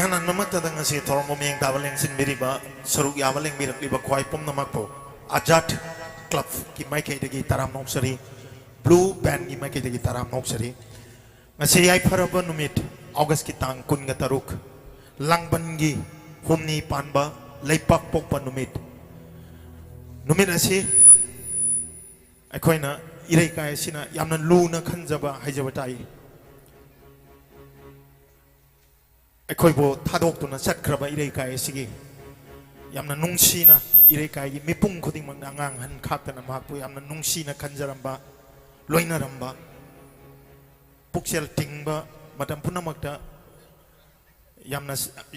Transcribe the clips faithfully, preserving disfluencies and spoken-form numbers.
ꯅꯍꯥꯟꯃꯛꯇꯗ ꯉꯁꯤ ꯊꯧꯔꯝꯕꯨ ꯃꯤꯠꯌꯦꯡ ꯇꯥꯕ ꯂꯦꯡꯁꯤꯟꯕꯤꯔꯤꯕ, ꯁꯔꯨꯛ ꯌꯥꯕ ꯂꯦꯡꯕꯤꯔꯛꯂꯤꯕ ꯈ꯭ꯋꯥꯏ ꯄꯨꯝꯅꯃꯛꯄꯨ ꯑꯖꯥꯗ ꯀ꯭ꯂꯕꯀꯤ ꯃꯥꯏꯀꯩꯗꯒꯤ ꯇꯔꯥꯝꯅ ꯑꯣꯛꯆꯔꯤ, ꯕ꯭ꯂꯨ ꯕꯦꯟꯒꯤ ꯃꯥꯏꯀꯩꯗꯒꯤ ꯇꯔꯥꯝꯅ ꯑꯣꯛꯆꯔꯤ꯫ ꯉꯁꯤ ꯌꯥꯏꯐꯔꯕ ꯅꯨꯃꯤꯠ, ꯑꯣꯒꯁꯀꯤ ꯇꯥꯡ ꯀꯨꯟꯒ ꯇꯔꯨꯛ, ꯂꯥꯡꯕꯟꯒꯤ ꯍꯨꯝꯅꯤ ꯄꯥꯟꯕ ꯂꯩꯄꯥꯛ ꯄꯣꯛꯄ ꯅꯨꯃꯤꯠ꯫ ꯅꯨꯃꯤꯠ ꯑꯁꯤ ꯑꯩꯈꯣꯏꯅ ꯏꯔꯩꯀꯥꯏ ꯑꯁꯤꯅ ꯌꯥꯝꯅ ꯂꯨꯅ ꯈꯟꯖꯕ ꯍꯥꯏꯖꯕ ꯇꯥꯏ꯫ ꯑꯩꯈꯣꯏꯕꯨ ꯊꯥꯗꯣꯛꯇꯨꯅ ꯆꯠꯈ꯭ꯔꯕ ꯏꯔꯩꯀꯥꯏ ꯑꯁꯤꯒꯤ ꯌꯥꯝꯅ ꯅꯨꯡꯁꯤꯅ, ꯏꯔꯩꯀꯥꯏꯒꯤ ꯃꯤꯄꯨꯝ ꯈꯨꯗꯤꯡꯃꯛꯅ ꯑꯉꯥꯡ ꯑꯍꯟ ꯈꯥꯛꯇꯅ ꯃꯍꯥꯛꯄꯨ ꯌꯥꯝꯅ ꯅꯨꯡꯁꯤꯅ ꯈꯟꯖꯔꯝꯕ, ꯂꯣꯏꯅꯔꯝꯕ, ꯄꯨꯛꯆꯦꯜ ꯇꯤꯡꯕ, ꯃꯇꯝ ꯄꯨꯝꯅꯃꯛꯇ ꯌꯥꯝꯅ,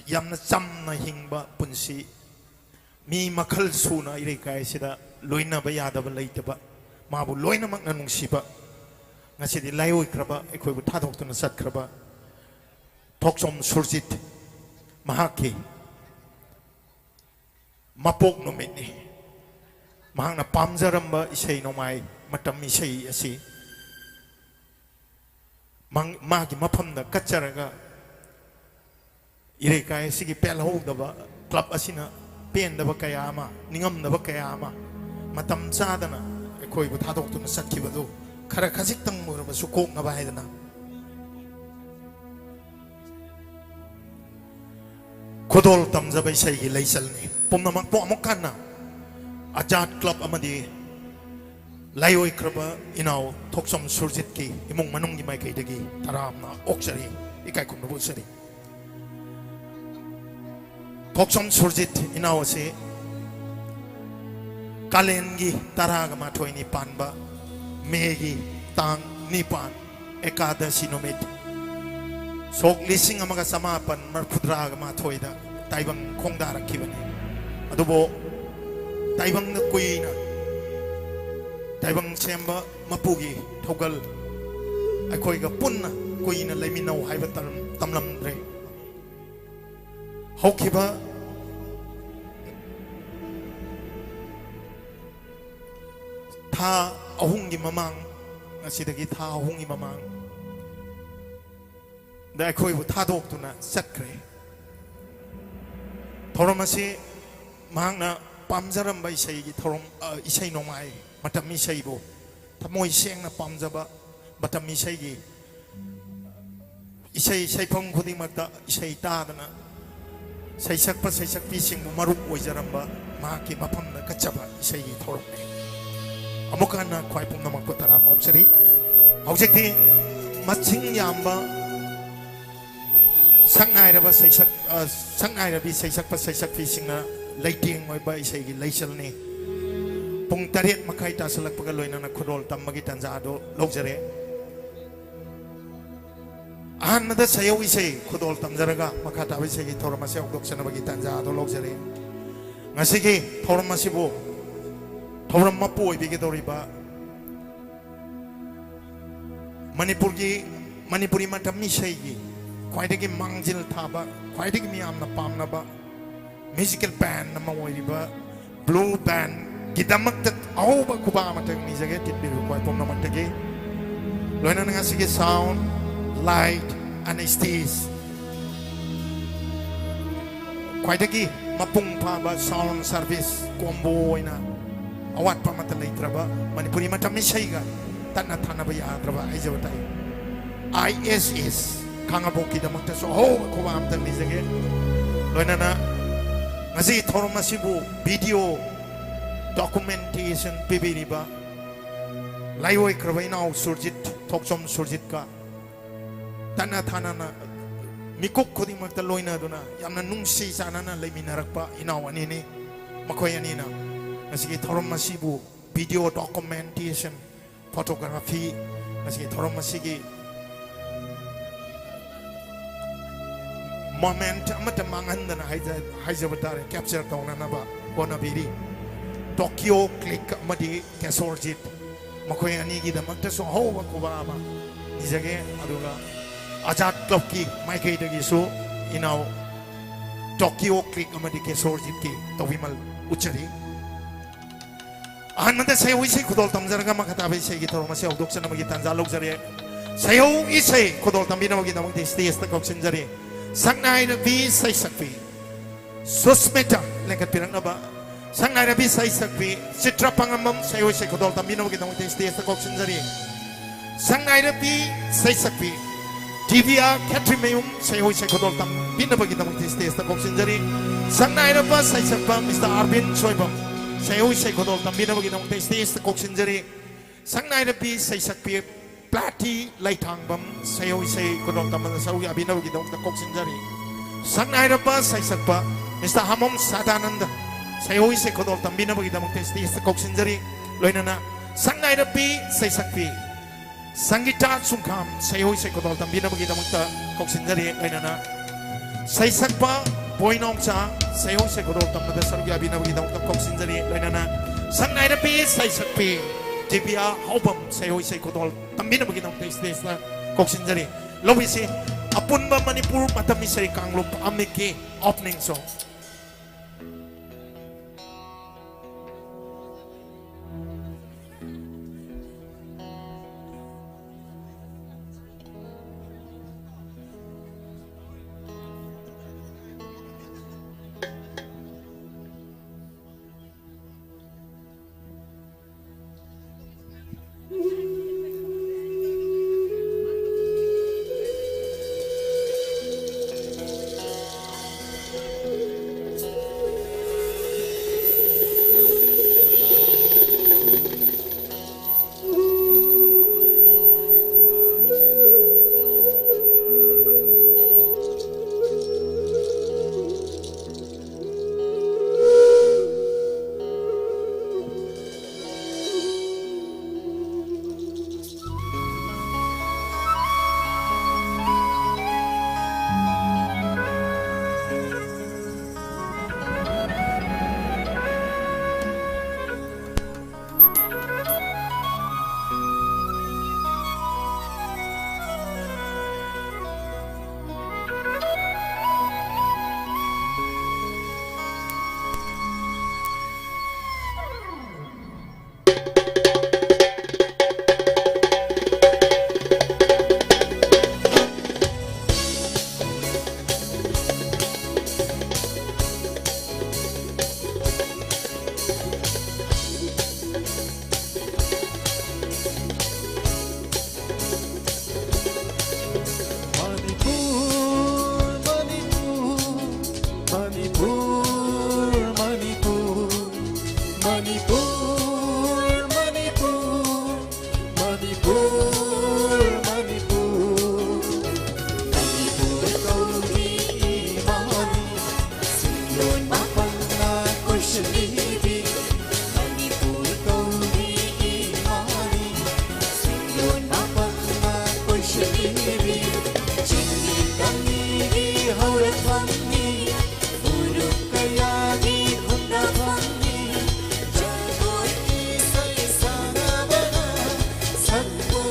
ꯌꯥꯝꯅ ꯆꯝꯅ ꯍꯤꯡꯕ ꯄꯨꯟꯁꯤ, ꯃꯤ ꯃꯈꯜ ꯁꯨꯅ ꯏꯔꯩꯀꯥꯏ ꯑꯁꯤꯗ ꯂꯣꯏꯅꯕ ꯌꯥꯗꯕ ꯂꯩꯇꯕ, ꯃꯥꯕꯨ ꯂꯣꯏꯅꯃꯛꯅ ꯅꯨꯡꯁꯤꯕ, ꯉꯁꯤꯗꯤ ꯂꯥꯏꯑꯣꯏꯈ꯭ꯔꯕ, ꯑꯩꯈꯣꯏꯕꯨ ꯊꯥꯗꯣꯛꯇꯨꯅ ꯆꯠꯈ꯭ꯔꯕ ꯊꯣꯛꯆꯣꯝ ꯁꯨꯔꯖꯤꯠ, ꯃꯍꯥꯛꯀꯤ ꯃꯄꯣꯛ ꯅꯨꯃꯤꯠꯅꯤ꯫ ꯃꯍꯥꯛꯅ ꯄꯥꯝꯖꯔꯝꯕ ꯏꯁꯩ ꯅꯣꯡꯃꯥꯏ, ꯃꯇꯝ ꯏꯁꯩ ꯑꯁꯤ ꯃꯥꯡ-, ꯃꯥꯒꯤ ꯃꯐꯝꯗ ꯀꯠꯆꯔꯒ, ꯏꯔꯩꯀꯥꯏ ꯑꯁꯤꯒꯤ ꯄꯦꯜꯍꯧꯗꯕ ꯀ꯭ꯂꯕ ꯑꯁꯤꯅ ꯄꯦꯟꯗꯕ ꯀꯌꯥ ꯑꯃ, ꯅꯤꯡꯉꯝꯗꯕ ꯀꯌꯥ ꯑꯃ ꯃꯇꯝ ꯆꯥꯗꯅ ꯑꯩꯈꯣꯏꯕꯨ ꯊꯥꯗꯣꯛꯇꯨꯅ ꯆꯠꯈꯤꯕꯗꯨ ꯈꯔ ꯈꯖꯤꯛꯇꯪ ꯑꯣꯏꯔꯕꯁꯨ ꯀꯣꯛꯅꯕ ꯍꯥꯏꯗꯅ ꯈꯨꯗꯣꯜ ꯇꯝꯖꯕ ꯏꯁꯩꯒꯤ ꯂꯩꯆꯜꯅꯤ꯫ ꯄꯨꯝꯅꯃꯛꯄꯨ ꯑꯃꯨꯛ ꯍꯟꯅ ꯑꯖꯥꯗ ꯀ꯭ꯂꯕ ꯑꯃꯗꯤ ꯂꯥꯏꯑꯣꯏꯈ꯭ꯔꯕ ꯏꯅꯥꯎ ꯊꯣꯛꯆꯣꯝ ꯁꯨꯔꯖꯤꯠꯀꯤ ꯏꯃꯨꯡ ꯃꯅꯨꯡꯒꯤ ꯃꯥꯏꯀꯩꯗꯒꯤ ꯇꯔꯥꯝꯅ ꯑꯣꯛꯆꯔꯤ, ꯏꯀꯥꯏ ꯈꯨꯝꯅꯕ ꯎꯠꯆꯔꯤ꯫ ꯊꯣꯛꯆꯣꯝ ꯁꯨꯔꯖꯤꯠ ꯏꯅꯥꯎ ꯑꯁꯤ ꯀꯥꯂꯦꯟꯒꯤ ꯇꯔꯥꯒ ꯃꯥꯊꯣꯏꯅꯤ ꯄꯥꯟꯕ ꯃꯦꯒꯤ ꯇꯥꯡ ꯅꯤꯄꯥꯟ, ꯑꯦꯀꯥꯗꯁꯤ ꯅꯨꯃꯤꯠ, ꯁꯣꯛ ꯂꯤꯁꯤꯡ ꯑꯃꯒ ꯆꯃꯥꯄꯟ ꯃꯔꯤꯐꯨꯇꯔꯥꯒ ꯃꯥꯊꯣꯏꯗ ꯇꯥꯏꯕꯪ ꯈꯣꯡꯗꯥꯔꯛꯈꯤꯕꯅꯤ꯫ ꯑꯗꯨꯕꯨ ꯇꯥꯏꯕꯪꯗ ꯀꯨꯏꯅ, ꯇꯥꯏꯕꯪ ꯁꯦꯝꯕ ꯃꯄꯨꯒꯤ ꯊꯧꯒꯜ ꯑꯩꯈꯣꯏꯒ ꯄꯨꯟꯅ ꯀꯨꯏꯅ ꯂꯩꯃꯤꯟꯅꯧ ꯍꯥꯏꯕ ꯇꯝ-, ꯇꯝꯂꯝꯗ꯭ꯔꯦ꯫ ꯍꯧꯈꯤꯕ ꯊꯥ ꯑꯍꯨꯝꯒꯤ ꯃꯃꯥꯡ, ꯉꯁꯤꯗꯒꯤ ꯊꯥ ꯑꯍꯨꯝꯒꯤ ꯃꯃꯥꯡ ꯗ ꯑꯩꯈꯣꯏꯕꯨ ꯊꯥꯗꯣꯛꯇꯨꯅ ꯆꯠꯈ꯭ꯔꯦ꯫ ꯊꯧꯔꯝ ꯑꯁꯤ ꯃꯍꯥꯛꯅ ꯄꯥꯝꯖꯔꯝꯕ ꯏꯁꯩꯒꯤ ꯊꯧꯔꯝ, ꯑ, ꯏꯁꯩ ꯅꯣꯡꯃꯥꯏ, ꯃꯇꯝ ꯏꯁꯩꯕꯨ ꯊꯃꯣꯏ ꯁꯦꯡꯅ ꯄꯥꯝꯖꯕ ꯃꯇꯝ ꯏꯁꯩꯒꯤ ꯏꯁꯩ ꯁꯩꯐꯝ ꯈꯨꯗꯤꯡꯃꯛꯇ ꯏꯁꯩ ꯇꯥꯗꯅ ꯁꯩꯁꯛꯄ ꯁꯩꯁꯛꯄꯤꯁꯤꯡꯕꯨ ꯃꯔꯨꯞ ꯑꯣꯏꯖꯔꯝꯕ ꯃꯍꯥꯛꯀꯤ ꯃꯐꯝꯗ ꯀꯠꯆꯕ ꯏꯁꯩꯒꯤ ꯊꯧꯔꯝꯅꯤ꯫ ꯑꯃꯨꯛ ꯍꯟꯅ ꯈ꯭ꯋꯥꯏ ꯄꯨꯝꯅꯃꯛꯄꯨ ꯇꯔꯥꯝꯅ ꯑꯣꯛꯆꯔꯤ꯫ ꯍꯧꯖꯤꯛꯇꯤ ꯃꯁꯤꯡ ꯌꯥꯝꯕ ꯁꯛꯅꯥꯏꯔꯕ ꯁꯩꯁꯛ-, ꯑ, ꯁꯛꯅꯥꯏꯔꯕꯤ ꯁꯩꯁꯛꯄ ꯁꯩꯁꯛꯄꯤꯁꯤꯡꯅ ꯂꯩꯇꯦꯡ ꯑꯣꯏꯕ ꯏꯁꯩꯒꯤ ꯂꯩꯆꯜꯅꯤ꯫ ꯄꯨꯡ ꯇꯔꯦꯠ ꯃꯈꯥꯏ ꯇꯥꯁꯜꯂꯛꯄꯒ ꯂꯣꯏꯅꯅ ꯈꯨꯗꯣꯜ ꯇꯝꯕꯒꯤ ꯇꯥꯟꯖꯥ ꯑꯗꯨ ꯂꯧꯖꯔꯦ꯫ ꯑꯍꯥꯟꯕꯗ ꯁꯩꯌꯧ ꯏꯁꯩ ꯈꯨꯗꯣꯜ ꯇꯝꯖꯔꯒ ꯃꯈꯥ ꯇꯥꯕ ꯏꯁꯩꯒꯤ ꯊꯧꯔꯝ ꯑꯁꯤ ꯍꯧꯗꯣꯛꯆꯅꯕꯒꯤ ꯇꯥꯟꯖꯥ ꯑꯗꯨ ꯂꯧꯖꯔꯦ꯫ ꯉꯁꯤꯒꯤ ꯊꯧꯔꯝ ꯑꯁꯤꯕꯨ ꯊꯧꯔꯝ ꯃꯄꯨ ꯑꯣꯏꯕꯤꯒꯗꯧꯔꯤꯕ ꯃꯅꯤꯄꯨꯔꯒꯤ, ꯃꯅꯤꯄꯨꯔꯤ ꯃꯇꯝ ꯏꯁꯩꯒꯤ ꯈ꯭ꯋꯥꯏꯗꯒꯤ ꯃꯥꯡꯖꯤꯜ ꯊꯥꯕ, ꯈ꯭ꯋꯥꯏꯗꯒꯤ ꯃꯤꯌꯥꯝꯅ ꯄꯥꯝꯅꯕ ꯃ꯭ꯌꯨꯖꯤꯀꯦꯜ ꯕꯦꯟ ꯑꯃ ꯑꯣꯏꯔꯤꯕ ꯕ꯭ꯂꯨ ꯕꯦꯟꯒꯤꯗꯃꯛꯇ ꯑꯍꯧꯕ ꯈꯨꯕꯥꯛ ꯑꯃꯇꯪ ꯅꯤꯖꯒꯦ, ꯇꯤꯟꯕꯤꯔꯤꯕ ꯈ꯭ꯋꯥꯏ ꯄꯨꯝꯅꯃꯛꯇꯒꯤ꯫ ꯂꯣꯏꯅꯅ ꯉꯁꯤꯒꯤ ꯁꯥꯎꯟ, ꯂꯥꯏꯠ ꯑꯦꯟ ꯁ꯭ꯇꯦꯖ, ꯈ꯭ꯋꯥꯏꯗꯒꯤ ꯃꯄꯨꯡ ꯐꯥꯕ ꯁꯥꯎꯟ ꯁꯥꯔꯚꯤꯁ ꯀꯣꯝꯕꯣ ꯑꯣꯏꯅ ꯑꯋꯥꯠꯄ ꯑꯃꯠꯇ ꯂꯩꯇ꯭ꯔꯕ ꯃꯅꯤꯄꯨꯔꯤ ꯃꯇꯝ ꯏꯁꯩꯒ ꯇꯠꯅ ꯊꯥꯅꯕ ꯌꯥꯗ꯭ꯔꯕ ꯍꯥꯏꯖꯕ ꯇꯥꯏ꯫ ꯑꯥꯏ ꯑꯦꯁ ꯑꯦꯁ ꯈꯥꯉꯕꯣꯛꯀꯤꯗꯃꯛꯇꯁꯨ ꯑꯍꯧꯕ ꯈꯨꯕꯥꯛ ꯑꯃꯇꯪ ꯅꯤꯖꯒꯦ꯫ ꯂꯣꯏꯅꯅ ꯉꯁꯤꯒꯤ ꯊꯧꯔꯝ ꯑꯁꯤꯕꯨ ꯚꯤꯗꯤꯑꯣ ꯗꯣꯀꯨꯃꯦꯟꯇꯦꯁꯟ ꯄꯤꯕꯤꯔꯤꯕ ꯂꯥꯏꯑꯣꯏꯈ꯭ꯔꯕ ꯏꯅꯥꯎ ꯁꯨꯔꯖꯤꯠ, ꯊꯣꯛꯆꯣꯝ ꯁꯨꯔꯖꯤꯠꯀ ꯇꯠꯅ ꯊꯥꯅꯅ ꯃꯤꯀꯨꯞ ꯈꯨꯗꯤꯡꯃꯛꯇ ꯂꯣꯏꯅꯗꯨꯅ ꯌꯥꯝꯅ ꯅꯨꯡꯁꯤ ꯆꯥꯟꯅꯅ ꯂꯩꯃꯤꯟꯅꯔꯛꯄ ꯏꯅꯥꯎ ꯑꯅꯤꯅꯤ꯫ ꯃꯈꯣꯏ ꯑꯅꯤꯅ ꯉꯁꯤꯒꯤ ꯊꯧꯔꯝ ꯑꯁꯤꯕꯨ ꯚꯤꯗꯤꯑꯣ ꯗꯣꯀꯨꯃꯦꯟꯇꯦꯁꯟ, ꯐꯣꯇꯣꯒ꯭ꯔꯥꯐꯤ, ꯉꯁꯤꯒꯤ ꯊꯧꯔꯝ ꯑꯁꯤꯒꯤ ꯃꯣꯃꯦꯟꯠ ꯑꯃꯠꯇ ꯃꯥꯡꯍꯟꯗꯅ ꯍꯥꯏꯖ-, ꯍꯥꯏꯖꯕ ꯇꯥꯔꯦ, ꯀꯦꯞꯆꯔ ꯇꯧꯅꯅꯕ ꯍꯣꯠꯅꯕꯤꯔꯤ꯫ ꯇꯣꯀꯤꯌꯣ ꯀ꯭ꯂꯤꯛ ꯑꯃꯗꯤ ꯀꯦꯁꯣꯔꯖꯤꯠ, ꯃꯈꯣꯏ ꯑꯅꯤꯒꯤꯗꯃꯛꯇꯁꯨ ꯑꯍꯧꯕ ꯈꯨꯕꯥꯛ ꯑꯃ ꯅꯤꯖꯒꯦ꯫ ꯑꯗꯨꯒ ꯑꯖꯥꯗ ꯀ꯭ꯂꯕꯀꯤ ꯃꯥꯏꯀꯩꯗꯒꯤꯁꯨ ꯏꯅꯥꯎ ꯇꯣꯀꯤꯌꯣ ꯀ꯭ꯂꯤꯛ ꯑꯃꯗꯤ ꯀꯦꯁꯣꯔꯖꯤꯠꯀꯤ ꯇꯧꯕꯤꯃꯜ ꯎꯠꯆꯔꯤ꯫ ꯑꯍꯥꯟꯕꯗ ꯁꯩꯍꯧ ꯏꯁꯩ ꯈꯨꯗꯣꯜ ꯇꯝꯖꯔꯒ ꯃꯈꯥ ꯇꯥꯕ ꯏꯁꯩꯒꯤ ꯊꯧꯔꯝ ꯑꯁꯤ ꯍꯧꯗꯣꯛꯆꯅꯕꯒꯤ ꯇꯥꯟꯖꯥ ꯂꯧꯖꯔꯦ꯫ ꯁꯩꯍꯧ ꯏꯁꯩ ꯈꯨꯗꯣꯜ ꯇꯝꯕꯤꯅꯕꯒꯤꯗꯃꯛꯇ ꯁ꯭ꯇꯦꯖꯇ ꯀꯧꯁꯤꯟꯖꯔꯤ ꯁꯛꯅꯥꯏꯔꯕꯤ ꯁꯩꯁꯛꯄꯤ ꯁꯨꯁꯃꯤꯇꯥ ꯂꯦꯡꯈꯠꯄꯤꯔꯛꯅꯕ꯫ ꯁꯛꯅꯥꯏꯔꯕꯤ ꯁꯩꯁꯛꯄꯤ ꯆꯤꯇ꯭ꯔ ꯄꯥꯉꯝꯕꯝ ꯁꯩꯍꯣꯏ ꯁꯩꯈꯣꯗꯣꯜ ꯇꯝꯕꯤꯅꯕꯒꯤꯗꯃꯛꯇ ꯁ꯭ꯇꯦꯖꯇ ꯀꯧꯁꯤꯟꯖꯔꯤ꯫ ꯁꯛꯅꯥꯏꯔꯕꯤ ꯁꯩꯁꯛꯄꯤ ꯗꯤꯕꯤꯌꯥ ꯈꯦꯇ꯭ꯔꯤꯃꯌꯨꯝ ꯁꯩꯍꯣꯏ ꯁꯩꯈꯣꯗꯣꯜ ꯇꯝꯕꯤꯅꯕꯒꯤꯗꯃꯛꯇ ꯁ꯭ꯇꯦꯖꯇ ꯀꯧꯁꯤꯟꯖꯔꯤ꯫ ꯁꯛꯅꯥꯏꯔꯕ ꯁꯩꯁꯛꯄ ꯃꯤꯁꯇꯔ ꯑꯥꯔꯕꯤꯟ ꯁꯣꯏꯕꯝ ꯁꯩꯍꯣꯏ ꯁꯩꯈꯣꯗꯣꯜ ꯇꯝꯕꯤꯅꯕꯒꯤꯗꯃꯛꯇ ꯁ꯭ꯇꯦꯖꯇ ꯀꯧꯁꯤꯟꯖꯔꯤ꯫ ꯁꯛꯅꯥꯏꯔꯕꯤ ꯁꯩꯁꯛꯄꯤ ꯄ꯭ꯂꯥꯇꯤ ꯂꯩꯊꯥꯡꯕꯝ ꯁꯩꯍꯧ ꯏꯁꯩ ꯈꯨꯗꯣꯜ ꯇꯝꯕꯗ ꯁꯔꯨꯛ ꯌꯥꯕꯤꯅꯕꯒꯤꯗꯃꯛꯇ ꯀꯧꯁꯤꯟꯖꯔꯤ꯫ ꯁꯛꯅꯥꯏꯔꯕ ꯁꯩꯁꯛꯄ ꯃꯤꯁꯇꯔ ꯍꯥꯃꯣꯝ ꯁꯗꯥꯅꯟꯗ ꯁꯩꯍꯧ ꯏꯁꯩ ꯈꯨꯗꯣꯜ ꯇꯝꯕꯤꯅꯕꯒꯤꯗꯃꯛꯇ ꯁ꯭ꯇꯦꯖꯇ ꯀꯧꯁꯤꯟꯖꯔꯤ꯫ ꯂꯣꯏꯅꯅ ꯁꯛꯅꯥꯏꯔꯕꯤ ꯁꯩꯁꯛꯄꯤ ꯁꯪꯒꯤꯇꯥ ꯆꯨꯡꯈꯥꯝ ꯁꯩꯍꯧ ꯏꯁꯩ ꯈꯨꯗꯣꯜ ꯇꯝꯕꯤꯅꯕꯒꯤꯗꯃꯛꯇ ꯀꯧꯁꯤꯟꯖꯔꯤ꯫ ꯂꯣꯏꯅꯅ ꯁꯩꯁꯛꯄ ꯕꯣꯏꯅꯥꯎꯆꯥ ꯁꯩꯍꯧ ꯏꯁꯩ ꯈꯨꯗꯣꯜ ꯇꯝꯕꯗ ꯁꯔꯨꯛ ꯌꯥꯕꯤꯅꯕꯒꯤꯗꯃꯛꯇ ꯀꯧꯁꯤꯟꯖꯔꯤ꯫ ꯂꯣꯏꯅꯅ ꯁꯛꯅꯥꯏꯔꯕꯤ ꯁꯩꯁꯛꯄꯤ ꯗꯤꯕꯤꯌꯥ ꯍꯥꯎꯕꯝ ꯁꯩꯍꯧ ꯏꯁꯩ ꯈꯨꯗꯣꯜ ꯇꯝꯕꯤꯅꯕꯒꯤꯗꯃꯛꯇ ꯁ꯭ꯇꯦꯖꯇ ꯀꯧꯁꯤꯟꯖꯔꯤ꯫ ꯂꯧꯕꯤꯁꯤ ꯑꯄꯨꯟꯕ ꯃꯅꯤꯄꯨꯔ ꯃꯇꯝ ꯏꯁꯩ ꯀꯥꯡꯂꯨꯞ ꯑꯃꯤꯛꯀꯤ ꯑꯣꯄꯅꯤꯡ ꯁꯣ꯫ ꯃꯅꯤꯄꯨꯔ, ꯃꯅꯤꯄꯨꯔ ꯀꯧꯏ ꯏꯃꯥꯅꯤ, ꯁꯤꯌꯣꯟ ꯃꯥꯄꯟꯅ ꯀꯣꯏꯁꯤꯜꯂꯤꯕꯤ꯫ ꯃꯅꯤꯄꯨꯔ ꯀꯧꯏ ꯏꯃꯥꯅꯤ, ꯁꯤꯌꯣꯟ ꯃꯥꯄꯟꯅ ꯀꯣꯏꯁꯤꯜꯂꯤꯕꯤ꯫ ꯆꯤꯡꯃꯤ ꯇꯝꯃꯤꯒꯤ ꯍꯧꯔꯛꯐꯝꯅꯤ, ꯐꯨꯔꯨꯞ ꯀꯌꯥꯒꯤ ꯈꯨꯟꯗꯥꯐꯝꯅꯤ꯫ ꯖꯒꯣꯏ ꯏꯁꯩ ꯁꯥꯟꯅꯕꯅ ꯁꯛꯄꯨ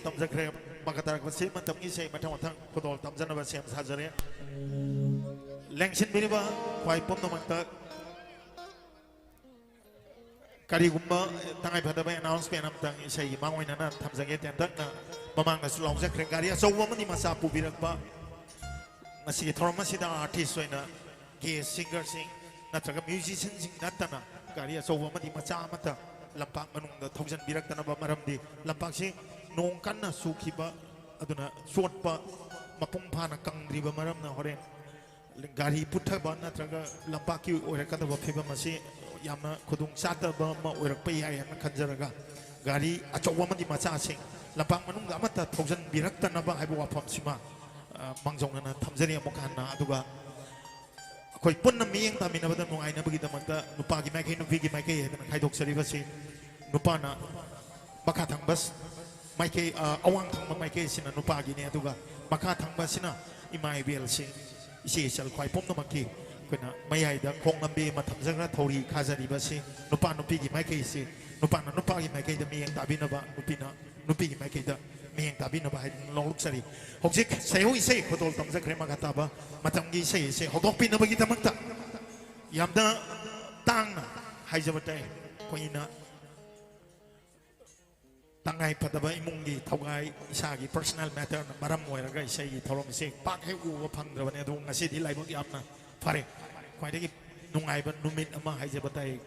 ꯇꯝꯖꯈ꯭ꯔꯦ꯫ ꯃꯈꯥ ꯇꯥꯔꯛꯄꯁꯤ ꯃꯇꯝꯒꯤ ꯏꯁꯩ ꯃꯊꯪ ꯃꯊꯪ ꯈꯨꯗꯣꯜ ꯇꯝꯖꯅꯕ ꯁꯦꯝ ꯁꯥꯖꯔꯦ꯫ ꯂꯦꯡꯁꯤꯟꯕꯤꯔꯤꯕ ꯈ꯭ꯋꯥꯏ ꯄꯨꯝꯅꯃꯛꯇ ꯀꯔꯤꯒꯨꯝꯕ ꯇꯉꯥꯏꯐꯗꯕ announcement ꯑꯃꯇꯪ ꯏꯁꯩꯒꯤ ꯃꯥꯡꯑꯣꯏꯅꯅ ꯊꯝꯖꯒꯦ꯫ ꯇꯦꯟꯇꯛꯅ ꯃꯃꯥꯡꯗꯁꯨ ꯂꯥꯎꯖꯈ꯭ꯔꯦ, ꯒꯥꯔꯤ ꯑꯆꯧꯕ ꯑꯃꯗꯤ ꯃꯆꯥ ꯄꯨꯕꯤꯔꯛꯄ ꯉꯁꯤꯒꯤ ꯊꯧꯔꯝ ꯑꯁꯤꯗ artist ꯑꯣꯏꯅ guest singerꯁꯤꯡ ꯅꯠꯇ꯭ꯔꯒ musicianꯁꯤꯡ ꯅꯠꯇꯅ ꯒꯥꯔꯤ ꯑꯆꯧꯕ ꯑꯃꯗꯤ ꯃꯆꯥ ꯑꯃꯠꯇ ꯂꯝꯄꯥꯛ ꯃꯅꯨꯡꯗ ꯊꯧꯖꯤꯟꯕꯤꯔꯛꯇꯅꯕ, ꯃꯔꯝꯗꯤ ꯂꯝꯄꯥꯛꯁꯤ ꯅꯣꯡ ꯀꯟꯅ ꯆꯨꯈꯤꯕ ꯑꯗꯨꯅ ꯆꯣꯠꯄ, ꯃꯄꯨꯡ ꯐꯥꯅ ꯀꯪꯗ꯭ꯔꯤꯕ ꯃꯔꯝꯅ ꯍꯣꯔꯦꯟ ꯒꯥꯔꯤ ꯄꯨꯊꯕ ꯅꯠꯇ꯭ꯔꯒ ꯂꯝꯄꯥꯛꯀꯤ ꯑꯣꯏꯔꯛꯀꯗꯕ ꯐꯤꯕꯝ ꯑꯁꯤ ꯌꯥꯝꯅ ꯈꯨꯗꯣꯡ ꯆꯥꯗꯕ ꯑꯃ ꯑꯣꯏꯔꯛꯄ ꯌꯥꯏ ꯍꯥꯏꯅ ꯈꯟꯖꯔꯒ ꯒꯥꯔꯤ ꯑꯆꯧꯕ ꯑꯃꯗꯤ ꯃꯆꯥꯁꯤꯡ ꯂꯝꯄꯥꯛ ꯃꯅꯨꯡꯗ ꯑꯃꯠꯇ ꯊꯧꯖꯤꯟꯕꯤꯔꯛꯇꯅꯕ ꯍꯥꯏꯕ ꯋꯥꯐꯝꯁꯤꯃ, ꯑ, ꯃꯥꯡꯖꯧꯅꯅ ꯊꯝꯖꯔꯤ ꯑꯃꯨꯛ ꯍꯟꯅ꯫ ꯑꯗꯨꯒ ꯑꯩꯈꯣꯏ ꯄꯨꯟꯅ ꯃꯤꯠꯌꯦꯡ ꯇꯥꯃꯤꯟꯅꯕꯗ ꯅꯨꯡꯉꯥꯏꯅꯕꯒꯤꯗꯃꯛꯇ ꯅꯨꯄꯥꯒꯤ ꯃꯥꯏꯀꯩ, ꯅꯨꯄꯤꯒꯤ ꯃꯥꯏꯀꯩ ꯍꯥꯏꯗꯅ ꯈꯥꯏꯗꯣꯛꯆꯔꯤꯕꯁꯤ, ꯅꯨꯄꯥꯅ ꯃꯈꯥ ꯊꯪꯕ ꯁ-, ꯃꯥꯏꯀꯩ, ꯑ, ꯑꯋꯥꯡ ꯊꯪꯕ ꯃꯥꯏꯀꯩ ꯑꯁꯤꯅ ꯅꯨꯄꯥꯒꯤꯅꯤ, ꯑꯗꯨꯒ ꯃꯈꯥ ꯊꯪꯕ ꯑꯁꯤꯅ ꯏꯃꯥ ꯏꯕꯦꯜꯁꯤꯡ, ꯏꯆꯦ ꯏꯆꯜ ꯈ꯭ꯋꯥꯏ ꯄꯨꯝꯅꯃꯛꯀꯤ ꯑꯩꯈꯣꯏꯅ ꯃꯌꯥꯏꯗ ꯈꯣꯡ ꯂꯝꯕꯤ ꯑꯃ ꯊꯝꯖꯈ꯭ꯔ ꯊꯧꯔꯤ ꯈꯥꯖꯔꯤꯕꯁꯤ ꯅꯨꯄꯥ ꯅꯨꯄꯤꯒꯤ ꯃꯥꯏꯀꯩꯁꯤ, ꯅꯨꯄꯥꯅ ꯅꯨꯄꯥꯒꯤ ꯃꯥꯏꯀꯩꯗ ꯃꯤꯠꯌꯦꯡ ꯇꯥꯕꯤꯅꯕ, ꯅꯨꯄꯤꯅ ꯅꯨꯄꯤꯒꯤ ꯃꯥꯏꯀꯩꯗ ꯃꯤꯠꯌꯦꯡ ꯇꯥꯕꯤꯅꯕ ꯍꯥꯏꯗꯨꯅ ꯂꯧꯔꯣꯛꯆꯔꯤ꯫ ꯍꯧꯖꯤꯛ ꯁꯩꯍꯧ ꯏꯁꯩ ꯈꯨꯗꯣꯜ ꯇꯝꯖꯈ꯭ꯔꯦ꯫ ꯃꯈꯥ ꯇꯥꯕ ꯃꯇꯝꯒꯤ ꯏꯁꯩ ꯑꯁꯤ ꯍꯧꯗꯣꯛꯄꯤꯅꯕꯒꯤꯗꯃꯛꯇ ꯌꯥꯝꯅ ꯇꯥꯡꯅ ꯍꯥꯏꯖꯕ ꯇꯥꯏ꯫ ꯑꯩꯈꯣꯏꯅ ꯇꯉꯥꯏ ꯐꯗꯕ ꯏꯃꯨꯡꯒꯤ ꯊꯧꯒꯥꯏ, ꯏꯁꯥꯒꯤ personal matterꯅ ꯃꯔꯝ ꯑꯣꯏꯔꯒ ꯏꯁꯩꯒꯤ ꯊꯧꯔꯝꯁꯦ ꯄꯥꯛ ꯍꯦꯛ ꯎꯕ ꯐꯪꯗ꯭ꯔꯕꯅꯦ꯫ ꯑꯗꯨꯕꯨ ꯉꯁꯤꯗꯤ ꯂꯥꯏꯕꯛ ꯌꯥꯝꯅ ꯐꯔꯦ, ꯈ꯭ꯋꯥꯏꯗꯒꯤ ꯅꯨꯡꯉꯥꯏꯕ ꯅꯨꯃꯤꯠ ꯑꯃ ꯍꯥꯏꯖꯕ ꯇꯥꯏ꯫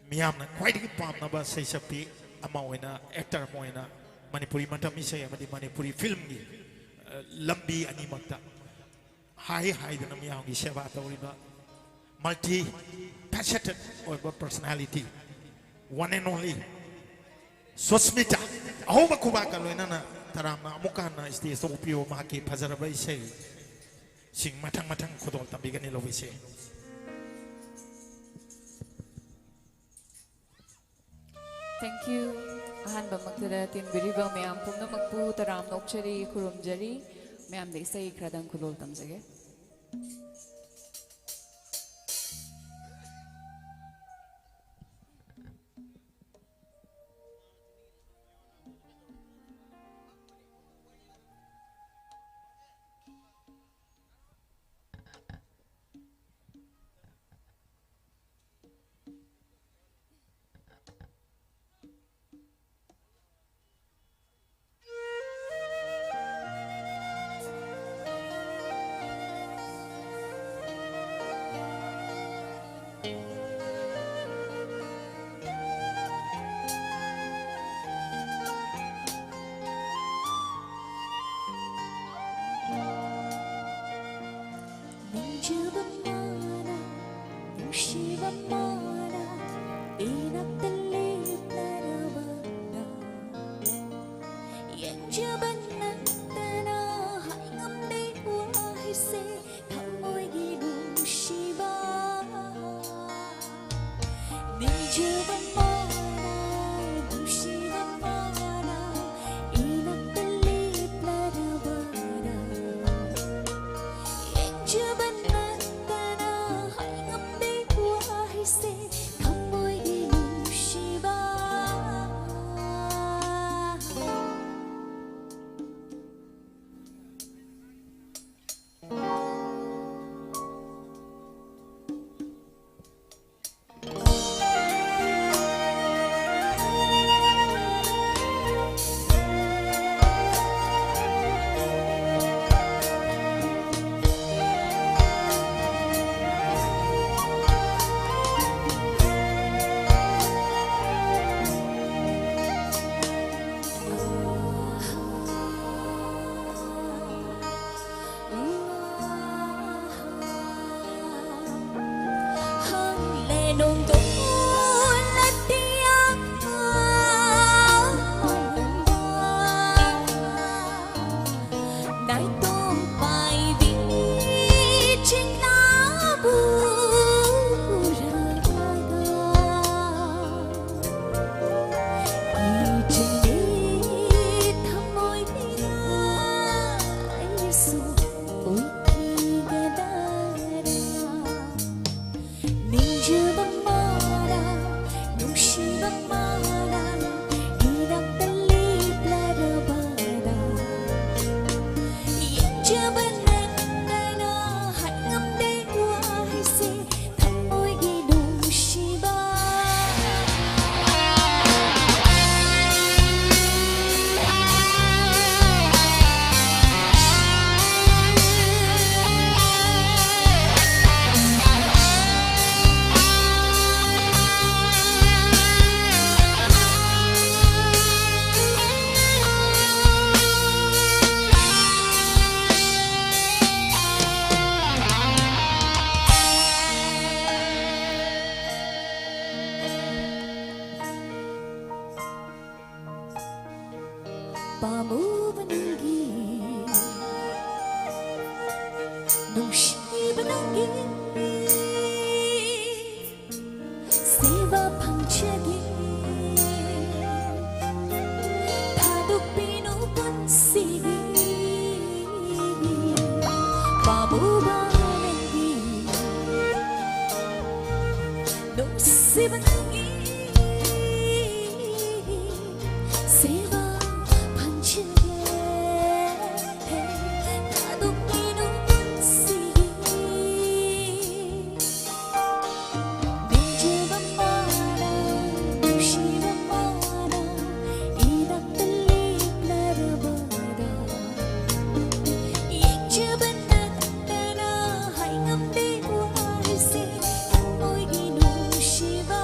ꯃꯤꯌꯥꯝꯅ ꯈ꯭ꯋꯥꯏꯗꯒꯤ ꯄꯥꯝꯅꯕ ꯁꯩꯁꯛꯄꯤ ꯑꯃ ꯑꯣꯏꯅ, actor ꯑꯃ ꯑꯣꯏꯅ ꯃꯅꯤꯄꯨꯔꯤ ꯃꯇꯝ ꯏꯁꯩ ꯑꯃꯗꯤ ꯃꯅꯤꯄꯨꯔꯤ filmꯒꯤ, ꯑ, ꯂꯝꯕꯤ ꯑꯅꯤꯃꯛꯇ ꯍꯥꯏ ꯍꯥꯏꯗꯅ ꯃꯤꯌꯥꯝꯒꯤ ꯁꯦꯕꯥ ꯇꯧꯔꯤꯕ multi faceted ꯑꯣꯏꯕ personality, one and only Susmita, ꯑꯍꯧꯕ ꯈꯨꯕꯥꯛꯀ ꯂꯣꯏꯅꯅ ꯇꯔꯥꯝꯅ ꯑꯃꯨꯛꯀ ꯍꯟꯅ stageꯇ ꯑꯣꯛꯄꯤꯌꯨ꯫ ꯃꯍꯥꯛꯀꯤ ꯐꯖꯔꯕ ꯏꯁꯩꯁꯤꯡ ꯃꯊꯪ ꯃꯊꯪ ꯈꯨꯗꯣꯜ ꯇꯝꯕꯤꯒꯅꯤ꯫ ꯂꯧꯕꯤꯁꯦ꯫ Thank you. ꯑꯍꯥꯟꯕꯃꯛꯇꯗ ꯇꯤꯟꯕꯤꯔꯤꯕ ꯃꯌꯥꯝ ꯄꯨꯝꯅꯃꯛꯄꯨ ꯇꯔꯥꯝꯅ ꯑꯣꯛꯆꯔꯤ, ꯈꯨꯔꯨꯝꯖꯔꯤ꯫ ꯃꯌꯥꯝꯗ ꯏꯁꯩ ꯈꯔꯗꯪ ꯈꯨꯗꯣꯜ ꯇꯝꯖꯒꯦ꯫ ꯅꯤꯡꯖꯕ ꯅꯠꯇꯅ ꯍꯥꯏꯉꯝꯗꯦ ꯋꯥꯍꯩꯁꯦ, ꯊꯃꯣꯏꯒꯤ ꯅꯨꯡꯁꯤꯕ꯫ ꯅꯤꯡꯖꯕ ꯃꯥꯅ, ꯅꯨꯡꯁꯤꯕ ꯃꯥꯅ, ꯏꯅꯥꯛꯇ ꯂꯦꯞꯂꯔꯕꯗ꯫ ꯌꯦꯡꯖꯕ ꯅꯠꯇꯅ ꯍꯥꯏꯉꯝꯗꯦ ꯋꯥꯍꯩꯁꯦ, ꯊꯃꯣꯏꯒꯤ ꯅꯨꯡꯁꯤꯕ꯫ ꯅꯤꯡꯖꯕ ꯃꯥ ꯄꯥꯝꯃꯨꯕ ꯅꯪꯒꯤ, ꯅꯨꯡꯁꯤꯕ ꯅꯪꯒꯤ ꯁꯦꯕꯥ ꯐꯪꯖꯒꯦ꯫ ꯊꯥꯗꯣꯛꯄꯤꯅꯨ ꯄꯨꯟꯁꯤꯒꯤ, ꯄꯥꯝꯃꯨꯕ ꯅꯪꯒꯤ, ꯅꯨꯡꯁꯤꯕ ꯅꯪꯒꯤ ꯁꯦꯕꯥ ꯐꯪꯖꯒꯦ꯫ ꯊꯥꯗꯣꯛꯄꯤꯅꯨ ꯄꯨꯟꯁꯤꯒꯤ, ꯅꯤꯡꯖꯕ ꯃꯥꯅ, ꯅꯨꯡꯁꯤꯕ ꯃꯥꯅ ꯏꯅꯥꯛꯇ ꯂꯦꯞꯂꯔꯕꯗ, ꯌꯦꯡꯖꯕ ꯅꯠꯇꯅ ꯍꯥꯏꯉꯝꯗꯦ ꯋꯥꯍꯩꯁꯦ, ꯊꯃꯣꯏꯒꯤ ꯅꯨꯡꯁꯤꯕ꯫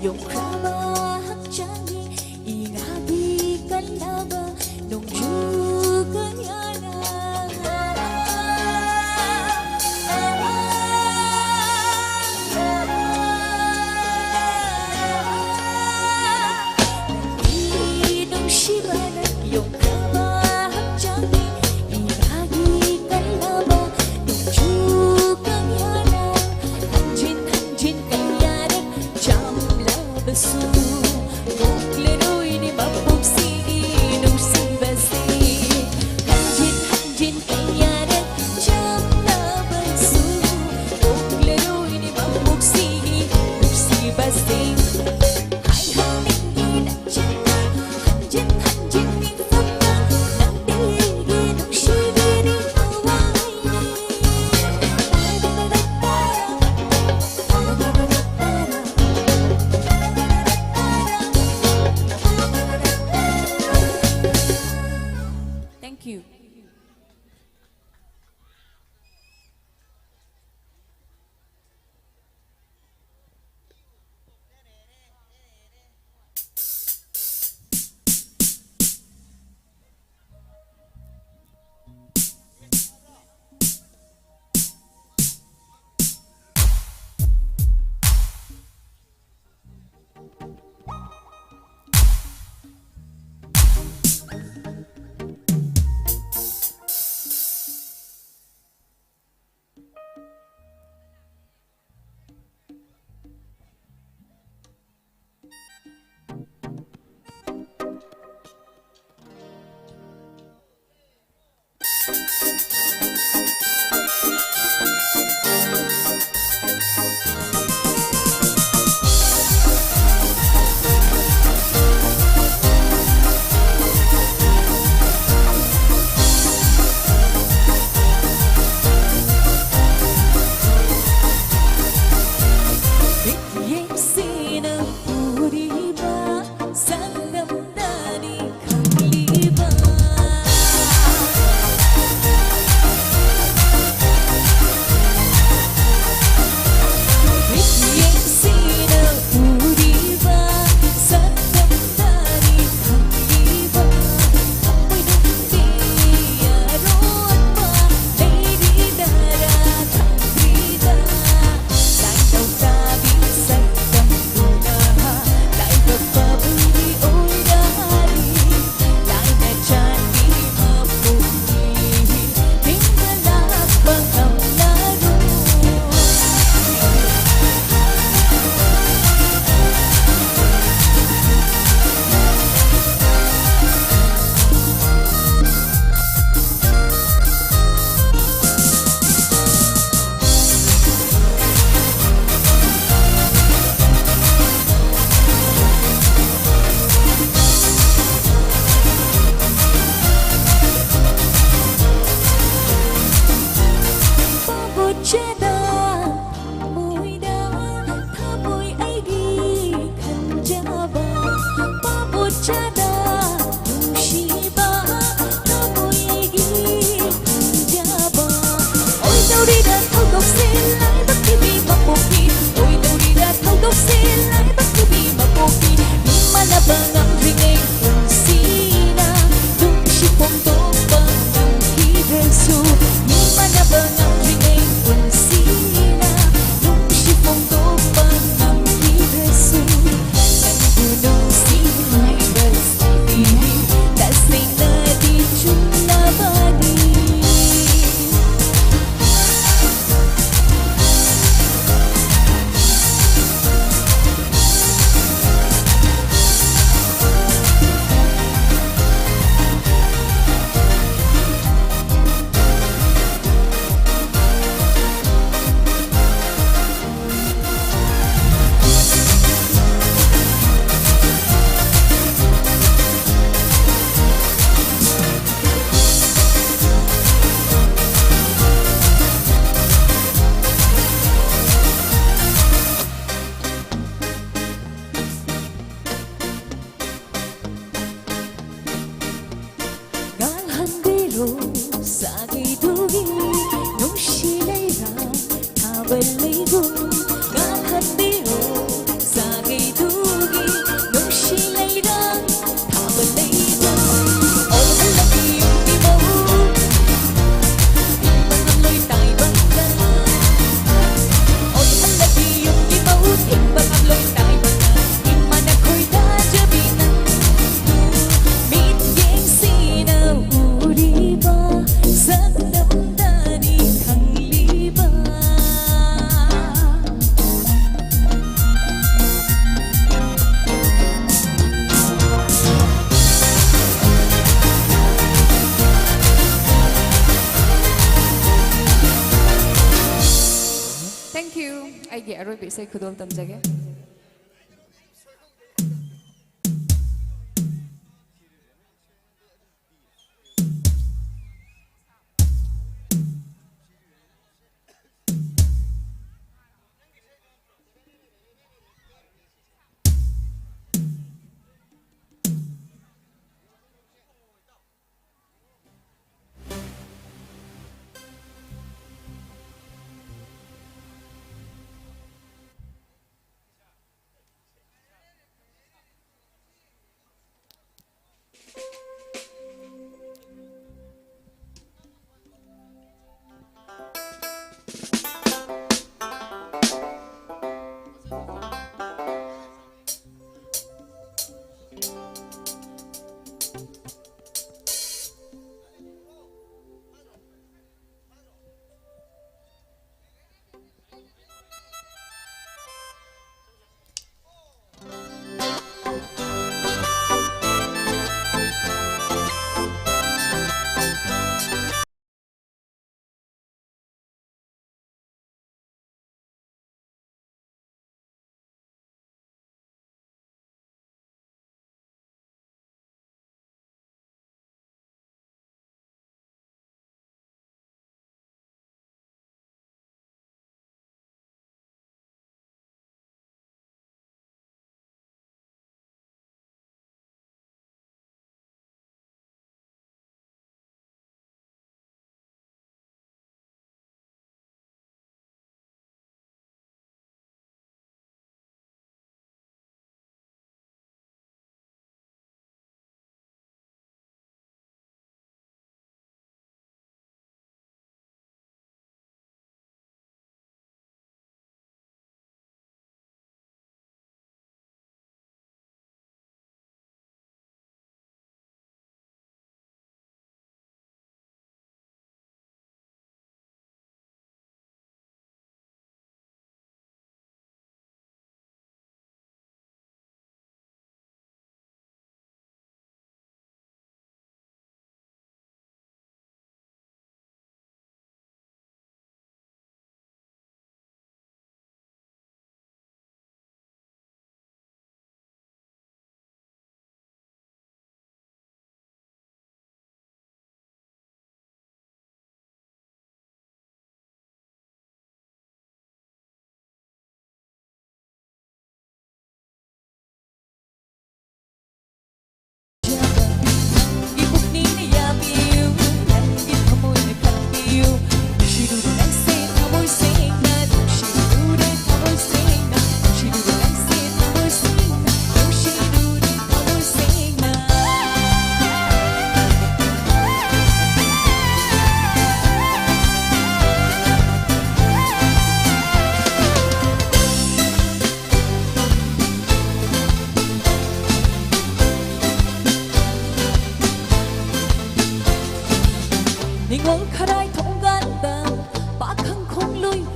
ꯌꯣꯛꯈ꯭ꯔꯕ ꯍꯛꯆꯥꯡꯒꯤ ꯏꯉꯥꯒꯤ ꯀꯜꯂꯕ ꯅꯣꯡꯖꯨ ꯀꯌꯥꯅ ꯅꯪꯒꯤ ꯅꯨꯡꯁꯤꯕꯅ ꯌꯣꯛꯈ꯭ꯔꯕ ꯍꯛꯆꯥꯡꯒꯤ ꯏꯉꯥꯒꯤ ꯀꯜꯂꯕ ꯅꯣꯡꯖꯨ ꯀꯌꯥꯅ ꯍꯟꯖꯤꯟ ꯍꯟꯖꯤꯟ ꯀꯌꯥꯔꯛ ꯆꯥꯝꯂꯕꯁꯨ ꯆꯦꯗ ꯃꯣꯏꯗ ꯊꯃꯣꯏ ꯑꯩꯒꯤ ꯈꯟꯖꯕ, ꯄꯥꯄꯣꯠ ꯆꯥꯗ ꯅꯨꯡꯁꯤꯕ, ꯊꯃꯣꯏꯒꯤ ꯈꯟꯖꯕ꯫ ꯑꯣꯏꯗꯧꯔꯤꯔꯥ ꯊꯧꯗꯣꯛꯁꯦ ꯂꯥꯏꯕꯛꯀꯤ ꯃꯤ ꯃꯄꯣꯛꯀꯤ? ꯑꯣꯏꯗꯧꯔꯤꯔꯥ ꯊꯧꯗꯣꯛꯁꯦ ꯂꯥꯏꯕꯛꯀꯤ ꯃꯤ ꯃꯄꯣꯛꯀꯤ? ꯃꯤ ꯃꯥꯟꯅꯕ ꯉꯝꯗ꯭ꯔꯤꯉꯩ ꯄꯨꯟꯁꯤꯅ ꯅꯨꯡꯁꯤ ꯐꯣꯡꯗꯣꯛꯄ ꯉꯝꯈꯤꯗ꯭ꯔꯁꯨ, ꯃꯤ ꯃꯥꯟꯅꯕ ꯉꯝꯗ꯭ꯔꯤꯉꯩ ꯄꯨꯟꯁꯤꯅ ꯅꯨꯡꯁꯤ ꯐꯣꯡꯗꯣꯛꯄ ꯉꯝꯈꯤꯗ꯭ꯔꯁꯨ, ꯅꯪꯕꯨ ꯅꯨꯡꯁꯤ ꯍꯥꯏꯕꯁꯤꯗꯤ ꯇꯁꯦꯡꯅꯗꯤ ꯆꯨꯝꯂꯕꯅꯤ꯫ ꯉꯥꯜꯍꯟꯕꯤꯔꯣ ꯁꯥꯒꯩꯗꯨꯒꯤ ꯅꯨꯡꯁꯤ ꯂꯩꯔꯥꯡ ꯊꯥꯕ ꯂꯩꯕꯨ꯫ ꯉꯥꯜꯍꯟꯕꯤꯔꯣ ꯁꯥꯒꯩꯗꯨꯒꯤ ꯅꯨꯡꯁꯤ ꯂꯩꯔꯥꯡ ꯊꯥꯕ ꯂꯩꯕꯨ꯫ ꯑꯣꯏꯍꯜꯂꯕꯤ ꯌꯨꯝꯒꯤ ꯃꯧ ꯍꯤꯡꯕ ꯉꯝꯂꯣꯏ ꯇꯥꯏꯕꯪꯗ꯫ ꯑꯣꯏꯍꯜꯂꯕꯤ ꯌꯨꯝꯒꯤ ꯃꯧ ꯍꯤꯡꯕ ꯉꯝꯂꯣꯏ ꯇꯥꯏꯕꯪꯗ꯫ ꯏꯃꯥꯅ ꯈꯣꯏꯗꯥꯖꯕꯤ ꯅꯪꯕꯨ ꯃꯤꯠꯌꯦꯡꯁꯤꯅ ꯎꯔꯤꯕ ꯁꯛꯇꯝꯗꯅꯤ ꯈꯪꯂꯤꯕ꯫ Thank you꯫ ꯑꯩꯒꯤ ꯑꯔꯣꯏꯕ ꯏꯁꯩ ꯈꯨꯗꯣꯜ ꯇꯝꯖꯒꯦ꯫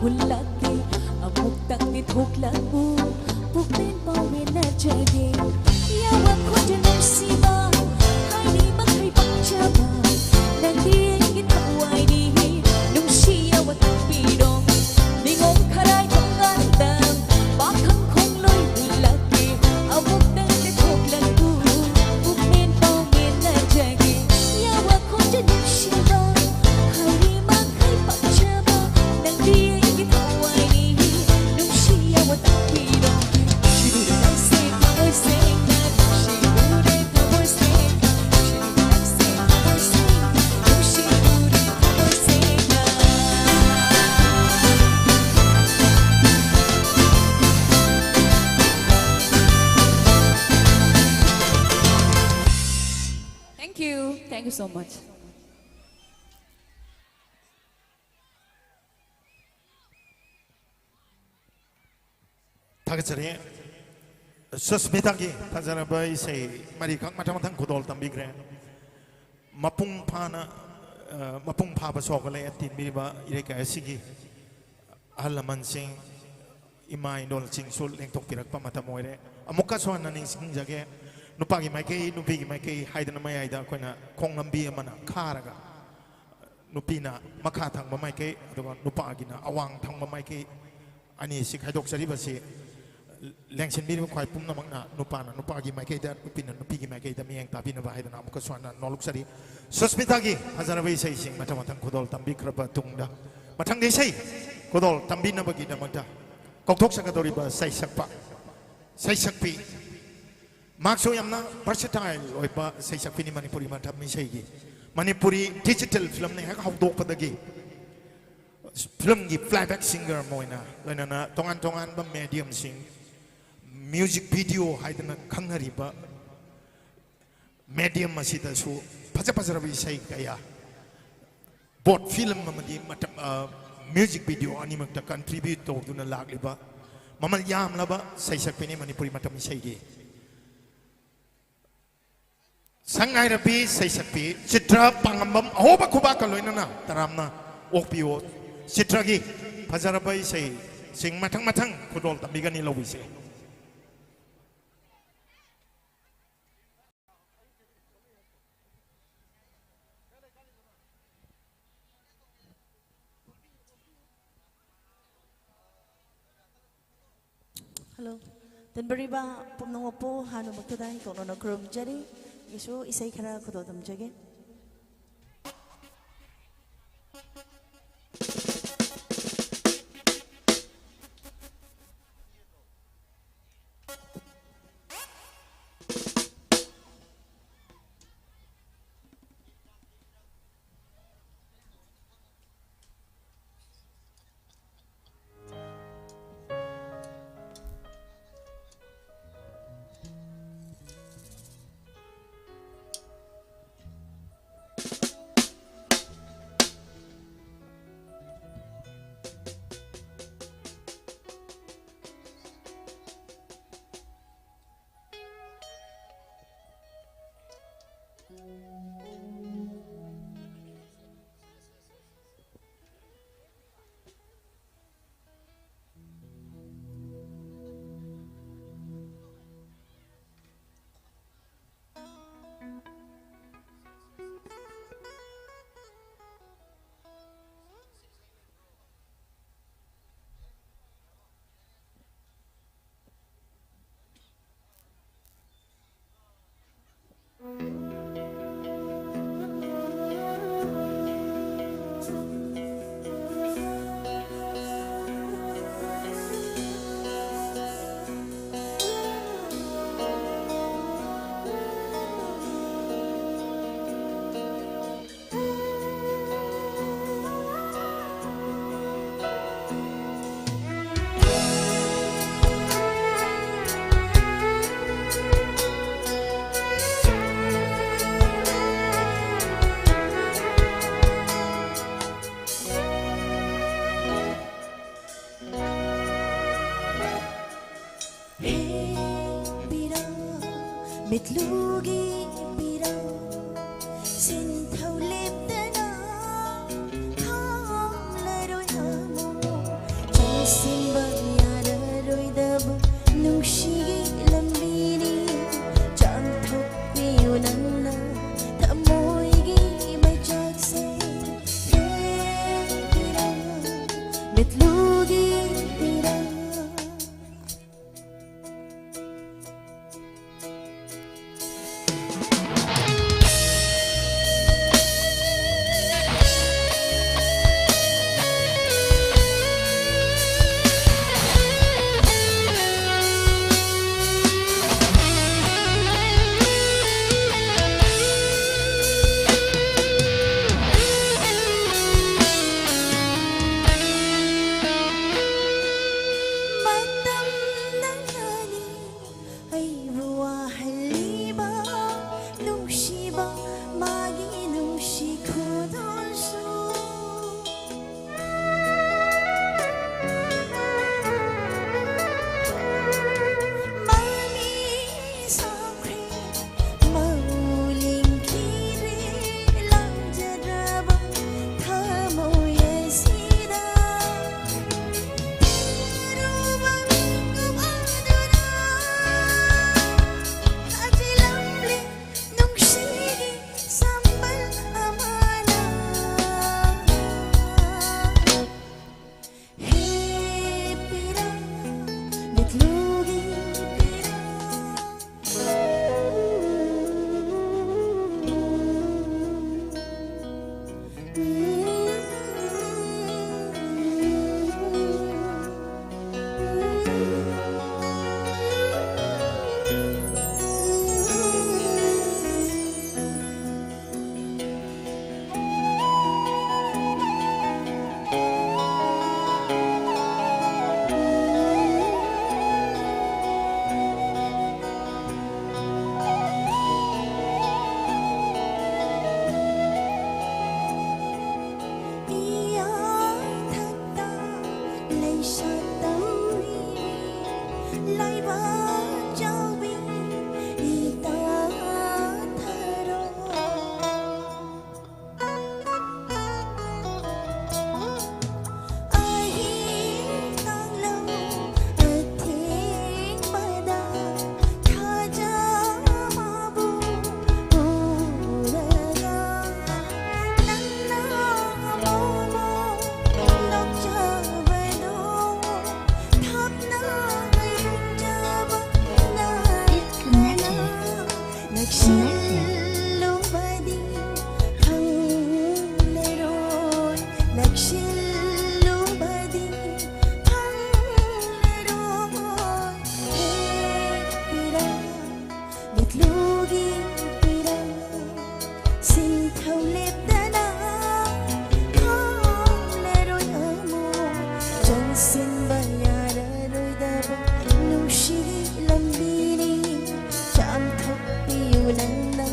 ꯍꯨꯜꯂꯛꯀꯦ, ꯑꯃꯨꯛꯇꯪꯗꯤ ꯊꯣꯛꯂꯛꯎ, ꯄꯨꯛꯅꯤꯡ ꯄꯥꯎꯃꯤꯟꯅꯖꯒꯦ꯫ ꯌꯥꯋꯥ ꯈꯣꯟꯖꯦꯜ ꯅꯨꯡꯁꯤꯕ, ꯍꯥꯏꯔꯤ ꯃꯈꯩ ꯄꯥꯝꯖꯕ, ꯅꯪꯗꯤ ꯑꯩꯒꯤ ꯊꯋꯥꯏꯅꯤ꯫ ꯅꯨꯡꯁꯤ ꯌꯥꯋꯥ ꯇꯥꯛꯄꯤꯔꯣ, ꯅꯤꯉꯣꯝ ꯈꯔꯥꯏ ꯊꯣꯡꯒꯥꯟꯗ, ꯄꯥꯈꯪ ꯈꯣꯡꯂꯣꯏ ꯍꯨꯜꯂꯛꯀꯦ, ꯑꯃꯨꯛꯇꯪꯗꯤ ꯊꯣꯛꯂꯛꯎ, ꯄꯨꯛꯅꯤꯡ ꯄꯥꯎꯃꯤꯟꯅꯖꯒꯦ꯫ ꯌꯥꯋꯥ ꯈꯣꯟꯖꯦꯜ ꯅꯨꯡꯁꯤꯕ, ꯍꯥꯏꯔꯤ ꯃꯈꯩ ꯄꯥꯝꯖꯕ, ꯅꯪꯗꯤ ꯑꯩꯒꯤ ꯊꯋꯥꯏꯅꯤ꯫ ꯅꯨꯡꯁꯤ ꯌꯥꯋꯥ ꯇꯥꯛꯄꯤꯔꯣ, ꯅꯨꯡꯁꯤꯕꯤꯔꯦ ꯊꯃꯣꯏ ꯁꯦꯡꯅ, ꯅꯨꯡꯁꯤꯕꯤꯔꯦ ꯊꯃꯣꯏ ꯁꯦꯡꯅ, ꯅꯨꯡꯁꯤꯕꯤꯔꯦ ꯊꯃꯣꯏ ꯁꯦꯡꯅ, ꯅꯨꯡꯁꯤꯕꯤꯔꯦ ꯊꯃꯣꯏ ꯁꯦꯡꯅ꯫ Thank you. Thank you so much. ꯊꯥꯒꯠꯆꯔꯤ꯫ ꯁꯨꯁꯃꯤꯇꯥꯒꯤ ꯐꯖꯔꯕ ꯏꯁꯩ ꯃꯔꯤꯈꯛ ꯃꯊꯪ ꯃꯊꯪ ꯈꯨꯗꯣꯜ ꯇꯝꯕꯤꯈ꯭ꯔꯦ꯫ ꯃꯄꯨꯡ ꯐꯥꯅ, ꯑ, ꯃꯄꯨꯡ ꯐꯥꯕ ꯁꯣꯛꯒ ꯂꯩ ꯇꯤꯟꯕꯤꯔꯤꯕ ꯏꯔꯩꯀꯥꯏ ꯑꯁꯤꯒꯤ ꯑꯍꯜ ꯂꯃꯟꯁꯤꯡ, ꯏꯃꯥ ꯏꯗꯣꯜꯁꯤꯡꯁꯨ ꯂꯦꯡꯊꯣꯛꯄꯤꯔꯛꯄ ꯃꯇꯝ ꯑꯣꯏꯔꯦ꯫ ꯑꯃꯨꯛꯀꯁꯨ ꯍꯟꯅ ꯅꯤꯡꯁꯤꯡꯖꯒꯦ, ꯅꯨꯄꯥꯒꯤ ꯃꯥꯏꯀꯩ, ꯅꯨꯄꯤꯒꯤ ꯃꯥꯏꯀꯩ ꯍꯥꯏꯗꯅ ꯃꯌꯥꯏꯗ ꯑꯩꯈꯣꯏꯅ ꯈꯣꯡ ꯂꯝꯕꯤ ꯑꯃꯅ ꯈꯥꯔꯒ, ꯅꯨꯄꯤꯅ ꯃꯈꯥ ꯊꯪꯕ ꯃꯥꯏꯀꯩ, ꯑꯗꯨꯒ ꯅꯨꯄꯥꯒꯤꯅ ꯑꯋꯥꯡ ꯊꯪꯕ ꯃꯥꯏꯀꯩ, ꯑꯅꯤꯁꯤ ꯈꯥꯏꯗꯣꯛꯆꯔꯤꯕꯁꯤ ꯂꯦꯡꯁꯤꯟꯕꯤꯔꯤꯕ ꯈ꯭ꯋꯥꯏ ꯄꯨꯝꯅꯃꯛꯅ ꯅꯨꯄꯥꯅ ꯅꯨꯄꯥꯒꯤ ꯃꯥꯏꯀꯩꯗ, ꯅꯨꯄꯤꯅ ꯅꯨꯄꯤꯒꯤ ꯃꯥꯏꯀꯩꯗ ꯃꯤꯠꯌꯦꯡ ꯇꯥꯕꯤꯅꯕ ꯍꯥꯏꯗꯅ ꯑꯃꯨꯛꯀꯁꯨ ꯍꯟꯅ ꯅꯣꯜꯂꯨꯛꯆꯔꯤ꯫ ꯁꯨꯁꯃꯤꯇꯥꯒꯤ ꯐꯖꯔꯕ ꯏꯁꯩꯁꯤꯡ ꯃꯊꯪ ꯃꯊꯪ ꯈꯨꯗꯣꯜ ꯇꯝꯕꯤꯈ꯭ꯔꯕ ꯇꯨꯡꯗ, ꯃꯊꯪꯒꯤ ꯏꯁꯩ ꯈꯨꯗꯣꯜ ꯇꯝꯕꯤꯅꯕꯒꯤꯗꯃꯛꯇ ꯀꯧꯊꯣꯛꯆꯒꯗꯧꯔꯤꯕ ꯁꯩꯁꯛꯄ, ꯁꯩꯁꯛꯄꯤ, ꯃꯍꯥꯛꯁꯨ ꯌꯥꯝꯅ versatile ꯑꯣꯏꯕ ꯁꯩꯁꯛꯄꯤꯅꯤ꯫ ꯃꯅꯤꯄꯨꯔꯤ ꯃꯇꯝ ꯏꯁꯩꯒꯤ, ꯃꯅꯤꯄꯨꯔꯤ digital filmꯅ ꯍꯦꯛ ꯍꯧꯗꯣꯛꯄꯗꯒꯤ filmꯒꯤ playback singer ꯑꯃ ꯑꯣꯏꯅ, ꯂꯣꯏꯅꯅ ꯇꯣꯉꯥꯟ ꯇꯣꯉꯥꯟꯕ mediumꯁꯤꯡ, music video ꯍꯥꯏꯗꯅ ꯈꯪꯅꯔꯤꯕ medium ꯑꯁꯤꯗꯁꯨ ꯐꯖ ꯐꯖꯔꯕ ꯏꯁꯩ ꯀꯌꯥ, both film ꯑꯃꯗꯤ ꯃꯇꯝ, ꯑ, music video ꯑꯅꯤꯃꯛꯇ contribute ꯇꯧꯗꯨꯅ ꯂꯥꯛꯂꯤꯕ ꯃꯃꯜ ꯌꯥꯝꯂꯕ ꯁꯩꯁꯛꯄꯤꯅꯤ ꯃꯅꯤꯄꯨꯔꯤ ꯃꯇꯝ ꯏꯁꯩꯒꯤ꯫ ꯁꯛꯅꯥꯏꯔꯕꯤ ꯁꯩꯁꯛꯄꯤ ꯆꯤꯇ꯭ꯔ ꯄꯥꯉꯝꯕꯝ ꯑꯍꯣꯕ ꯈꯨꯕꯥꯛꯀ ꯂꯣꯏꯅꯅ ꯇꯔꯥꯝꯅ ꯑꯣꯛꯄꯤꯌꯣ꯫ ꯆꯤꯇ꯭ꯔꯒꯤ ꯐꯖꯔꯕ ꯏꯁꯩꯁꯤꯡ ꯃꯊꯪ ꯃꯊꯪ ꯈꯨꯗꯣꯜ ꯇꯝꯕꯤꯒꯅꯤ, ꯂꯧꯕꯤꯁꯦ꯫ Hello꯫ ꯇꯤꯟꯕꯔꯤꯕ ꯄꯨꯝꯅꯃꯛꯄꯨ ꯍꯥꯟꯅꯃꯛꯇꯗ ꯏꯀꯣꯛꯅꯅ ꯈꯨꯔꯨꯝꯖꯔꯤ꯫ ꯑꯩꯁꯨ ꯏꯁꯩ ꯈꯔ ꯈꯨꯗꯣꯜ ꯇꯝꯖꯒꯦ꯫ ꯄꯤꯔꯣ, ꯃꯤꯠꯂꯨꯒꯤ ꯄꯤꯔꯣ, ꯁꯤꯟꯊꯧ ꯂꯦꯞꯇꯅ ꯈꯥꯝꯂꯔꯣꯏ꯫ ꯎꯒꯤꯔꯥ꯫ ꯃꯇꯝ ꯅꯪꯅꯅꯤ ꯑꯩꯕꯨ ꯋꯥꯍꯜꯂꯤꯕ, ꯅꯨꯡꯁꯤꯕ ꯃꯥꯒꯤ ꯅꯨꯡꯁꯤ ꯈꯨꯗꯣꯜꯁꯨ꯫ ꯃꯃꯤ ꯁꯥꯈ꯭ꯔꯦ, ꯃꯧꯂꯤꯡꯈꯤꯔꯦ, ꯂꯥꯡꯖꯗ꯭ꯔꯕ ꯊꯃꯣꯏ ꯑꯁꯤꯗ꯫ ꯇꯔꯨꯕ ꯃꯤꯀꯨꯞ ꯑꯗꯨꯅ ꯊꯥꯖꯤꯜꯂꯝꯂꯦ ꯅꯨꯡꯁꯤꯒꯤ ꯁꯝꯕꯜ ꯑꯃꯅ꯫ ꯍꯦ ꯄꯤꯔꯥ, ꯃꯤꯠꯂꯨꯒꯤ ꯄꯤꯔꯥ꯫ ꯏꯌꯥꯊꯛꯇ ꯂꯩꯁꯥ ꯇꯝꯕꯤ ꯂꯥꯏꯕꯛ ꯆꯥꯎꯕꯤ ꯏꯇꯥ ꯊꯔꯣ꯫ ꯑꯍꯤꯡ ꯀꯥꯡꯂꯧ ꯑꯊꯦꯡꯕꯗ ꯊꯥꯖ ꯃꯥꯕꯨ ꯎꯔꯒ ꯅꯪꯅ ꯑꯃꯨꯛ ꯅꯣꯛꯆꯕ ꯁꯤꯟꯕ ꯌꯥꯔꯔꯣꯏꯗꯕ ꯅꯨꯡꯁꯤꯒꯤ ꯂꯝꯕꯤꯅꯤ꯫ ꯆꯥꯝꯊꯣꯛꯄꯤꯌꯨ ꯅꯪꯅ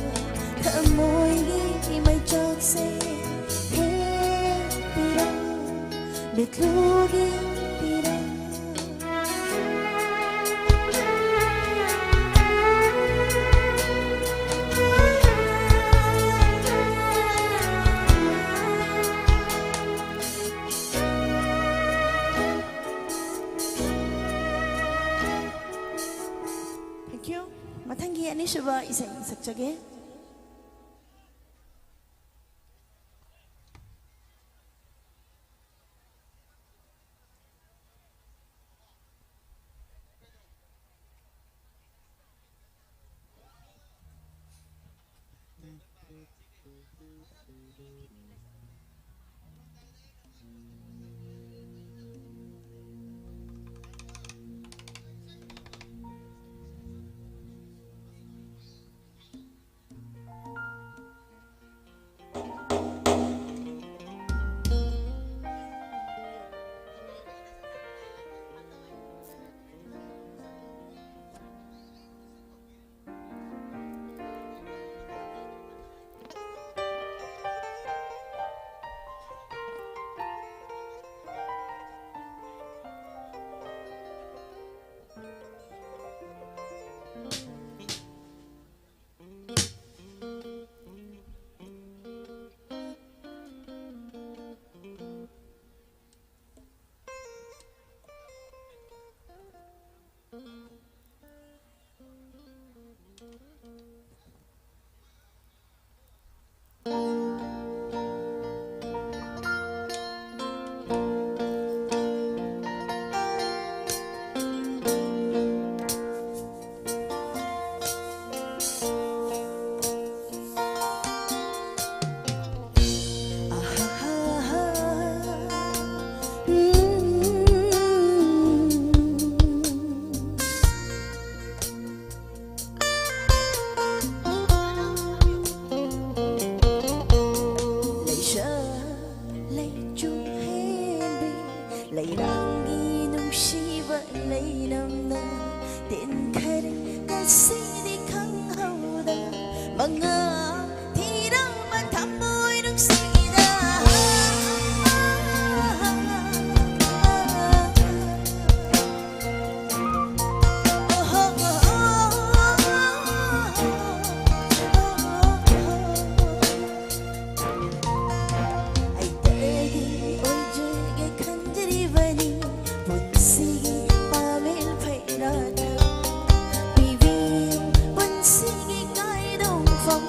ꯊꯃꯣꯏꯒꯤ ꯃꯩꯆꯥꯛꯁꯦ꯫ ꯍꯦ ꯄꯤꯔꯝ, ꯃꯤꯠꯂꯨꯒꯤ ꯄꯤꯔꯝ꯫ Thank you. ꯃꯊꯪꯒꯤ ꯑꯅꯤꯁꯨꯕ ꯏꯁꯩ ꯁꯛꯆꯒꯦ꯫ ꯂꯩꯔꯥꯡꯒꯤ ꯅꯨꯡꯁꯤꯕ ꯂꯩꯔꯝꯅ ꯇꯦꯟꯈꯔꯦ ꯉꯁꯤꯗꯤ ꯈꯪꯍꯧꯗ ꯃꯉꯥ ꯊꯤꯔꯝꯕ ꯊꯃꯣꯏ ꯅꯨꯡꯁꯤꯗ꯫ ꯑꯩꯗꯤ ꯑꯣꯏꯖꯒꯦ ꯈꯟꯖꯔꯤꯕꯅꯤ ꯄꯨꯟꯁꯤꯒꯤ ꯄꯥꯃꯦꯜ ꯐꯩꯔꯥ ꯄꯤꯕꯤꯌꯨ ꯄꯨꯟꯁꯤꯒꯤ ꯀꯥꯏꯗꯣꯡꯐꯝ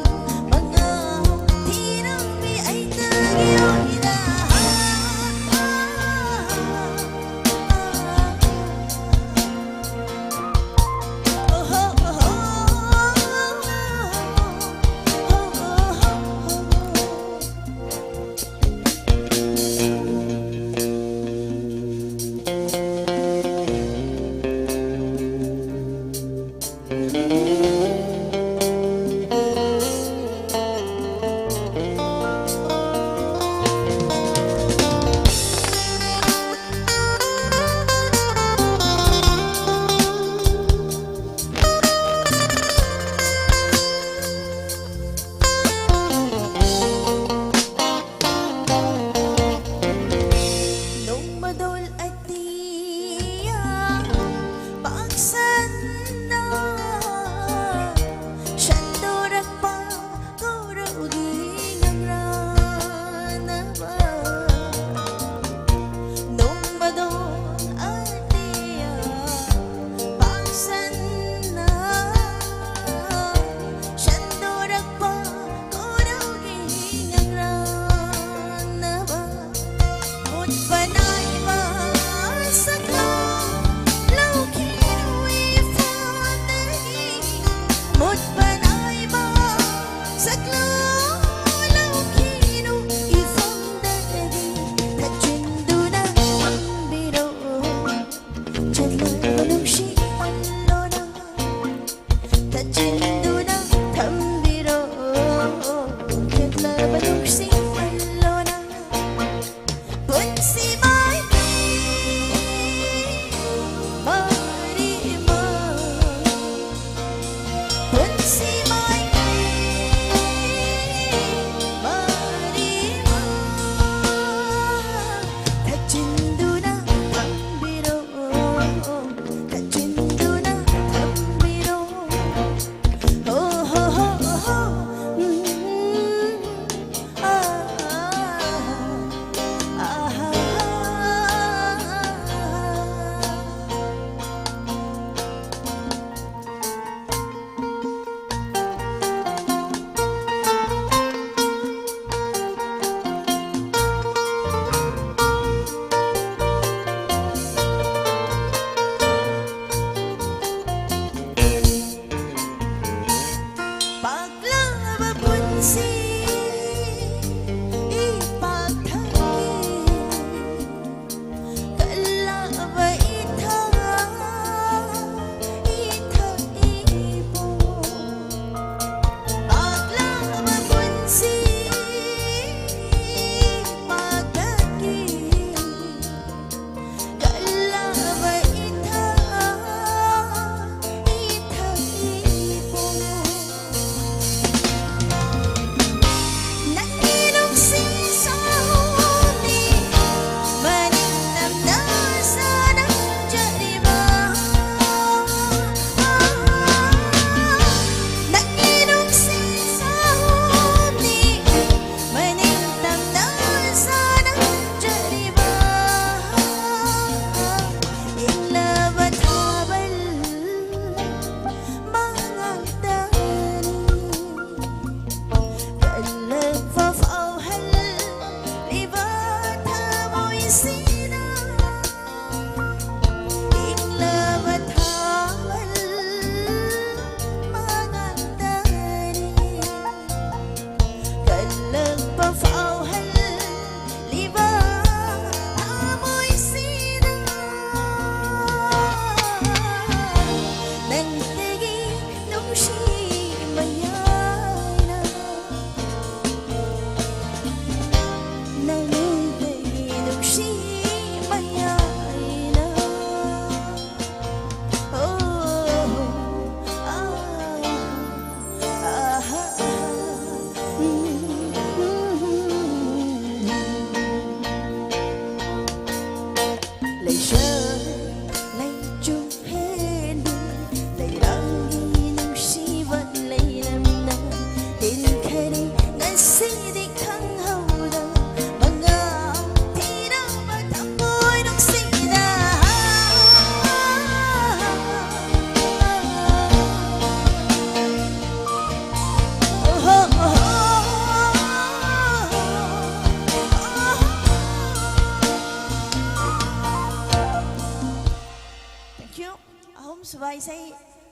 ꯁꯨꯕ ꯏꯁꯩ,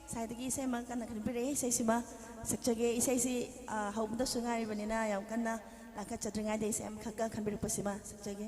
ꯉꯁꯥꯏꯗꯒꯤ ꯏꯁꯩ ꯑꯃ ꯀꯟꯅ ꯈꯟꯕꯤꯔꯛꯑꯦ꯫ ꯏꯁꯩꯁꯤꯃ ꯁꯛꯆꯒꯦ꯫ ꯏꯁꯩꯁꯤ, ꯑ, ꯍꯧꯕꯗꯁꯨ ꯉꯥꯏꯔꯤꯕꯅꯤꯅ ꯌꯥꯝ ꯀꯟꯅ ꯂꯥꯡꯈꯠꯆꯗ꯭ꯔꯤꯉꯩꯗ ꯏꯁꯩ ꯑꯃꯈꯛꯀ ꯈꯟꯕꯤꯔꯛꯄꯁꯤꯃ ꯁꯛꯆꯒꯦ꯫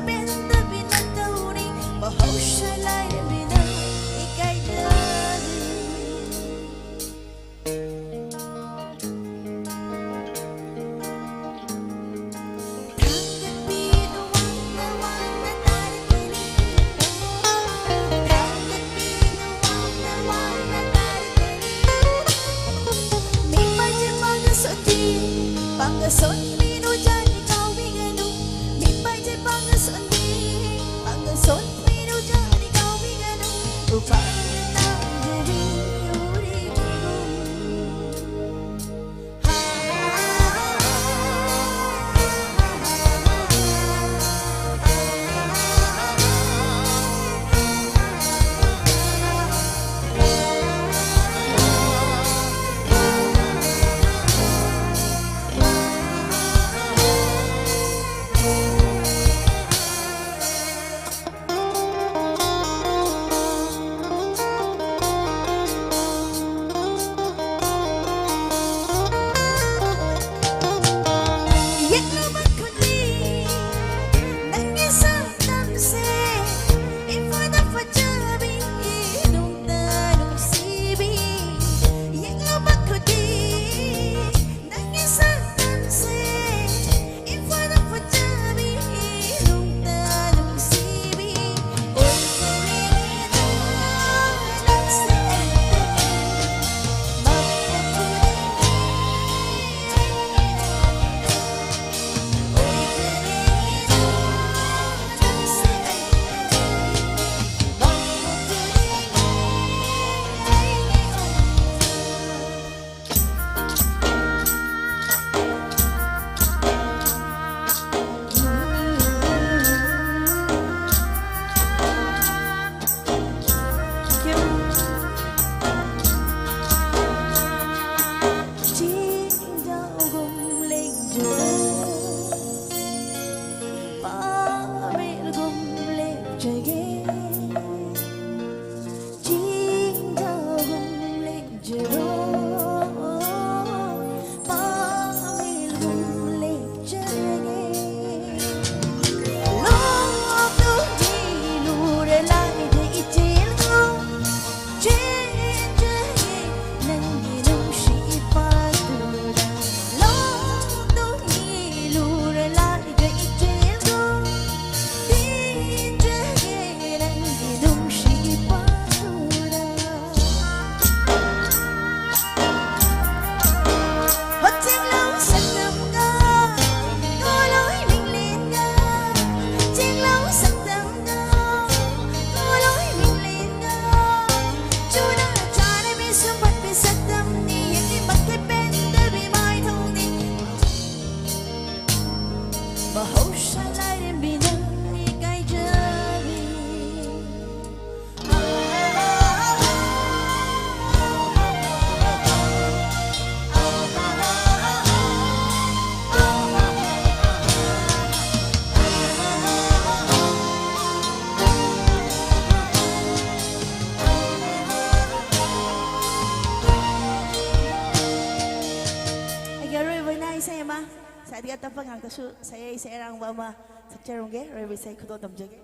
ꯄꯦꯟꯗꯕꯤ ꯅꯪ ꯇꯧꯔꯤ ꯃꯍꯧꯁꯥ ꯂꯥꯏꯔꯕꯤꯅ ꯏꯀꯥꯏꯗꯕꯤ꯫ ꯇꯞꯄ ꯉꯥꯛꯇꯁꯨ ꯁꯛꯑꯦ, ꯏꯁꯩ ꯑꯔꯥꯡꯕ ꯑꯃ ꯁꯛꯆꯔꯝꯒꯦ꯫ ꯑꯔꯣꯏꯕ ꯏꯁꯩ ꯈꯨꯗꯣꯜ ꯇꯝꯖꯒꯦ꯫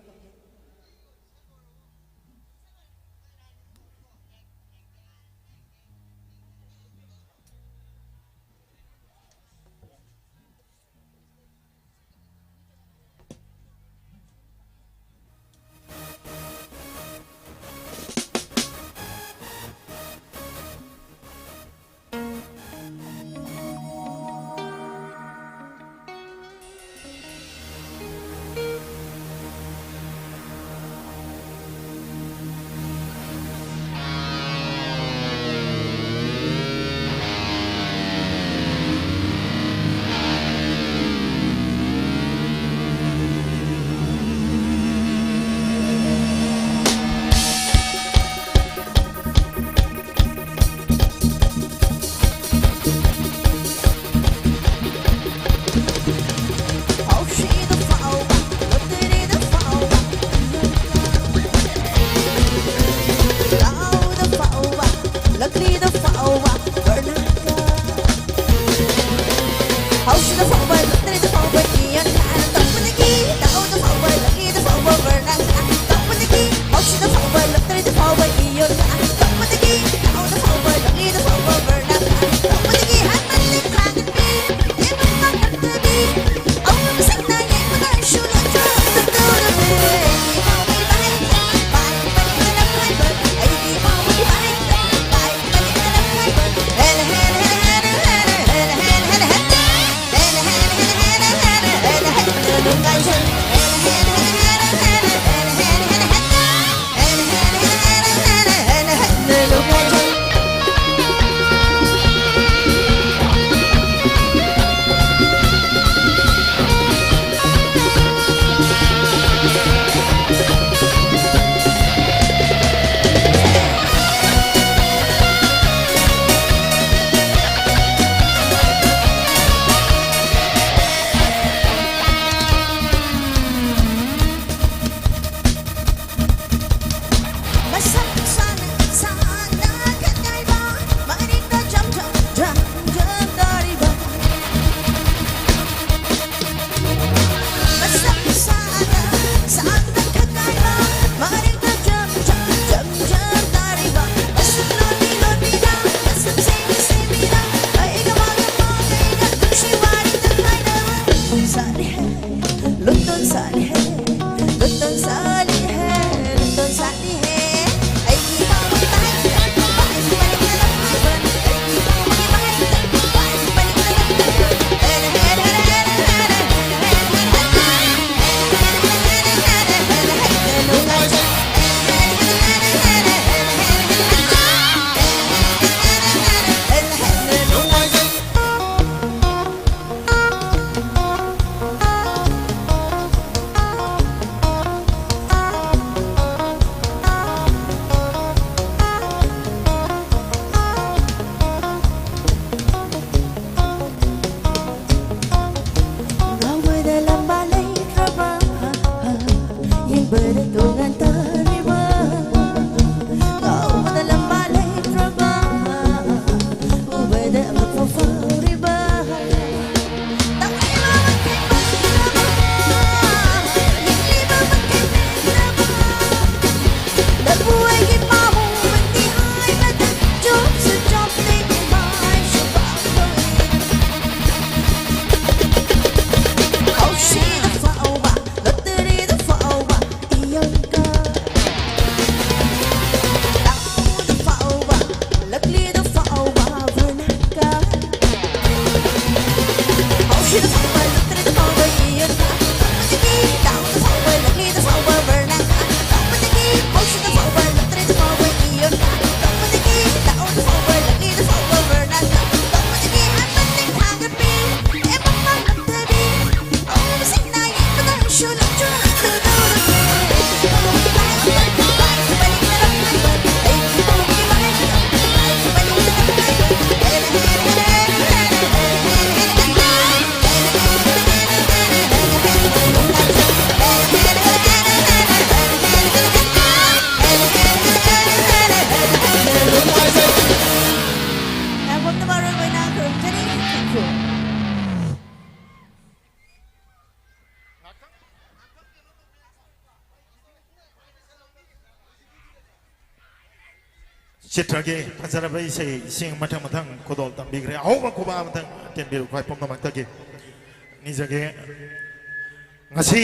ꯌꯦꯡꯕꯗ ꯇꯣꯉꯥꯟ ꯇꯥꯔꯤꯕ, ꯀꯥꯎꯕꯗ ꯂꯝꯕꯥ ꯂꯩꯇ꯭ꯔꯕ, ꯎꯕꯗ ꯑꯉꯛꯄ ꯐꯥꯎꯔꯤꯕ, ꯇꯧꯔꯤꯕ ꯃꯈꯩ ꯃꯥꯟꯅꯕ, ꯌꯦꯡꯂꯤꯕ ꯃꯈꯩ ꯄꯦꯟꯗꯕ, ꯅꯪꯕꯨ ꯑꯩꯒꯤ ꯄꯥꯃꯨꯕꯅꯤ ꯍꯥꯏꯕꯗ ꯆꯨꯞꯁꯨ ꯆꯨꯞꯂꯤ, ꯃꯥꯏꯁꯨ ꯄꯥꯛꯊꯣꯛꯏ꯫ ꯍꯧꯁꯤꯗ ꯐꯥꯎꯕ, ꯂꯣꯇꯔꯤꯗ ꯐꯥꯎꯕ, ꯏꯌꯣꯟꯀ꯫ ꯇꯥꯎꯗ ꯐꯥꯎꯕ, ꯂꯛꯂꯤꯗ ꯐꯥꯎꯕ, ꯕꯔꯅꯥꯀ꯫ ꯍꯧꯁꯤꯗ ꯐꯥꯎꯕ, ꯂꯣꯇꯔꯤꯗ ꯐꯥꯎꯕ, ꯏꯌꯣꯟꯀ꯫ ꯇꯧꯕꯗꯒꯤ, ꯇꯥꯎꯗ ꯐꯥꯎꯕ, ꯂꯛꯂꯤꯗ ꯐꯥꯎꯕ, ꯕꯔꯅꯥꯀ꯫ ꯇꯧꯕꯗꯒꯤ, ꯍꯧꯁꯤꯗ ꯐꯥꯎꯕ, ꯂꯣꯇꯔꯤꯗ ꯐꯥꯎꯕ, ꯏꯌꯣꯟꯀ꯫ ꯇꯧꯕꯗꯒꯤ, ꯇꯥꯎꯗ ꯐꯥꯎꯕ, ꯂꯛꯂꯤꯗ ꯐꯥꯎꯕ, ꯕꯔꯅꯥꯀ꯫ ꯇꯧꯕꯗꯒꯤ, ꯍꯥꯏꯕ ꯊꯥꯒꯠꯄꯤ, ꯑꯦ ꯃꯄꯥꯟ ꯅꯝꯊꯕꯤ꯫ ꯑꯦꯜꯕꯝꯗ ꯃꯔꯨꯑꯣꯏꯅ ꯈꯨꯔꯨꯝꯖꯔꯤ꯫ ꯈꯨꯔꯨꯝꯖꯔꯤ꯫ ꯆꯤꯇ꯭ꯔꯒꯤ ꯐꯖꯔꯕ ꯏꯁꯩꯁꯤꯡ ꯃꯊꯪ ꯃꯊꯪ ꯈꯨꯗꯣꯜ ꯇꯝꯕꯤꯈ꯭ꯔꯦ꯫ ꯑꯍꯧꯕ ꯈꯨꯕꯥꯛ ꯑꯃꯇꯪ ꯇꯦꯟꯕꯤꯔꯨ ꯈ꯭ꯋꯥꯏ ꯄꯨꯝꯅꯃꯛꯇꯒꯤ ꯅꯤꯖꯒꯦ꯫ ꯉꯁꯤ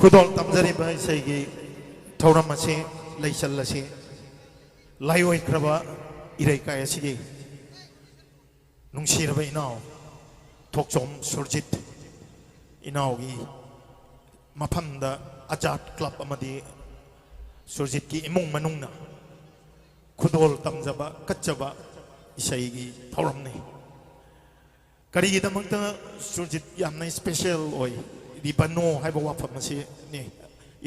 ꯈꯨꯗꯣꯜ ꯇꯝꯖꯔꯤꯕ ꯏꯁꯩꯒꯤ ꯊꯧꯔꯝ ꯑꯁꯤ, ꯂꯩꯆꯜ ꯑꯁꯤ ꯂꯥꯏꯑꯣꯏꯈ꯭ꯔꯕ ꯏꯔꯩꯀꯥꯏ ꯑꯁꯤꯒꯤ ꯅꯨꯡꯁꯤꯔꯕ ꯏꯅꯥꯎ ꯊꯣꯛꯆꯣꯝ ꯁꯨꯔꯖꯤꯠ ꯏꯅꯥꯎꯒꯤ ꯃꯐꯝꯗ ꯑꯖꯥꯠ ꯀ꯭ꯂꯕ ꯑꯃꯗꯤ ꯁꯨꯔꯖꯤꯠꯀꯤ ꯏꯃꯨꯡ ꯃꯅꯨꯡꯅ ꯈꯨꯗꯣꯜ ꯇꯝꯖꯕ ꯀꯠꯆꯕ ꯏꯁꯩꯒꯤ ꯊꯧꯔꯝꯅꯤ꯫ ꯀꯔꯤꯒꯤꯗꯃꯛꯇ ꯁꯨꯔꯖꯤꯠ ꯌꯥꯝꯅ ꯏꯁꯄꯦꯁꯦꯜ ꯑꯣꯏꯔꯤꯕꯅꯣ ꯍꯥꯏꯕ ꯋꯥꯐꯝ ꯑꯁꯤꯅꯤ꯫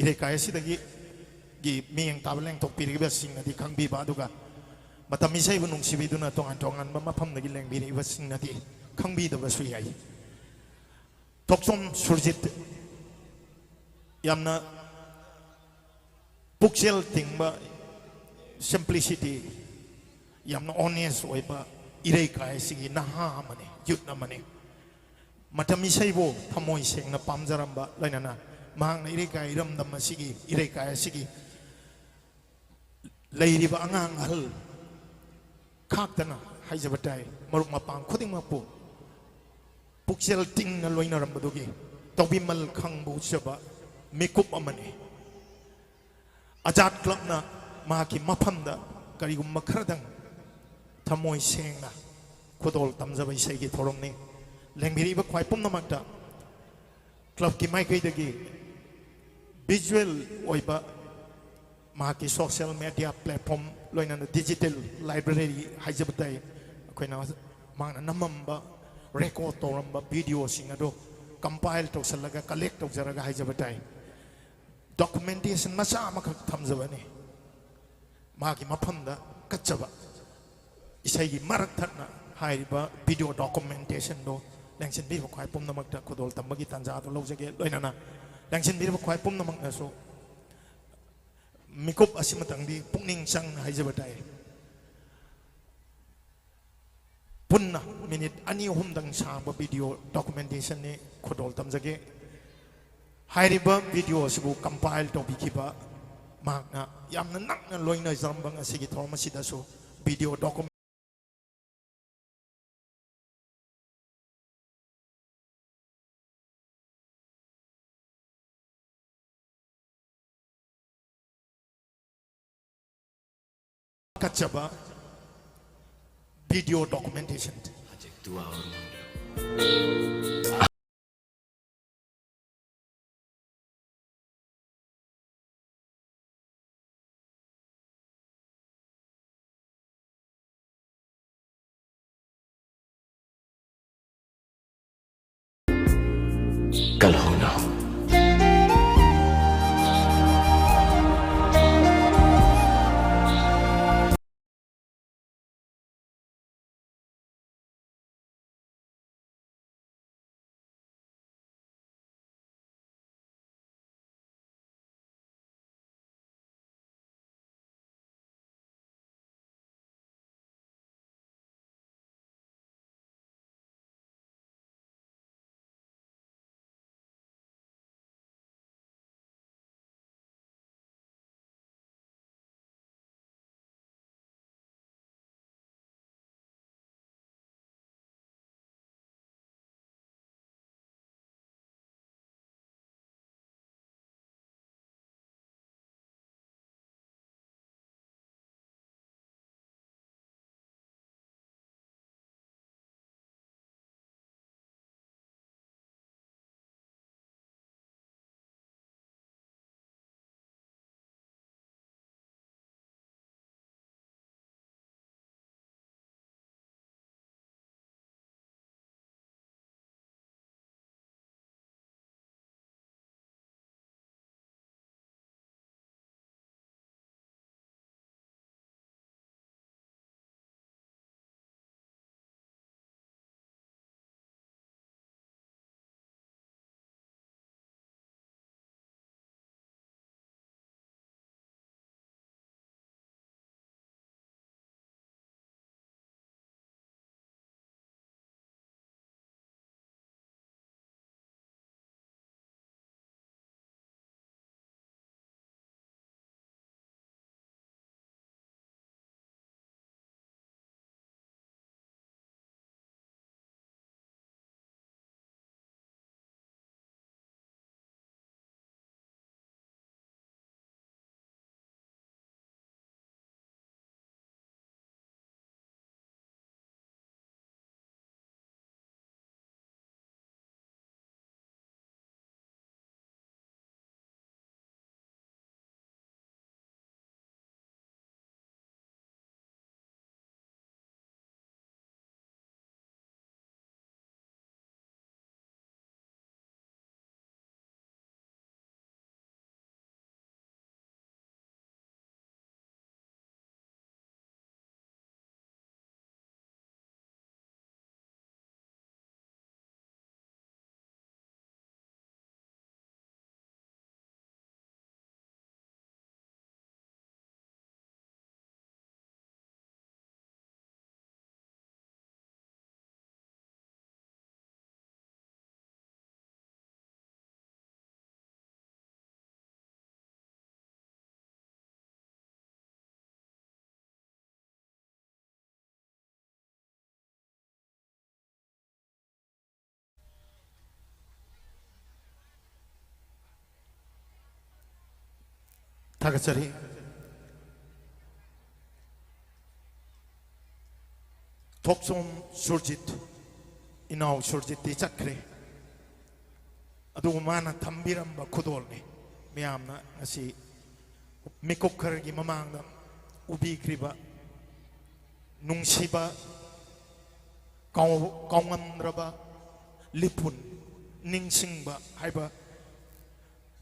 ꯏꯔꯩꯀꯥꯏ ꯑꯁꯤꯗꯒꯤ ꯒꯤ ꯃꯤꯠꯌꯦꯡ ꯇꯥꯕ ꯂꯦꯡꯊꯣꯛꯄꯤꯔꯤꯕꯁꯤꯡꯅꯗꯤ ꯈꯪꯕꯤꯕ, ꯑꯗꯨꯒ ꯃꯇꯝ ꯏꯁꯩꯕꯨ ꯅꯨꯡꯁꯤꯕꯤꯗꯨꯅ ꯇꯣꯉꯥꯟ ꯇꯣꯉꯥꯟꯕ ꯃꯐꯝꯗꯒꯤ ꯂꯦꯡꯕꯤꯔꯛꯏꯕꯁꯤꯡꯅꯗꯤ ꯈꯪꯕꯤꯗꯕꯁꯨ ꯌꯥꯏ꯫ ꯊꯣꯛꯆꯣꯝ ꯁꯨꯔꯖꯤꯠ ꯌꯥꯝꯅ ꯄꯨꯛꯆꯦꯜ ꯇꯤꯡꯕ, simplicity, ꯌꯥꯝꯅ honest ꯑꯣꯏꯕ ꯏꯔꯩꯀꯥꯏ ꯑꯁꯤꯒꯤ ꯅꯍꯥ ꯑꯃꯅꯤ, youth ꯑꯃꯅꯤ꯫ ꯃꯇꯝ ꯏꯁꯩꯕꯨ ꯊꯃꯣꯏ ꯁꯦꯡꯅ ꯄꯥꯝꯖꯔꯝꯕ, ꯂꯣꯏꯅꯅ ꯃꯍꯥꯛꯅ ꯏꯔꯩꯀꯥꯏ ꯏꯔꯝꯗꯝ ꯑꯁꯤꯒꯤ, ꯏꯔꯩꯀꯥꯏ ꯑꯁꯤꯒꯤ ꯂꯩꯔꯤꯕ ꯑꯉꯥꯡ ꯑꯍꯜ ꯈꯥꯛꯇꯅ ꯍꯥꯏꯖꯕ ꯇꯥꯏ, ꯃꯔꯨꯞ ꯃꯄꯥꯡ ꯈꯨꯗꯤꯡꯃꯛꯄꯨ ꯄꯨꯛꯆꯦꯜ ꯇꯤꯡꯅ ꯂꯣꯏꯅꯔꯝꯕꯗꯨꯒꯤ ꯇꯧꯕꯤꯃꯜ ꯈꯪꯕ ꯎꯠꯆꯕ ꯃꯤꯀꯨꯞ ꯑꯃꯅꯤ꯫ ꯑꯖꯥꯗ ꯀ꯭ꯂꯕꯅ ꯃꯍꯥꯛꯀꯤ ꯃꯐꯝꯗ ꯀꯔꯤꯒꯨꯝꯕ ꯈꯔꯗꯪ ꯊꯃꯣꯏ ꯁꯦꯡꯅ ꯈꯨꯗꯣꯜ ꯇꯝꯖꯕ ꯏꯁꯩꯒꯤ ꯊꯧꯔꯝꯅꯤ꯫ ꯂꯦꯡꯕꯤꯔꯤꯕ ꯈ꯭ꯋꯥꯏ ꯄꯨꯝꯅꯃꯛꯇ ꯀ꯭ꯂꯕꯀꯤ ꯃꯥꯏꯀꯩꯗꯒꯤ visual ꯑꯣꯏꯕ ꯃꯍꯥꯛꯀꯤ social media platform, ꯂꯣꯏꯅꯅ digital library ꯍꯥꯏꯖꯕ ꯇꯥꯏ, ꯑꯩꯈꯣꯏꯅ ꯃꯍꯥꯛꯅ ꯅꯝꯃꯝꯕ, record ꯇꯧꯔꯝꯕ videoꯁꯤꯡ ꯑꯗꯨ compile ꯇꯧꯁꯜꯂꯒ, collect ꯇꯧꯖꯔꯒ ꯍꯥꯏꯖꯕ ꯇꯥꯏ, documentation ꯃꯆꯥ ꯑꯃꯈꯛ ꯊꯝꯖꯕꯅꯤ꯫ ꯃꯥꯒꯤ ꯃꯐꯝꯗ ꯀꯠꯆꯕ ꯏꯁꯩꯒꯤ ꯃꯔꯛ ꯊꯠꯅ ꯍꯥꯏꯔꯤꯕ video documentationꯗꯣ ꯂꯦꯡꯁꯤꯟꯕꯤꯕ ꯈ꯭ꯋꯥꯏ ꯄꯨꯝꯅꯃꯛꯇ ꯈꯨꯗꯣꯜ ꯇꯝꯕꯒꯤ ꯇꯥꯟꯖꯥꯗꯣ ꯂꯧꯖꯒꯦ꯫ ꯂꯣꯏꯅꯅ ꯂꯦꯡꯁꯤꯟꯕꯤꯔꯤꯕ ꯈ꯭ꯋꯥꯏ ꯄꯨꯝꯅꯃꯛꯅꯁꯨ ꯃꯤꯀꯨꯞ ꯑꯁꯤꯃꯇꯪꯗꯤ ꯄꯨꯛꯅꯤꯡ ꯆꯪꯅ ꯍꯥꯏꯖꯕ ꯇꯥꯏ꯫ ꯄꯨꯟꯅ ꯃꯤꯅꯤꯠ ꯑꯅꯤ ꯑꯍꯨꯝꯗꯪ ꯁꯥꯡꯕ video documentationꯅꯤ꯫ ꯈꯨꯗꯣꯜ ꯇꯝꯖꯒꯦ꯫ ꯍꯥꯏꯔꯤꯕ video ꯑꯁꯤꯕꯨ compile ꯇꯧꯕꯤꯈꯤꯕ ꯃꯍꯥꯛꯅ ꯌꯥꯝꯅ ꯅꯛꯅ ꯂꯣꯏꯅꯖꯔꯝꯕ ꯉꯁꯤꯒꯤ ꯊꯧꯔꯝ ꯑꯁꯤꯗꯁꯨ video document ꯀꯠꯆꯕ video documentation꯫ ꯊꯥꯒꯠꯆꯔꯤ꯫ ꯊꯣꯛꯆꯣꯝ ꯁꯨꯔꯖꯤꯠ, ꯏꯅꯥꯎ ꯁꯨꯔꯖꯤꯠꯇꯤ ꯆꯠꯈ꯭ꯔꯦ꯫ ꯑꯗꯨꯕꯨ ꯃꯥꯅ ꯊꯝꯕꯤꯔꯝꯕ ꯈꯨꯗꯣꯜꯅꯤ꯫ ꯃꯌꯥꯝꯅ ꯉꯁꯤ ꯃꯤꯀꯨꯞ ꯈꯔꯒꯤ ꯃꯃꯥꯡꯗ ꯎꯕꯤꯈ꯭ꯔꯤꯕ ꯅꯨꯡꯁꯤꯕ, ꯀꯥꯎ-, ꯀꯥꯎꯉꯝꯗ꯭ꯔꯕ ꯂꯤꯄꯨꯟ, ꯅꯤꯡꯁꯤꯡꯕ ꯍꯥꯏꯕ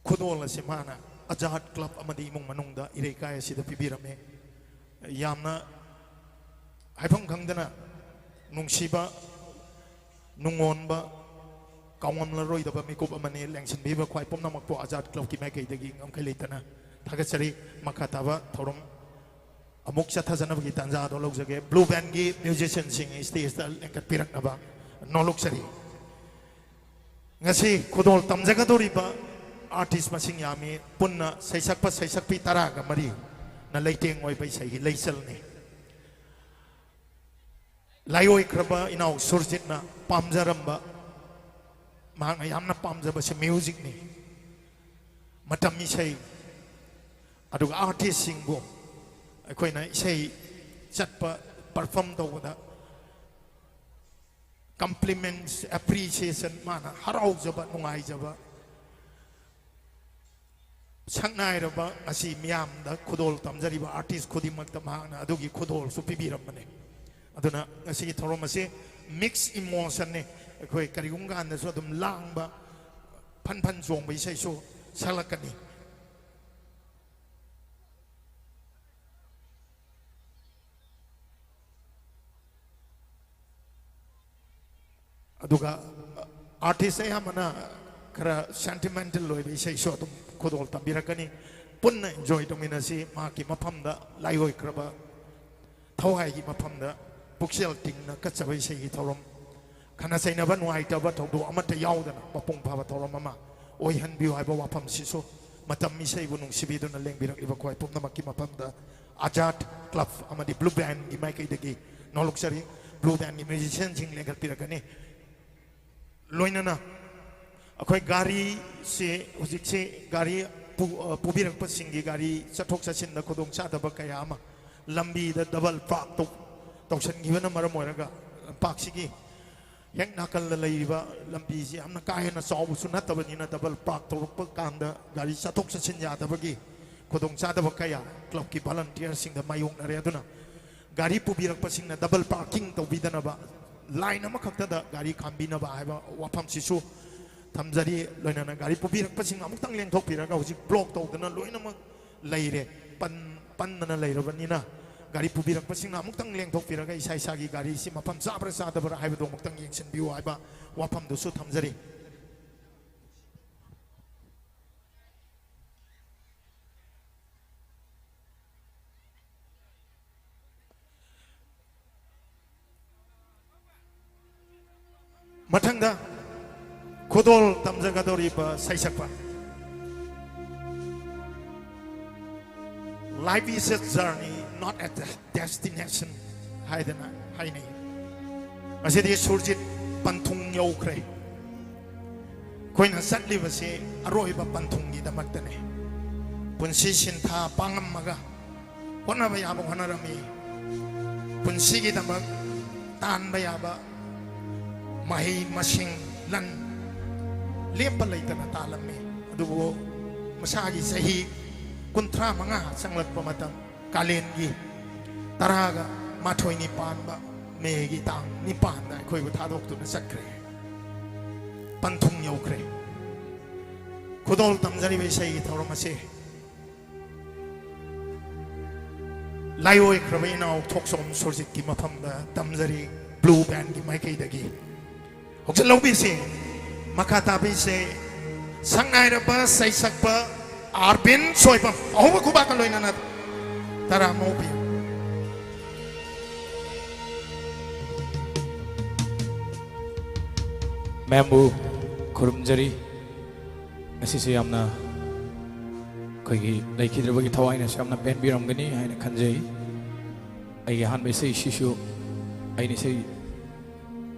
ꯈꯨꯗꯣꯜ ꯑꯁꯤ ꯃꯥꯅ ꯑꯖꯥꯗ ꯀ꯭ꯂꯕ ꯑꯃꯗꯤ ꯏꯃꯨꯡ ꯃꯅꯨꯡꯗ ꯏꯔꯩꯀꯥꯏ ꯑꯁꯤꯗ ꯄꯤꯕꯤꯔꯝꯃꯤ꯫ ꯌꯥꯝꯅ ꯍꯥꯏꯐꯝ ꯈꯪꯗꯅ ꯅꯨꯡꯁꯤꯕ, ꯅꯨꯡꯉꯣꯟꯕ, ꯀꯥꯎꯉꯝꯂꯔꯣꯏꯗꯕ ꯃꯤꯀꯨꯞ ꯑꯃꯅꯤ꯫ ꯂꯦꯡꯁꯤꯟꯕꯤꯕ ꯈ꯭ꯋꯥꯏ ꯄꯨꯝꯅꯃꯛꯄꯨ ꯑꯖꯥꯗ ꯀ꯭ꯂꯕꯀꯤ ꯃꯥꯏꯀꯩꯗꯒꯤ ꯉꯝꯈꯩ ꯂꯩꯇꯅ ꯊꯥꯒꯠꯆꯔꯤ꯫ ꯃꯈꯥ ꯇꯥꯕ ꯊꯧꯔꯝ ꯑꯃꯨꯛ ꯆꯠꯊꯖꯅꯕꯒꯤ ꯇꯥꯟꯖꯥ ꯑꯗꯨ ꯂꯧꯖꯒꯦ꯫ ꯕ꯭ꯂꯨ ꯕꯦꯟꯒꯤ ꯃ꯭ꯌꯨꯖꯤꯁꯤꯌꯥꯟꯁꯤꯡ ꯁ꯭ꯇꯦꯖꯇ ꯂꯦꯡꯈꯠꯄꯤꯔꯛꯅꯕ ꯅꯣꯂꯨꯛꯆꯔꯤ꯫ ꯉꯁꯤ ꯈꯨꯗꯣꯜ ꯇꯝꯖꯒꯗꯧꯔꯤꯕ ꯑꯥꯔꯇꯤꯁ ꯃꯁꯤꯡ ꯌꯥꯝꯃꯤ꯫ ꯄꯨꯟꯅ ꯁꯩꯁꯛꯄ ꯁꯩꯁꯛꯄꯤ ꯇꯔꯥꯒ ꯃꯔꯤꯅ ꯂꯩꯇꯦꯡ ꯑꯣꯏꯕ ꯏꯁꯩꯒꯤ ꯂꯩꯆꯜꯅꯤ꯫ ꯂꯥꯏꯑꯣꯏꯈ꯭ꯔꯕ ꯏꯅꯥꯎ ꯁꯨꯔꯖꯤꯠꯅ ꯄꯥꯝꯖꯔꯝꯕ, ꯃꯍꯥꯛꯅ ꯌꯥꯝꯅ ꯄꯥꯝꯖꯕꯁꯦ ꯃ꯭ꯌꯨꯖꯤꯛꯅꯤ꯫ ꯃꯇꯝ ꯏꯁꯩ, ꯑꯗꯨꯒ ꯑꯥꯔꯇꯤꯁꯁꯤꯡꯕꯨ ꯑꯩꯈꯣꯏꯅ ꯏꯁꯩ ꯆꯠꯄ, ꯄꯔꯐꯣꯔꯝ ꯇꯧꯕꯗ compliments, appreciation, ꯃꯥꯅ ꯍꯔꯥꯎꯖꯕ, ꯅꯨꯡꯉꯥꯏꯖꯕ, ꯁꯛꯅꯥꯏꯔꯕ ꯉꯁꯤ ꯃꯤꯌꯥꯝꯗ ꯈꯨꯗꯣꯜ ꯇꯝꯖꯔꯤꯕ ꯑꯥꯔꯇꯤꯁ ꯈꯨꯗꯤꯡꯃꯛꯇ ꯃꯍꯥꯛꯅ ꯑꯗꯨꯒꯤ ꯈꯨꯗꯣꯜꯁꯨ ꯄꯤꯕꯤꯔꯝꯕꯅꯤ꯫ ꯑꯗꯨꯅ ꯉꯁꯤꯒꯤ ꯊꯧꯔꯝ ꯑꯁꯤ ꯃꯤꯛꯁ ꯏꯃꯣꯁꯟꯅꯤ꯫ ꯑꯩꯈꯣꯏ ꯀꯔꯤꯒꯨꯝꯕ ꯀꯥꯟꯗꯁꯨ ꯑꯗꯨꯝ ꯂꯥꯡꯕ, ꯐꯟ ꯐꯟ ꯆꯣꯡꯕ ꯏꯁꯩꯁꯨ ꯁꯛꯂꯛꯀꯅꯤ꯫ ꯑꯗꯨꯒ ꯑꯥꯔꯇꯤꯁ ꯑꯌꯥꯝꯕꯅ ꯈꯔ ꯁꯦꯟꯇꯤꯃꯦꯟꯇꯦꯜ ꯑꯣꯏꯕ ꯏꯁꯩꯁꯨ ꯑꯗꯨꯝ ꯈꯨꯗꯣꯜ ꯇꯝꯕꯤꯔꯛꯀꯅꯤ꯫ ꯄꯨꯟꯅ ꯏꯟꯖꯣꯏ ꯇꯧꯃꯤꯟꯅꯁꯤ꯫ ꯃꯍꯥꯛꯀꯤ ꯃꯐꯝꯗ, ꯂꯥꯏꯑꯣꯏꯈ꯭ꯔꯕ ꯊꯋꯥꯏꯒꯤ ꯃꯐꯝꯗ ꯄꯨꯛꯆꯦꯜ ꯇꯤꯡꯅ ꯀꯠꯆꯕ ꯏꯁꯩꯒꯤ ꯊꯧꯔꯝ, ꯈꯠꯅ ꯆꯩꯅꯕ, ꯅꯨꯡꯉꯥꯏꯇꯕ ꯊꯧꯗꯣꯛ ꯑꯃꯠꯇ ꯌꯥꯎꯗꯅ ꯃꯄꯨꯡ ꯐꯥꯕ ꯊꯧꯔꯝ ꯑꯃ ꯑꯣꯏꯍꯟꯕꯤꯌꯨ ꯍꯥꯏꯕ ꯋꯥꯐꯝꯁꯤꯁꯨ ꯃꯇꯝ ꯏꯁꯩꯕꯨ ꯅꯨꯡꯁꯤꯕꯤꯗꯨꯅ ꯂꯦꯡꯕꯤꯔꯛꯂꯤꯕ ꯈ꯭ꯋꯥꯏ ꯄꯨꯝꯅꯃꯛꯀꯤ ꯃꯐꯝꯗ ꯑꯖꯥꯗ ꯀ꯭ꯂꯕ ꯑꯃꯗꯤ ꯕ꯭ꯂꯨ ꯕꯦꯟꯒꯤ ꯃꯥꯏꯀꯩꯗꯒꯤ ꯅꯣꯂꯨꯛꯆꯔꯤ꯫ ꯕ꯭ꯂꯨ ꯕꯦꯟꯒꯤ ꯃ꯭ꯌꯨꯖꯤꯁꯤꯌꯥꯟꯁꯤꯡ ꯂꯦꯡꯈꯠꯄꯤꯔꯛꯀꯅꯤ꯫ ꯂꯣꯏꯅꯅ ꯑꯩꯈꯣꯏ ꯒꯥꯔꯤꯁꯦ, ꯍꯧꯖꯤꯛꯁꯦ ꯒꯥꯔꯤ ꯄꯨ-, ꯑ, ꯄꯨꯕꯤꯔꯛꯄꯁꯤꯡꯒꯤ ꯒꯥꯔꯤ ꯆꯠꯊꯣꯛ ꯆꯠꯁꯤꯟꯗ ꯈꯨꯗꯣꯡꯆꯥꯗꯕ ꯀꯌꯥ ꯑꯃ, ꯂꯝꯕꯤꯗ ꯗꯕꯜ ꯄꯥꯔꯛ ꯇꯧ-, ꯇꯧꯁꯤꯟꯈꯤꯕꯅ ꯃꯔꯝ ꯑꯣꯏꯔꯒ ꯂꯝꯄꯥꯛꯁꯤꯒꯤ ꯍꯦꯛ ꯅꯥꯀꯜꯗ ꯂꯩꯔꯤꯕ ꯂꯝꯕꯤꯁꯤ ꯌꯥꯝꯅ ꯀꯥ ꯍꯦꯟꯅ ꯆꯥꯎꯕꯁꯨ ꯅꯠꯇꯕꯅꯤꯅ, ꯗꯕꯜ ꯄꯥꯔꯛ ꯇꯧꯔꯛꯄ ꯀꯥꯟꯗ ꯒꯥꯔꯤ ꯆꯠꯊꯣꯛ ꯆꯠꯁꯤꯟ ꯌꯥꯗꯕꯒꯤ ꯈꯨꯗꯣꯡꯆꯥꯗꯕ ꯀꯌꯥ ꯀ꯭ꯂꯕꯀꯤ ꯚꯣꯂꯟꯇꯤꯌꯔꯁꯤꯡꯗ ꯃꯥꯌꯣꯛꯅꯔꯦ꯫ ꯑꯗꯨꯅ ꯒꯥꯔꯤ ꯄꯨꯕꯤꯔꯛꯄꯁꯤꯡꯅ ꯗꯕꯜ ꯄꯥꯔꯀꯤꯡ ꯇꯧꯕꯤꯗꯅꯕ, ꯂꯥꯏꯟ ꯑꯃꯈꯛꯇꯗ ꯒꯥꯔꯤ ꯈꯥꯝꯕꯤꯅꯕ ꯍꯥꯏꯕ ꯋꯥꯐꯝꯁꯤꯁꯨ ꯊꯝꯖꯔꯤ꯫ ꯂꯣꯏꯅꯅ ꯒꯥꯔꯤ ꯄꯨꯕꯤꯔꯛꯄꯁꯤꯡ ꯑꯃꯨꯛꯇꯪ ꯂꯦꯡꯊꯣꯛꯄꯤꯔꯒ, ꯍꯧꯖꯤꯛ ꯕ꯭ꯂꯣꯛ ꯇꯧꯗꯨꯅ ꯂꯣꯏꯅꯃꯛ ꯂꯩꯔꯦ, ꯄꯟ-, ꯄꯟꯗꯅ ꯂꯩꯔꯕꯅꯤꯅ, ꯒꯥꯔꯤ ꯄꯨꯕꯤꯔꯛꯄꯁꯤꯡꯅ ꯑꯃꯨꯛꯇꯪ ꯂꯦꯡꯊꯣꯛꯄꯤꯔꯒ ꯏꯁꯥ ꯏꯁꯥꯒꯤ ꯒꯥꯔꯤꯁꯤ ꯃꯐꯝ ꯆꯥꯕ꯭ꯔꯥ ꯆꯥꯗꯕ꯭ꯔꯥ ꯍꯥꯏꯕꯗꯨ ꯑꯃꯨꯛꯇꯪ ꯌꯦꯡꯁꯤꯟꯕꯤꯌꯨ ꯍꯥꯏꯕ ꯋꯥꯐꯝꯗꯨꯁꯨ ꯊꯝꯖꯔꯤ꯫ ꯃꯊꯪꯗ ꯈꯨꯗꯣꯜ ꯇꯝꯖꯒꯗꯧꯔꯤꯕ ꯁꯩꯁꯛꯄ, "Life is a journey, not a destination" ꯍꯥꯏꯗꯅ ꯍꯥꯏꯅꯩ꯫ ꯉꯁꯤꯗꯤ ꯁꯨꯔꯖꯤꯠ ꯄꯟꯊꯨꯡ ꯌꯧꯈ꯭ꯔꯦ꯫ ꯑꯩꯈꯣꯏꯅ ꯆꯠꯂꯤꯕꯁꯤ ꯑꯔꯣꯏꯕ ꯄꯟꯊꯨꯡꯒꯤꯗꯃꯛꯇꯅꯤ꯫ ꯄꯨꯟꯁꯤ ꯁꯤꯟꯊꯥ ꯄꯥꯡꯉꯝꯃꯒ ꯍꯣꯠꯅꯕ ꯌꯥꯕ ꯍꯣꯠꯅꯔꯝꯃꯤ꯫ ꯄꯨꯟꯁꯤꯒꯤꯗꯃꯛ ꯇꯥꯟꯕ ꯌꯥꯕ ꯃꯍꯩ ꯃꯁꯤꯡ ꯂꯟ ꯂꯦꯞꯄ ꯂꯩꯇꯅ ꯇꯥꯜꯂꯝꯃꯤ꯫ ꯑꯗꯨꯕꯨ ꯃꯁꯥꯒꯤ ꯆꯍꯤ ꯀꯨꯟꯊ꯭ꯔꯥ ꯃꯉꯥ ꯆꯪꯂꯛꯄ ꯃꯇꯝ, ꯀꯥꯂꯦꯟꯒꯤ ꯇꯔꯥꯒ ꯃꯥꯊꯣꯏꯅꯤ ꯄꯥꯟꯕ ꯃꯦꯒꯤ ꯇꯥꯡ ꯅꯤꯄꯥꯟꯗ ꯑꯩꯈꯣꯏꯕꯨ ꯊꯥꯗꯣꯛꯇꯨꯅ ꯆꯠꯈ꯭ꯔꯦ꯫ ꯄꯟꯊꯨꯡ ꯌꯧꯈ꯭ꯔꯦ꯫ ꯈꯨꯗꯣꯜ ꯇꯝꯖꯔꯤꯕ ꯏꯁꯩꯒꯤ ꯊꯧꯔꯝ ꯑꯁꯤ ꯂꯥꯏꯑꯣꯏꯈ꯭ꯔꯕ ꯏꯅꯥꯎ ꯊꯣꯛꯆꯣꯝ ꯁꯨꯔꯖꯤꯠꯀꯤ ꯃꯐꯝꯗ ꯇꯝꯖꯔꯤ, ꯕ꯭ꯂꯨ ꯕꯦꯟꯒꯤ ꯃꯥꯏꯀꯩꯗꯒꯤ꯫ ꯍꯧꯖꯤꯛ ꯂꯧꯕꯤꯁꯤ, ꯃꯈꯥ ꯇꯥꯕꯤꯁꯦ ꯁꯛꯅꯥꯏꯔꯕ ꯁꯩꯁꯛꯄ ꯑꯥꯔꯕꯤꯟ ꯁꯣꯏꯕꯝ, ꯑꯍꯧꯕ ꯈꯨꯕꯥꯛꯀ ꯂꯣꯏꯅꯅ ꯇꯔꯥ ꯑꯃ ꯍꯧꯕꯤꯌꯨ꯫ ꯃꯌꯥꯝꯕꯨ ꯈꯨꯔꯨꯝꯖꯔꯤ꯫ ꯉꯁꯤꯁꯦ ꯌꯥꯝꯅ ꯑꯩꯈꯣꯏꯒꯤ ꯂꯩꯈꯤꯗ꯭ꯔꯕꯒꯤ ꯊꯋꯥꯏꯅꯁꯨ ꯌꯥꯝꯅ ꯄꯦꯟꯕꯤꯔꯝꯒꯅꯤ ꯍꯥꯏꯅ ꯈꯟꯖꯩ꯫ ꯑꯩꯒꯤ ꯑꯍꯥꯟꯕ ꯏꯁꯩꯁꯤꯁꯨ ꯑꯩꯅ ꯏꯁꯩ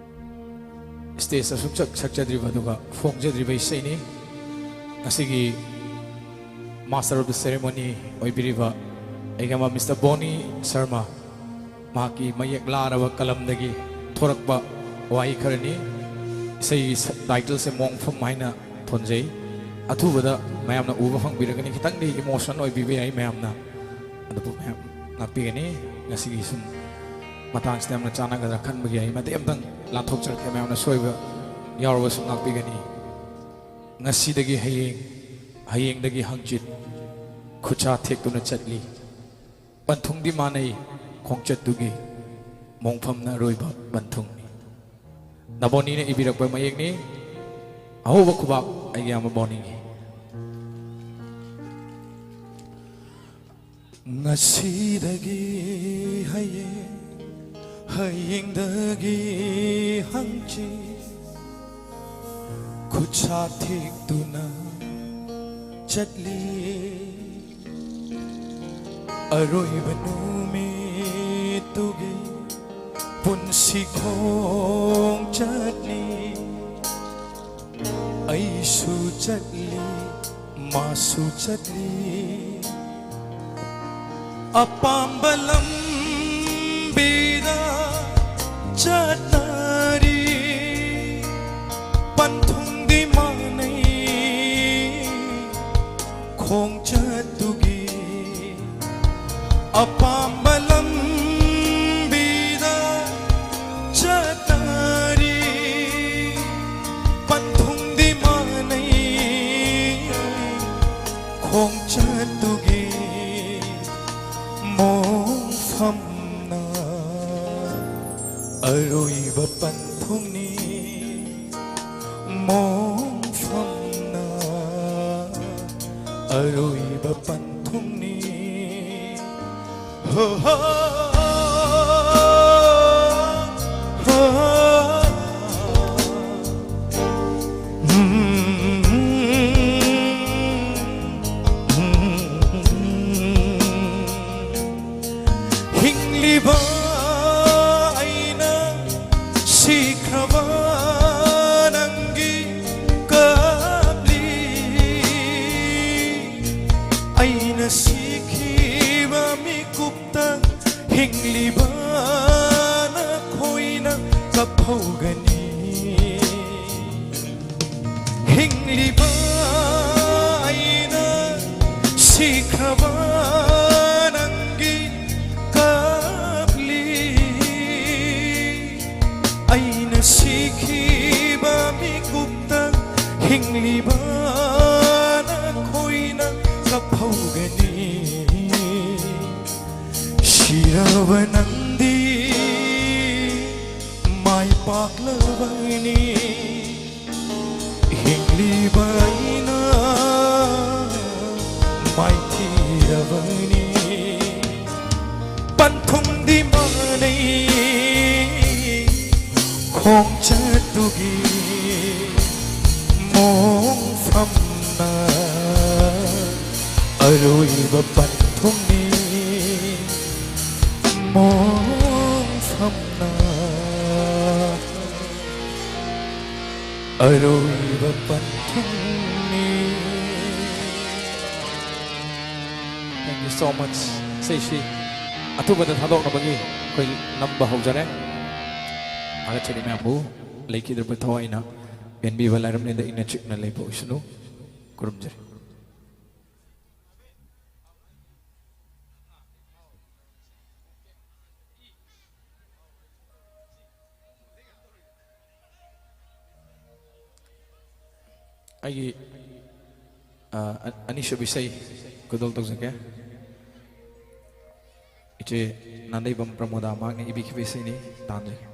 ꯁ꯭ꯇꯦꯖꯇ ꯁꯨꯡꯁꯛ ꯁꯛꯆꯗ꯭ꯔꯤꯕ ꯑꯗꯨꯒ ꯐꯣꯡꯖꯗ꯭ꯔꯤꯕ ꯏꯁꯩꯅꯤ꯫ ꯉꯁꯤꯒꯤ Master of the ceremony ꯑꯣꯏꯕꯤꯔꯤꯕ ꯑꯩꯒꯤ ꯑꯃ Mister Boni Sharma, ꯃꯍꯥꯛꯀꯤ ꯃꯌꯦꯛ ꯂꯥꯔꯕ ꯀꯂꯝꯗꯒꯤ ꯊꯣꯔꯛꯄ ꯋꯥꯍꯩ ꯈꯔꯅꯤ꯫ ꯏꯁꯩꯒꯤ ꯁ-, title ꯁꯦ ꯃꯣꯡꯐꯝ ꯍꯥꯏꯅ ꯊꯣꯟꯖꯩ꯫ ꯑꯊꯨꯕꯗ ꯃꯌꯥꯝꯅ ꯎꯕ ꯐꯪꯕꯤꯔꯒꯅꯤ꯫ ꯈꯤꯇꯪꯗꯤ emotion ꯑꯣꯏꯕꯤꯕ ꯌꯥꯏ ꯃꯌꯥꯝꯅ, ꯑꯗꯨꯕꯨ ꯃꯌꯥꯝ ꯉꯥꯛꯄꯤꯒꯅꯤ꯫ ꯉꯁꯤꯒꯤ ꯁꯨꯝ ꯃꯇꯥꯡꯁꯤꯗ ꯌꯥꯝꯅ ꯆꯥꯟꯅꯒꯗ꯭ꯔꯥ ꯈꯟꯕꯒꯤ ꯑꯩ ꯃꯇꯦꯛ ꯑꯝꯇꯪ ꯂꯥꯟꯊꯣꯛꯆꯔꯛꯀꯦ꯫ ꯃꯌꯥꯝꯅ ꯁꯣꯏꯕ ꯌꯥꯎꯔꯕꯁꯨ ꯉꯥꯛꯄꯤꯒꯅꯤ꯫ ꯉꯁꯤꯗꯒꯤ ꯍꯌꯦꯡ, ꯍꯌꯦꯡꯗꯒꯤ ꯍꯪꯆꯤꯠ, ꯈꯨꯠꯁꯥ ꯊꯦꯛꯇꯨꯅ ꯆꯠꯂꯤ꯫ ꯄꯟꯊꯨꯡꯗꯤ ꯃꯥꯟꯅꯩ ꯈꯣꯡꯆꯠꯇꯨꯒꯤ, ꯃꯣꯡꯐꯝꯅ ꯑꯔꯣꯏꯕ ꯄꯟꯊꯨꯡꯅꯤ꯫ ꯅꯕꯣꯅꯤꯅ ꯏꯕꯤꯔꯛꯄ ꯃꯌꯦꯛꯅꯤ꯫ ꯑꯍꯧꯕ ꯈꯨꯕꯥꯛ ꯑꯩꯒꯤ ꯏꯌꯥꯝꯕ ꯕꯣꯅꯤꯒꯤ꯫ ꯉꯁꯤꯗꯒꯤ ꯍꯌꯦꯡ, ꯍꯌꯦꯡꯗꯒꯤ ꯍꯪꯆꯤꯠ, ꯈꯨꯠꯁꯥ ꯊꯦꯛꯇꯨꯅ ꯆꯠꯂꯤ꯫ ꯑꯔꯣꯏꯕ ꯅꯨꯃꯤꯠꯇꯨꯒꯤ ꯄꯨꯟꯁꯤ ꯈꯣꯡꯆꯠꯅꯤ꯫ ꯑꯩꯁꯨ ꯆꯠꯂꯤ, ꯃꯥꯁꯨ ꯆꯠꯂꯤ꯫ ꯑꯄꯥꯝꯕ ꯂꯝꯕꯤꯗ ꯆꯠꯅꯔꯤ꯫ ꯄꯟꯊꯨꯡꯗꯤ ꯃꯥꯟꯅꯩ ꯈꯣꯡꯆꯠꯇꯨꯒꯤ꯫ ꯑꯄꯥꯝꯕ ꯂꯝꯕꯤꯗ ꯆꯠꯅꯔꯤ꯫ ꯄꯟꯊꯨꯡꯗꯤ ꯃꯥꯟꯅꯩ ꯈꯣꯡꯆꯠꯇꯨꯒꯤ꯫ ꯃꯣꯡꯐꯝꯅ ꯑꯔꯣꯏꯕ ꯄꯟꯊꯨꯡꯅꯤ꯫ ꯃꯣꯡꯐꯝꯅ ꯑꯔꯣꯏꯕ ꯄꯟꯊꯨꯡꯅꯤ꯫ ꯍꯣ, ꯍꯣ, ꯍꯣ, ꯍꯣ꯫ ꯍꯤꯡꯂꯤꯕ ꯑꯩꯅ ꯁꯤꯈ꯭ꯔꯕ ꯅꯪꯒꯤ ꯀꯞꯂꯤ꯫ ꯑꯩꯅ ꯁꯤꯈꯤꯕ ꯃꯤꯀꯨꯞꯇ ꯍꯤꯡꯂꯤꯕ ꯅꯈꯣꯏꯅ ꯀꯞꯍꯧꯒꯅꯤ꯫ ꯍꯤꯡꯂꯤꯕ ꯑꯩꯅ ꯁꯤꯈ꯭ꯔꯕ ꯅꯪꯒꯤ ꯀꯞꯂꯤ꯫ ꯑꯩꯅ ꯁꯤꯈꯤꯕ ꯃꯤꯀꯨꯞꯇ ꯍꯤꯡꯂꯤꯕ ꯅꯈꯣꯏꯅ ꯀꯞꯍꯧꯒꯅꯤ꯫ ꯁꯤꯔꯕ ꯅꯪꯗꯤ ꯃꯥꯏ ꯄꯥꯛꯂꯕꯅꯤ꯫ ꯍꯤꯡꯂꯤꯕ ꯑꯩꯅ ꯃꯥꯏꯊꯤꯔꯕꯅꯤ꯫ ꯄꯟꯊꯨꯡꯗꯤ ꯃꯥꯟꯅꯩ ꯈꯣꯡꯆꯠꯇꯨꯒꯤ ꯃꯣꯡꯐꯝꯅ꯫ ꯑꯔꯣꯏꯕ ꯄꯟꯊꯨꯡꯅꯤ ꯃꯣꯡꯐꯝꯅ꯫ ꯑꯔꯣꯏꯕ ꯄꯟꯊꯨꯡꯅꯤ꯫ Thank you so much꯫ ꯏꯁꯩꯁꯤ ꯑꯊꯨꯕꯗ ꯊꯥꯗꯣꯛꯅꯕꯒꯤ ꯑꯩꯈꯣꯏ ꯅꯝꯕ ꯍꯧꯖꯔꯦ꯫ ꯊꯥꯒꯠꯆꯔꯤ ꯃꯌꯥꯝꯕꯨ꯫ ꯂꯩꯈꯤꯗ꯭ꯔꯕ ꯊꯋꯥꯏꯅ ꯄꯦꯟꯕꯤꯕ ꯂꯥꯏꯔꯝꯂꯦꯟꯗ ꯏꯪꯅ ꯆꯤꯛꯅ ꯂꯩꯕ ꯑꯣꯏꯁꯅꯨ꯫ ꯈꯨꯔꯨꯝꯖꯔꯤ꯫ ꯑꯩꯒꯤ, ꯑ, ꯑ-, ꯑꯅꯤꯁꯨꯕ ꯏꯁꯩ ꯈꯨꯗꯣꯜ ꯇꯧꯖꯒꯦ꯫ ꯏꯆꯦ ꯅꯥꯟꯗꯩꯕꯝ ꯄ꯭ꯔꯃꯣꯗꯥ ꯃꯍꯥꯛꯅ ꯏꯕꯤꯈꯤꯕ ꯏꯁꯩꯅꯤ, ꯇꯥꯟꯖꯒꯦ꯫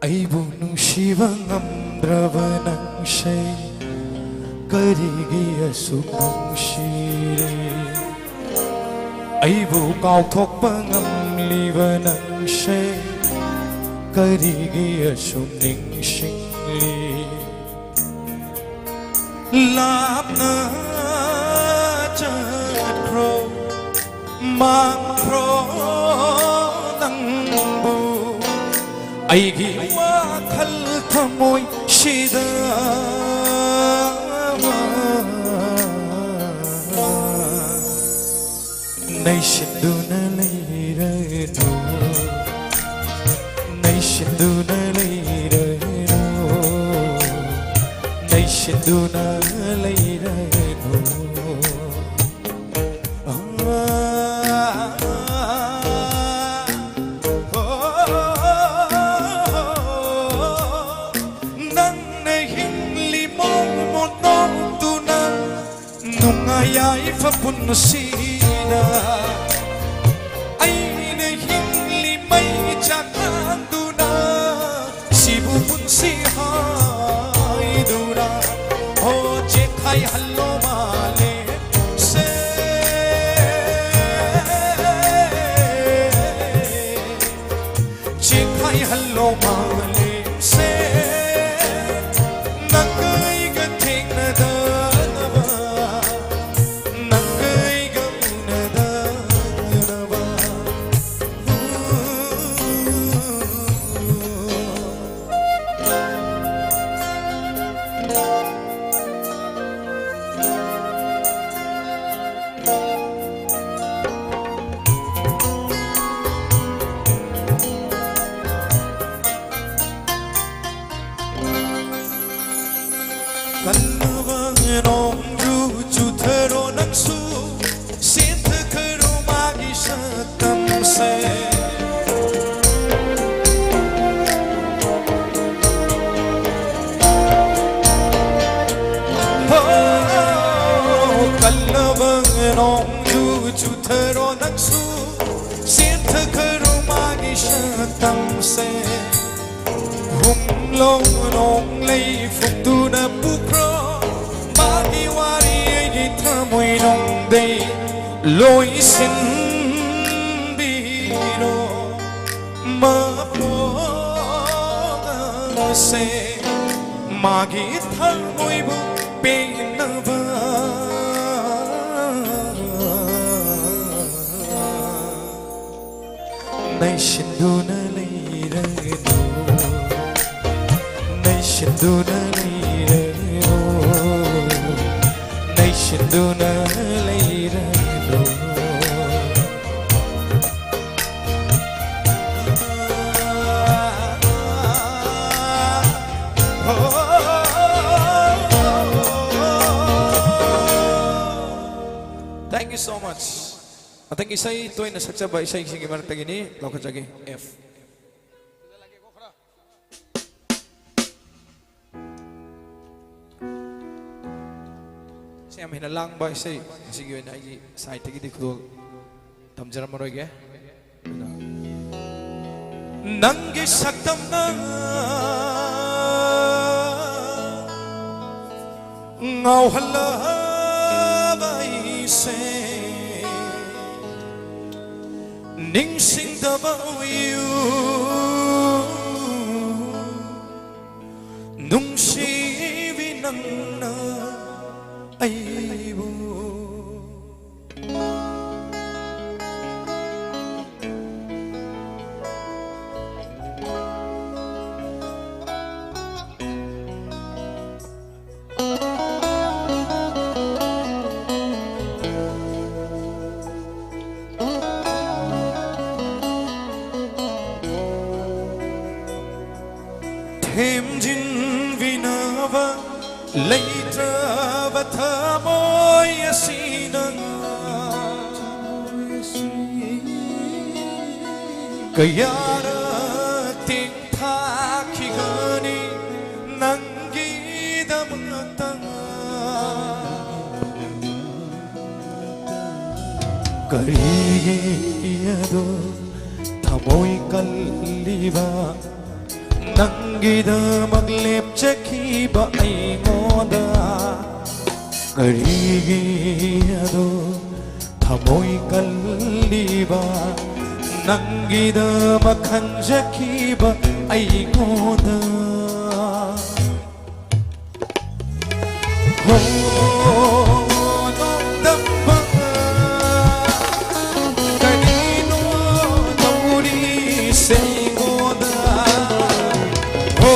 ꯑꯩꯕꯨ ꯅꯨꯡꯁꯤꯕ ꯉꯝꯗ꯭ꯔꯕ ꯅꯪꯁꯦ ꯀꯔꯤꯒꯤ ꯑꯁꯨꯛ ꯅꯨꯡꯁꯤꯔꯦ? ꯑꯩꯕꯨ ꯀꯥꯎꯊꯣꯛꯄ ꯉꯝꯂꯤꯕ ꯅꯪꯁꯦ ꯀꯔꯤꯒꯤ ꯑꯁꯨꯛ ꯅꯤꯡꯁꯤꯡꯂꯤ? ꯂꯥꯞꯅ ꯆꯠꯈ꯭ꯔꯣ, ꯃꯥꯡꯈ꯭ꯔꯣ ꯅꯪꯕꯨ ꯑꯩꯒꯤ ꯋꯥꯈꯜ ꯊꯃꯣꯏꯁꯤꯗ꯫ ꯅꯩꯁꯤꯟꯗꯨꯅ ꯂꯩꯔꯅꯨ, ꯅꯩꯁꯤꯟꯗꯨꯅ ꯂꯩꯔꯅꯨ, ꯅꯩꯁꯤꯟꯗꯨꯅ ꯂꯩꯔꯅꯨ꯫ ꯅꯪꯅ ꯍꯤꯡꯂꯤ ꯃꯑꯣꯡ ꯃꯇꯧꯗꯨꯅ ꯅꯨꯡꯉꯥꯏ ꯌꯥꯏꯐ ꯄꯨꯟꯁꯤꯗ ꯑꯩꯅ ꯍꯤꯡꯂꯤ ꯃꯩ ꯆꯥꯛ ꯊꯥꯡꯗꯨꯅ ꯁꯤꯕꯨ ꯄꯨꯟꯁꯤ ꯍꯥꯏꯗꯨꯅ꯫ ꯍꯣ ꯆꯦꯈꯥꯏꯍꯜꯂꯣ ꯃꯥꯂꯦꯝꯁꯦ, ꯆꯦꯈꯥꯏꯍꯜꯂꯣ ꯃꯥꯂꯦꯝꯁꯦ꯫ ꯅꯪꯒ ꯑꯩꯒ ꯊꯦꯡꯅꯗꯅꯕ, ꯅꯪꯒ ꯑꯩꯒ ꯎꯅꯗꯅꯕ꯫ ꯅꯣꯡꯖꯨ ꯆꯨꯊꯔꯣ ꯅꯪꯁꯨ, ꯆꯦꯟꯊꯈ꯭ꯔꯣ ꯃꯥꯒꯤ ꯁꯛꯇꯝꯁꯦ꯫ ꯍꯨꯝꯂꯣꯡ ꯅꯣꯡꯂꯩ ꯐꯨꯡꯗꯨꯅ ꯄꯨꯈ꯭ꯔꯣ, ꯃꯥꯒꯤ ꯋꯥꯔꯤ ꯑꯩꯒꯤ ꯊꯃꯣꯏꯅꯨꯡꯗꯩ ꯂꯣꯏꯁꯤꯟꯕꯤꯔꯣ꯫ ꯃꯄꯣꯛ ꯑꯁꯦ ꯃꯥꯒꯤ ꯊꯃꯣꯏꯕꯨ ꯄꯦꯟꯅꯕ ꯅꯩꯁꯤꯟꯗꯨꯅ ꯂꯩꯔꯒꯅꯨ, ꯅꯩꯁꯤꯟꯗꯨꯅ ꯂꯩꯔꯒꯅꯨ, ꯅꯩꯁꯤꯟꯗꯨꯅ ꯂꯩꯔꯒꯅꯨ꯫ Thank you so much. ꯃꯊꯪ ꯏꯁꯩ ꯇꯣꯏꯅ ꯁꯛꯆꯕ ꯏꯁꯩꯁꯤꯡꯒꯤ ꯃꯔꯛꯇꯒꯤꯅꯤ, ꯂꯧꯈꯠꯆꯒꯦ꯫ F꯫ ꯁꯤ ꯌꯥꯝ ꯍꯦꯟꯅ ꯂꯥꯡꯕ ꯏꯁꯩ ꯉꯁꯤꯒꯤ ꯑꯣꯏꯅ ꯑꯩꯒꯤ ꯁꯥꯏꯠꯇꯒꯤꯗꯤ ꯈꯨꯗꯣꯜ ꯇꯝꯖꯔꯝꯃꯔꯣꯏꯒꯦ꯫ ꯑꯗꯨꯅ ꯅꯪꯒꯤ ꯁꯛꯇꯝꯅ ꯉꯥꯎꯍꯜꯂꯕ ꯑꯩꯁꯦ ꯅꯤꯡꯁꯤꯡꯗꯕ ꯑꯣꯏꯌꯨ꯫ ꯅꯨꯡꯁꯤꯕꯤ ꯅꯪꯅ ꯑꯩꯕꯨ꯫ ꯊꯦꯝꯖꯤꯟꯕꯤꯅꯕ ꯂꯩꯇ꯭ꯔꯕ ꯊꯃꯣꯏ ꯑꯁꯤꯅ ꯀꯌꯥꯔꯛ ꯇꯦꯡꯊꯥꯈꯤꯒꯅꯤ ꯅꯪꯒꯤꯗꯃꯛꯇ꯫ ꯀꯔꯤꯒꯤ ꯑꯗꯣ ꯊꯃꯣꯏ ꯀꯜꯂꯤꯕ, ꯅꯪꯒꯤꯗꯃꯛ ꯂꯦꯞꯆꯈꯤꯕ ꯑꯩꯉꯣꯟꯗ? ꯀꯔꯤꯒꯤ ꯑꯗꯣ ꯊꯃꯣꯏ ꯀꯜꯂꯤꯕ, ꯅꯪꯒꯤꯗꯃꯛ ꯈꯟꯖꯈꯤꯕ ꯑꯩꯉꯣꯟꯗ? ꯍꯣ, ꯅꯣꯡꯗꯝꯕ, ꯀꯔꯤꯅꯣ ꯇꯧꯔꯤꯁꯦ ꯑꯩꯉꯣꯟꯗ? ꯍꯣ,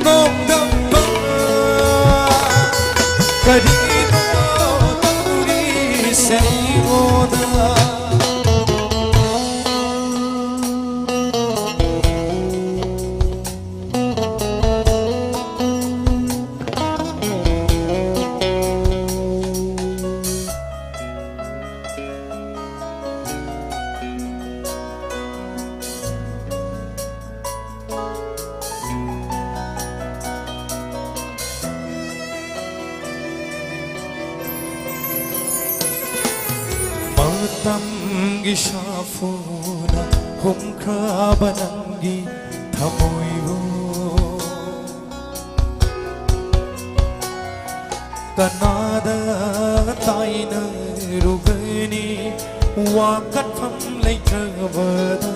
ꯅꯣꯡꯗꯝꯕ, ꯀꯔꯤꯅꯣ ꯇꯧꯔꯤꯁꯦ ꯑꯩꯉꯣꯟꯗ? ꯃꯇꯝꯒꯤ ꯁꯥꯐꯨꯅ ꯍꯨꯝꯈ꯭ꯔꯕ ꯅꯪꯒꯤ ꯊꯃꯣꯏꯕꯨ ꯀꯅꯥꯗ ꯇꯥꯏꯅꯔꯨꯒꯅꯤ ꯋꯥꯀꯠꯐꯝ ꯂꯩꯇ꯭ꯔꯕꯗ?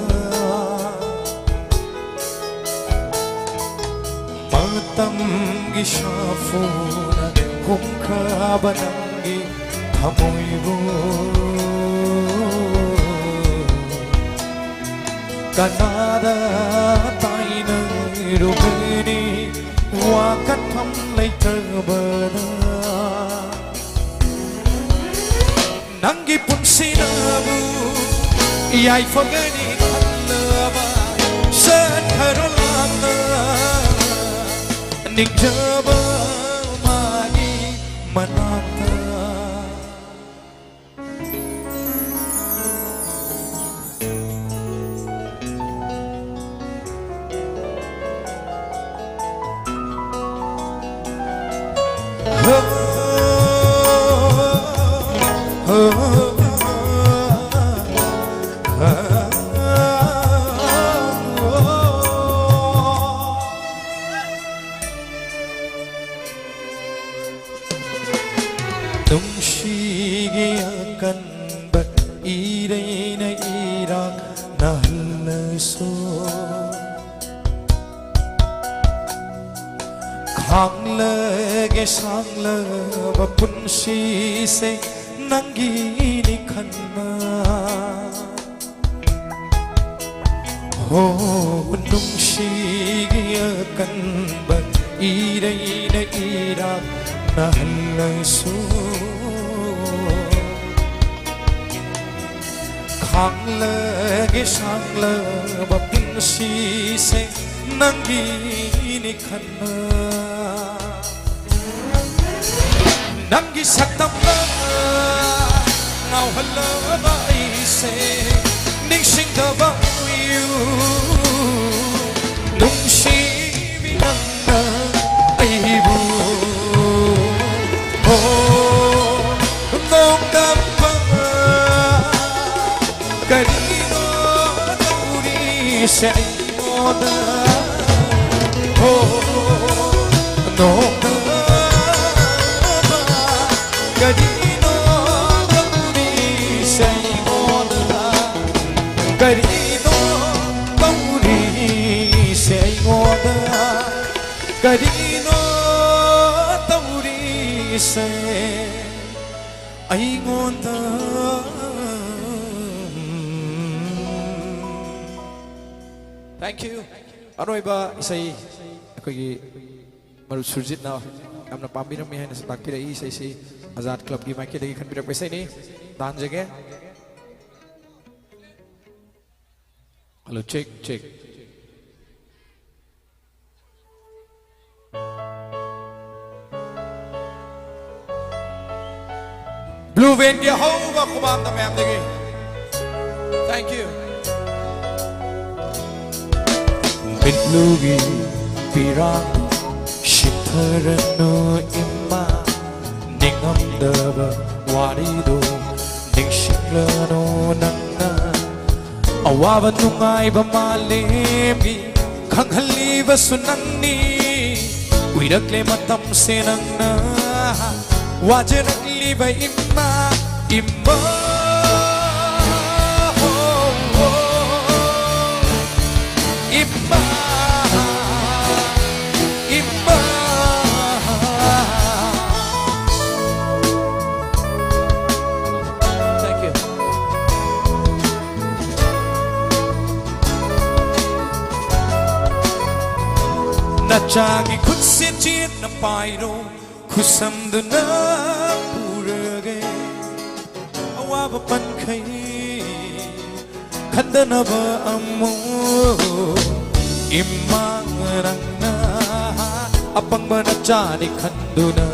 ꯃꯇꯝꯒꯤ ꯁꯥꯐꯨꯅ ꯍꯨꯝꯈ꯭ꯔꯕ ꯅꯪꯒꯤ ꯊꯃꯣꯏꯕꯨ ꯀꯅꯥꯗ ꯇꯥꯏꯅꯔꯨꯒꯅꯤ ꯋꯥꯀꯠꯐꯝ ꯂꯩꯇ꯭ꯔꯕꯗ? ꯅꯪꯒꯤ ꯄꯨꯟꯁꯤꯅꯕꯨ ꯌꯥꯏꯐꯒꯅꯤ ꯈꯜꯂꯕ ꯆꯠꯈ꯭ꯔꯣ ꯂꯥꯞꯅ ꯅꯤꯡꯖꯕ ꯃꯥꯒꯤ ꯃꯅꯥꯛꯇ꯫ ꯀꯟꯕ ꯏꯔꯩꯅ ꯏꯔꯥꯛꯅꯍꯜꯂꯁꯨ, ꯈꯥꯡꯂꯒꯦ ꯁꯥꯡꯂꯕ ꯄꯨꯟꯁꯤꯁꯦ ꯅꯪꯒꯤꯅꯤ ꯈꯟꯅ꯫ ꯍꯣ, ꯅꯨꯡꯁꯤꯒꯤ ꯑꯀꯟꯕ ꯏꯔꯩꯅ ꯏꯔꯥꯛꯅꯍꯜꯂꯁꯨ, ꯈꯥꯡꯂꯒꯦ ꯁꯥꯡꯂꯕ ꯄꯨꯟꯁꯤꯁꯦ ꯅꯪꯒꯤꯅꯤ ꯈꯟꯅ꯫ ꯅꯪꯒꯤ ꯁꯛꯇꯝꯅ ꯉꯥꯎꯍꯜꯂꯕ ꯑꯩꯁꯦ ꯅꯤꯡꯁꯤꯡꯗꯕ ꯎꯏꯌꯨ꯫ ꯅꯨꯡꯁꯤꯕꯤ ꯅꯪꯅ ꯑꯩꯕꯨ, ꯍꯣ, ꯅꯣꯡꯗꯝꯕ ꯀꯔꯤꯅꯣ ꯇꯧꯔꯤꯁꯦ ꯑꯩꯉꯣꯟꯗ? ꯍꯣ, ꯅꯣꯡꯗꯝꯕ ꯀꯔꯤꯅꯣ ꯇꯧꯔꯤꯁꯦ ꯑꯩꯉꯣꯟꯗ? ꯀꯔꯤꯅꯣ ꯇꯧꯔꯤꯁꯦ ꯑꯩꯉꯣꯟꯗ? ꯀꯔꯤꯅꯣ ꯇꯧꯔꯤꯁꯦ ꯑꯩꯉꯣꯟꯗ? Thank you. ꯑꯔꯣꯏꯕ ꯏꯁꯩ ꯑꯩꯈꯣꯏꯒꯤ ꯃꯔꯨꯞ ꯁꯨꯔꯖꯤꯠꯅ ꯌꯥꯝꯅ ꯄꯥꯝꯕꯤꯔꯝꯃꯤ ꯍꯥꯏꯅꯁꯨ ꯇꯥꯛꯄꯤꯔꯛꯏ꯫ ꯏꯁꯩꯁꯤ ꯑꯖꯥꯗ ꯀ꯭ꯂꯕꯀꯤ ꯃꯥꯏꯀꯩꯗꯒꯤ ꯈꯟꯕꯤꯔꯛꯄ ꯏꯁꯩꯅꯤ꯫ ꯇꯥꯍꯟꯖꯒꯦ꯫ Hello, check, check. ꯕ꯭ꯂꯨ ꯕꯦꯟꯒꯤ ꯑꯍꯧꯕ ꯈꯨꯃꯥꯡꯗ ꯃꯌꯥꯝꯗꯒꯤ꯫ Thank you. ꯃꯤꯠꯂꯨꯒꯤ ꯄꯤꯔꯥꯡ ꯁꯤꯊꯔꯅꯨ ꯏꯃꯥ, ꯅꯤꯡꯉꯝꯗꯕ ꯋꯥꯔꯤꯗꯨ ꯅꯤꯡꯁꯤꯡꯂꯅꯨ ꯅꯪꯅ꯫ ꯑꯋꯥꯕ ꯅꯨꯡꯉꯥꯏꯕ ꯃꯥꯂꯦꯝꯒꯤ ꯈꯪꯍꯜꯂꯤꯕꯁꯨ ꯅꯪꯅꯤ꯫ ꯀꯨꯏꯔꯛꯂꯦ ꯃꯇꯝꯁꯦ ꯅꯪꯅ ꯋꯥꯖꯔꯛꯂꯤꯕ ꯏꯃꯥ, ꯏꯃꯥ, ꯏꯃꯥ, ꯏꯃꯥ꯫ Thank you. ꯅꯆꯥꯒꯤ ꯈꯨꯠꯁꯦ ꯆꯦꯠꯅ ꯄꯥꯏꯔꯣ, ꯈꯨꯠꯁꯝꯗꯨꯅ ꯄꯨꯔꯒꯦ꯫ ꯑꯋꯥꯕ ꯄꯟꯈꯩ ꯈꯟꯗꯅꯕ ꯑꯃꯨꯛ ꯏꯃꯥ ꯅꯪꯅ ꯑꯄꯪꯕ ꯅꯆꯥꯅꯤ ꯈꯟꯗꯨꯅ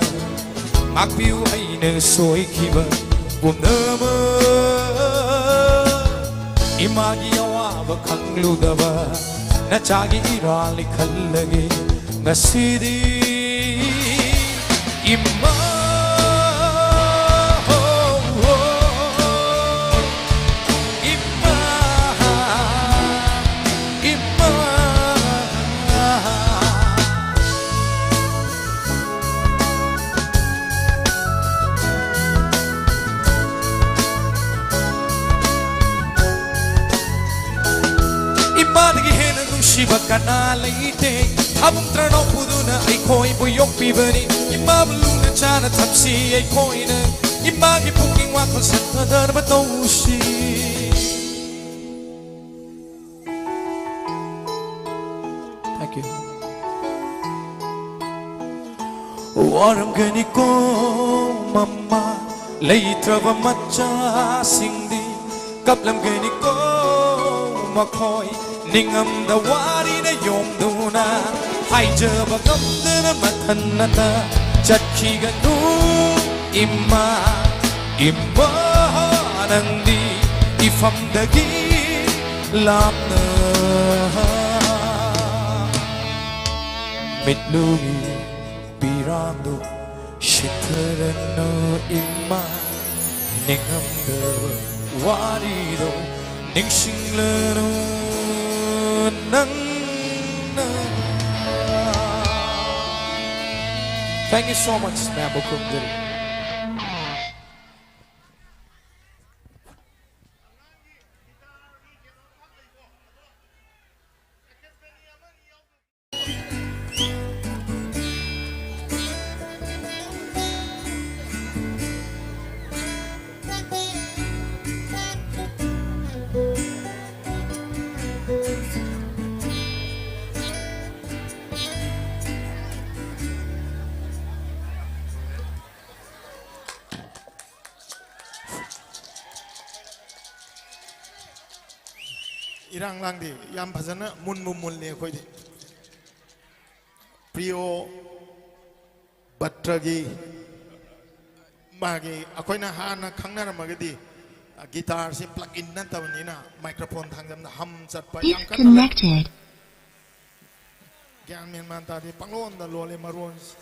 ꯉꯥꯛꯄꯤꯌꯨ ꯑꯩꯅ ꯁꯣꯏꯈꯤꯕ ꯄꯨꯝꯅꯃꯛ꯫ ꯏꯃꯥꯒꯤ ꯑꯋꯥꯕ ꯈꯪꯂꯨꯗꯕ ꯅꯆꯥꯒꯤ ꯏꯔꯥꯜꯅꯤ ꯈꯜꯂꯒꯦ ꯉꯁꯤꯗꯤ꯫ ꯏꯃꯥ, ꯍꯣ, ꯍꯣ, ꯏꯃꯥ, ꯏꯃꯥ꯫ ꯏꯃꯥꯗꯒꯤ ꯍꯦꯟꯅ ꯅꯨꯡꯁꯤꯕ ꯀꯅꯥ ꯂꯩꯇꯦ꯫ ꯊꯥꯕꯨꯡ ꯇꯔꯥꯅꯧ ꯄꯨꯗꯨꯅ ꯑꯩꯈꯣꯏꯕꯨ ꯌꯣꯛꯄꯤꯕꯅꯤ꯫ ꯏꯃꯥꯕꯨ ꯂꯨꯅ ꯆꯥꯅ ꯊꯝꯁꯤ ꯑꯩꯈꯣꯏꯅ꯫ ꯏꯃꯥꯒꯤ ꯄꯨꯛꯅꯤꯡ ꯋꯥꯈꯜ ꯁꯦꯟꯅꯗꯅꯕ ꯇꯧꯁꯤ꯫ Thank you. ꯋꯥꯔꯝꯒꯅꯤꯀꯣ ꯃꯃꯥ, ꯂꯩꯇ꯭ꯔꯕ ꯃꯆꯥꯁꯤꯡꯗꯤ ꯀꯞꯂꯝꯒꯅꯤꯀꯣ ꯃꯈꯣꯏ꯫ ꯅꯤꯡꯉꯝꯗ ꯋꯥꯔꯤꯅ ꯌꯣꯝꯗꯨꯅ ꯍꯥꯏꯖꯕ ꯉꯝꯗꯅ ꯃꯊꯟꯅꯇ ꯆꯠꯈꯤꯒꯅꯨ ꯏꯃꯥ꯫ ꯏꯃꯥ ꯅꯪꯗꯤ ꯏꯐꯝꯗꯒꯤ ꯂꯥꯞꯅ ꯃꯤꯠꯂꯨꯏ ꯄꯤꯔꯥꯡꯗꯨ ꯁꯤꯊꯔꯅꯨ ꯏꯃꯥ꯫ ꯅꯤꯡꯉꯝꯗꯕ ꯋꯥꯔꯤꯗꯣ ꯅꯤꯡꯁꯤꯡꯂꯅꯨ ꯅꯪꯅ꯫ Thank you so much, ꯃꯌꯥꯝꯕꯨ ꯈꯨꯔꯨꯝꯖꯔꯤ꯫ ꯏꯔꯥꯡ ꯂꯥꯡꯗꯦ, ꯌꯥꯝ ꯐꯖꯅ ꯃꯨꯟꯕꯨ ꯃꯨꯜꯂꯤ ꯑꯩꯈꯣꯏꯗꯤ꯫ ꯄ꯭ꯔꯤꯌꯣ ꯕꯠꯇ꯭ꯔꯒꯤ ꯃꯥꯒꯤ ꯑꯩꯈꯣꯏꯅ ꯍꯥꯟꯅ ꯈꯪꯅꯔꯝꯃꯒꯗꯤ, ꯒꯤꯇꯥꯔꯁꯤ ꯄ꯭ꯂꯛ ꯏꯟ ꯅꯠꯇꯕꯅꯤꯅ ꯃꯥꯏꯀ꯭ꯔꯣꯐꯣꯟ ꯊꯥꯡꯖꯝꯗ ꯍꯝ ꯆꯠꯄ ꯌꯥꯝ ꯀꯟꯅ ꯂꯩ꯫ Disconnected. ꯒ꯭ꯌꯥꯟ ꯃꯦꯟ ꯃꯥꯟ ꯇꯥꯗꯦ, ꯄꯪꯂꯣꯟꯗ ꯂꯣꯜꯂꯦ ꯃꯔꯣꯟꯁꯤ꯫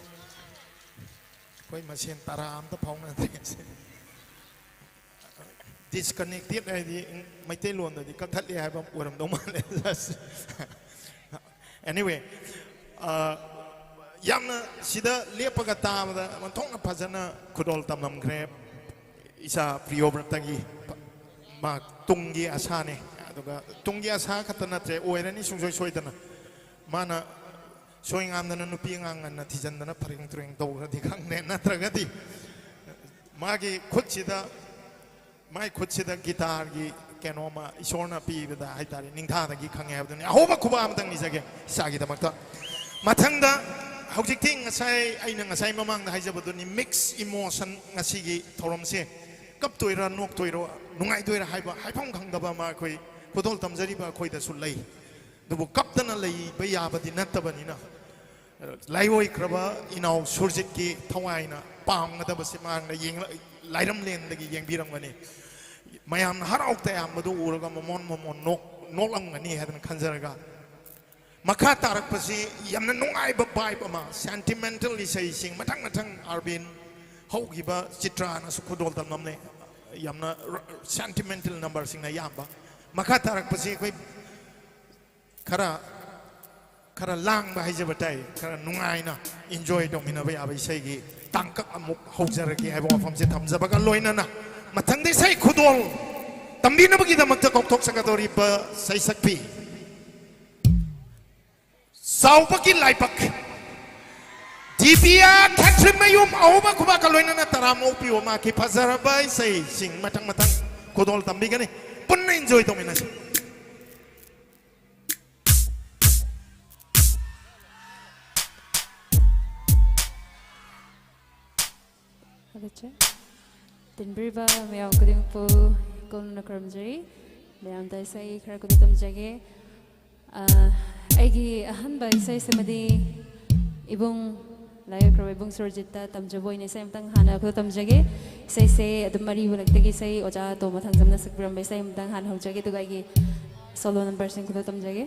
ꯑꯩꯈꯣꯏ ꯃꯁꯦꯟ ꯇꯔꯥ ꯑꯝꯇ ꯐꯥꯎꯅꯗ꯭ꯔꯦ꯫ ꯗꯤꯁꯀꯅꯦꯛꯇꯦꯠ ꯍꯥꯏꯗꯤ ꯃꯩꯇꯩꯂꯣꯟꯗꯗꯤ ꯀꯛꯊꯠꯂꯦ ꯍꯥꯏꯕ ꯑꯣꯏꯔꯝꯗꯧ ꯃꯥꯜꯂꯦ꯫ Anyway, ꯑ, ꯌꯥꯝꯅ ꯁꯤꯗ ꯂꯦꯞꯄꯒ ꯇꯥꯕꯗ ꯑꯣꯟꯊꯣꯛꯅ ꯐꯖꯅ ꯈꯨꯗꯣꯜ ꯇꯝꯂꯝꯈ꯭ꯔꯦ꯫ ꯏꯆꯥ ꯄ꯭ꯔꯤꯌꯣꯕ꯭ꯔꯇꯒꯤ ꯃꯥ ꯇꯨꯡꯒꯤ ꯑꯁꯥꯅꯦ꯫ ꯑꯗꯨꯒ ꯇꯨꯡꯒꯤ ꯑꯁꯥ ꯈꯛꯇ ꯅꯠꯇ꯭ꯔꯦ, ꯑꯣꯏꯔꯅꯤ ꯁꯨꯡꯁꯣꯏ ꯁꯣꯏꯗꯅ꯫ ꯃꯥꯅ ꯁꯣꯏ ꯉꯥꯝꯗꯅ ꯅꯨꯄꯤ ꯑꯉꯥꯡ ꯉꯟꯅ ꯊꯤꯖꯤꯟꯗꯅ ꯐꯔꯦꯡ ꯇꯨꯔꯦꯡ ꯇꯧꯈ꯭ꯔꯗꯤ ꯈꯪꯗꯦ, ꯅꯠꯇ꯭ꯔꯒꯗꯤ ꯃꯥꯒꯤ ꯈꯨꯠꯁꯤꯗ, ꯃꯥꯏ ꯈꯨꯠꯁꯤꯗ ꯒꯤꯇꯥꯔꯒꯤ ꯀꯩꯅꯣꯝꯃ ꯏꯁꯣꯔꯅ ꯄꯤꯕꯗ ꯍꯥꯏꯇꯥꯔꯦ, ꯅꯤꯡꯊꯥꯗꯒꯤ ꯈꯪꯉꯦ ꯍꯥꯏꯕꯗꯨꯅꯤ꯫ ꯑꯍꯧꯕ ꯈꯨꯕꯥꯛ ꯑꯃꯇꯪ ꯅꯤꯖꯒꯦ ꯏꯆꯥꯒꯤꯗꯃꯛꯇ꯫ ꯃꯊꯪꯗ ꯍꯧꯖꯤꯛꯇꯤ ꯉꯁꯥꯏ ꯑꯩꯅ ꯉꯁꯥꯏ ꯃꯃꯥꯡꯗ ꯍꯥꯏꯖꯕꯗꯨꯅꯤ, ꯃꯤꯛꯁ ꯏꯃꯣꯁꯟ ꯉꯁꯤꯒꯤ ꯊꯧꯔꯝꯁꯦ꯫ ꯀꯞꯇꯣꯏꯔꯥ, ꯅꯣꯛꯇꯣꯏꯔꯣ, ꯅꯨꯡꯉꯥꯏꯗꯣꯏꯔꯥ ꯍꯥꯏꯕ ꯍꯥꯏꯐꯝ ꯈꯪꯗꯕ ꯑꯃ ꯑꯩꯈꯣꯏ ꯈꯨꯗꯣꯜ ꯇꯝꯖꯔꯤꯕ ꯑꯩꯈꯣꯏꯗꯁꯨ ꯂꯩ꯫ ꯑꯗꯨꯕꯨ ꯀꯞꯇꯅ ꯂꯩꯕ ꯌꯥꯕꯗꯤ ꯅꯠꯇꯕꯅꯤꯅ, ꯂꯥꯏꯑꯣꯏꯈ꯭ꯔꯕ ꯏꯅꯥꯎ ꯁꯨꯔꯖꯤꯠꯀꯤ ꯊꯋꯥꯏꯅ ꯄꯥꯝꯒꯗꯕꯁꯤ ꯃꯍꯥꯛꯅ ꯌꯦꯡꯂ-, ꯂꯥꯏꯔꯝꯂꯦꯟꯗꯒꯤ ꯌꯦꯡꯕꯤꯔꯝꯒꯅꯤ꯫ ꯃꯌꯥꯝꯅ ꯍꯔꯥꯎ ꯇꯌꯥꯝꯕꯗꯨ ꯎꯔꯒ ꯃꯃꯣꯟ ꯃꯃꯣꯟ ꯅꯣꯛ-, ꯅꯣꯛꯂꯝꯒꯅꯤ ꯍꯥꯏꯗꯅ ꯈꯟꯖꯔꯒ, ꯃꯈꯥ ꯇꯥꯔꯛꯄꯁꯤ ꯌꯥꯝꯅ ꯅꯨꯡꯉꯥꯏꯕ ꯚꯥꯏꯕ ꯑꯃ, ꯁꯦꯟꯇꯤꯃꯦꯟꯇꯦꯜ ꯏꯁꯩꯁꯤꯡ ꯃꯊꯪ ꯃꯊꯪ ꯑꯥꯔꯕꯤꯟ ꯍꯧꯈꯤꯕ ꯆꯤꯇ꯭ꯔꯥꯅꯁꯨ ꯈꯨꯗꯣꯜ ꯇꯝꯂꯝꯂꯦ꯫ ꯌꯥꯝꯅ ꯁꯦꯟꯇꯤꯃꯦꯟꯇꯦꯜ ꯅꯝꯕꯔꯁꯤꯡꯅ ꯑꯌꯥꯝꯕ꯫ ꯃꯈꯥ ꯇꯥꯔꯛꯄꯁꯤ ꯑꯩꯈꯣꯏ ꯈꯔ, ꯈꯔ ꯂꯥꯡꯕ ꯍꯥꯏꯖꯕ ꯇꯥꯏ, ꯈꯔ ꯅꯨꯡꯉꯥꯏꯅ ꯏꯟꯖꯣꯏ ꯇꯧꯃꯤꯟꯅꯕ ꯌꯥꯕ ꯏꯁꯩꯒꯤ ꯇꯥꯡꯀꯛ ꯑꯃꯨꯛ ꯍꯧꯖꯔꯒꯦ ꯍꯥꯏꯕ ꯋꯥꯐꯝꯁꯦ ꯊꯝꯖꯕꯒ ꯂꯣꯏꯅꯅ, ꯃꯊꯪꯗ ꯏꯁꯩ ꯈꯨꯗꯣꯜ ꯇꯝꯕꯤꯅꯕꯒꯤꯗꯃꯛꯇ ꯀꯧꯊꯣꯛꯆꯒꯗꯧꯔꯤꯕ ꯁꯩꯁꯛꯄꯤ ꯆꯥꯎꯕꯒꯤ ꯂꯥꯏꯕꯛ, ꯗꯤꯕꯤꯌꯥ ꯈꯦꯇ꯭ꯔꯤꯃꯌꯨꯝ, ꯑꯍꯧꯕ ꯈꯨꯕꯥꯛꯀ ꯂꯣꯏꯅꯅ ꯇꯔꯥꯝꯅ ꯑꯣꯛꯄꯤꯌꯨ꯫ ꯃꯍꯥꯛꯀꯤ ꯐꯖꯔꯕ ꯏꯁꯩꯁꯤꯡ ꯃꯊꯪ ꯃꯊꯪ ꯈꯨꯗꯣꯜ ꯇꯝꯕꯤꯒꯅꯤ꯫ ꯄꯨꯟꯅ ꯏꯟꯖꯣꯏ ꯇꯧꯃꯤꯟꯅꯁꯤ꯫ ꯊꯥꯒꯠꯆꯔꯤ꯫ ꯇꯤꯟꯕꯤꯔꯤꯕ ꯃꯌꯥꯝ ꯈꯨꯗꯤꯡꯃꯛꯄꯨ ꯏꯀꯣꯟꯅꯅ ꯈꯨꯔꯨꯝꯖꯔꯤ꯫ ꯃꯌꯥꯝꯗ ꯏꯁꯩ ꯈꯔ ꯈꯨꯗꯣꯜ ꯇꯝꯖꯒꯦ꯫ ꯑ, ꯑꯩꯒꯤ ꯑꯍꯥꯟꯕ ꯏꯁꯩꯁꯤꯃꯗꯤ ꯏꯕꯨꯡ, ꯂꯥꯏ ꯑꯣꯏꯈ꯭ꯔꯕ ꯏꯕꯨꯡ ꯁꯨꯔꯖꯤꯠꯇ ꯇꯝꯖꯕ ꯑꯣꯏꯅ ꯏꯁꯩ ꯑꯃꯇꯪ ꯍꯥꯟꯅ ꯈꯨꯗꯣꯜ ꯇꯝꯖꯒꯦ꯫ ꯏꯁꯩꯁꯦ ꯑꯗꯨꯝ ꯑꯔꯤꯕ ꯂꯛꯇꯒꯤ ꯏꯁꯩ ꯑꯣꯖꯥ ꯇꯣꯝꯕ ꯊꯥꯡꯖꯝꯅ ꯁꯛꯄꯤꯔꯝꯕ ꯏꯁꯩ ꯑꯃꯇꯪ ꯍꯥꯟꯅ ꯍꯧꯖꯒꯦ, ꯑꯗꯨꯒ ꯑꯩꯒꯤ solo numberꯁꯤꯡ ꯈꯨꯗꯣꯜ ꯇꯝꯖꯒꯦ꯫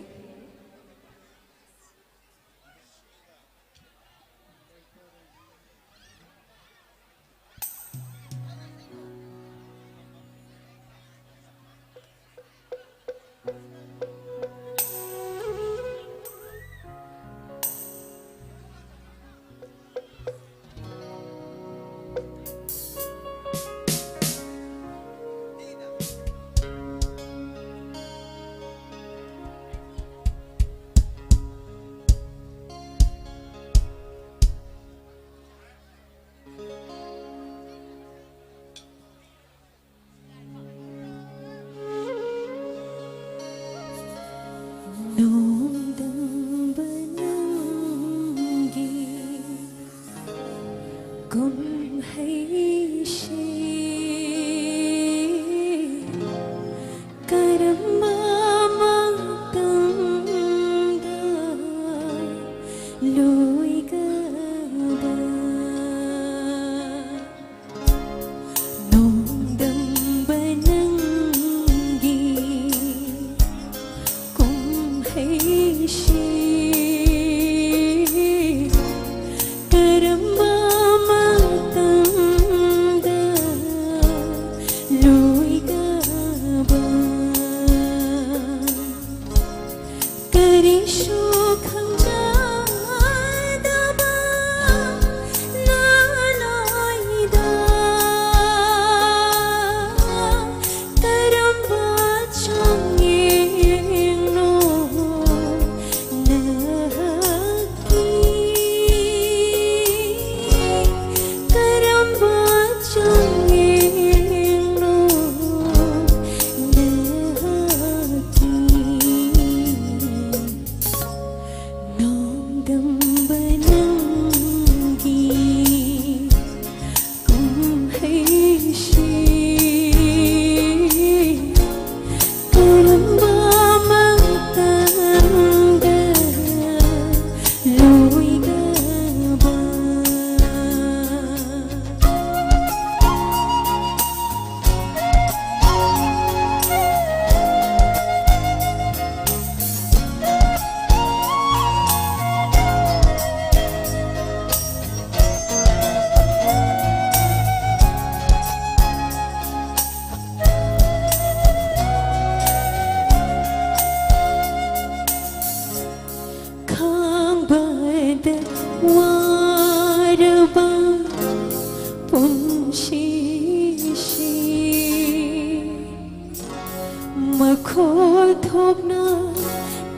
ꯈꯣꯜ ꯊꯣꯛꯅ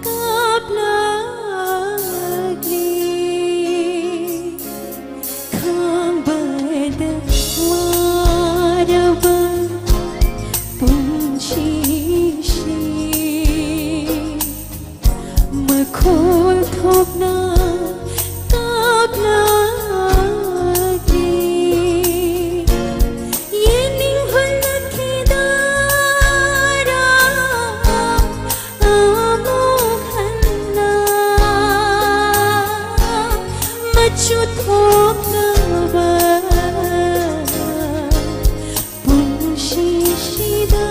ꯀꯥꯞꯂꯛꯂꯤ꯫ ꯈꯥꯡꯕꯗ ꯋꯥꯔꯕ ꯄꯨꯟꯁꯤꯁꯤ ꯃꯈꯣꯜ ꯊꯣꯛꯅ ꯀꯥꯞꯂꯛꯂꯤ꯫ ꯌꯦꯡꯅꯤꯡ ꯍꯨꯜꯂꯛꯈꯤꯗꯔꯥ ꯑꯃꯨꯛ ꯍꯟꯅ ꯃꯆꯨ ꯊꯣꯛꯂꯕ ꯄꯨꯟꯁꯤꯁꯤꯗ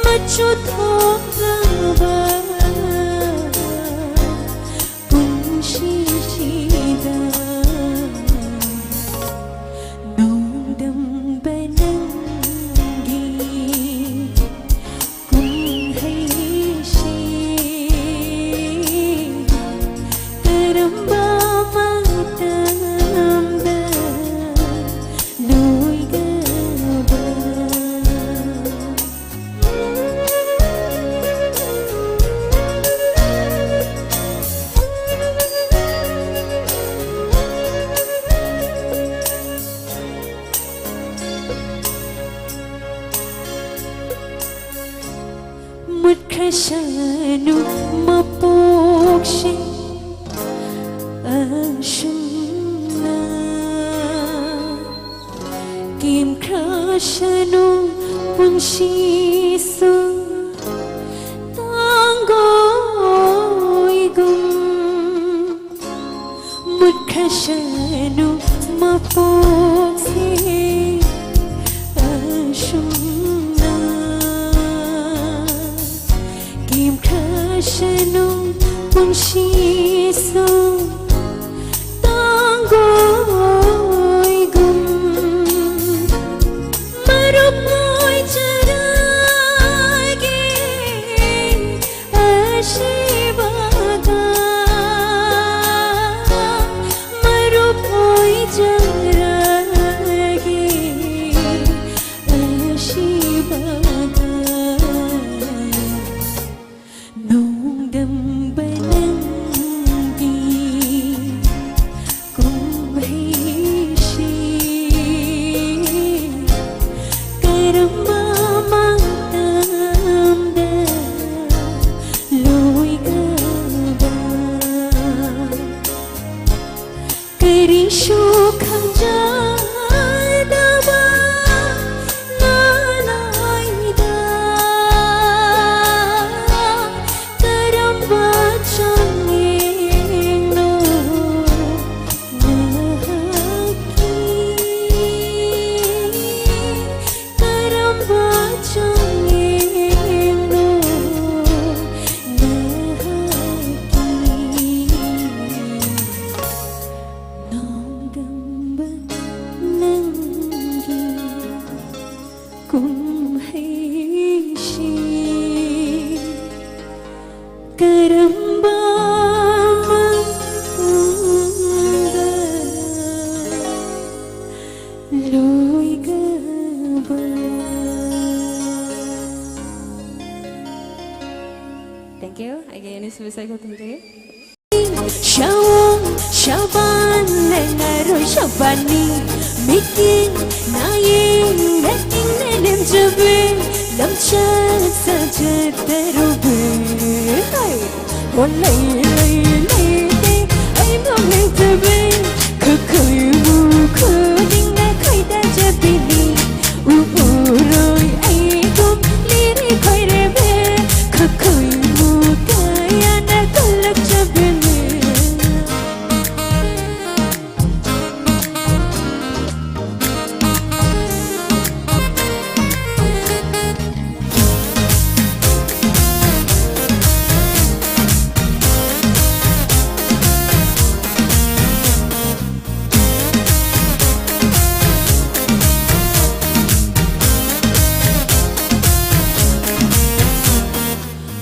ꯃꯆꯨ ꯊꯣꯛꯂꯕ ꯄꯨꯟꯁꯤꯁꯤꯗ ꯅꯣꯡꯗꯝꯕ ꯅꯪꯒꯤ ꯀꯨꯝꯍꯩꯁꯤ ꯀꯔꯝꯕ ꯃꯇꯝꯗ ꯂꯣꯏꯒꯕ? ꯃꯨꯠꯈ꯭ꯔꯁꯅꯨ ꯃꯄꯣꯛꯁꯦ ꯑꯁꯨꯝꯅ, ꯀꯦꯝꯈ꯭ꯔꯁꯅꯨ ꯄꯨꯟꯁꯤꯁꯨ ꯇꯥꯡꯒꯣꯏꯒꯨꯝ꯫ ꯃꯨꯠꯈ꯭ꯔꯁꯅꯨ ꯃꯄꯣꯛꯁꯦ ꯑꯁꯨꯝꯅ, ꯀꯦꯝꯈ꯭ꯔꯁꯅꯨ ꯄꯨꯟꯁꯤꯁꯨ ꯇꯥꯡꯒꯣꯏꯒꯨꯝ꯫ ꯃꯔꯨꯞ ꯑꯣꯏꯖꯔꯒꯦ ꯑꯁꯤꯕꯒ ꯃꯔꯨꯞ ꯑꯣꯏꯖꯔꯒꯦ꯫ ꯀꯨꯝꯍꯩꯁꯤ ꯀꯔꯝꯕ ꯃꯑꯣꯡꯗ ꯂꯣꯏꯒꯕ? Thank you. ꯑꯩꯒꯤ ꯑꯅꯤꯁꯨꯕ ꯏꯁꯩ ꯈꯣꯠꯇꯣꯛꯆꯒꯦ꯫ ꯁꯑꯣꯡ ꯁꯕꯥꯟ ꯂꯩꯉꯥꯔꯣꯏ ꯁꯕꯥꯟꯅꯤ, ꯃꯤꯠꯌꯦꯡ ꯅꯥꯌꯦꯡ ꯅꯥꯌꯦꯡꯅ ꯂꯦꯝꯖꯕꯤ, ꯂꯝꯆꯠ ꯁꯥꯖꯠ ꯇꯔꯨꯕꯤ꯫ ꯍꯩ! ꯑꯣ ꯂꯩ ꯂꯩ ꯂꯩꯇꯦ ꯑꯩ ꯃꯃꯤꯡ ꯇꯕꯤ, ꯈꯨꯈꯣꯏ ꯃꯨ ꯈꯨꯗꯤꯡꯅ ꯈꯣꯏꯗꯥꯖꯕꯤꯅꯤ꯫ ꯎ ꯎꯔꯣꯏ ꯑꯩꯒꯨꯝ ꯂꯤꯔꯤ ꯈꯣꯏꯔꯦꯕꯦ, ꯈꯨꯈꯣꯏ ꯃꯨ ꯀꯌꯥꯅ ꯀꯜꯂꯛꯆꯕꯤꯅꯤ꯫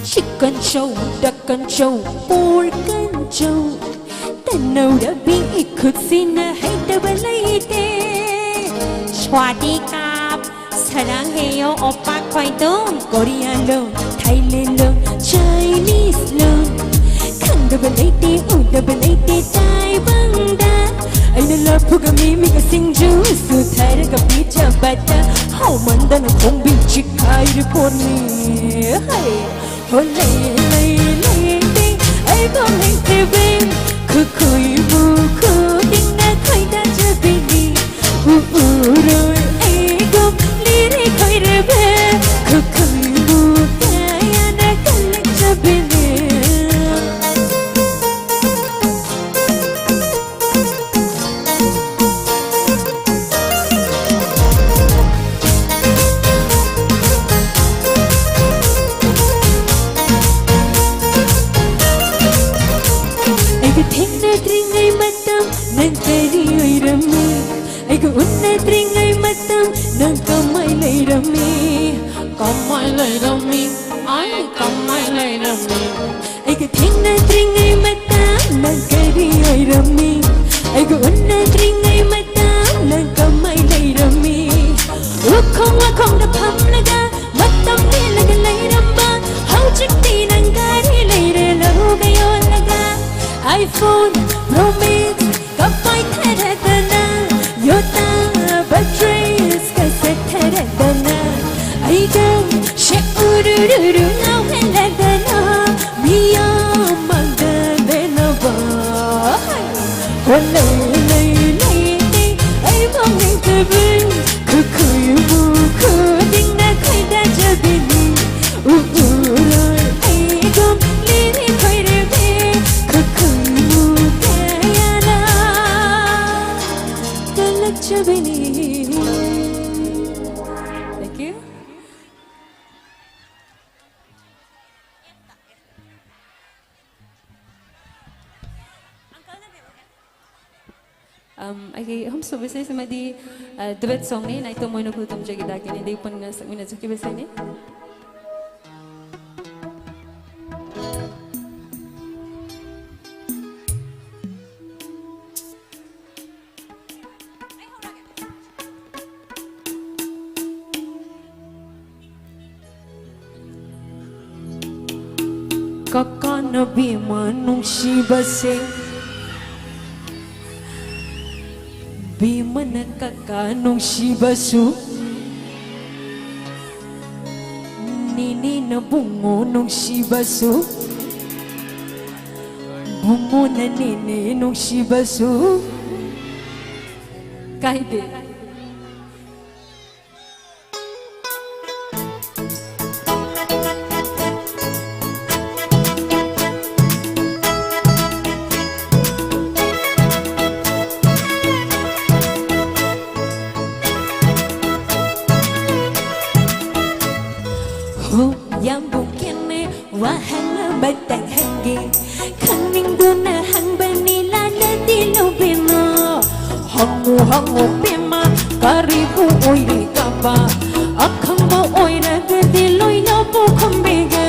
Chicken chow, duck and chow, pork and chow. ꯇꯟꯅꯧꯔꯕꯤ ꯏꯈꯨꯠꯁꯤꯅ ꯍꯩꯇꯕ ꯂꯩꯇꯦ꯫ ꯁ꯭ꯋꯥꯗꯤ ꯀꯥꯞ, ꯁꯔꯥꯡ ꯍꯦꯌꯣ ꯑꯣꯄꯥ ꯈ꯭ꯋꯥꯏꯗꯣ꯫ ꯀꯣꯔꯤꯌꯥ ꯂꯣꯟ, ꯊꯥꯏꯂꯦꯟ ꯂꯣꯟ, ꯆꯥꯏꯅꯤꯁ ꯂꯣꯟ꯫ ꯈꯪꯗꯕ ꯂꯩꯇꯦ, ꯎꯗꯕ ꯂꯩꯇꯦ ꯇꯥꯏꯕꯪꯗ꯫ ꯑꯩꯅ ꯂꯐꯨꯒ ꯃꯤꯃꯤꯒ ꯁꯤꯡꯖꯨꯁꯨ ꯊꯥꯔꯒ ꯄꯤꯖꯕꯗ ꯍꯥꯎꯃꯟꯗꯅ ꯈꯣꯡꯕꯤ ꯆꯤꯛꯈꯥꯏꯔꯤ ꯄꯣꯠꯅꯤ꯫ ꯍꯩ! ꯍꯣ ꯂꯩ ꯂꯩ ꯂꯩꯇꯦ ꯑꯩꯕꯨ ꯍꯩꯇꯕꯤ, ꯈꯨꯈꯨꯏꯕꯨ ꯈꯨꯗꯤꯡꯅ ꯈꯣꯏꯗꯥꯖꯕꯤꯅꯤ꯫ ꯎ ꯎꯔꯣꯏ ꯑꯩꯒꯨꯝ ꯂꯤꯔꯤ ꯈꯣꯏꯔꯕ, ꯈꯨꯈꯨꯏꯕꯨ ꯀꯌꯥꯅ ꯀꯜꯂꯛꯆꯕꯤꯅꯤ꯫ ꯊꯦꯡꯅꯗ꯭ꯔꯤꯉꯩ ꯃꯇꯝ ꯅꯪ ꯀꯃꯥꯏ ꯂꯩꯔꯝꯃꯤ? ꯀꯃꯥꯏ ꯂꯩꯔꯝꯃꯤ? ꯑꯩ ꯀꯃꯥꯏ ꯂꯩꯔꯝꯃꯤ? ꯑꯩꯒ ꯊꯦꯡꯅꯗ꯭ꯔꯤꯉꯩ ꯃꯇꯝ ꯅꯪ ꯀꯔꯤ ꯑꯣꯏꯔꯝꯃꯤ? ꯑꯩꯒ ꯎꯅꯗ꯭ꯔꯤꯉꯩ ꯃꯇꯝ ꯅꯪ ꯀꯃꯥꯏ ꯂꯩꯔꯝꯃꯤ? ꯎꯈꯣꯡ ꯋꯥꯈꯣꯡꯗ ꯐꯝꯂꯒ ꯃꯇꯝ ꯂꯦꯜꯂꯒ ꯂꯩꯔꯝꯕ ꯍꯧꯖꯤꯛꯇꯤ ꯅꯪ ꯒꯥꯔꯤ ꯂꯩꯔꯦ ꯂꯧꯒ ꯌꯣꯜꯂꯒ iPhone Pro Max ꯀꯄꯥꯏꯊꯔꯗꯅ ꯌꯣꯇꯥ ꯕꯇ꯭ꯔꯦꯁꯀ ꯁꯦꯠꯊꯔꯗꯅ ꯑꯩꯒ ꯁꯦ ꯎꯔꯨꯔꯨꯔꯨ ꯉꯥꯎꯍꯜꯂꯗꯅ ꯃꯤꯌꯥꯝ ꯃꯥꯡꯗ ꯂꯦꯟꯅꯕ ꯍꯣꯠꯅꯩ ꯂꯩ ꯂꯩ ꯂꯩ ꯑꯩ ꯃꯥꯡꯅꯤꯡꯗꯕ ꯈꯨꯈꯨꯏ ꯃꯨꯈꯨꯗꯤꯡꯅ ꯈꯣꯏꯗꯥꯖꯕꯤꯅꯤ ꯎ ꯎꯔꯣꯏ ꯑꯩꯒꯨꯝ ꯂꯤꯔꯤ ꯈꯣꯏꯔꯦꯝꯕꯤ ꯈꯨꯈꯨꯏ ꯃꯨ ꯀꯌꯥꯅ ꯀꯜꯂꯛꯆꯕꯤꯅꯤ꯫ Thank you. Um, ꯑꯩꯒꯤ ꯑꯍꯨꯝꯁꯨꯕ ꯏꯁꯩꯁꯤꯃꯗꯤ, uh, duet songꯅꯤ, ꯅꯥꯏꯇꯣꯝ ꯃꯣꯏꯅꯈꯨꯜ ꯇꯣꯝꯖꯒꯤ ꯗꯥꯛꯀꯤꯅꯤ, ꯑꯗꯩ ꯄꯨꯟꯅ ꯁꯛꯃꯤꯟꯅꯖꯈꯤꯕ ꯏꯁꯩꯅꯤ꯫ ꯀꯀꯥꯅ ꯕꯦꯝꯃ ꯅꯨꯡꯁꯤꯕꯁꯦ, ꯕꯦꯝꯃꯅ ꯀꯀꯥ ꯅꯨꯡꯁꯤꯕꯁꯨ, ꯅꯦꯅꯦꯅ ꯕꯨꯡꯉꯣ ꯅꯨꯡꯁꯤꯕꯁꯨ, ꯕꯨꯡꯉꯣꯅ ꯅꯦꯅꯦ ꯅꯨꯡꯁꯤꯕꯁꯨ ꯀꯥꯏꯗꯦ꯫ ꯍꯣ, ꯌꯥꯝꯕꯨꯡ ꯈꯦꯝꯃꯦ, ꯋꯥꯍꯪ ꯑꯃꯇꯪ ꯍꯪꯒꯦ꯫ ꯈꯪꯅꯤꯡꯗꯨꯅ ꯍꯪꯕꯅꯤ, ꯂꯥꯟꯅꯗꯤ ꯂꯧꯕꯤꯅꯨ꯫ ꯍꯪꯉꯨ, ꯍꯪꯉꯨ, ꯄꯦꯝꯃ, ꯑꯣꯏꯔꯤꯒꯕ ꯑꯈꯪꯕ ꯑꯣꯏꯔꯒꯗꯤ ꯂꯣꯏꯅ ꯄꯣꯛꯈꯝꯕꯤꯒꯦ꯫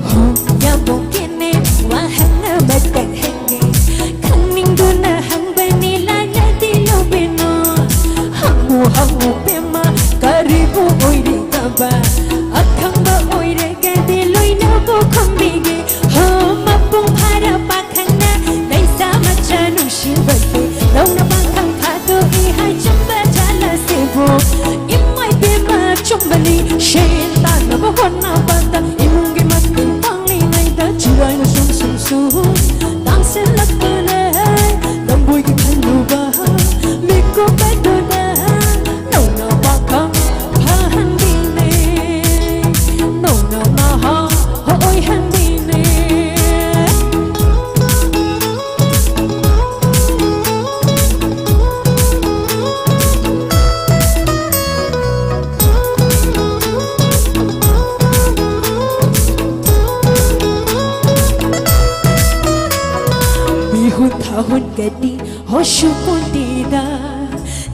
ꯍꯣ, ꯌꯥꯕꯣꯛꯀꯦꯅꯦ, ꯋꯥꯍꯪ ꯑꯃꯇꯪ ꯍꯪꯒꯦ꯫ ꯈꯪꯅꯤꯡꯗꯨꯅ ꯍꯪꯕꯅꯤ, ꯂꯥꯟꯅꯗꯤ ꯂꯧꯕꯤꯅꯣ꯫ ꯍꯪꯉꯨ, ꯍꯪꯉꯨ, ꯕꯦꯝꯃ, ꯀꯔꯤꯕꯨ ꯑꯣꯏꯔꯤꯒꯕ? ꯑꯈꯪꯕ ꯑꯣꯏꯔꯒꯗꯤ ꯂꯣꯏꯅꯕꯨ ꯈꯨꯝꯕꯤꯒꯦ꯫ ꯍꯣ, ꯃꯄꯨꯡ ꯐꯥꯔꯕ ꯈꯪꯅ ꯂꯩꯁꯥ ꯃꯆꯥ ꯅꯨꯡꯁꯤꯕꯁꯦ ꯂꯧꯅꯕ ꯈꯪ ꯊꯥꯗꯣꯛꯏ ꯍꯥꯏꯖꯕ ꯖꯥꯠꯂꯁꯤꯕꯨ? ꯏꯃꯥ ꯏꯕꯦꯝꯃ ꯆꯨꯝꯕꯅꯤ, ꯁꯦꯟ ꯇꯥꯟꯅꯕ ꯍꯣꯠꯅꯕꯗ ꯏꯃꯨꯡꯒꯤ ꯃꯇꯦꯡ ꯄꯥꯡꯂꯤꯉꯩꯗ ꯆꯤꯔꯥꯏꯅ ꯁꯨꯝ ꯁꯨꯝ ꯁꯨꯝ ꯇꯥꯡꯁꯤꯜꯂꯛꯄꯅꯦ꯫ ꯂꯝꯕꯣꯏꯒꯤ ꯈꯜꯂꯨꯕ ꯃꯤꯀꯨꯞ ꯑꯗꯨꯗ ꯅꯧꯅ ꯋꯥꯈꯜ ꯐꯍꯟꯕꯤꯅꯦ, ꯅꯧꯅ ꯅꯍꯥ ꯑꯣꯏꯍꯟꯕꯤꯅꯦ꯫ ꯃꯤꯍꯨꯟ ꯊꯥꯍꯨꯟꯒꯅꯤ ꯍꯣꯁꯨ ꯄꯨꯟꯗꯤꯗ,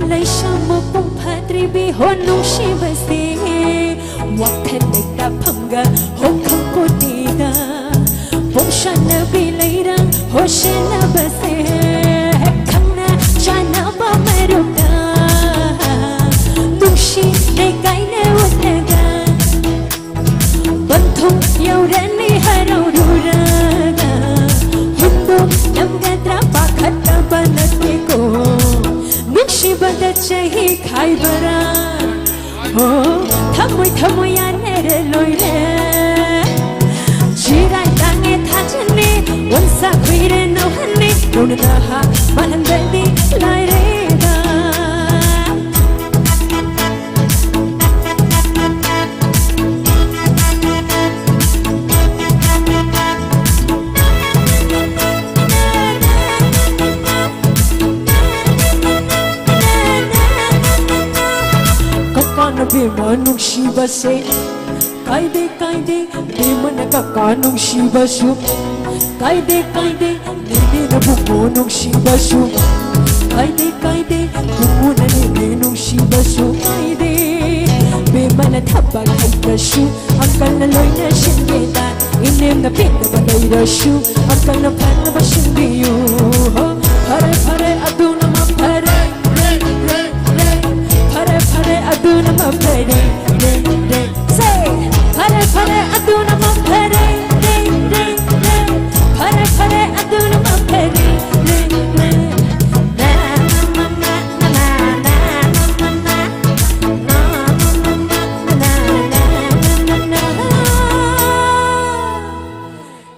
ꯂꯩꯁꯥ ꯃꯄꯨꯡ ꯐꯥꯗ꯭ꯔꯤꯕꯤ ꯍꯣ ꯅꯨꯡꯁꯤꯕꯁꯦ꯫ ꯋꯥꯈꯜ ꯂꯩꯇꯥꯐꯝꯒ ꯍꯣ ꯈꯪꯄꯣꯟꯗꯤꯗ, ꯄꯣꯡꯁꯥꯟꯅꯕꯤ ꯂꯩꯔꯥꯡ ꯍꯣ ꯁꯦꯟꯅꯕꯁꯦ꯫ ꯈꯪꯅ ꯆꯥꯟꯅꯕ ꯃꯔꯨꯞꯇ ꯅꯨꯡꯁꯤ ꯂꯩꯀꯥꯏꯅ ꯎꯠꯂꯒ ꯄꯟꯊꯨꯡ ꯌꯧꯔꯅꯤ ꯍꯔꯥꯎꯔꯨꯔꯒ, ꯍꯨꯟꯗꯣꯛꯂꯝꯒꯗ꯭ꯔꯥ ꯄꯥꯈꯠꯇꯕ ꯅꯠꯇꯦꯀꯣ, ꯅꯨꯡꯁꯤꯕꯗ ꯆꯍꯤ ꯈꯥꯏꯕꯔꯥ? ꯑꯣ, ꯊꯃꯣꯏ ꯊꯃꯣꯏ ꯌꯥꯅꯔꯦ ꯂꯣꯏꯔꯦ꯫ ꯆꯤꯔꯥꯏ ꯇꯥꯡꯉꯦ ꯊꯥꯖꯅꯤ, ꯋꯥꯟꯁꯥ ꯈꯨꯏꯔꯦ ꯅꯧꯍꯟꯅꯤ, ꯂꯧꯅ ꯅꯍꯥ ꯃꯥꯜꯍꯟꯕꯗꯤ ꯂꯥꯏꯔꯦꯗ꯫ ꯀꯀꯥꯅ ꯕꯦꯝꯃ ꯅꯨꯡꯁꯤꯕꯁꯦ ꯀꯥꯏꯗꯦ ꯀꯥꯏꯗꯦ, ꯕꯦꯝꯃꯅ ꯀꯀꯥ ꯅꯨꯡꯁꯤꯕꯁꯨ ꯀꯥꯏꯗꯦ ꯀꯥꯏꯗꯦ, ꯅꯦꯅꯦꯅꯕꯨ ꯅꯨꯡꯁꯤꯕꯁꯨ꯫ ꯀꯥꯏꯗꯦ ꯀꯥꯏꯗꯦ, ꯄꯨꯄꯨꯅ ꯅꯦꯅꯦ ꯅꯨꯡꯁꯤꯕꯁꯨ ꯀꯥꯏꯗꯦ꯫ ꯕꯦꯝꯃꯅ ꯊꯕꯛ ꯍꯩꯇ꯭ꯔꯁꯨ, ꯑꯪꯀꯜꯅ ꯂꯣꯏꯅ ꯁꯤꯟꯒꯦꯗ꯫ ꯏꯅꯦꯝꯅ ꯄꯦꯟꯗꯕ ꯂꯩꯔꯁꯨ, ꯑꯪꯀꯜꯅ ꯐꯅꯕ ꯁꯤꯟꯕꯤꯌꯨ꯫ ꯍꯣ, ꯐꯔꯦ ꯐꯔꯦ, ꯑꯗꯨꯅ ꯃꯐꯔꯦ꯫ ꯐꯔꯦ ꯐꯔꯦ, ꯑꯗꯨꯅ ꯃꯐꯔꯦ꯫ ꯔꯦ, ꯔꯦ꯫ Say, ꯐꯔꯦ ꯐꯔꯦ, ꯑꯗꯨꯅ ꯃꯐꯔꯦ꯫ ꯔꯦ, ꯔꯦ, ꯔꯦ꯫ ꯐꯔꯦ ꯐꯔꯦ, ꯑꯗꯨꯅ ꯃꯐꯔꯦ꯫ ꯔꯦ, ꯔꯦ꯫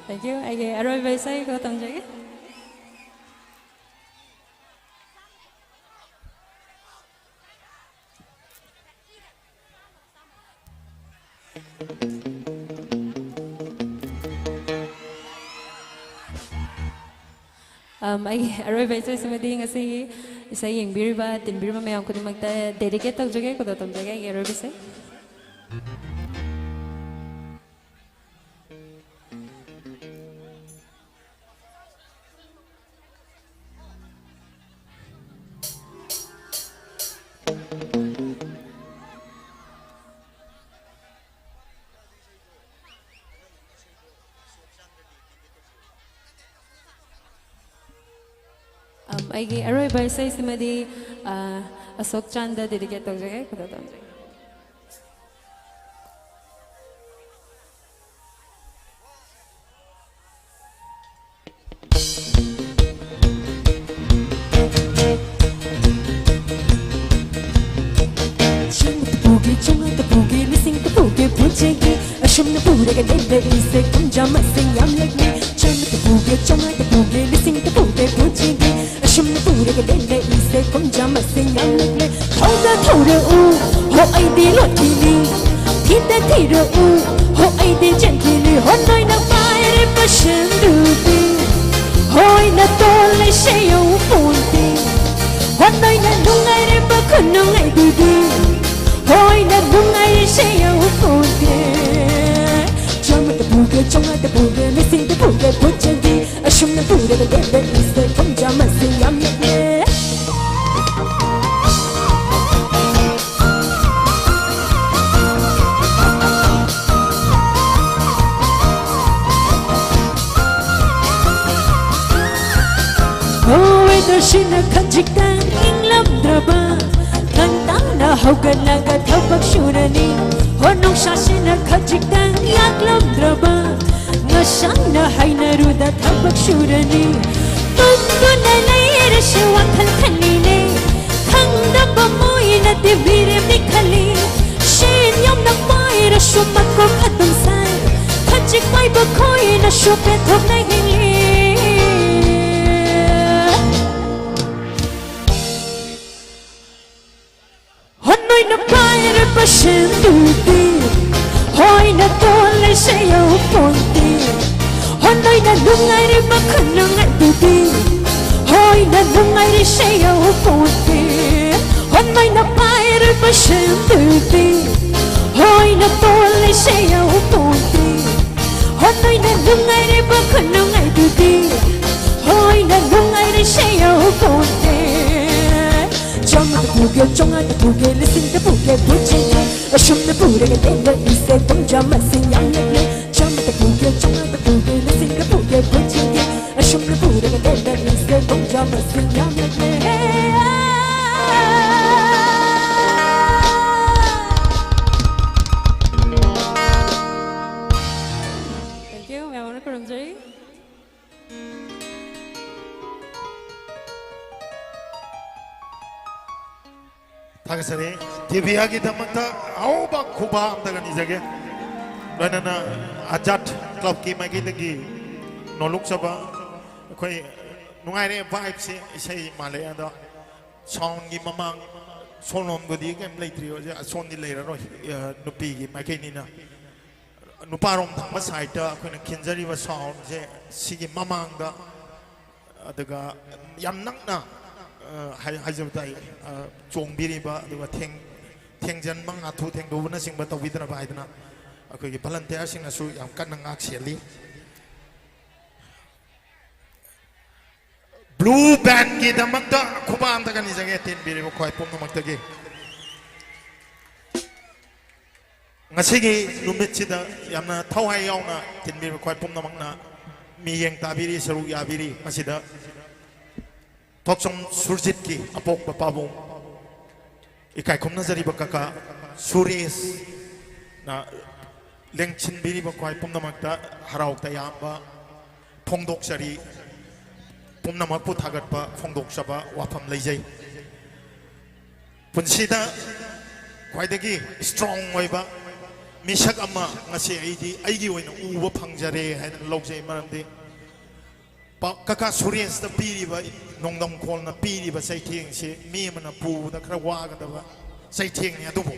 Thank you. ꯑꯩꯒꯤ ꯑꯔꯣꯏꯕ ꯏꯁꯩ ꯈꯔ ꯇꯝꯖꯒꯦ꯫ Um, ꯑꯩꯒꯤ ꯑꯔꯣꯏꯕ ꯏꯁꯩꯁꯤꯃꯗꯤ ꯉꯁꯤꯒꯤ ꯏꯁꯩ ꯌꯦꯡꯕꯤꯔꯤꯕ, ꯇꯤꯟꯕꯤꯔꯤꯕ ꯃꯌꯥꯝ ꯈꯨꯗꯤꯡꯃꯛꯇ dedicate ꯇꯧꯖꯒꯦ, ꯈꯨꯗꯣꯜ ꯇꯝꯖꯒꯦ ꯑꯩꯒꯤ ꯑꯔꯣꯏꯕ ꯏꯁꯩ꯫ Um, ꯑꯩꯒꯤ ꯑꯔꯣꯏꯕ ꯏꯁꯩꯁꯤꯃꯗꯤ, ꯑ, ꯑꯁꯣꯛ ꯆꯥꯟꯗ dedicate ꯇꯧꯖꯒꯦ, ꯈꯨꯗꯣꯜ ꯇꯝꯖꯒꯦ꯫ ꯆꯥꯝꯃꯇ ꯄꯨꯒꯦ, ꯆꯥꯝꯃꯉꯥꯇ ꯄꯨꯒꯦ, ꯂꯤꯁꯤꯡꯇ ꯄꯨꯒꯦ ꯄꯨꯖꯒꯦ꯫ ꯑꯁꯨꯝꯅ ꯄꯨꯔꯒ ꯂꯩꯔꯛꯏꯁꯦ ꯀꯨꯝꯖꯥ ꯃꯁꯤꯡ ꯌꯥꯝꯂꯛꯂꯦ꯫ ꯆꯥꯝꯃꯇ ꯄꯨꯒꯦ, ꯆꯥꯝꯃꯉꯥꯇ ꯄꯨꯒꯦ, ꯂꯤꯁꯤꯡꯇ ꯄꯨꯒꯦ ꯄꯨꯖꯒꯦ꯫ ꯑꯁꯨꯝꯅ ꯄꯨꯔꯒ ꯂꯩꯔꯛꯏꯁꯦ ꯀꯨꯝꯖꯥ ꯃꯁꯤꯡ ꯌꯥꯝꯂꯛꯂꯦ꯫ ꯊꯧꯗ ꯊꯧꯔꯛꯎ, ꯍꯣ ꯑꯩꯗꯤ ꯂꯣꯠꯈꯤꯅꯤ꯫ ꯊꯤꯗ ꯊꯤꯔꯛꯎ, ꯍꯣ ꯑꯩꯗꯤ ꯆꯦꯟꯈꯤꯅꯤ꯫ ꯍꯣ ꯅꯣꯏꯅ ꯄꯥꯏꯔꯤꯕ ꯁꯦꯟꯗꯨꯗꯤ, ꯍꯣꯏꯅ ꯇꯣꯜꯂꯤꯁꯦ ꯌꯧꯄꯣꯟꯇꯦ꯫ ꯍꯣ ꯅꯣꯏꯅ ꯅꯨꯡꯉꯥꯏꯔꯤꯕ ꯈꯨꯅꯨꯡꯉꯥꯏꯗꯨꯗꯤ, ꯍꯣꯏꯅ ꯅꯨꯡꯉꯥꯏꯔꯤꯁꯦ ꯌꯧꯄꯣꯟꯇꯦ꯫ ꯆꯥꯝꯃꯇ ꯄꯨꯒꯦ, ꯆꯥꯝꯃꯉꯥꯇ ꯄꯨꯒꯦ, ꯂꯤꯁꯤꯡꯇ ꯄꯨꯒꯦ ꯄꯨꯖꯒꯦ꯫ ꯁꯤꯅ ꯈꯖꯤꯛꯇꯪ ꯏꯪꯂꯝꯗ꯭ꯔꯕ, ꯉꯟꯇꯥꯅ ꯍꯧꯒꯠꯂꯒ ꯊꯕꯛ ꯁꯨꯔꯅꯤ꯫ ꯍꯣ, ꯅꯨꯡꯁꯥꯁꯤꯅ ꯈꯖꯤꯛꯇꯪ ꯌꯥꯛꯂꯝꯗ꯭ꯔꯕ, ꯉꯁꯥꯏꯅ ꯍꯥꯏꯅꯔꯨꯗ ꯊꯕꯛ ꯁꯨꯔꯅꯤ꯫ ꯇꯨꯝꯗꯨꯅ ꯂꯩꯔꯁꯨ ꯋꯥꯈꯜ ꯈꯜꯂꯤꯅꯦ, ꯈꯪꯗꯕ ꯃꯣꯏꯅ ꯇꯤꯚꯤ ꯔꯦꯞꯅꯤ ꯈꯜꯂꯤ꯫ ꯁꯦꯟ ꯌꯥꯝꯅ ꯄꯥꯏꯔꯁꯨ ꯃꯀꯣꯛ ꯑꯗꯨꯝ ꯁꯥꯏ, ꯈꯖꯤꯛ ꯄꯥꯏꯕ ꯈꯣꯏꯅꯁꯨ ꯄꯦꯟꯊꯣꯛꯅ ꯍꯤꯡꯂꯤ꯫ ꯍꯣ, ꯅꯣꯏꯅ ꯄꯥꯏꯔꯤꯕ ꯁꯦꯟꯗꯨꯗꯤ ꯍꯣꯏꯅ ꯇꯣꯜꯂꯤꯁꯦ ꯌꯧꯄꯣꯟꯇꯦ꯫ ꯍꯣ, ꯅꯣꯏꯅ ꯅꯨꯡꯉꯥꯏꯔꯤꯕ ꯈꯨꯅꯨꯡꯉꯥꯏꯗꯨꯗꯤ ꯍꯣꯏꯅ ꯅꯨꯡꯉꯥꯏꯔꯤꯁꯦ ꯌꯧꯄꯣꯟꯇꯦ꯫ ꯍꯣ, ꯅꯣꯏꯅ ꯄꯥꯏꯔꯤꯕ ꯁꯦꯟꯗꯨꯗꯤ ꯍꯣꯏꯅ ꯇꯣꯜꯂꯤꯁꯦ ꯌꯧꯄꯣꯟꯇꯦ꯫ ꯍꯣ, ꯅꯣꯏꯅ ꯅꯨꯡꯉꯥꯏꯔꯤꯕ ꯈꯨꯅꯨꯡꯉꯥꯏꯗꯨꯗꯤ ꯍꯣꯏꯅ ꯅꯨꯡꯉꯥꯏꯔꯤꯁꯦ ꯌꯧꯄꯣꯟꯇꯦ꯫ ꯆꯥꯝꯃꯗ ꯄꯨꯒꯦ, ꯆꯥꯝꯃꯉꯥꯗ ꯄꯨꯒꯦ, ꯂꯤꯁꯤꯡꯗ ꯄꯨꯒꯦ, ꯄꯨꯖꯒꯦ꯫ ꯑꯁꯨꯝꯅ ꯄꯨꯔꯒ ꯂꯩꯔꯛꯏꯁꯦ ꯇꯨꯡꯖꯥ ꯃꯁꯤꯡ ꯌꯥꯝꯂꯛꯂꯦ꯫ ꯆꯥꯝꯃꯗ ꯄꯨꯒꯦ, ꯆꯥꯝꯃꯉꯥꯗ ꯄꯨꯒꯦ, ꯂꯤꯁꯤꯡꯗ ꯄꯨꯒꯦ, ꯄꯨꯖꯒꯦ꯫ ꯑꯁꯨꯝꯅ ꯄꯨꯔꯒ ꯂꯩꯔꯛꯏꯁꯦ ꯇꯨꯡꯖꯥ ꯃꯁꯤꯡ ꯌꯥꯝꯂꯛꯂꯦ꯫ Thank you. ꯃꯌꯥꯝ ꯑꯃ ꯈꯨꯔꯨꯝꯖꯔꯤ꯫ ꯊꯥꯒꯠꯆꯔꯤ꯫ ꯇꯤꯚꯤꯌꯥꯒꯤꯗꯃꯛꯇ ꯑꯍꯧꯕ ꯈꯨꯕꯥꯛ ꯑꯝꯇꯒ ꯅꯤꯖꯒꯦ꯫ ꯂꯣꯏꯅꯅ ꯑꯖꯥꯠ ꯀ꯭ꯂꯕꯀꯤ ꯃꯥꯏꯀꯩꯗꯒꯤ ꯅꯣꯂꯨꯛꯆꯕ ꯑꯩꯈꯣꯏ ꯅꯨꯡꯉꯥꯏꯔꯦ vibeꯁꯦ, ꯏꯁꯩ ꯃꯥꯜꯂꯦ꯫ ꯑꯗꯣ soundꯒꯤ ꯃꯃꯥꯡ ꯁꯣꯝꯂꯣꯝꯗꯗꯤ ꯀꯩꯝ ꯂꯩꯇ꯭ꯔꯤ꯫ ꯍꯧꯖꯤꯛ ꯑꯁꯣꯝꯗꯤ ꯂꯩꯔꯔꯣꯏ, ꯑ, ꯅꯨꯄꯤꯒꯤ ꯃꯥꯏꯀꯩꯅꯤꯅ꯫ ꯅꯨꯄꯥꯔꯣꯝ ꯊꯪꯕ sideꯇ ꯑꯩꯈꯣꯏꯅ ꯈꯤꯟꯖꯔꯤꯕ soundꯁꯦ ꯁꯤꯒꯤ ꯃꯃꯥꯡꯗ, ꯑꯗꯨꯒ ꯌꯥꯝ ꯅꯛꯅ, ꯑ, ꯍꯥꯏ-, ꯍꯥꯏꯖꯕ ꯇꯥꯏ, ꯑ, ꯆꯣꯡꯕꯤꯔꯤꯕ, ꯑꯗꯨꯒ ꯊꯦꯡ-, ꯊꯦꯡꯖꯟꯕ, ꯉꯥꯊꯨ ꯊꯦꯡꯗꯣꯛꯄꯅꯆꯤꯡꯕ ꯇꯧꯕꯤꯗꯅꯕ ꯍꯥꯏꯗꯅ ꯑꯩꯈꯣꯏꯒꯤ volunteerꯁꯤꯡꯅꯁꯨ ꯌꯥꯝ ꯀꯟꯅ ꯉꯥꯛ ꯁꯦꯜꯂꯤ꯫ Blue Bandꯒꯤꯗꯃꯛꯇ ꯈꯨꯕꯥꯛ ꯑꯝꯇꯒ ꯅꯤꯖꯒꯦ, ꯇꯤꯟꯕꯤꯔꯤꯕ ꯈ꯭ꯋꯥꯏ ꯄꯨꯝꯅꯃꯛꯇꯒꯤ꯫ ꯉꯁꯤꯒꯤ ꯅꯨꯃꯤꯠꯁꯤꯗ ꯌꯥꯝꯅ ꯊꯋꯥꯏ ꯌꯥꯎꯅ ꯇꯤꯟꯕꯤꯔꯤꯕ ꯈ꯭ꯋꯥꯏ ꯄꯨꯝꯅꯃꯛꯅ ꯃꯤꯠꯌꯦꯡ ꯇꯥꯕꯤꯔꯤ, ꯁꯔꯨꯛ ꯌꯥꯕꯤꯔꯤ꯫ ꯃꯁꯤꯗ ꯊꯣꯛꯆꯣꯝ ꯁꯨꯔꯖꯤꯠꯀꯤ ꯑꯄꯣꯛꯄ ꯄꯥꯕꯨꯡ, ꯏꯀꯥꯏ ꯈꯨꯝꯅꯖꯔꯤꯕ ꯀꯀꯥ ꯁꯨꯔꯦꯁꯅ ꯂꯦꯡꯁꯤꯟꯕꯤꯔꯤꯕ ꯈ꯭ꯋꯥꯏ ꯄꯨꯝꯅꯃꯛꯇ ꯍꯔꯥꯎ ꯇꯌꯥꯝꯕ ꯐꯣꯡꯗꯣꯛꯆꯔꯤ꯫ ꯄꯨꯝꯅꯃꯛꯄꯨ ꯊꯥꯒꯠꯄ ꯐꯣꯡꯗꯣꯛꯆꯕ ꯋꯥꯐꯝ ꯂꯩꯖꯩ꯫ ꯄꯨꯟꯁꯤꯗ ꯈ꯭ꯋꯥꯏꯗꯒꯤ strong ꯑꯣꯏꯕ ꯃꯤꯁꯛ ꯑꯃ ꯉꯁꯤ ꯑꯩꯗꯤ ꯑꯩꯒꯤ ꯑꯣꯏꯅ ꯎꯕ ꯐꯪꯖꯔꯦ ꯍꯥꯏꯅ ꯂꯧꯖꯩ꯫ ꯃꯔꯝꯗꯤ ꯄꯥ-, ꯀꯀꯥ ꯁꯨꯔꯦꯁꯇ ꯄꯤꯔꯤꯕ ꯅꯣꯡꯗꯝꯈꯣꯜꯅ ꯄꯤꯔꯤꯕ ꯆꯩꯊꯦꯡꯁꯤ ꯃꯤ ꯑꯃꯅ ꯄꯨꯕꯗ ꯈꯔ ꯋꯥꯒꯗꯕ ꯆꯩꯊꯦꯡꯅꯤ, ꯑꯗꯨꯕꯨ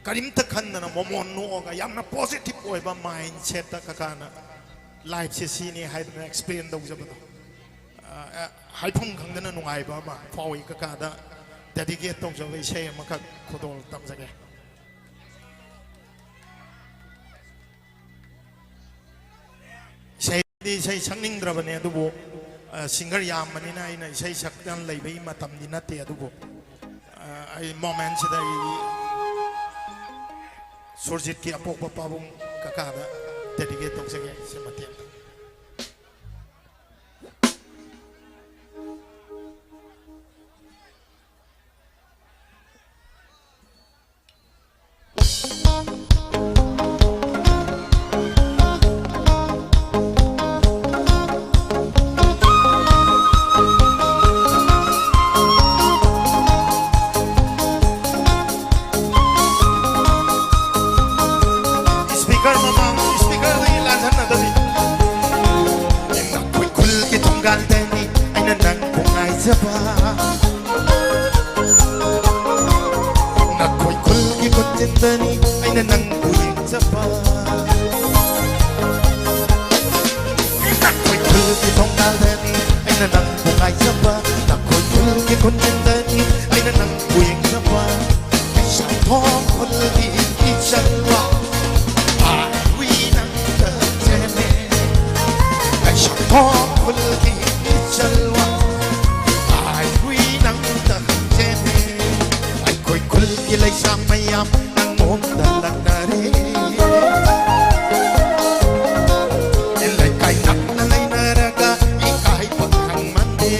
ꯀꯔꯤꯝꯇ ꯈꯟꯗꯅ ꯃꯣꯃꯣꯟ ꯅꯣꯛꯑꯒ ꯌꯥꯝꯅ positive ꯑꯣꯏꯕ mindsetꯇ ꯀꯀꯥꯅ lifeꯁꯦ ꯁꯤꯅꯤ ꯍꯥꯏꯗꯅ explain ꯇꯧꯖꯕꯗꯣ, ꯑ, ꯑ, ꯍꯥꯏꯐꯝ ꯈꯪꯗꯅ ꯅꯨꯡꯉꯥꯏꯕ ꯑꯃ ꯐꯥꯎꯏ꯫ ꯀꯀꯥꯗ dedicate ꯇꯧꯖꯕ ꯏꯁꯩ ꯑꯃꯈꯛ ꯈꯨꯗꯣꯜ ꯇꯝꯖꯒꯦ꯫ ꯏꯁꯩꯗꯤ ꯏꯁꯩ ꯁꯛꯅꯤꯡꯗ꯭ꯔꯕꯅꯦ, ꯑꯗꯨꯕꯨ, ꯑ, singer ꯌꯥꯝꯕꯅꯤꯅ ꯑꯩꯅ ꯏꯁꯩ ꯁꯛꯇꯅ ꯂꯩꯕꯒꯤ ꯃꯇꯝꯗꯤ ꯅꯠꯇꯦ, ꯑꯗꯨꯕꯨ, ꯑ, ꯑꯩ momentꯁꯤꯗ ꯑꯩ ꯁꯨꯔꯖꯤꯠꯀꯤ ꯑꯄꯣꯛꯄ ꯄꯥꯕꯨꯡ ꯀꯀꯥꯗ dedicate ꯇꯧꯖꯒꯦ ꯁꯤ ꯃꯇꯦꯛ ꯑꯃ꯫ Speaker ꯃꯃꯥꯡ, speakerꯗ ꯂꯥꯟꯖꯟꯅꯗꯕꯤ꯫ ꯅꯈꯣꯏ ꯈꯨꯜꯒꯤ ꯊꯣꯡꯒꯥꯜꯗꯅꯤ ꯑꯩꯅ ꯅꯪꯕꯨ ꯉꯥꯏꯖꯕ꯫ ꯅꯈꯣꯏ ꯈꯨꯜꯒꯤ ꯈꯨꯟꯖꯤꯟꯗꯅꯤ ꯑꯩꯅ ꯅꯪꯕꯨ ꯌꯦꯡꯖꯕ꯫ ꯅꯈꯣꯏ ꯈꯨꯜꯒꯤ ꯊꯣꯡꯒꯥꯜꯗꯅꯤ ꯑꯩꯅ ꯅꯪꯕꯨ ꯉꯥꯏꯖꯕ꯫ ꯅꯈꯣꯏ ꯈꯨꯜꯒꯤ ꯈꯨꯟꯖꯤꯟꯗꯅꯤ ꯑꯩꯅ ꯅꯪꯕꯨ ꯌꯦꯡꯖꯕ꯫ ꯀꯩꯁꯥꯝꯊꯣꯡ ꯈꯨꯜꯒꯤ ꯏꯆꯜꯋꯥ, ꯑꯥꯏ ꯋꯤ ꯅꯪꯗ ꯆꯦꯜꯂꯦ꯫ ꯀꯩꯁꯥꯝꯊꯣꯡ ꯈꯨꯜꯒꯤ ꯏꯆꯜꯋꯥ, ꯑꯥꯏ ꯋꯤ ꯅꯪꯗ ꯆꯦꯜꯂꯦ꯫ ꯑꯩꯈꯣꯏ ꯈꯨꯜꯒꯤ ꯂꯩꯁꯥ ꯃꯌꯥꯝ ꯅꯪꯉꯣꯟꯗ ꯂꯛꯅꯔꯦ꯫ ꯂꯩꯀꯥꯏ ꯅꯛꯅ ꯂꯩꯅꯔꯒ ꯏꯀꯥꯏꯕ ꯈꯪꯃꯟꯗꯦ꯫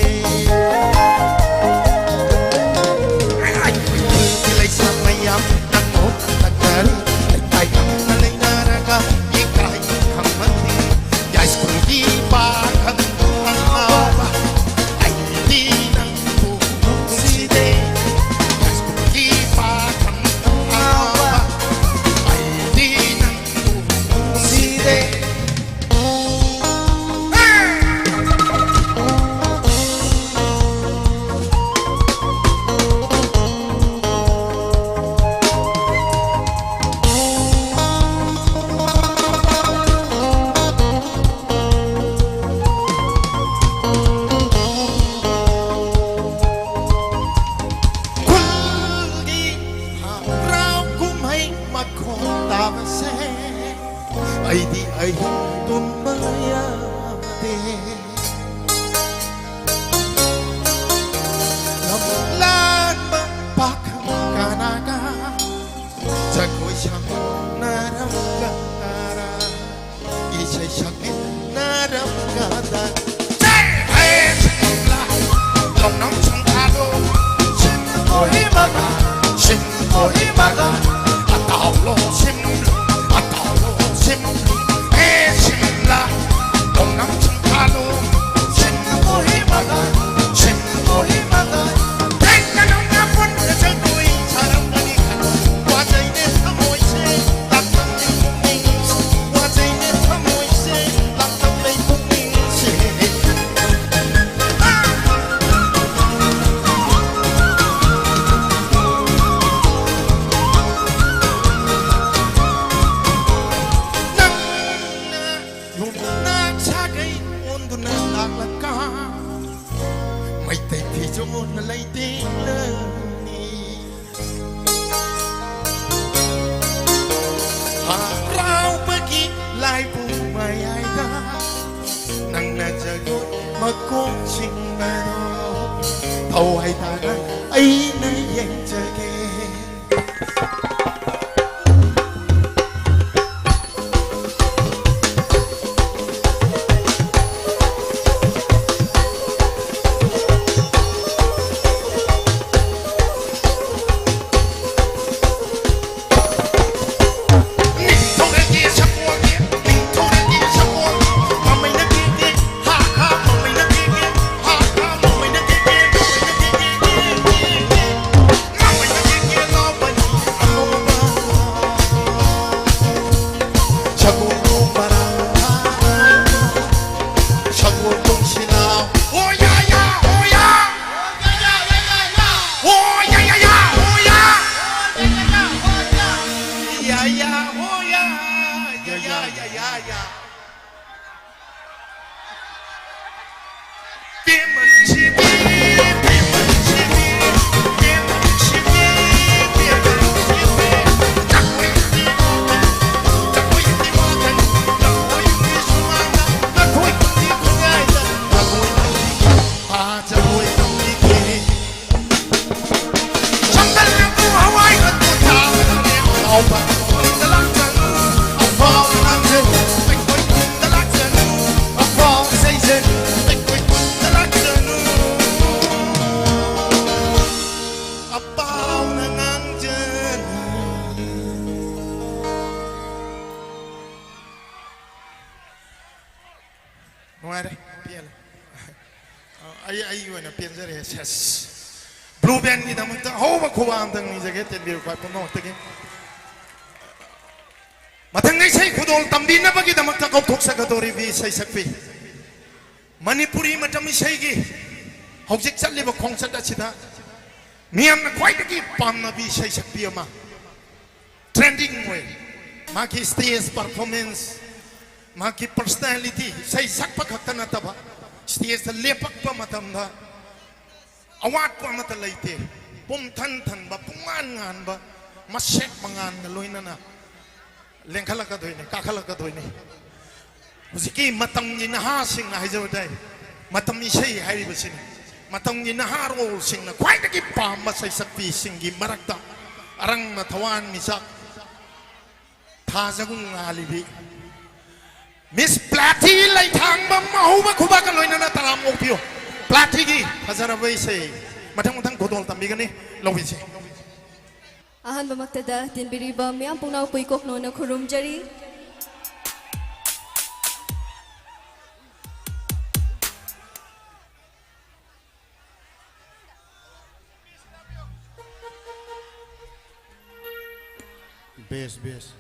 ꯆꯣꯠꯅ ꯂꯩꯇꯦꯡꯂꯅꯤ꯫ ꯍꯔꯥꯎꯕꯒꯤ ꯂꯥꯏꯕꯨ ꯃꯌꯥꯏꯗ ꯅꯪꯅ ꯖꯒꯣꯏ ꯃꯀꯣꯛ ꯆꯤꯡꯕꯗꯣ ꯊꯋꯥꯏ ꯇꯥꯅ ꯑꯩꯅ ꯌꯦꯡꯖꯒꯦ꯫ ꯅꯨꯡꯉꯥꯏꯔꯦ, ꯄꯦꯜꯂꯦ꯫ ꯑ, ꯑꯩ, ꯑꯩꯒꯤ ꯑꯣꯏꯅ ꯄꯦꯟꯖꯔꯦ꯫ ꯁꯦꯁ꯫ ꯕ꯭ꯂꯨ ꯕꯦꯟꯒꯤꯗꯃꯛꯇ ꯑꯍꯧꯕ ꯈꯨꯕꯥꯛ ꯑꯝꯇꯪ ꯅꯤꯖꯒꯦ, ꯇꯦꯟꯕꯤꯔꯛꯄ ꯄꯨꯝꯅꯃꯛꯇꯒꯤ꯫ ꯃꯊꯪꯗ ꯏꯁꯩ ꯈꯨꯗꯣꯜ ꯇꯝꯕꯤꯅꯕꯒꯤꯗꯃꯛꯇ ꯀꯧꯊꯣꯛꯆꯒꯗꯧꯔꯤꯕꯤ ꯏꯁꯩ ꯁꯛꯄꯤ, ꯃꯅꯤꯄꯨꯔꯤ ꯃꯇꯝ ꯏꯁꯩꯒꯤ ꯍꯧꯖꯤꯛ ꯆꯠꯂꯤꯕ ꯈꯣꯡꯆꯠ ꯑꯁꯤꯗ ꯃꯤꯌꯥꯝꯅ ꯈ꯭ꯋꯥꯏꯗꯒꯤ ꯄꯥꯝꯅꯕꯤ ꯏꯁꯩ ꯁꯛꯄꯤ ꯑꯃ, trending ꯑꯣꯏ꯫ ꯃꯥꯒꯤ stage performance, ꯃꯥꯒꯤ personality, ꯏꯁꯩ ꯁꯛꯄ ꯈꯛꯇ ꯅꯠꯇꯕ, stage ꯇ ꯂꯦꯞꯄꯛꯄ ꯃꯇꯝꯗ ꯑꯋꯥꯠꯄ ꯑꯃꯠꯇ ꯂꯩꯇꯦ꯫ ꯄꯨꯝꯊꯟ ꯊꯟꯕ, ꯄꯨꯡꯉꯥꯟ ꯉꯥꯟꯕ, ꯃꯁꯦꯛ ꯃꯉꯥꯜꯒ ꯂꯣꯏꯅꯅ ꯂꯦꯡꯈꯠꯂꯛꯀꯗꯣꯏꯅꯤ, ꯀꯥꯈꯠꯂꯛꯀꯗꯣꯏꯅꯤ꯫ ꯍꯧꯖꯤꯛꯀꯤ ꯃꯇꯝꯒꯤ ꯅꯍꯥꯁꯤꯡꯅ ꯍꯥꯏꯖꯕ ꯇꯥꯏ, ꯃꯇꯝ ꯏꯁꯩ ꯍꯥꯏꯔꯤꯕꯁꯤꯅꯤ꯫ ꯃꯇꯝꯒꯤ ꯅꯍꯥꯔꯣꯜꯁꯤꯡꯅ ꯈ꯭ꯋꯥꯏꯗꯒꯤ ꯄꯥꯝꯕ ꯁꯩꯁꯛꯄꯤꯁꯤꯡꯒꯤ ꯃꯔꯛꯇ ꯑꯔꯪꯕ ꯊꯋꯥꯟꯃꯤꯆꯥꯛ ꯊꯥꯖꯒꯨꯝ ꯉꯥꯜꯂꯤꯕꯤ ꯃꯤꯁ ꯄ꯭ꯂꯥꯊꯤ ꯂꯩꯊꯥꯡꯕꯝ ꯑꯍꯧꯕ ꯈꯨꯕꯥꯛꯀ ꯂꯣꯏꯅꯅ ꯇꯔꯥꯝ ꯑꯣꯛꯄꯤꯌꯨ꯫ ꯄ꯭ꯂꯥꯊꯤꯒꯤ ꯐꯖꯔꯕ ꯏꯁꯩ ꯃꯊꯪ ꯃꯊꯪ ꯈꯨꯗꯣꯜ ꯇꯝꯕꯤꯒꯅꯤ, ꯂꯧꯕꯤꯁꯦ꯫ ꯑꯍꯥꯟꯕꯃꯛꯇꯗ ꯇꯤꯟꯕꯤꯔꯤꯕ ꯃꯤꯌꯥꯝ ꯄꯨꯝꯅꯃꯛꯄꯨ ꯏꯀꯣꯛ ꯅꯣꯟꯅ ꯈꯨꯔꯨꯝꯖꯔꯤ꯫ ꯕꯦꯁ, ꯕꯦꯁ꯫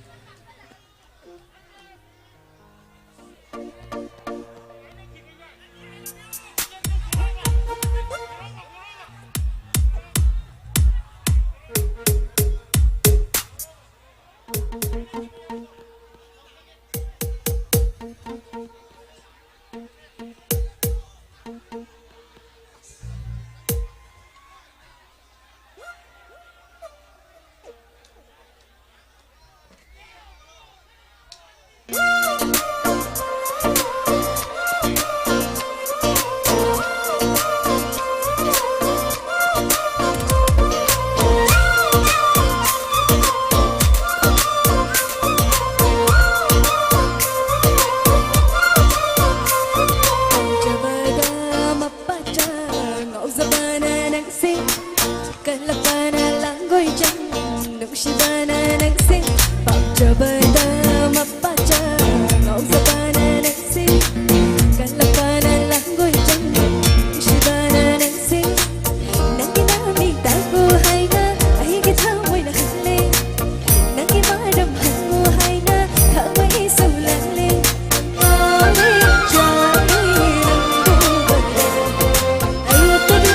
ꯄꯥꯝꯖꯕꯗ ꯃꯄꯥꯆꯥ ꯉꯥꯎꯖꯕꯅ ꯅꯪꯁꯦ, ꯀꯜꯂꯛꯄꯅ ꯂꯥꯡꯒꯣꯏꯖꯪ ꯅꯨꯡꯁꯤꯕꯅ ꯅꯪꯁꯦ, ꯄꯥꯝꯖꯕꯗ ꯃꯄꯥꯆꯥ ꯉꯥꯎꯖꯕꯅ ꯅꯪꯁꯦ, ꯀꯜꯂꯛꯄꯅ ꯂꯥꯡꯒꯣꯏꯖꯪ ꯅꯨꯡꯁꯤꯕꯅ ꯅꯪꯁꯦ, ꯅꯪꯒꯤ ꯅꯃꯤꯡ ꯇꯥꯛꯎ ꯍꯥꯏꯅ ꯑꯩꯒꯤ ꯊꯃꯣꯏꯅ ꯍꯜꯂꯦ꯫ ꯅꯪꯒꯤ ꯃꯔꯝ ꯍꯪꯉꯨ ꯍꯥꯏꯅ ꯊꯃꯣꯏꯁꯨ ꯂꯥꯡꯂꯦ꯫ ꯉꯥꯎꯔꯦ ꯆꯥꯛꯂꯦ ꯅꯪꯕꯨ ꯎꯕꯗ꯫ ꯑꯌꯨꯛꯇꯗꯤ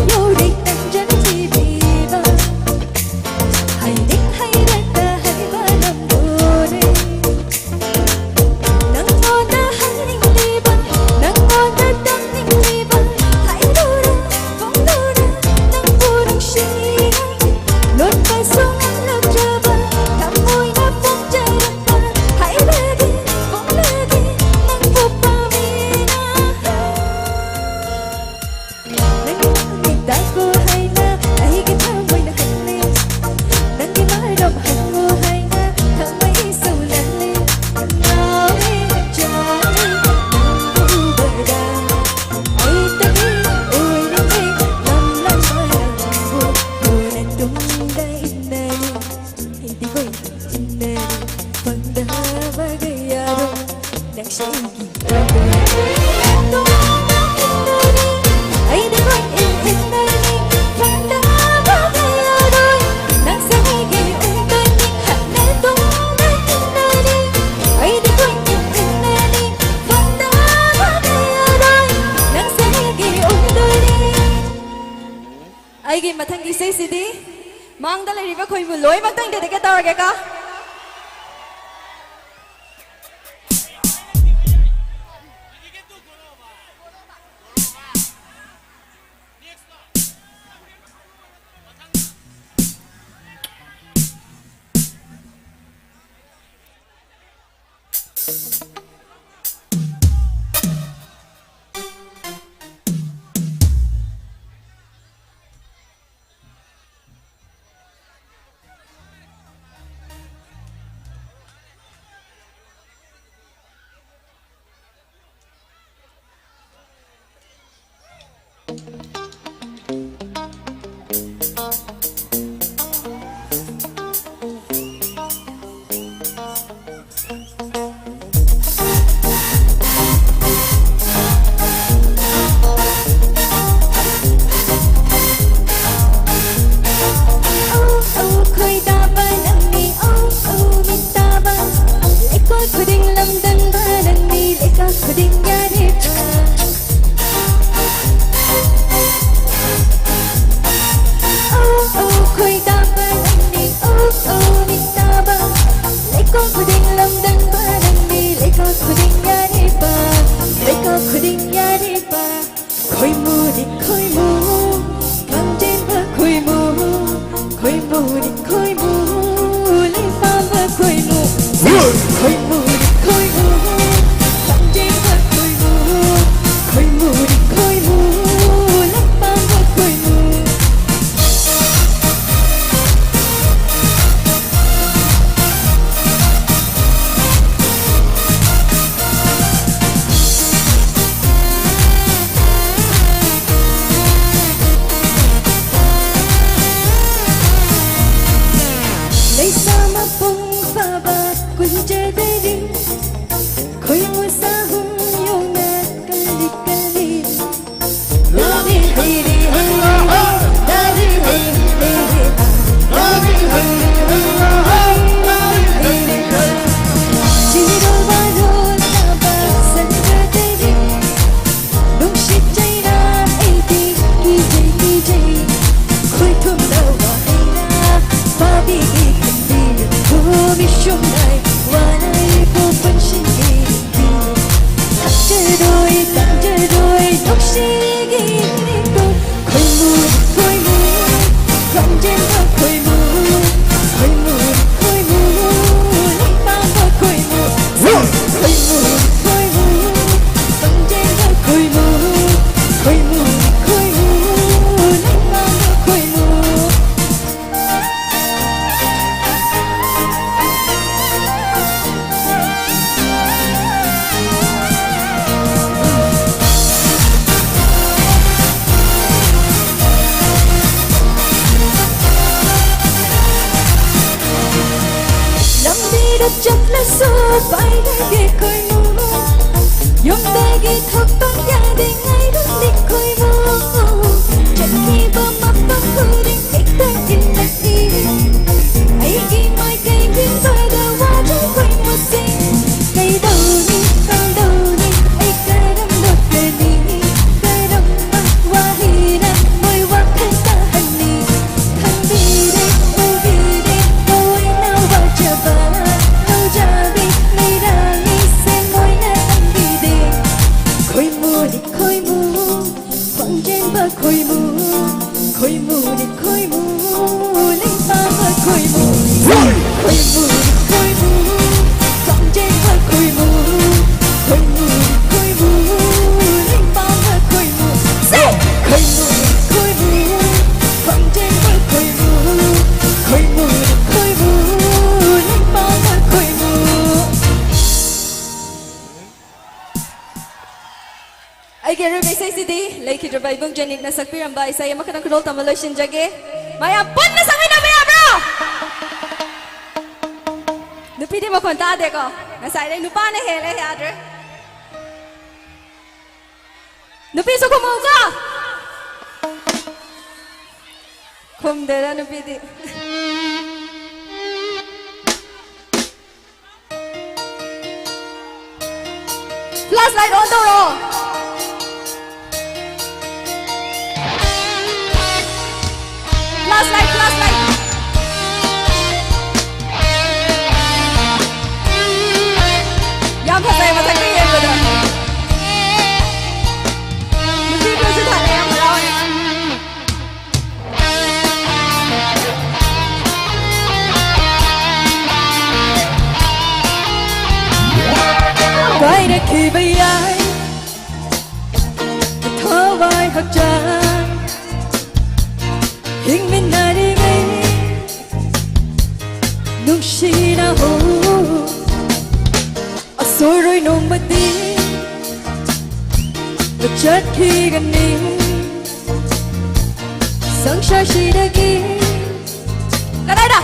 ꯌꯧꯔꯦ ꯇꯟꯖꯅ ꯊꯤꯕꯤꯕ, ꯍꯩꯅꯤꯡ ꯍꯩꯔꯦꯛꯇ ꯍꯩꯕ ꯅꯪꯕꯨꯅꯦ꯫ ꯅꯪꯉꯣꯟꯗ ꯍꯪꯅꯤꯡꯂꯤꯕ, ꯅꯪꯉꯣꯟꯗ ꯇꯝꯅꯤꯡꯂꯤꯕ, ꯍꯥꯏꯔꯨꯔꯦ, ꯐꯣꯡꯗꯣꯔꯦ, ꯅꯪꯕꯨ ꯅꯨꯡꯁꯤꯅ ꯂꯣꯠꯄꯁꯨ ꯉꯝꯂꯛꯇ꯭ꯔꯕ ꯊꯃꯣꯏꯅ ꯐꯣꯡꯖꯔꯛꯄ, ꯍꯥꯏꯔꯒꯦ, ꯐꯣꯡꯂꯒꯦ, ꯅꯪꯕꯨ ꯄꯥꯝꯃꯤꯅ꯫ ꯅꯪꯒꯤ ꯇꯥꯛꯄꯨ ꯍꯥꯏꯅ ꯑꯩꯒꯤ ꯊꯃꯣꯏꯅ ꯍꯪꯂꯦ꯫ ꯅꯪꯒꯤ ꯃꯔꯝ ꯍꯪꯉꯨ ꯍꯥꯏꯅ ꯊꯃꯣꯏꯁꯨ ꯂꯪꯂꯦ꯫ ꯉꯥꯎꯔꯦ, ꯆꯥꯎꯔꯦ, ꯅꯪꯕꯨ ꯎꯕꯗ ꯑꯩ ꯇꯝꯕꯤ ꯑꯣꯏꯔꯨꯔꯦ꯫ ꯂꯝ ꯂꯝꯕ ꯅꯪꯕꯨ ꯂꯣꯟꯅ ꯇꯨꯡꯗ ꯏꯟꯅꯔꯦ꯫ ꯑꯩꯗꯤ ꯀꯣꯏ ꯏꯟꯅꯔꯦ, ꯐꯪꯗꯕꯒ ꯌꯥꯔꯣꯏ꯫ ꯅꯪꯁꯦ ꯑꯩꯒꯤ ꯑꯩꯒꯤ ꯃꯊꯪꯒꯤ ꯏꯁꯩꯁꯤꯗꯤ ꯃꯥꯡꯗ ꯂꯩꯔꯤꯕ ꯈꯣꯏꯃꯨ ꯂꯣꯏꯅꯃꯛꯇ dedicate ꯇꯧꯔꯒꯦꯀꯣ꯫ ꯑꯧ, ꯑꯧ, ꯈꯣꯏꯗꯥꯕ ꯅꯪꯅꯤ, ꯑꯧ, ꯑꯧ, ꯃꯤꯠ ꯇꯥꯕ꯫ ꯂꯩꯀꯣꯜ ꯈꯨꯗꯤꯡ ꯂꯝꯗꯝꯕ ꯅꯪꯅꯤ, ꯂꯩꯀꯥ ꯈꯨꯗꯤꯡ ꯌꯥꯔꯦꯕ꯫ ꯁꯨ ꯄꯥꯏꯔꯒꯦ ꯈꯣꯏꯃꯨ꯫ ꯌꯨꯝꯗꯒꯤ ꯊꯣꯛꯄ ꯌꯥꯗꯦ ꯉꯥꯏꯔꯝꯂꯤ ꯈꯣꯏꯃꯨ꯫ ꯆꯠꯈꯤꯕ ꯃꯐꯝ ꯈꯨꯗꯤꯡ ꯍꯦꯛꯇ ꯏꯜꯂꯛꯏ꯫ ꯑꯩꯒꯤ ꯃꯥꯏꯀꯩ ꯌꯦꯡꯕꯗ ꯋꯥꯖꯩ ꯈꯣꯏꯃꯨꯁꯤꯡ꯫ ꯀꯩꯗꯧꯅꯤ ꯀꯝꯗꯧꯅꯤ ꯑꯩ ꯀꯔꯝ ꯂꯣꯠꯀꯅꯤ? ꯀꯔꯝꯕ ꯋꯥꯍꯩꯅ ꯃꯣꯏ ꯋꯥꯈꯜ ꯇꯥꯍꯟꯅꯤ? ꯈꯪꯕꯤꯔꯦ ꯎꯕꯤꯔꯦ ꯊꯑꯣꯏꯅ ꯋꯥꯖꯕ ꯂꯧꯖꯕꯤ ꯃꯩꯔꯥ ꯃꯤꯁꯦ ꯃꯣꯏꯅ ꯈꯪꯕꯤꯗꯦ꯫ ꯈꯣꯏꯃꯨꯅꯤ ꯈꯣꯏꯃꯨ ꯈ꯭ꯋꯥꯡꯖꯦꯟꯕ ꯈꯣꯏꯃꯨ꯫ ꯈꯣꯏꯃꯨꯅꯤ ꯈꯣꯏꯃꯨ ꯂꯩꯄꯥꯝꯕ ꯈꯣꯏꯃꯨ꯫ ꯈꯣꯏꯃꯨꯅꯤ ꯈꯣꯏꯃꯨ ꯈ꯭ꯋꯥꯡꯖꯦꯟꯕ ꯈꯣꯏꯃꯨ꯫ ꯈꯣꯏꯃꯨꯅꯤ ꯈꯣꯏꯃꯨ ꯂꯩꯄꯥꯝꯕ ꯈꯣꯏꯃꯨ꯫ ꯈꯣꯏꯃꯨꯅꯤ ꯈꯣꯏꯃꯨ ꯈ꯭ꯋꯥꯡꯖꯦꯟꯕ ꯈꯣꯏꯃꯨ꯫ ꯈꯣꯏꯃꯨꯅꯤ ꯈꯣꯏꯃꯨ ꯂꯩꯄꯥꯝꯕ ꯈꯣꯏꯃꯨ꯫ ꯑꯩꯒꯤ ꯑꯔꯣꯏꯕ ꯏꯁꯩꯁꯤꯗꯤ ꯂꯩꯈꯤꯗ꯭ꯔꯕ ꯏꯕꯨꯡ ꯖꯦꯅꯤꯛꯅ ꯁꯛꯄꯤꯔꯝꯕ ꯏꯁꯩ ꯑꯃꯈꯛꯇꯪ ꯈꯨꯗꯣꯜ ꯇꯝꯕ ꯂꯣꯏꯁꯤꯟꯖꯒꯦ꯫ ꯃꯌꯥꯝ ꯄꯨꯟꯅ ꯁꯛꯃꯤꯟꯅꯕ ꯌꯥꯕ꯭ꯔꯣ? ꯅꯨꯄꯤꯗꯤ ꯃꯈꯣꯟ ꯇꯥꯗꯦꯀꯣ꯫ ꯉꯁꯥꯏꯗꯩ ꯅꯨꯄꯥꯅ ꯍꯦꯜꯂꯦ, ꯌꯥꯗ꯭ꯔꯦ꯫ ꯅꯨꯄꯤꯁꯨ ꯈꯨꯝꯃꯨꯀꯣ꯫ ꯈꯨꯝꯗꯦꯗ ꯅꯨꯄꯤꯗꯤ꯫ Flashlight on ꯇꯧꯔꯣ꯫ Flashlight, flashlight. ꯌꯥꯝ ꯐꯖꯩ ꯃꯊꯛꯇ ꯌꯦꯡꯕꯗ꯫ ꯅꯨꯄꯤ ꯈꯔꯁꯨ ꯊꯥꯔꯦ, ꯌꯥꯝ ꯍꯔꯥꯎꯋꯦ꯫ ꯀꯥꯏꯔꯛꯈꯤꯕ ꯌꯥꯏ ꯊꯋꯥꯏ ꯍꯛꯆꯥꯡ ꯍꯤꯡꯃꯤꯟꯅꯔꯤꯉꯩ ꯅꯨꯡꯁꯤꯅꯍꯧ꯫ ꯑꯁꯣꯏꯔꯣꯏ ꯅꯣꯡꯃꯗꯤ ꯆꯠꯈꯤꯒꯅꯤ ꯁꯪꯁꯥꯔꯁꯤꯗꯒꯤ꯫ ꯀꯗꯥꯏꯗ?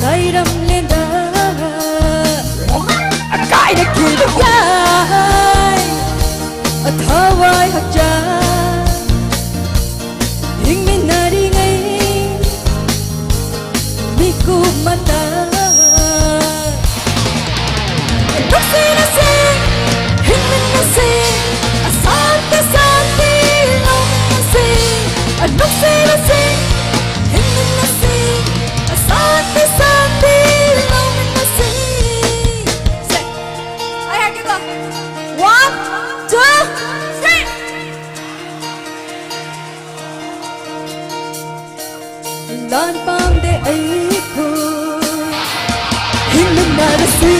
ꯂꯩꯔꯝꯂꯦꯟꯗ꯫ ꯊꯋꯥꯏ ꯍꯛꯆꯥꯡ ꯍꯤꯡꯃꯤꯟꯅꯔꯤꯉꯩ ꯃꯤꯀꯨꯞ ꯃꯇꯝ ꯅꯨꯡꯁꯤꯅꯁꯤ, ꯍꯤꯡꯃꯤꯟꯅꯁꯤ, ꯑꯁꯥꯟꯇꯤ ꯁꯥꯟꯇꯤ ꯂꯧꯃꯤꯟꯅꯁꯤ, ꯅꯨꯡꯁꯤꯅꯁꯤ, ꯍꯤꯡꯃꯤꯟꯅꯁꯤ, ꯑꯁꯥꯟꯇꯤ ꯁꯥꯟꯇꯤ ꯂꯧꯃꯤꯟꯅꯁꯤ꯫ ꯁꯦ, ꯑꯩ ꯍꯥꯏꯒꯦꯀꯣ꯫ One, two, three. ꯂꯥꯟ ꯄꯥꯝꯗꯦ ꯑꯩꯈꯣꯏ ꯍꯤꯡꯃꯤꯟꯅꯔꯁꯤ,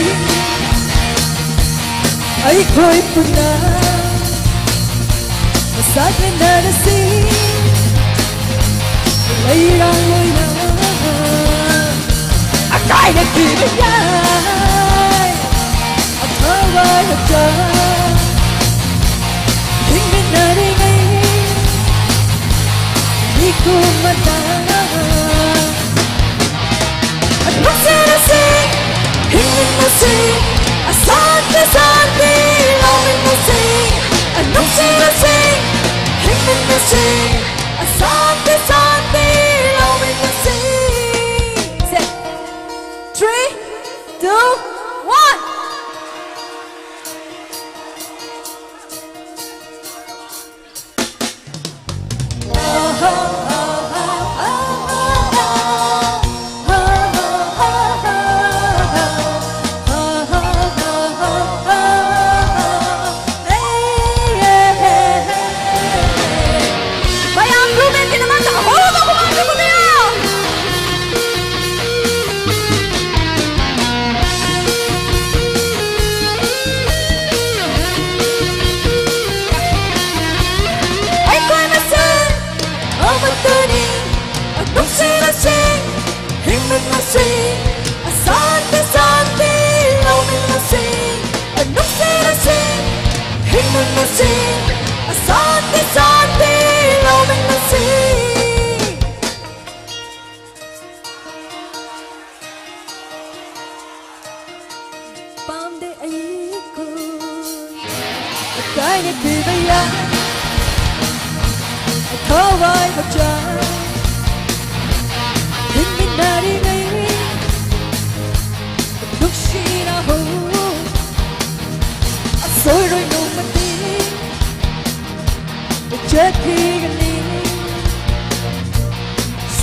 ꯑꯩꯈꯣꯏ ꯄꯨꯟꯅ ꯆꯠꯃꯤꯟꯅꯔꯁꯤ, ꯂꯩꯔꯥꯡ ꯂꯣꯏꯅ ꯑꯀꯥꯏꯅ ꯄꯤꯕ ꯌꯥꯏ꯫ ꯑꯐꯕ ꯍꯛꯆꯥꯡ ꯍꯤꯡꯃꯤꯟꯅꯔꯤꯉꯩ ꯃꯤꯀꯨꯞ ꯃꯇꯝ ꯅꯨꯡꯁꯤꯅꯁꯤ, ꯍꯤꯡꯃꯤꯟꯅꯁꯤ, ꯑꯁꯥꯟꯇꯤ ꯁꯥꯟꯇꯤ ꯂꯧꯃꯤꯟꯅꯁꯤ, ꯅꯨꯡꯁꯤꯅꯁꯤ, ꯍꯤꯡꯃꯤꯟꯅꯁꯤ, ꯑꯁꯥꯟꯇꯤ ꯁꯥꯟꯇꯤ ꯂꯧꯃꯤꯟꯅꯁꯤ꯫ ꯁꯦ, three, two, one. ꯃꯌꯥꯝ ꯕ꯭ꯂꯨ ꯕꯦꯟꯒꯤꯗꯃꯛꯇ ꯑꯍꯧꯕ ꯈꯨꯕꯥꯛ ꯈꯨꯕꯤꯌꯨ꯫ ꯑꯩꯈꯣꯏ ꯃꯁꯦꯟ ꯑꯃꯠꯇꯅꯤ, ꯅꯨꯡꯁꯤꯅꯁꯤ, ꯍꯤꯡꯃꯤꯟꯅꯁꯤ, ꯑꯁꯥꯟꯇꯤ ꯁꯥꯟꯇꯤ ꯂꯧꯃꯤꯟꯅꯁꯤ, ꯅꯨꯡꯁꯤꯅꯁꯤ, ꯍꯤꯡꯃꯤꯟꯅꯁꯤ, ꯑꯁꯥꯟꯇꯤ ꯁꯥꯟꯇꯤ ꯂꯧꯃꯤꯟꯅꯁꯤ꯫ ꯄꯥꯝꯗꯦ ꯑꯩꯈꯣꯏ ꯑꯀꯥꯏꯅ ꯄꯤꯕ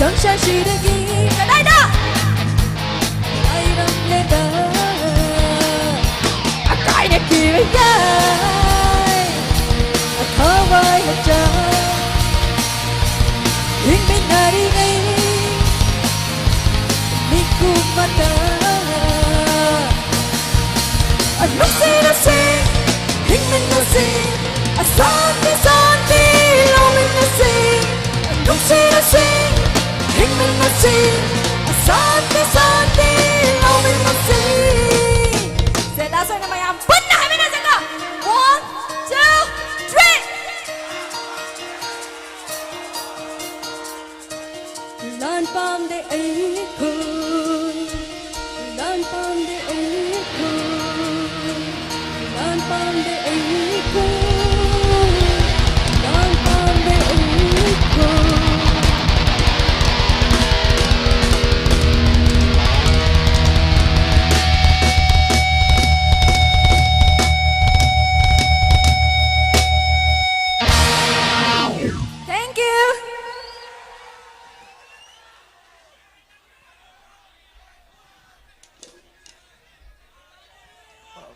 ꯅꯪ ꯁꯥꯁꯤꯗꯒꯤ ꯀꯗꯥꯏꯗ? ꯂꯩꯔꯝꯂꯦꯗ꯫ ꯑꯀꯥꯏꯅꯈꯤꯕ ꯌꯥꯏ꯫ ꯊꯋꯥꯏ ꯍꯛꯆꯥꯡ ꯍꯤꯡꯃꯤꯟꯅꯔꯤꯉꯩ ꯃꯤꯀꯨꯞ ꯑꯃꯇ ꯅꯨꯡꯁꯤꯔꯁꯦ, ꯍꯤꯡꯃꯤꯟꯅꯁꯦ, ꯑꯁꯥꯟꯇꯤ ꯁꯥꯟꯇꯤ ꯂꯧꯃꯤꯟꯅꯁꯦ꯫ ꯅꯨꯡꯁꯤꯔꯁꯦ, ꯍꯤꯡꯃꯤꯟꯅꯁꯦ, ꯑꯁꯥꯟꯇꯤ ꯁꯥꯟꯇꯤ ꯂꯧꯃꯤꯟꯅꯁꯦ꯫ ꯁꯦ, last ꯑꯣꯏꯅ ꯃꯌꯥꯝ ꯄꯨꯟꯅ ꯍꯥꯏꯃꯤꯟꯅꯁꯦꯀꯣ꯫ One, two, three. ꯂꯥꯟ ꯄꯥꯝꯗꯦ ꯑꯩꯈꯣꯏ, ꯂꯥꯟ ꯄꯥꯝꯗꯦ ꯑꯩꯈꯣꯏ, ꯂꯥꯟ ꯄꯥꯝꯗꯦ ꯑꯩꯈꯣꯏ, ꯂꯥꯟ ꯄꯥꯝꯗꯦ ꯑꯩꯈꯣꯏ꯫ Thank you.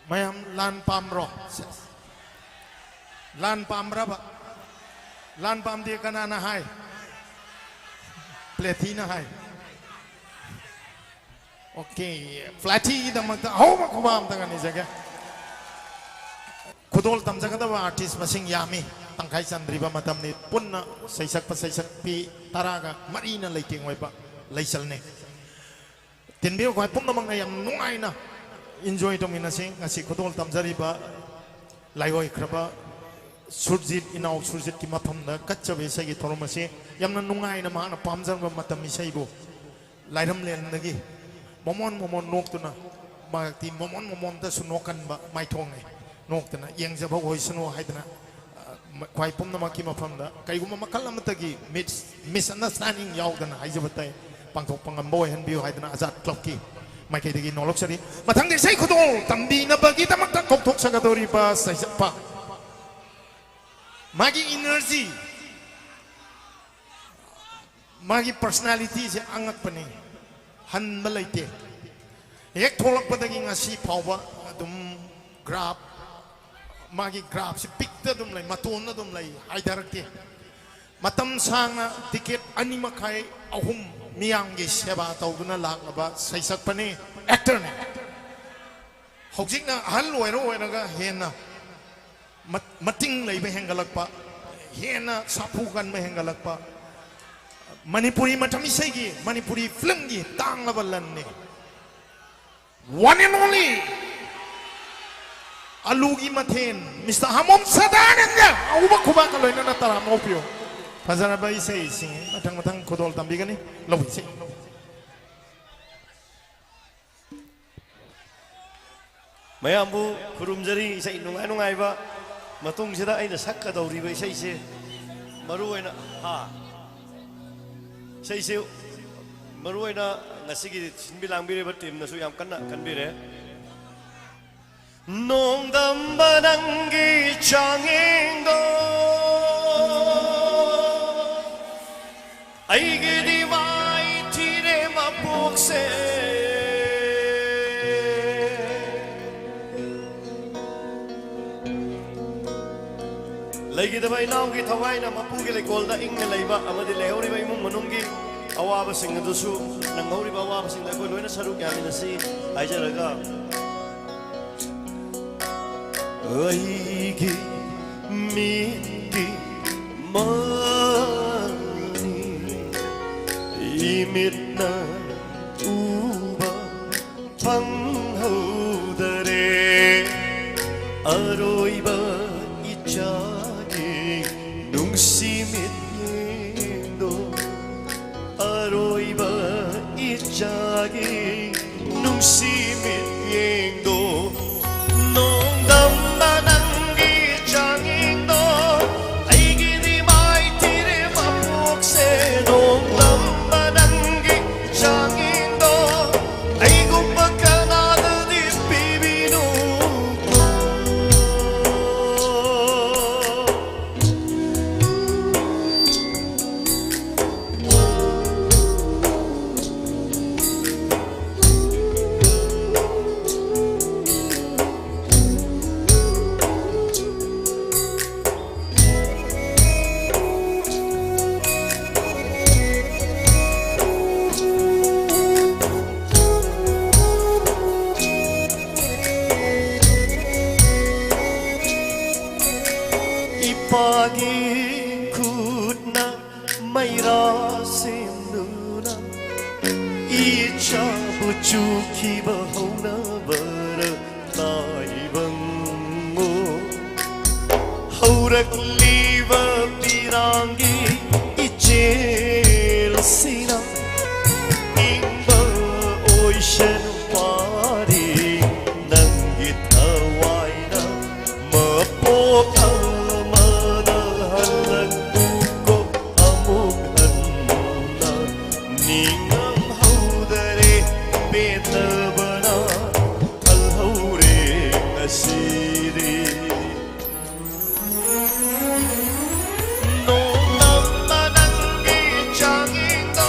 ꯃꯌꯥꯝ ꯂꯥꯟ ꯄꯥꯝꯕ꯭ꯔꯣ? ꯂꯥꯟ ꯄꯥꯝꯕ꯭ꯔꯕ? ꯂꯥꯟ ꯄꯥꯝꯗꯦ ꯀꯅꯥꯅ ꯍꯥꯏ? ꯄ꯭ꯂꯦꯊꯤꯅ ꯍꯥꯏ꯫ ꯑꯣꯀꯦ, ꯄ꯭ꯂꯦꯊꯤꯒꯤꯗꯃꯛꯇ ꯑꯍꯧꯕ ꯈꯨꯕꯥꯛ ꯑꯝꯇ ꯅꯤꯖꯒꯦ꯫ ꯈꯨꯗꯣꯜ ꯇꯝꯖꯒꯗꯕ ꯑꯥꯔꯇꯤꯁ ꯃꯁꯤꯡ ꯌꯥꯝꯃꯤ, ꯇꯪꯈꯥꯏ ꯆꯟꯗ꯭ꯔꯤꯕ ꯃꯇꯝꯅꯤ꯫ ꯄꯨꯟꯅ ꯁꯩꯁꯛꯄ ꯁꯩꯁꯛꯄꯤ ꯇꯔꯥꯒ ꯃꯔꯤꯅ ꯂꯩꯇꯦꯡ ꯑꯣꯏꯕ ꯂꯩꯆꯜꯅꯤ꯫ ꯇꯤꯟꯕꯤꯌꯨ, ꯈ꯭ꯋꯥꯏ ꯄꯨꯝꯅꯃꯛꯅ ꯌꯥꯝ ꯅꯨꯡꯉꯥꯏꯅ ꯏꯟꯖꯣꯏ ꯇꯧꯃꯤꯟꯅꯁꯤ꯫ ꯉꯁꯤ ꯈꯨꯗꯣꯜ ꯇꯝꯖꯔꯤꯕ ꯂꯥꯏꯑꯣꯏꯈ꯭ꯔꯕ ꯁꯨꯔꯖꯤꯠ, ꯏꯅꯥꯎ ꯁꯨꯔꯖꯤꯠꯀꯤ ꯃꯐꯝꯗ ꯀꯠꯆꯕ ꯏꯁꯩꯒꯤ ꯊꯧꯔꯝ ꯑꯁꯤ ꯌꯥꯝꯅ ꯅꯨꯡꯉꯥꯏꯅ ꯃꯍꯥꯛꯅ ꯄꯥꯝꯖꯔꯕ ꯃꯇꯝ ꯏꯁꯩꯕꯨ ꯂꯥꯏꯔꯝꯂꯦꯟꯗꯒꯤ ꯃꯣꯃꯣꯟ ꯃꯣꯃꯣꯟ ꯅꯣꯛꯇꯨꯅ, ꯃꯍꯥꯛꯇꯤ ꯃꯣꯃꯣꯟ ꯃꯣꯃꯣꯟꯗꯁꯨ ꯅꯣꯛꯀꯟꯕ ꯃꯥꯏꯊꯣꯡꯅꯤ, ꯅꯣꯛꯇꯅ ꯌꯦꯡꯖꯕ ꯑꯣꯏꯁꯅꯨ ꯍꯥꯏꯗꯅ, ꯑ, ꯃ-, ꯈ꯭ꯋꯥꯏ ꯄꯨꯝꯅꯃꯛꯀꯤ ꯃꯐꯝꯗ ꯀꯩꯒꯨꯝꯕ ꯃꯈꯜ ꯑꯃꯠꯇꯒꯤ ꯃꯤꯁ-, ꯃꯤꯁꯑꯟꯗꯔꯁꯇꯦꯟꯗꯤꯡ ꯌꯥꯎꯗꯅ ꯍꯥꯏꯖꯕ ꯇꯥꯏ, ꯄꯥꯡꯊꯣꯛꯄ ꯉꯝꯕ ꯑꯣꯏꯍꯟꯕꯤꯌꯨ ꯍꯥꯏꯗꯅ ꯑꯖꯥꯗ ꯀ꯭ꯂꯕꯀꯤ ꯃꯥꯏꯀꯩꯗꯒꯤ ꯅꯣꯂꯣꯛꯆꯔꯤ꯫ ꯃꯊꯪꯗ ꯏꯁꯩ ꯈꯨꯗꯣꯜ ꯇꯝꯕꯤꯅꯕꯒꯤꯗꯃꯛꯇ ꯀꯧꯊꯣꯛꯆꯒꯗꯧꯔꯤꯕ ꯁꯩꯁꯛꯄ, ꯃꯥꯒꯤ ꯏꯅꯔꯖꯤ, ꯃꯥꯒꯤ personalityꯁꯦ ꯑꯉꯛꯄꯅꯤ, ꯍꯟꯕ ꯂꯩꯇꯦ꯫ ꯍꯦꯛ ꯊꯣꯛꯂꯛꯄꯗꯒꯤ ꯉꯁꯤ ꯐꯥꯎꯕ ꯑꯗꯨꯝ graph, ꯃꯥꯒꯤ graphꯁꯤ peakꯇ ꯑꯗꯨꯝ ꯂꯩ, ꯃꯇꯣꯟꯗ ꯑꯗꯨꯝ ꯂꯩ, ꯍꯥꯏꯊꯔꯛꯇꯦ꯫ ꯃꯇꯝ ꯁꯥꯡꯅ decade ꯑꯅꯤ ꯃꯈꯥꯏ, ꯑꯍꯨꯝ ꯃꯤꯌꯥꯝꯒꯤ ꯁꯦꯕꯥ ꯇꯧꯗꯨꯅ ꯂꯥꯛꯂꯕ ꯁꯩꯁꯛꯄꯅꯤ, actorꯅꯤ꯫ ꯍꯧꯖꯤꯛꯅ ꯑꯍꯜ ꯑꯣꯏꯔ ꯑꯣꯏꯔꯒ ꯍꯦꯟꯅ ꯃ-, ꯃꯇꯤꯡ ꯂꯩꯕ ꯍꯦꯟꯒꯠꯂꯛꯄ, ꯍꯦꯟꯅ ꯁꯥꯐꯨ ꯀꯟꯕ ꯍꯦꯟꯒꯠꯂꯛꯄ, ꯃꯅꯤꯄꯨꯔꯤ ꯃꯇꯝ ꯏꯁꯩꯒꯤ, ꯃꯅꯤꯄꯨꯔꯤ filmꯒꯤ ꯇꯥꯡꯂꯕ ꯂꯟꯅꯤ꯫ One and only ꯑꯂꯨꯒꯤ ꯃꯊꯦꯟ, Mister ꯍꯥꯃꯣꯝ ꯁꯗꯥꯅꯟꯗ, ꯑꯎꯕ ꯈꯨꯕꯥꯛꯀ ꯂꯣꯏꯅꯅ ꯇꯔꯥꯝꯅ ꯑꯣꯛꯄꯤꯌꯨ꯫ ꯐꯖꯔꯕ ꯏꯁꯩꯁꯤꯡ ꯃꯊꯪ ꯃꯊꯪ ꯈꯨꯗꯣꯜ ꯇꯝꯕꯤꯒꯅꯤ꯫ ꯂꯧꯕꯤꯁꯤ꯫ ꯃꯌꯥꯝꯕꯨ ꯈꯨꯔꯨꯝꯖꯔꯤ꯫ ꯏꯁꯩ ꯅꯨꯡꯉꯥꯏ ꯅꯨꯡꯉꯥꯏꯕ ꯃꯇꯨꯡꯁꯤꯗ ꯑꯩꯅ ꯁꯛꯀꯗꯧꯔꯤꯕ ꯏꯁꯩꯁꯦ ꯃꯔꯨ ꯑꯣꯏꯅ, ꯍꯥ? ꯏꯁꯩꯁꯦ ꯃꯔꯨ ꯑꯣꯏꯅ ꯉꯁꯤꯒꯤ ꯁꯤꯟꯕꯤ ꯂꯥꯡꯕꯤꯔꯤꯕ teamꯅꯁꯨ ꯌꯥꯝ ꯀꯟꯅ ꯀꯟꯕꯤꯔꯦ꯫ ꯅꯣꯡꯗꯝꯕ ꯅꯪꯒꯤ ꯆꯥꯡꯌꯦꯡꯗꯣ ꯑꯩꯒꯤꯗꯤ ꯃꯥꯏ ꯊꯤꯔꯦ ꯃꯄꯣꯛꯁꯦ꯫ ꯂꯩꯈꯤꯗꯕ ꯏꯅꯥꯎꯒꯤ ꯊꯋꯥꯏꯅ ꯃꯄꯨꯒꯤ ꯂꯩꯀꯣꯜꯗ ꯏꯪꯅ ꯂꯩꯕ ꯑꯃꯗꯤ ꯂꯩꯍꯧꯔꯤꯕ ꯏꯃꯨꯡ ꯃꯅꯨꯡꯒꯤ ꯑꯋꯥꯕꯁꯤꯡ ꯑꯗꯨꯁꯨ, ꯅꯪꯍꯧꯔꯤꯕ ꯑꯋꯥꯕꯁꯤꯡꯗ ꯑꯩꯈꯣꯏ ꯂꯣꯏꯅ ꯁꯔꯨꯛ ꯌꯥꯃꯤꯟꯅꯁꯤ ꯍꯥꯏꯖꯔꯒ, ꯑꯩꯒꯤ ꯃꯤꯠꯀꯤ ꯃꯅꯤ ꯏꯃꯤꯠꯅ ꯎꯕ ꯐꯪꯍꯧꯗꯔꯦ꯫ ꯑꯔꯣꯏꯕ ꯏꯆꯥꯒꯤ ꯅꯨꯡꯁꯤ ꯃꯤꯠꯌꯦꯡꯗꯣ, ꯑꯔꯣꯏꯕ ꯏꯆꯥꯒꯤ ꯅꯨꯡꯁꯤ ꯃꯤꯠꯌꯦꯡꯗꯣ, ꯅꯣꯡꯗꯝꯕ ꯅꯪꯒꯤ ꯆꯥꯡꯌꯦꯡꯗꯣ ꯑꯩꯒꯤꯗꯤ ꯃꯥꯏꯊꯤꯔꯦ ꯃꯄꯣꯛꯁꯦ꯫ ꯅꯣꯡꯗꯝꯕ ꯅꯪꯒꯤ ꯆꯥꯡꯌꯦꯡꯗꯣ ꯑꯩꯒꯨꯝꯕ ꯀꯅꯥꯗꯗꯤ ꯄꯤꯕꯤꯅꯨ꯫ ꯃꯩꯔꯥ ꯁꯦꯝꯗꯨꯅ ꯏꯆꯥꯕꯨ ꯆꯨꯈꯤꯕ ꯍꯧꯅꯕꯔ ꯂꯥꯏꯕꯪꯉꯣ꯫ ꯍꯧꯔꯛꯂꯤꯕ ꯄꯤꯔꯥꯡꯒꯤ ꯏꯆꯦꯜꯁꯤꯅ ꯏꯪꯕ ꯑꯣꯏꯁꯅꯨ ꯄꯥꯔꯤ ꯅꯪꯒꯤ ꯊꯋꯥꯏꯅ꯫ ꯃꯄꯣꯛ ꯑꯃꯗ ꯍꯜꯂꯛꯎꯀꯣ ꯑꯃꯨꯛ ꯍꯟꯅ꯫ ꯅꯤꯡꯉꯝꯍꯧꯗꯔꯦ ꯄꯦꯟꯗꯕꯅ ꯊꯜꯍꯧꯔꯦ ꯉꯁꯤꯗꯤ꯫ ꯅꯣꯡꯗꯝꯕ ꯅꯪꯒꯤ ꯆꯥꯡꯌꯦꯡꯗꯣ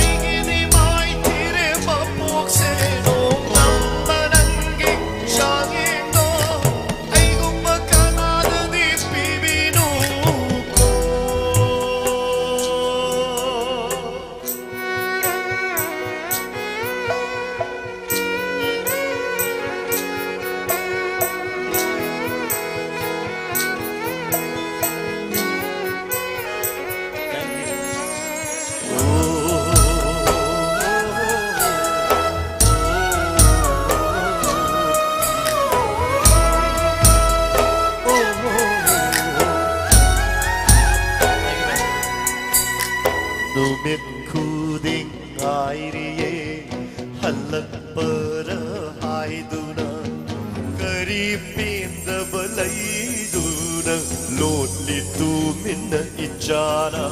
ꯑꯩꯒꯤꯗꯤ ꯃꯥꯏꯊꯤꯔꯦ ꯃꯄꯣꯛꯁꯦ꯫ ꯅꯣꯡꯗꯝꯕ ꯅꯪꯒꯤ ꯆꯥꯡꯌꯦꯡꯗꯣ ꯑꯩꯒꯨꯝꯕ ꯀꯅꯥꯗꯗꯤ ꯄꯤꯕꯤꯅꯨꯀꯣ꯫ ꯅꯨꯃꯤꯠ ꯈꯨꯗꯤꯡ ꯉꯥꯏꯔꯤꯌꯦ ꯍꯜꯂꯛꯄꯔ ꯍꯥꯏꯗꯨꯅ꯫ ꯀꯔꯤ ꯄꯦꯟꯗꯕ ꯂꯩꯗꯨꯅ ꯂꯣꯠꯂꯤ ꯇꯨꯃꯤꯟꯅ ꯏꯆꯥꯅ꯫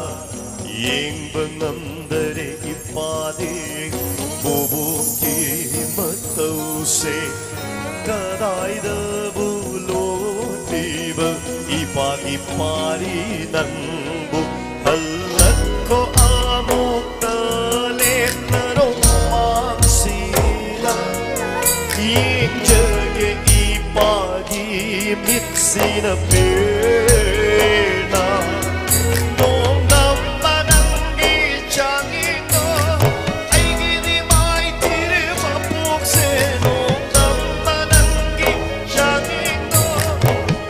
ꯌꯦꯡꯕ ꯉꯝꯗꯔꯦ ꯏꯄꯥꯗꯤ ꯕꯣꯕꯣꯛꯀꯤ ꯃꯇꯧꯁꯦ꯫ ꯀꯗꯥꯏꯗꯕꯨ ꯂꯣꯠꯂꯤꯕ ꯏꯄꯥꯒꯤ ꯄꯥꯔꯤ ꯅꯪꯕꯨ? ꯍꯜꯂꯛꯈꯣ ꯑꯃꯨꯛꯇ ꯂꯦꯞꯅꯔꯣ ꯃꯥꯡꯁꯤꯗ꯫ ꯌꯦꯡꯖꯒꯦ ꯏꯄꯥꯒꯤ ꯃꯤꯠꯁꯤꯅ ꯄꯦꯟꯅ꯫ ꯅꯣꯡꯗꯝꯕ ꯅꯪꯒꯤ ꯆꯥꯡꯌꯦꯡꯗꯣ ꯑꯩꯒꯤꯗꯤ ꯃꯥꯏꯊꯤꯔꯦ ꯃꯄꯣꯛꯁꯦ꯫ ꯅꯣꯡꯗꯝꯕ ꯅꯪꯒꯤ ꯆꯥꯡꯌꯦꯡꯗꯣ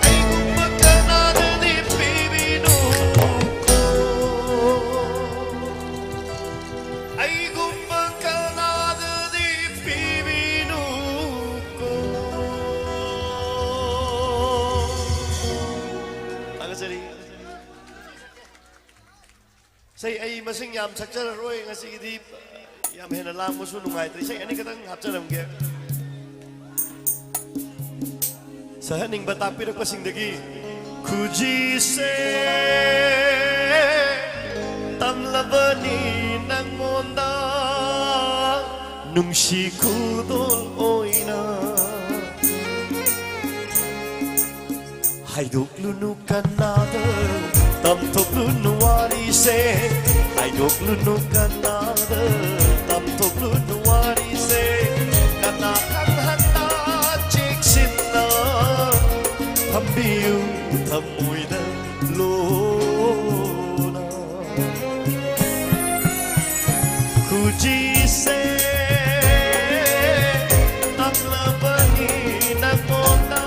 ꯑꯩꯒꯨꯝꯕ ꯀꯅꯥꯗꯗꯤ ꯄꯤꯕꯤꯅꯨꯀꯣ꯫ ꯑꯇꯩ ꯑꯩ ꯃꯁꯤꯡ ꯌꯥꯝ ꯁꯛꯆꯔꯔꯣꯏ ꯉꯁꯤꯒꯤꯗꯤ, ꯌꯥꯝ ꯍꯦꯟꯅ ꯂꯥꯡꯕꯁꯨ ꯅꯨꯡꯉꯥꯏꯇ꯭ꯔꯦ꯫ ꯏꯁꯩ ꯑꯅꯤꯈꯛꯇꯪ ꯍꯥꯞꯆꯔꯝꯒꯦ꯫ ꯁꯛꯍꯟꯅꯤꯡꯕ ꯇꯥꯛꯄꯤꯔꯛꯄꯁꯤꯡꯗꯒꯤ꯫ ꯈꯨꯖꯤꯁꯦ ꯇꯝꯂꯕꯅꯤ ꯅꯪꯉꯣꯟꯗ, ꯅꯨꯡꯁꯤ ꯈꯨꯗꯣꯜ ꯑꯣꯏꯅ꯫ ꯍꯥꯏꯗꯣꯛꯂꯨꯅꯨ ꯀꯅꯥꯗ, ꯇꯝꯊꯣꯛꯂꯨꯅꯨ ꯋꯥꯔꯤꯁꯦ꯫ ꯍꯥꯏꯗꯣꯛꯂꯨꯅꯨ ꯀꯅꯥꯗ, ꯇꯝꯊꯣꯛꯂꯨꯅꯨ ꯋꯥꯔꯤꯁꯦ꯫ ꯀꯅꯥ ꯈꯪꯍꯟꯗ ꯆꯦꯛꯁꯤꯟꯅ ꯊꯝꯕꯤꯌꯨ ꯊꯃꯣꯏꯗ ꯂꯣꯟꯅ꯫ ꯈꯨꯖꯤꯁꯦ ꯇꯝꯂꯕꯅꯤ ꯅꯪꯉꯣꯟꯗ,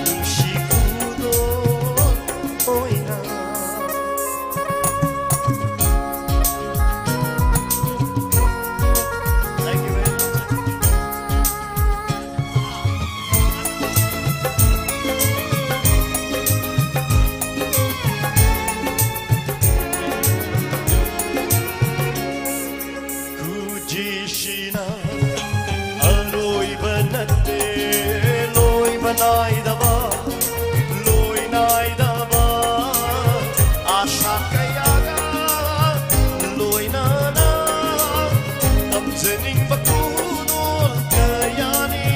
ꯅꯨꯡꯁꯤ ꯈꯨꯗꯣꯜ ꯑꯣꯏꯅ꯫ Thank you very much. ꯈꯨꯖꯤꯁꯤꯅ ꯑꯔꯣꯏꯕ ꯅꯠꯇꯦ, ꯂꯣꯏꯕ ꯅꯥꯏꯗꯕ, ꯂꯣꯏ ꯅꯥꯏꯗꯕ ꯑꯥꯁꯥ ꯀꯌꯥꯒ ꯂꯣꯏꯅꯅ ꯇꯝꯖꯅꯤꯡꯕ ꯈꯨꯗꯣꯜ ꯀꯌꯥꯅꯤ꯫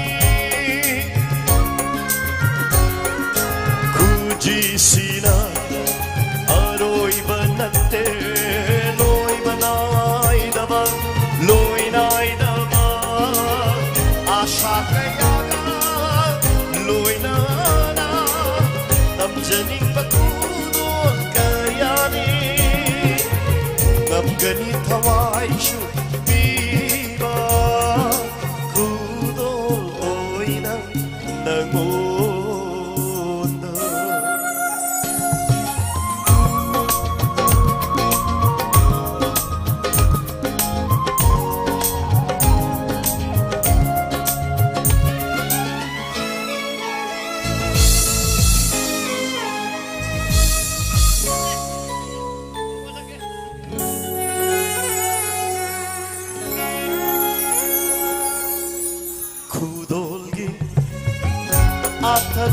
ꯈꯨꯖꯤꯁꯤꯅ ꯑꯔꯣꯏꯕ ꯅꯠꯇꯦ, ꯂꯣꯏꯕ ꯅꯥꯏꯗꯕ, ꯂꯣꯏ ꯅꯥꯏꯗꯕ ꯑꯥꯁꯥ ꯀꯌꯥꯒ ꯂꯣꯏꯅꯅ ꯇꯝꯖꯅꯤꯡꯕ ꯈꯨꯗꯣꯜ ꯀꯌꯥꯅꯤ꯫ ꯉꯝꯒꯅꯤ ꯊꯋꯥꯏꯁꯨ ꯄꯤꯕ ꯈꯨꯗꯣꯜ ꯑꯣꯏꯅ ꯅꯪꯉꯣꯟꯗ꯫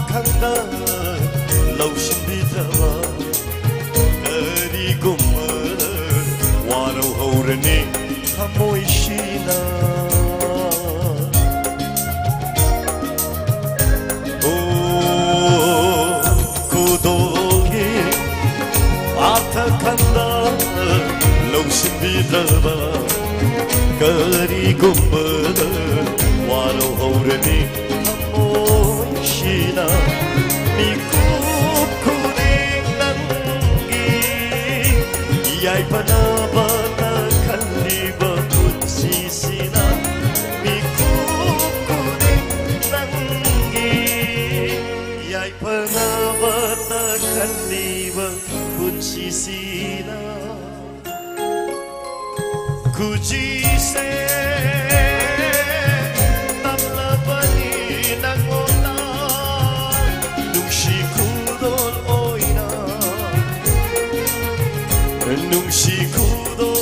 ꯈꯪꯗ ꯂꯧꯁꯤꯟꯕꯤꯗ꯭ꯔꯕ ꯀꯔꯤꯒꯨꯝꯕ ꯋꯥꯔꯧꯍꯧꯔꯅꯤ ꯊꯃꯣꯏꯁꯤꯅ꯫ ꯑꯣ, ꯈꯨꯗꯣꯜꯒꯤ ꯑꯥꯊ ꯈꯪꯗ ꯂꯧꯁꯤꯟꯕꯤꯗ꯭ꯔꯕ ꯀꯔꯤꯒꯨꯝꯕ ꯋꯥꯔꯧꯍꯧꯔꯅꯤ ꯊꯃꯣꯏꯁꯤꯅ꯫ ꯃꯤꯀꯨꯞ ꯈꯨꯗꯤꯡ ꯅꯪꯒꯤ ꯌꯥꯏꯐꯅꯕꯅ ꯈꯜꯂꯤꯕ ꯄꯨꯟꯁꯤꯁꯤꯅ꯫ ꯃꯤꯀꯨꯞ ꯈꯨꯗꯤꯡ ꯅꯪꯒꯤ ꯌꯥꯏꯐꯅꯕꯇ ꯈꯜꯂꯤꯕ ꯄꯨꯟꯁꯤꯁꯤꯅ꯫ ꯈꯨꯖꯤꯁꯦ ꯇꯝꯂꯕꯅꯤ ꯅꯪꯉꯣꯟꯗ ꯅꯨꯡꯁꯤ ꯈꯨꯗꯣꯜ ꯑꯣꯏꯅ, ꯅꯨꯡꯁꯤ ꯈꯨꯗꯣꯜ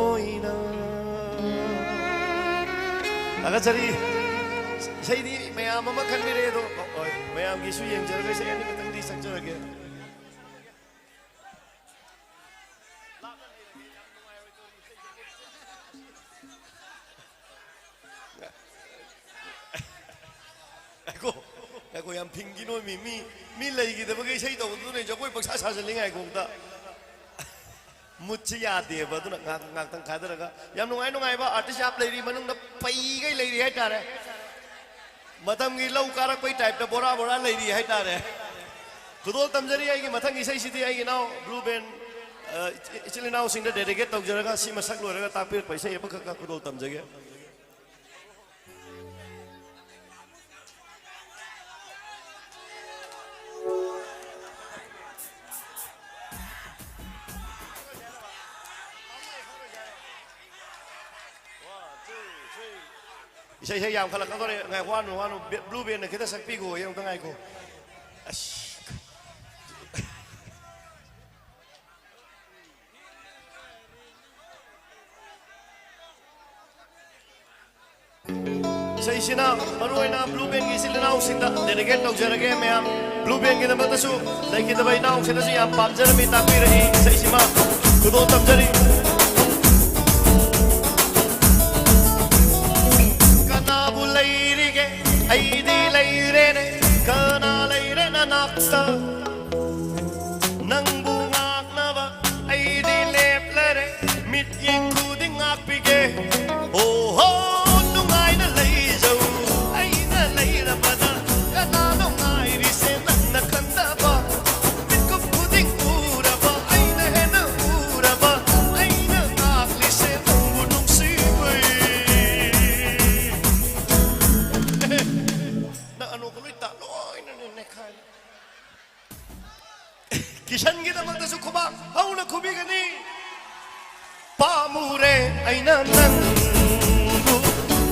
ꯑꯣꯏꯅ꯫ ꯊꯥꯒꯠꯆꯔꯤ꯫ ꯏꯁꯩꯗꯤ ꯃꯌꯥꯝ ꯑꯃ ꯈꯟꯕꯤꯔꯦ, ꯑꯗꯣ ꯍꯣꯏ, ꯃꯌꯥꯝꯒꯤꯁꯨ ꯌꯦꯡꯖꯔꯒ ꯏꯁꯩ ꯑꯅꯤꯈꯛꯇꯪꯗꯤ ꯁꯛꯆꯔꯒꯦ꯫ ꯉꯥꯏꯈꯣ, ꯉꯥꯏꯈꯣ, ꯌꯥꯝ ꯐꯤꯡꯒꯤꯅꯣ ꯃꯤ, ꯃꯤ, ꯃꯤ ꯂꯩꯈꯤꯗꯕꯒꯤ ꯏꯁꯩ ꯇꯧꯕꯗꯨꯅ ꯖꯒꯣꯏ ꯄꯪꯁꯥ ꯁꯥꯖꯜꯂꯤ꯫ ꯉꯥꯏꯈꯣ ꯑꯝꯇ꯫ ꯃꯨꯠꯁꯤ ꯌꯥꯗꯦꯕ, ꯑꯗꯨꯅ ꯉꯥꯏꯍꯥꯛ, ꯉꯥꯏꯍꯥꯛꯇꯪ ꯊꯥꯗꯔꯒ꯫ ꯌꯥꯝ ꯅꯨꯡꯉꯥꯏ, ꯅꯨꯡꯉꯥꯏꯕ artist ꯌꯥꯝ ꯂꯩꯔꯤ, ꯃꯅꯨꯡꯗ ꯄꯩꯒꯩ ꯂꯩꯔꯤ ꯍꯥꯏꯇꯥꯔꯦ꯫ ꯃꯇꯝꯒꯤ ꯂꯧ ꯀꯥꯔꯛꯄꯩ type ꯇ ꯕꯣꯔꯥ ꯕꯣꯔꯥ ꯂꯩꯔꯤ ꯍꯥꯏꯇꯥꯔꯦ꯫ ꯈꯨꯗꯣꯜ ꯇꯝꯖꯔꯤ ꯑꯩꯒꯤ ꯃꯊꯪꯒꯤ ꯏꯁꯩꯁꯤꯗꯤ ꯑꯩꯒꯤ ꯏꯅꯥꯎ Blue Band, ꯑ, ꯏꯆꯤꯜ ꯏꯅꯥꯎꯁꯤꯡꯗ dedicate ꯇꯧꯖꯔꯒ ꯁꯤ ꯃꯁꯛ ꯂꯣꯏꯔꯒ ꯇꯥꯛꯄꯤꯔꯛꯄ ꯏꯁꯩ ꯑꯃꯈꯛꯀ ꯈꯨꯗꯣꯜ ꯇꯝꯖꯒꯦ꯫ ꯏꯁꯩ, ꯏꯁꯩ ꯌꯥꯝꯈꯠꯂꯛꯀꯗꯧꯔꯦ꯫ ꯉꯥꯏꯈꯣ, ꯋꯥꯅꯨ, ꯋꯥꯅꯨ꯫ ꯕꯦ-, Blue Band ꯅ ꯈꯤꯇ ꯁꯛꯄꯤꯈꯣ, ꯑꯩ ꯑꯃꯨꯛꯇ ꯉꯥꯏꯈꯣ꯫ ꯑꯁ꯫ ꯏꯁꯩꯁꯤꯅ ꯃꯔꯨꯑꯣꯏꯅ Blue Band ꯒꯤ ꯏꯆꯤꯜ ꯏꯅꯥꯎꯁꯤꯡꯗ dedicate ꯇꯧꯖꯔꯒꯦ꯫ ꯃꯌꯥꯝ Blue Band ꯒꯤꯗꯃꯛꯇꯁꯨ ꯂꯩꯈꯤꯗꯕ ꯏꯅꯥꯎꯁꯤꯅꯁꯨ ꯌꯥꯝ ꯄꯥꯝꯖꯔꯝꯃꯤ, ꯇꯥꯛꯄꯤꯔꯛꯏ꯫ ꯏꯁꯩꯁꯤꯃ ꯈꯨꯗꯣꯜ ꯇꯝꯖꯔꯤ꯫ ꯀꯅꯥꯕꯨ ꯂꯩꯔꯤꯒꯦ? ꯑꯩꯗꯤ ꯂꯩꯔꯦꯅꯦ꯫ ꯀꯅꯥ ꯂꯩꯔꯦ ꯅꯅꯥꯛꯇ? ꯅꯪꯕꯨ ꯉꯥꯛꯅꯕ ꯑꯩꯗꯤ ꯂꯦꯞꯂꯔꯦ꯫ ꯃꯤꯠꯌꯦꯡ ꯈꯨꯗꯤꯡ ꯉꯥꯛꯄꯤꯒꯦ꯫ ꯑꯣꯍꯣ, ꯅꯨꯡꯉꯥꯏꯅ ꯂꯩꯖꯧ꯫ ꯑꯩꯅ ꯂꯩꯔꯕꯗ ꯀꯅꯥꯅꯣ ꯉꯥꯏꯔꯤꯁꯦ? ꯅꯪꯅ ꯈꯟꯗꯕ ꯃꯤꯠꯀꯨꯞ ꯈꯨꯗꯤꯡ ꯎꯔꯕ, ꯑꯩꯅ ꯍꯦꯟꯅ ꯎꯔꯕ, ꯑꯩꯅ ꯉꯥꯛꯂꯤꯁꯦ ꯅꯪꯕꯨ ꯅꯨꯡꯁꯤꯕꯩ꯫ ꯅꯪ ꯑꯅꯣꯛꯀ ꯂꯣꯏ ꯇꯥ-, ꯂꯣꯏꯅꯅꯦ ꯅꯦꯈꯥꯏ꯫ ꯀꯤꯁꯟꯒꯤꯗꯃꯛꯇꯁꯨ ꯈꯨꯕꯥꯛ ꯍꯧꯅ ꯈꯨꯕꯤꯒꯅꯤ꯫ ꯄꯥꯝꯃꯨꯔꯦ ꯑꯩꯅ ꯅꯪꯕꯨ,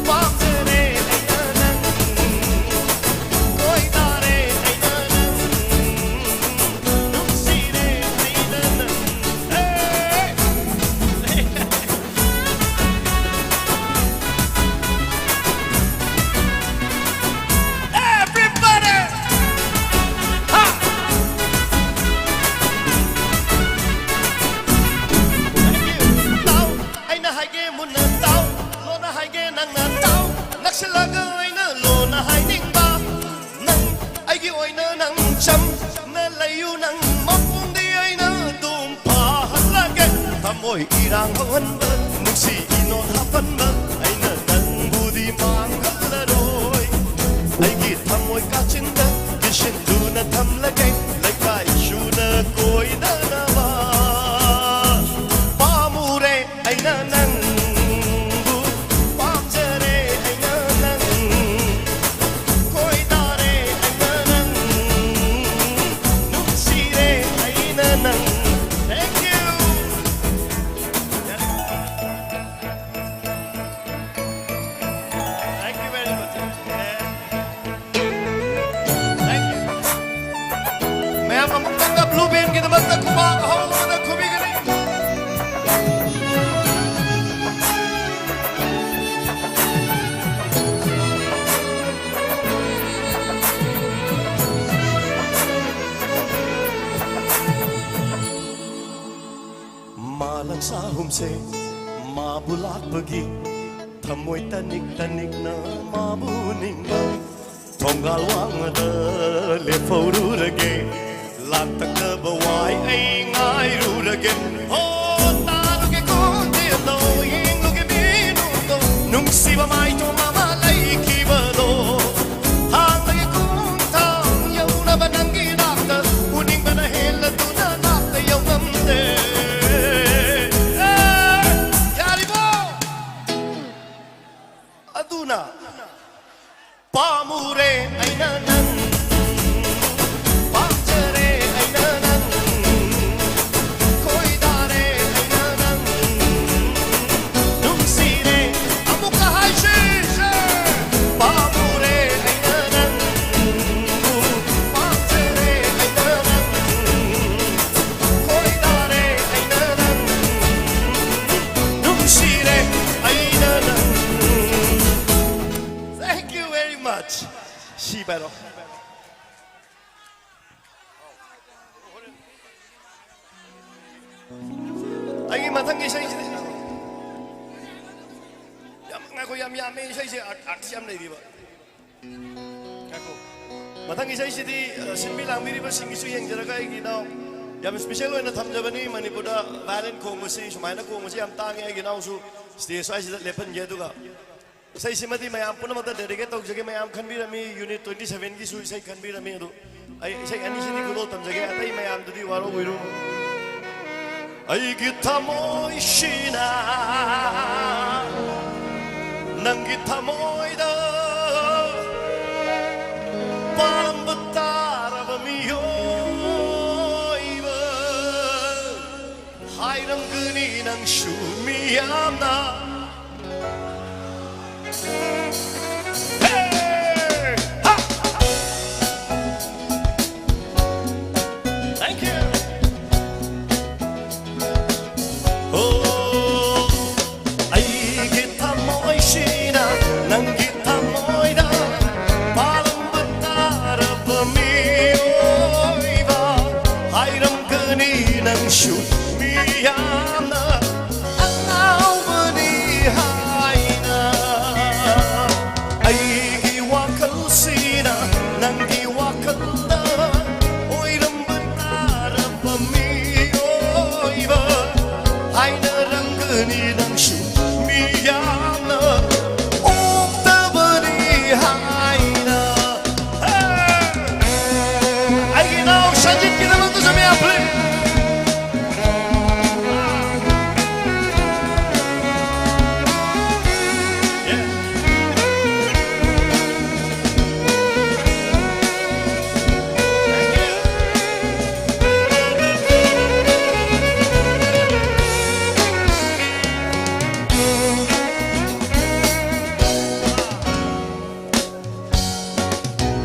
ꯄꯥꯝꯖꯔꯦ ꯑꯩꯅ ꯅꯪ, ꯀꯣꯏꯇꯥꯔꯦ ꯑꯩꯅ ꯅꯪ, ꯅꯨꯡꯁꯤꯔꯦ ꯑꯩꯅ ꯅꯪ꯫ Hey! Everybody! ꯍꯥ! Thank you. ꯇꯥꯎ, ꯑꯩꯅ ꯍꯥꯏꯒꯦ ꯃꯨꯟꯅ ꯇꯥꯎ, ꯂꯣꯟꯅ ꯍꯥꯏꯒꯦ ꯅꯪꯅ ꯇꯥꯎ, ꯅꯛꯁꯤꯜꯂꯒ ꯑꯩꯅ ꯂꯣꯟꯅ ꯍꯥꯏꯅꯤꯡꯕ꯫ ꯅꯪ ꯑꯩꯒꯤ ꯑꯣꯏꯅ ꯅꯪ ꯆꯝꯅ ꯂꯩꯌꯨ, ꯅꯪ ꯃꯄꯨꯡꯗꯤ ꯑꯩꯅ ꯑꯗꯨꯝ ꯐꯥꯍꯜꯂꯒꯦ꯫ ꯊꯃꯣꯏ ꯏꯔꯥꯡ ꯍꯧꯍꯟꯕ, ꯅꯨꯡꯁꯤ ꯏꯅꯣꯠ ꯍꯥꯞꯍꯟꯕ, ꯑꯩꯅ ꯅꯪꯕꯨꯗꯤ ꯃꯥꯡꯍꯜꯂꯔꯣꯏ꯫ ꯑꯩꯒꯤ ꯊꯃꯣꯏ ꯀꯥꯆꯤꯟꯗ ꯀꯤꯁꯤꯟꯗꯨꯅ ꯊꯝꯂꯒꯦ, ꯂꯩꯀꯥꯏ ꯁꯨꯅ ꯀꯣꯏꯅꯅꯕ꯫ ꯄꯥꯝꯃꯨꯔꯦ ꯑꯩꯅ ꯅꯪꯕꯨ, ꯄꯥꯝꯖꯔꯦ ꯑꯩꯅ ꯅꯪ, ꯈꯣꯏꯗꯥꯔꯦ ꯑꯩꯅ ꯅꯪ, ꯅꯨꯡꯁꯤꯔꯦ ꯑꯩꯅ ꯅꯪ꯫ Thank you. Thank you very much. Thank you. ꯃꯥꯂꯪꯁꯥ ꯑꯍꯨꯝꯁꯦ ꯃꯥꯕꯨ ꯂꯥꯛꯄꯒꯤ ꯊꯃꯣꯏ ꯇꯅꯤꯛ ꯇꯅꯤꯛꯅ ꯃꯥꯕꯨ ꯅꯤꯡꯕ ꯊꯣꯡꯒꯥꯜ ꯋꯥꯡꯃꯗ ꯂꯦꯞꯍꯧꯔꯨꯔꯒꯦ꯫ ꯂꯥꯛꯇꯛꯅꯕ ꯋꯥꯏ ꯑꯩ ꯉꯥꯏꯔꯨꯔꯒꯦ꯫ ꯍꯣ, ꯇꯥꯔꯨꯒꯦ ꯈꯣꯟꯖꯦꯜꯗꯣ, ꯌꯦꯡꯂꯨꯒꯦ ꯃꯤꯅꯨꯡꯗꯣ, ꯅꯨꯡꯁꯤꯕ ꯃꯥꯏꯊꯣꯡ ꯑꯃ ꯂꯩꯈꯤꯕꯗꯣ꯫ ꯊꯥꯡꯗꯒꯤ ꯈꯣꯡꯊꯥꯡ ꯌꯧꯅꯕ ꯅꯪꯒꯤ ꯅꯥꯛꯇ ꯎꯅꯤꯡꯕꯅ ꯍꯦꯜꯂꯗꯨꯅ ꯅꯥꯛꯇ ꯌꯧꯉꯝꯗꯦ꯫ ꯑꯦ, ꯌꯥꯔꯤꯕꯣ? ꯑꯗꯨꯅ ꯄꯥꯝꯃꯨꯔꯦ ꯑꯩꯅ ꯅꯪ, ꯄꯥꯝꯖꯔꯦ ꯑꯩꯅ ꯅꯪ, ꯈꯣꯏꯗꯥꯔꯦ ꯑꯩꯅ ꯅꯪ, ꯅꯨꯡꯁꯤꯔꯦ꯫ ꯑꯃꯨꯛꯀ ꯍꯥꯏꯁꯤ, ꯄꯥꯝꯃꯨꯔꯦ ꯑꯩꯅ ꯅꯪ, ꯄꯥꯝꯖꯔꯦ ꯑꯩꯅ ꯅꯪ, ꯈꯣꯏꯗꯥꯔꯦ ꯑꯩꯅ ꯅꯪ, ꯅꯨꯡꯁꯤꯔꯦ ꯑꯩꯅ ꯅꯪ꯫ Thank you very much. ꯁꯤ ꯄꯥꯏꯔꯣ꯫ ꯑꯩꯒꯤ ꯃꯊꯪꯒꯤ ꯏꯁꯩꯁꯤꯗꯤ ꯌꯥꯝ, ꯉꯥꯏꯈꯣ, ꯌꯥꯝ ꯌꯥꯝꯃꯦ ꯏꯁꯩꯁꯦ, ꯑꯥꯔꯠ, ꯑꯥꯔꯠꯁ ꯌꯥꯝ ꯂꯩꯔꯤꯕ꯫ ꯉꯥꯏꯈꯣ꯫ ꯃꯊꯪ ꯏꯁꯩꯁꯤꯗꯤ, ꯑ, ꯁꯤꯟꯕꯤ ꯂꯥꯡꯕꯤꯔꯤꯕꯁꯤꯡꯒꯤꯁꯨ ꯌꯦꯡꯖꯔꯒ ꯑꯩꯒꯤ ꯏꯅꯥꯎ ꯌꯥꯝ ꯏꯁꯄꯤꯁꯦꯜ ꯑꯣꯏꯅ ꯊꯝꯖꯕꯅꯤ꯫ ꯃꯅꯤꯄꯨꯔꯗ ꯚꯥꯏꯂꯦꯟ ꯈꯣꯡꯕꯁꯤ, ꯁꯨꯃꯥꯏꯅ ꯈꯣꯡꯕꯁꯤ ꯌꯥꯝ ꯇꯥꯡꯉꯦ꯫ ꯑꯩꯒꯤ ꯏꯅꯥꯎꯁꯨ ꯁ꯭ꯇꯦꯖ ꯁ꯭ꯋꯥꯏꯁꯤꯗ ꯂꯦꯞꯍꯟꯒꯦ꯫ ꯑꯗꯨꯒ ꯏꯁꯩꯁꯤꯃꯗꯤ ꯃꯌꯥꯝ ꯄꯨꯝꯅꯃꯛꯇ ꯗꯦꯗꯤꯀꯦꯠ ꯇꯧꯖꯒꯦ꯫ ꯃꯌꯥꯝ ꯈꯟꯕꯤꯔꯝꯃꯤ, ꯌꯨꯅꯤꯠ ꯇ꯭ꯋꯦꯟꯇꯤ ꯁꯚꯦꯟꯒꯤꯁꯨ ꯏꯁꯩ ꯈꯟꯕꯤꯔꯝꯃꯤ꯫ ꯑꯗꯨ ꯑꯩ ꯏꯁꯩ ꯑꯅꯤꯁꯤꯗꯤ ꯈꯨꯗꯣꯜ ꯇꯝꯖꯒꯦ, ꯑꯇꯩ ꯃꯌꯥꯝꯗꯨꯗꯤ ꯋꯥꯔꯧꯕꯤꯔꯨꯅꯨ꯫ ꯑꯩꯒꯤ ꯊꯃꯣꯏꯁꯤꯅ ꯅꯪꯒꯤ ꯊꯃꯣꯏꯗ ꯄꯥꯝꯕ ꯇꯥꯔꯕ ꯃꯤꯑꯣꯏꯕ ꯍꯥꯏꯔꯝꯒꯅꯤ ꯅꯪꯁꯨ ꯃꯤꯌꯥꯝꯅ꯫ Hey! Ha! Thank you. Oh, ꯑꯩꯒꯤ ꯊꯃꯣꯏꯁꯤꯅ ꯅꯪꯒꯤ ꯊꯃꯣꯏꯗ ꯄꯥꯜꯂꯝꯕ ꯇꯥꯔꯕ ꯃꯤꯑꯣꯏꯕ ꯍꯥꯏꯔꯝꯒꯅꯤ ꯅꯪꯁꯨ ꯃꯤ ꯌꯥꯝꯅ ꯑꯉꯥꯎꯕꯅꯤ ꯍꯥꯏꯅ ꯑꯩꯒꯤ ꯋꯥꯈꯜꯁꯤꯅ ꯅꯪꯒꯤ ꯋꯥꯈꯜꯗ ꯑꯣꯏꯔꯝꯕ ꯇꯥꯔꯕ ꯃꯤꯑꯣꯏꯕ ꯍꯥꯏꯅꯔꯝꯒꯅꯤ ꯅꯪꯁꯨ ꯃꯤ ꯌꯥꯝꯅ ꯑꯣꯛꯇꯕꯅꯤ ꯍꯥꯏꯅ꯫ ꯑꯩꯒꯤ ꯏꯅꯥꯎ ꯁꯟꯖꯤꯠꯀꯤꯗꯃꯛꯇꯁꯨ ꯃꯌꯥꯝ please꯫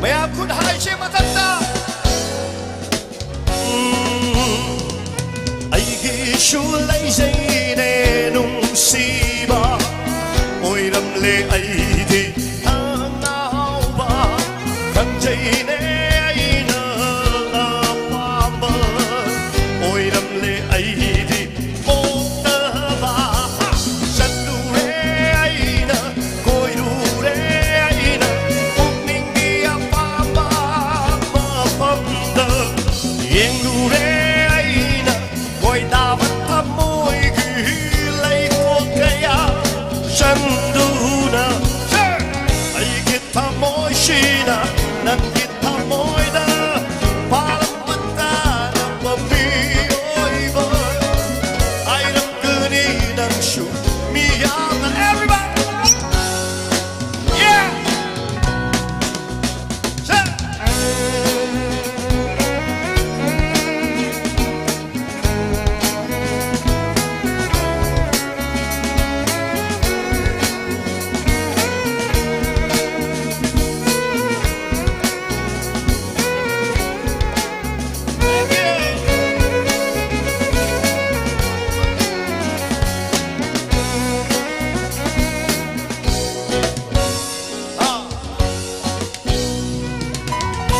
ꯃꯌꯥꯝ ꯈꯨꯠ ꯍꯥꯏꯁꯦ ꯃꯊꯛꯇ꯫ ꯎꯝ, ꯑꯩꯒꯤꯁꯨ ꯂꯩꯖꯩꯅꯦ ꯅꯨꯡꯁꯤꯕ, ꯑꯣꯏꯔꯝꯂꯦ ꯑꯩꯗꯤ ꯑꯉꯥꯎꯕ꯫ ꯈꯪꯖꯩꯅꯦ ꯑꯩꯅ ꯑꯄꯥꯝꯕ, ꯑꯣꯏꯔꯝꯂꯦ ꯑꯩꯗꯤ ꯄꯣꯛꯇꯕ꯫ ꯆꯠꯂꯨꯔꯦ ꯑꯩꯅ, ꯀꯣꯏꯔꯨꯔꯦ ꯑꯩꯅ, ꯄꯨꯛꯅꯤꯡꯒꯤ ꯑꯄꯥꯝꯕ ꯃꯐꯝꯗ ꯌꯦꯡꯂꯨꯔꯦ ꯑꯩꯅ꯫ ꯀꯣꯏꯗꯥꯕ ꯊꯃꯣꯏꯒꯤ ꯂꯩꯀꯣꯜ ꯀꯌꯥ ꯆꯪꯗꯨꯅ, ꯑꯩꯒꯤ ꯊꯃꯣꯏꯁꯤꯅ ꯅꯪꯒꯤ ꯊꯃꯣꯏꯗ ꯄꯥꯜꯂꯝꯕ ꯇꯥꯔꯕ ꯃꯤꯑꯣꯏꯕ ꯍꯥꯏꯔꯝꯒꯅꯤ ꯅꯪꯁꯨ ꯃꯤ ꯌꯥꯝꯅ꯫ Everybody! Yeah!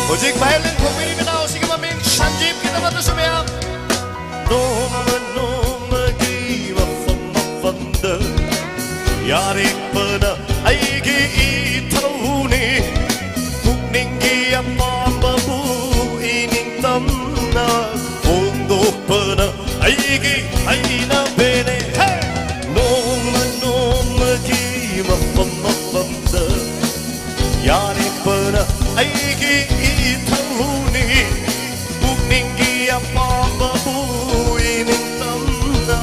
ꯍꯧꯖꯤꯛ violin ꯈꯣꯡꯕꯤꯔꯤꯕ ꯏꯅꯥꯎꯁꯤꯒꯤ ꯃꯃꯤꯡ ꯁꯟꯖꯤꯞꯀꯤꯗꯃꯛꯇꯁꯨ ꯃꯌꯥꯝ ꯅꯣꯡꯃ ꯅꯣꯡꯃ ꯌꯥꯔꯦꯛꯄꯅ ꯑꯩꯒꯤ ꯏꯊꯧꯅꯤ꯫ ꯄꯨꯛꯅꯤꯡꯒꯤ ꯑꯄꯥꯝꯕꯕꯨ ꯏꯅꯤꯡꯇꯝꯅ ꯐꯣꯡꯗꯣꯛꯄꯅ ꯑꯩꯒꯤ ꯍꯩꯅꯕꯤꯅꯦ꯫ ꯍꯦ! ꯅꯣꯡꯃ ꯅꯣꯡꯃꯒꯤ ꯃꯐꯝ ꯃꯐꯝꯗ ꯌꯥꯔꯦꯛꯄꯅ ꯑꯩꯒꯤ ꯏꯊꯧꯅꯤ꯫ ꯄꯨꯛꯅꯤꯡꯒꯤ ꯑꯄꯥꯝꯕꯕꯨ ꯏꯅꯤꯡꯇꯝꯅ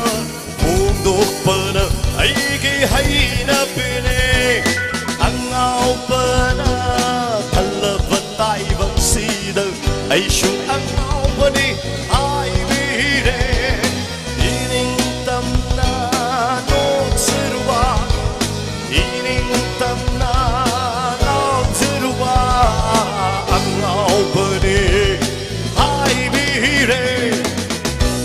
ꯐꯣꯡꯗꯣꯛꯄꯅ ꯑꯩꯒꯤ ꯍꯩꯅꯕꯤꯅꯦ꯫ ꯑꯉꯥꯎꯕꯅ ꯈꯜꯂꯕ ꯇꯥꯏꯕꯪꯁꯤꯗ ꯑꯩꯁꯨ ꯑꯉꯥꯎꯕꯅꯤ ꯍꯥꯏꯕꯤꯔꯦ꯫ ꯏꯅꯤꯡꯇꯝꯅ ꯅꯣꯛꯆꯔꯨꯕ, ꯏꯅꯤꯡꯇꯝꯅ ꯅꯣꯛꯆꯔꯨꯕ ꯑꯉꯥꯎꯕꯅꯤ ꯍꯥꯏꯕꯤꯔꯦ꯫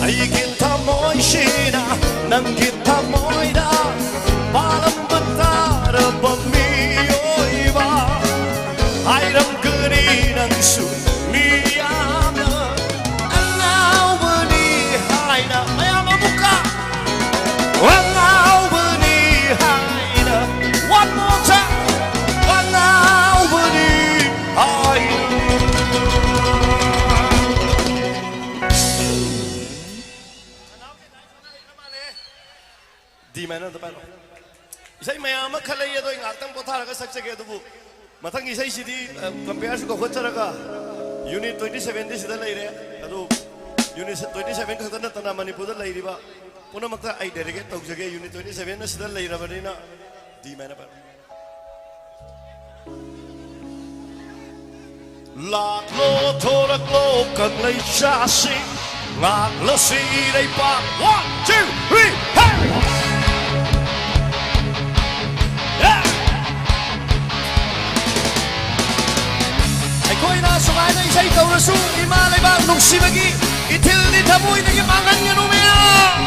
ꯑꯩꯒꯤ ꯊꯃꯣꯏꯁꯤꯅ ꯅꯪꯒꯤ ꯊꯃꯣꯏꯗ ꯄꯥꯜꯂꯝꯕ ꯇꯥꯔꯕ ꯃꯤꯑꯣꯏꯕ ꯍꯥꯏꯔꯝꯒꯅꯤ ꯅꯪꯁꯨ ꯃꯤꯌꯥꯝꯅ ꯑꯉꯥꯎꯕꯅꯤ ꯍꯥꯏꯅ꯫ ꯃꯌꯥꯝ ꯑꯃꯨꯛꯀ ꯑꯉꯥꯎꯕꯅꯤ ꯍꯥꯏꯅ꯫ One more time. ꯑꯉꯥꯎꯕꯅꯤ ꯍꯥꯏꯅ꯫ D minor ꯗ ꯄꯥꯏꯔꯣ꯫ ꯏꯁꯩ ꯃꯌꯥꯝ ꯑꯃ ꯈꯜꯂꯛꯏ, ꯑꯗꯣ ꯑꯩ ꯉꯥꯏꯍꯥꯛꯇꯪ ꯄꯣꯊꯥꯔꯒ ꯁꯛꯆꯒꯦ꯫ ꯑꯗꯨꯕꯨ ꯃꯊꯪꯒꯤ ꯏꯁꯩꯁꯤꯗꯤ, ꯑ, ꯀꯝꯄꯤꯌꯔꯁꯨ ꯀꯧꯈꯠꯆꯔꯒ unit twenty seven ꯗꯤ ꯁꯤꯗ ꯂꯩꯔꯦ꯫ ꯑꯗꯨ unit twenty seven ꯈꯛꯇ ꯅꯠꯇꯅ ꯃꯅꯤꯄꯨꯔꯗ ꯂꯩꯔꯤꯕ ꯄꯨꯝꯅꯃꯛꯇ ꯑꯩ dedicate ꯇꯧꯖꯒꯦ꯫ Unit twenty seven ꯅ ꯁꯤꯗ ꯂꯩꯔꯕꯅꯤꯅ D minor ꯄꯥꯏꯔꯣ꯫ ꯂꯥꯛꯂꯣ ꯊꯣꯔꯛꯂꯣ ꯀꯪꯂꯩꯁꯥꯁꯤꯡ, ꯉꯥꯛꯂꯁꯤ ꯏꯔꯩꯄꯥꯛ꯫ One, two, three, hey! Yeah! ꯑꯩꯈꯣꯏꯅ ꯁꯨꯃꯥꯏꯅ ꯏꯁꯩ ꯇꯧꯔꯁꯨ ꯏꯃꯥ ꯂꯩꯕꯥꯛ ꯅꯨꯡꯁꯤꯕꯒꯤ ꯏꯊꯤꯜꯗꯤ ꯊꯃꯣꯏꯗꯒꯤ ꯃꯥꯡꯍꯟꯒꯅꯨ ꯃꯌꯥꯝ꯫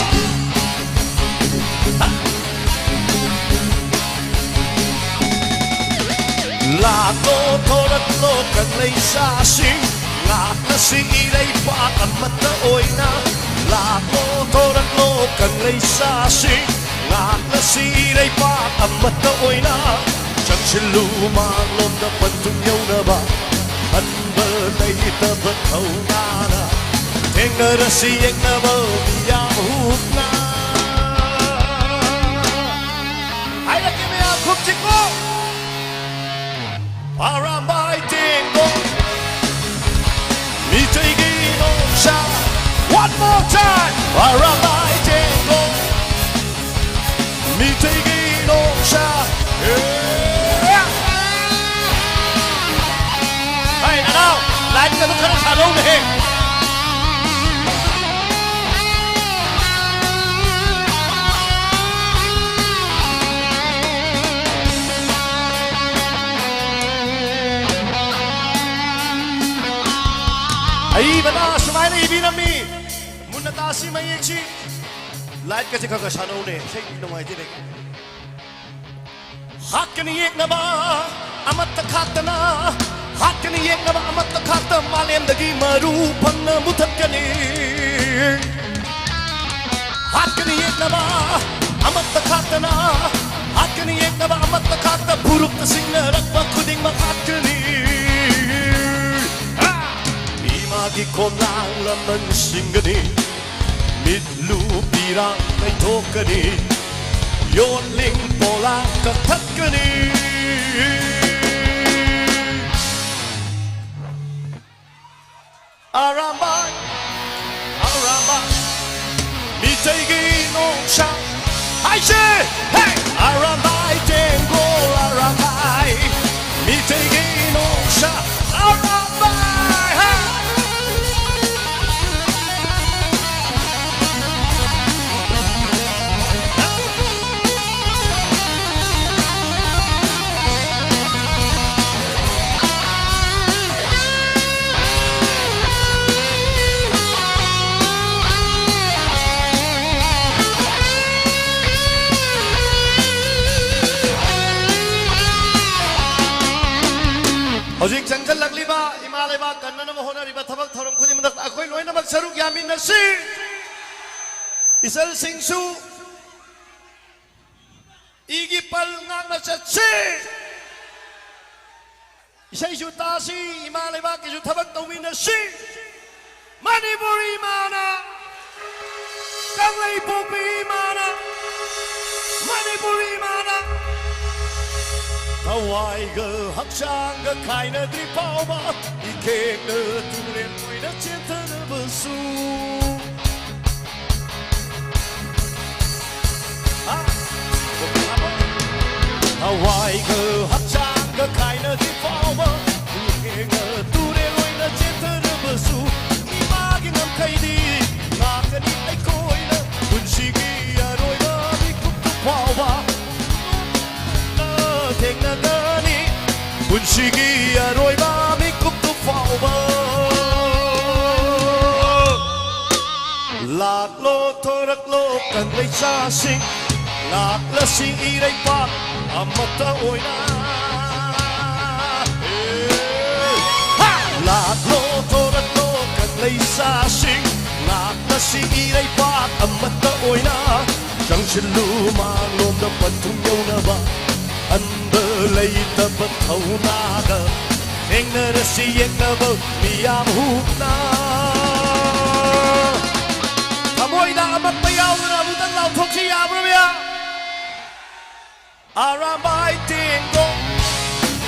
ꯂꯥꯛꯂꯣ ꯊꯣꯔꯛꯂꯣ ꯀꯪꯂꯩꯁꯥꯁꯤꯡ, ꯉꯥꯛꯂꯁꯤ ꯏꯔꯩꯄꯥꯛ ꯑꯃꯠꯇ ꯑꯣꯏꯅ꯫ ꯂꯥꯛꯂꯣ ꯊꯣꯔꯛꯂꯣ ꯀꯪꯂꯩꯁꯥꯁꯤꯡ, ꯉꯁꯤ ꯂꯩꯕꯥꯛ ꯑꯃꯠꯇ ꯑꯣꯏꯅ ꯆꯪꯁꯤꯜꯂꯨ ꯃꯥꯡꯂꯣꯝꯗ ꯄꯟꯊꯨꯡ ꯌꯧꯅꯕ꯫ ꯍꯟꯕ ꯂꯩꯇꯕ ꯊꯧꯅꯥꯅ ꯊꯦꯡꯅꯔꯁꯤ ꯌꯦꯛꯅꯕ ꯃꯤꯌꯥꯝ ꯍꯨꯞꯅ꯫ ꯍꯥꯏꯔꯛꯀꯦ ꯃꯌꯥꯝ ꯈꯨꯞꯁꯤꯀꯣ꯫ ꯑꯔꯥꯝꯕꯥꯏ ꯇꯦꯡꯒꯣ ꯃꯤꯇꯩꯒꯤ ꯅꯣꯡꯁꯥ꯫ One more time. ꯑꯔꯥꯝꯕꯥꯏ ꯇꯦꯡꯒꯣ ꯃꯤꯇꯩꯒꯤ ꯅꯣꯡꯁꯥ꯫ ꯍꯦ! ꯍꯩ, ꯅꯅꯥꯎ, ꯂꯥꯏꯠꯀꯗꯣ ꯈꯔ ꯁꯥꯟꯅꯧꯅꯦꯍꯦ꯫ ꯑꯏꯕꯅ ꯁꯨꯃꯥꯏꯅ ꯏꯕꯤꯔꯝꯃꯤ꯫ ꯃꯨꯟꯅ ꯇꯥꯁꯤ ꯃꯌꯦꯛꯁꯤ꯫ ꯂꯥꯏꯠꯀꯁꯦ ꯈꯔ ꯈꯔ ꯁꯥꯟꯅꯧꯅꯦ꯫ ꯏꯁꯩ ꯅꯨꯡꯉꯥꯏꯇꯦꯅꯦ꯫ ꯍꯥꯠꯀꯅꯤ ꯌꯦꯛꯅꯕ ꯑꯃꯠꯇ ꯈꯥꯛꯇꯅ, ꯍꯥꯠꯀꯅꯤ ꯌꯦꯛꯅꯕ ꯑꯃꯠꯇ ꯈꯥꯛꯇ ꯃꯥꯂꯦꯝꯗꯒꯤ ꯃꯔꯨ ꯐꯪꯅ ꯃꯨꯊꯠꯀꯅꯤ꯫ ꯍꯥꯠꯀꯅꯤ ꯌꯦꯛꯅꯕ ꯑꯃꯠꯇ ꯈꯥꯛꯇꯅ, ꯍꯥꯠꯀꯅꯤ ꯌꯦꯛꯅꯕ ꯑꯃꯠꯇ ꯈꯥꯛꯇ ꯐꯨꯔꯨꯞꯇ ꯁꯤꯡꯅꯔꯛꯄ ꯈꯨꯗꯤꯡꯃꯛ ꯍꯥꯠꯀꯅꯤ꯫ ꯍꯥ! ꯏꯃꯥꯒꯤ ꯈꯣꯡꯅꯥꯡ ꯂꯃꯟ ꯁꯤꯡꯒꯅꯤ꯫ ꯃꯤꯠꯂꯨ ꯄꯤꯔꯥꯡ ꯀꯩꯊꯣꯛꯀꯅꯤ꯫ ꯌꯣꯠꯂꯤꯡ ꯄꯣꯂꯥꯡ ꯀꯛꯊꯠꯀꯅꯤ꯫ ꯑꯔꯥꯝꯕꯥꯏ, ꯑꯔꯥꯝꯕꯥꯏ, ꯃꯤꯇꯩꯒꯤ ꯅꯣꯡꯁꯥ ꯍꯥꯏꯁꯦ, ꯍꯦ! ꯑꯔꯥꯝꯕꯥꯏ ꯇꯦꯡꯒꯣ, ꯑꯔꯥꯝꯕꯥꯏ, ꯃꯤꯇꯩꯒꯤ ꯅꯣꯡꯁꯥ, ꯑꯔꯥꯝꯕꯥꯏ, ꯍꯦ! ꯍꯧꯖꯤꯛ ꯆꯪꯁꯤꯜꯂꯛꯂꯤꯕ ꯏꯃꯥ ꯂꯩꯕꯥꯛ ꯀꯟꯅꯅꯕ ꯍꯣꯠꯅꯔꯤꯕ ꯊꯕꯛ ꯊꯧꯔꯝ ꯈꯨꯗꯤꯡꯃꯛꯇ ꯑꯩꯈꯣꯏ ꯂꯣꯏꯅꯃꯛ ꯁꯔꯨꯛ ꯌꯥꯃꯤꯟꯅꯁꯤ꯫ ꯏꯆꯜꯁꯤꯡꯁꯨ ꯆꯠꯁꯤ꯫ ꯏꯁꯩꯁꯨ ꯇꯥꯁꯤ, ꯏꯃꯥ ꯂꯩꯕꯥꯛꯀꯤꯁꯨ ꯊꯕꯛ ꯇꯧꯃꯤꯟꯅꯁꯤ꯫ ꯃꯅꯤꯄꯨꯔ ꯏꯃꯥꯅ, ꯀꯪꯂꯩꯄꯣꯛꯄꯤ ꯏꯃꯥꯅ, ꯃꯅꯤꯄꯨꯔ ꯏꯃꯥꯅ ꯊꯋꯥꯏꯒ ꯍꯛꯆꯥꯡꯒ ꯈꯥꯏꯅꯗ꯭ꯔꯤ ꯐꯥꯎꯕ ꯏꯈꯦꯡꯅ ꯇꯨꯔꯦꯜ ꯑꯣꯏꯅ ꯆꯦꯟꯊꯔꯕꯁꯨ꯫ ꯊꯋꯥꯏꯒ ꯍꯛꯆꯥꯡꯒ ꯈꯥꯏꯅꯗ꯭ꯔꯤ ꯐꯥꯎꯕ ꯏꯈꯦꯡꯅ ꯇꯨꯔꯦꯜ ꯑꯣꯏꯅ ꯆꯦꯟꯊꯔꯕꯁꯨ ꯏꯃꯥꯒꯤ ꯉꯝꯈꯩꯗꯤ ꯉꯥꯛꯀꯅꯤ ꯑꯩꯈꯣꯏꯅ ꯄꯨꯟꯁꯤꯒꯤ ꯑꯔꯣꯏꯕ ꯃꯤꯀꯨꯞꯇꯨ ꯐꯥꯎꯕ ꯊꯦꯡꯅꯒꯅꯤ ꯄꯨꯟꯁꯤꯒꯤ ꯑꯔꯣꯏꯕ ꯃꯤꯀꯨꯞꯇꯨ ꯐꯥꯎꯕ꯫ ꯂꯥꯛꯂꯣ ꯊꯣꯔꯛꯂꯣ ꯀꯪꯂꯩꯁꯥꯁꯤꯡ ꯂꯥꯛꯂꯁꯤ ꯏꯔꯩꯄꯥꯛ ꯑꯃꯠꯇ ꯑꯣꯏꯅ꯫ ꯂꯥꯛꯂꯣ ꯊꯣꯔꯛꯂꯣ ꯀꯪꯂꯩꯁꯥꯁꯤꯡ ꯂꯥꯛꯂꯁꯤ ꯏꯔꯩꯄꯥꯛ ꯑꯃꯠꯇ ꯑꯣꯏꯅ꯫ ꯆꯪꯁꯤꯜꯂꯨ ꯃꯥꯡꯂꯣꯝꯗ ꯄꯟꯊꯨꯡ ꯌꯧꯅꯕ ꯑꯟꯕ ꯂꯩꯇꯕ ꯊꯧꯅꯥꯗ ꯊꯦꯡꯅꯔꯁꯤ ꯌꯦꯛꯅꯕ ꯃꯤꯌꯥꯝ ꯍꯨꯞꯅ꯫ ꯊꯃꯣꯏꯗ ꯑꯃꯠꯇ ꯌꯥꯎꯗꯅ ꯑꯃꯨꯛꯇꯪ ꯂꯥꯎꯊꯣꯛꯁꯤ ꯌꯥꯕ꯭ꯔꯥ ꯃꯌꯥꯝ? ꯑꯔꯥꯝꯕꯥꯏ ꯇꯦꯡꯒꯣ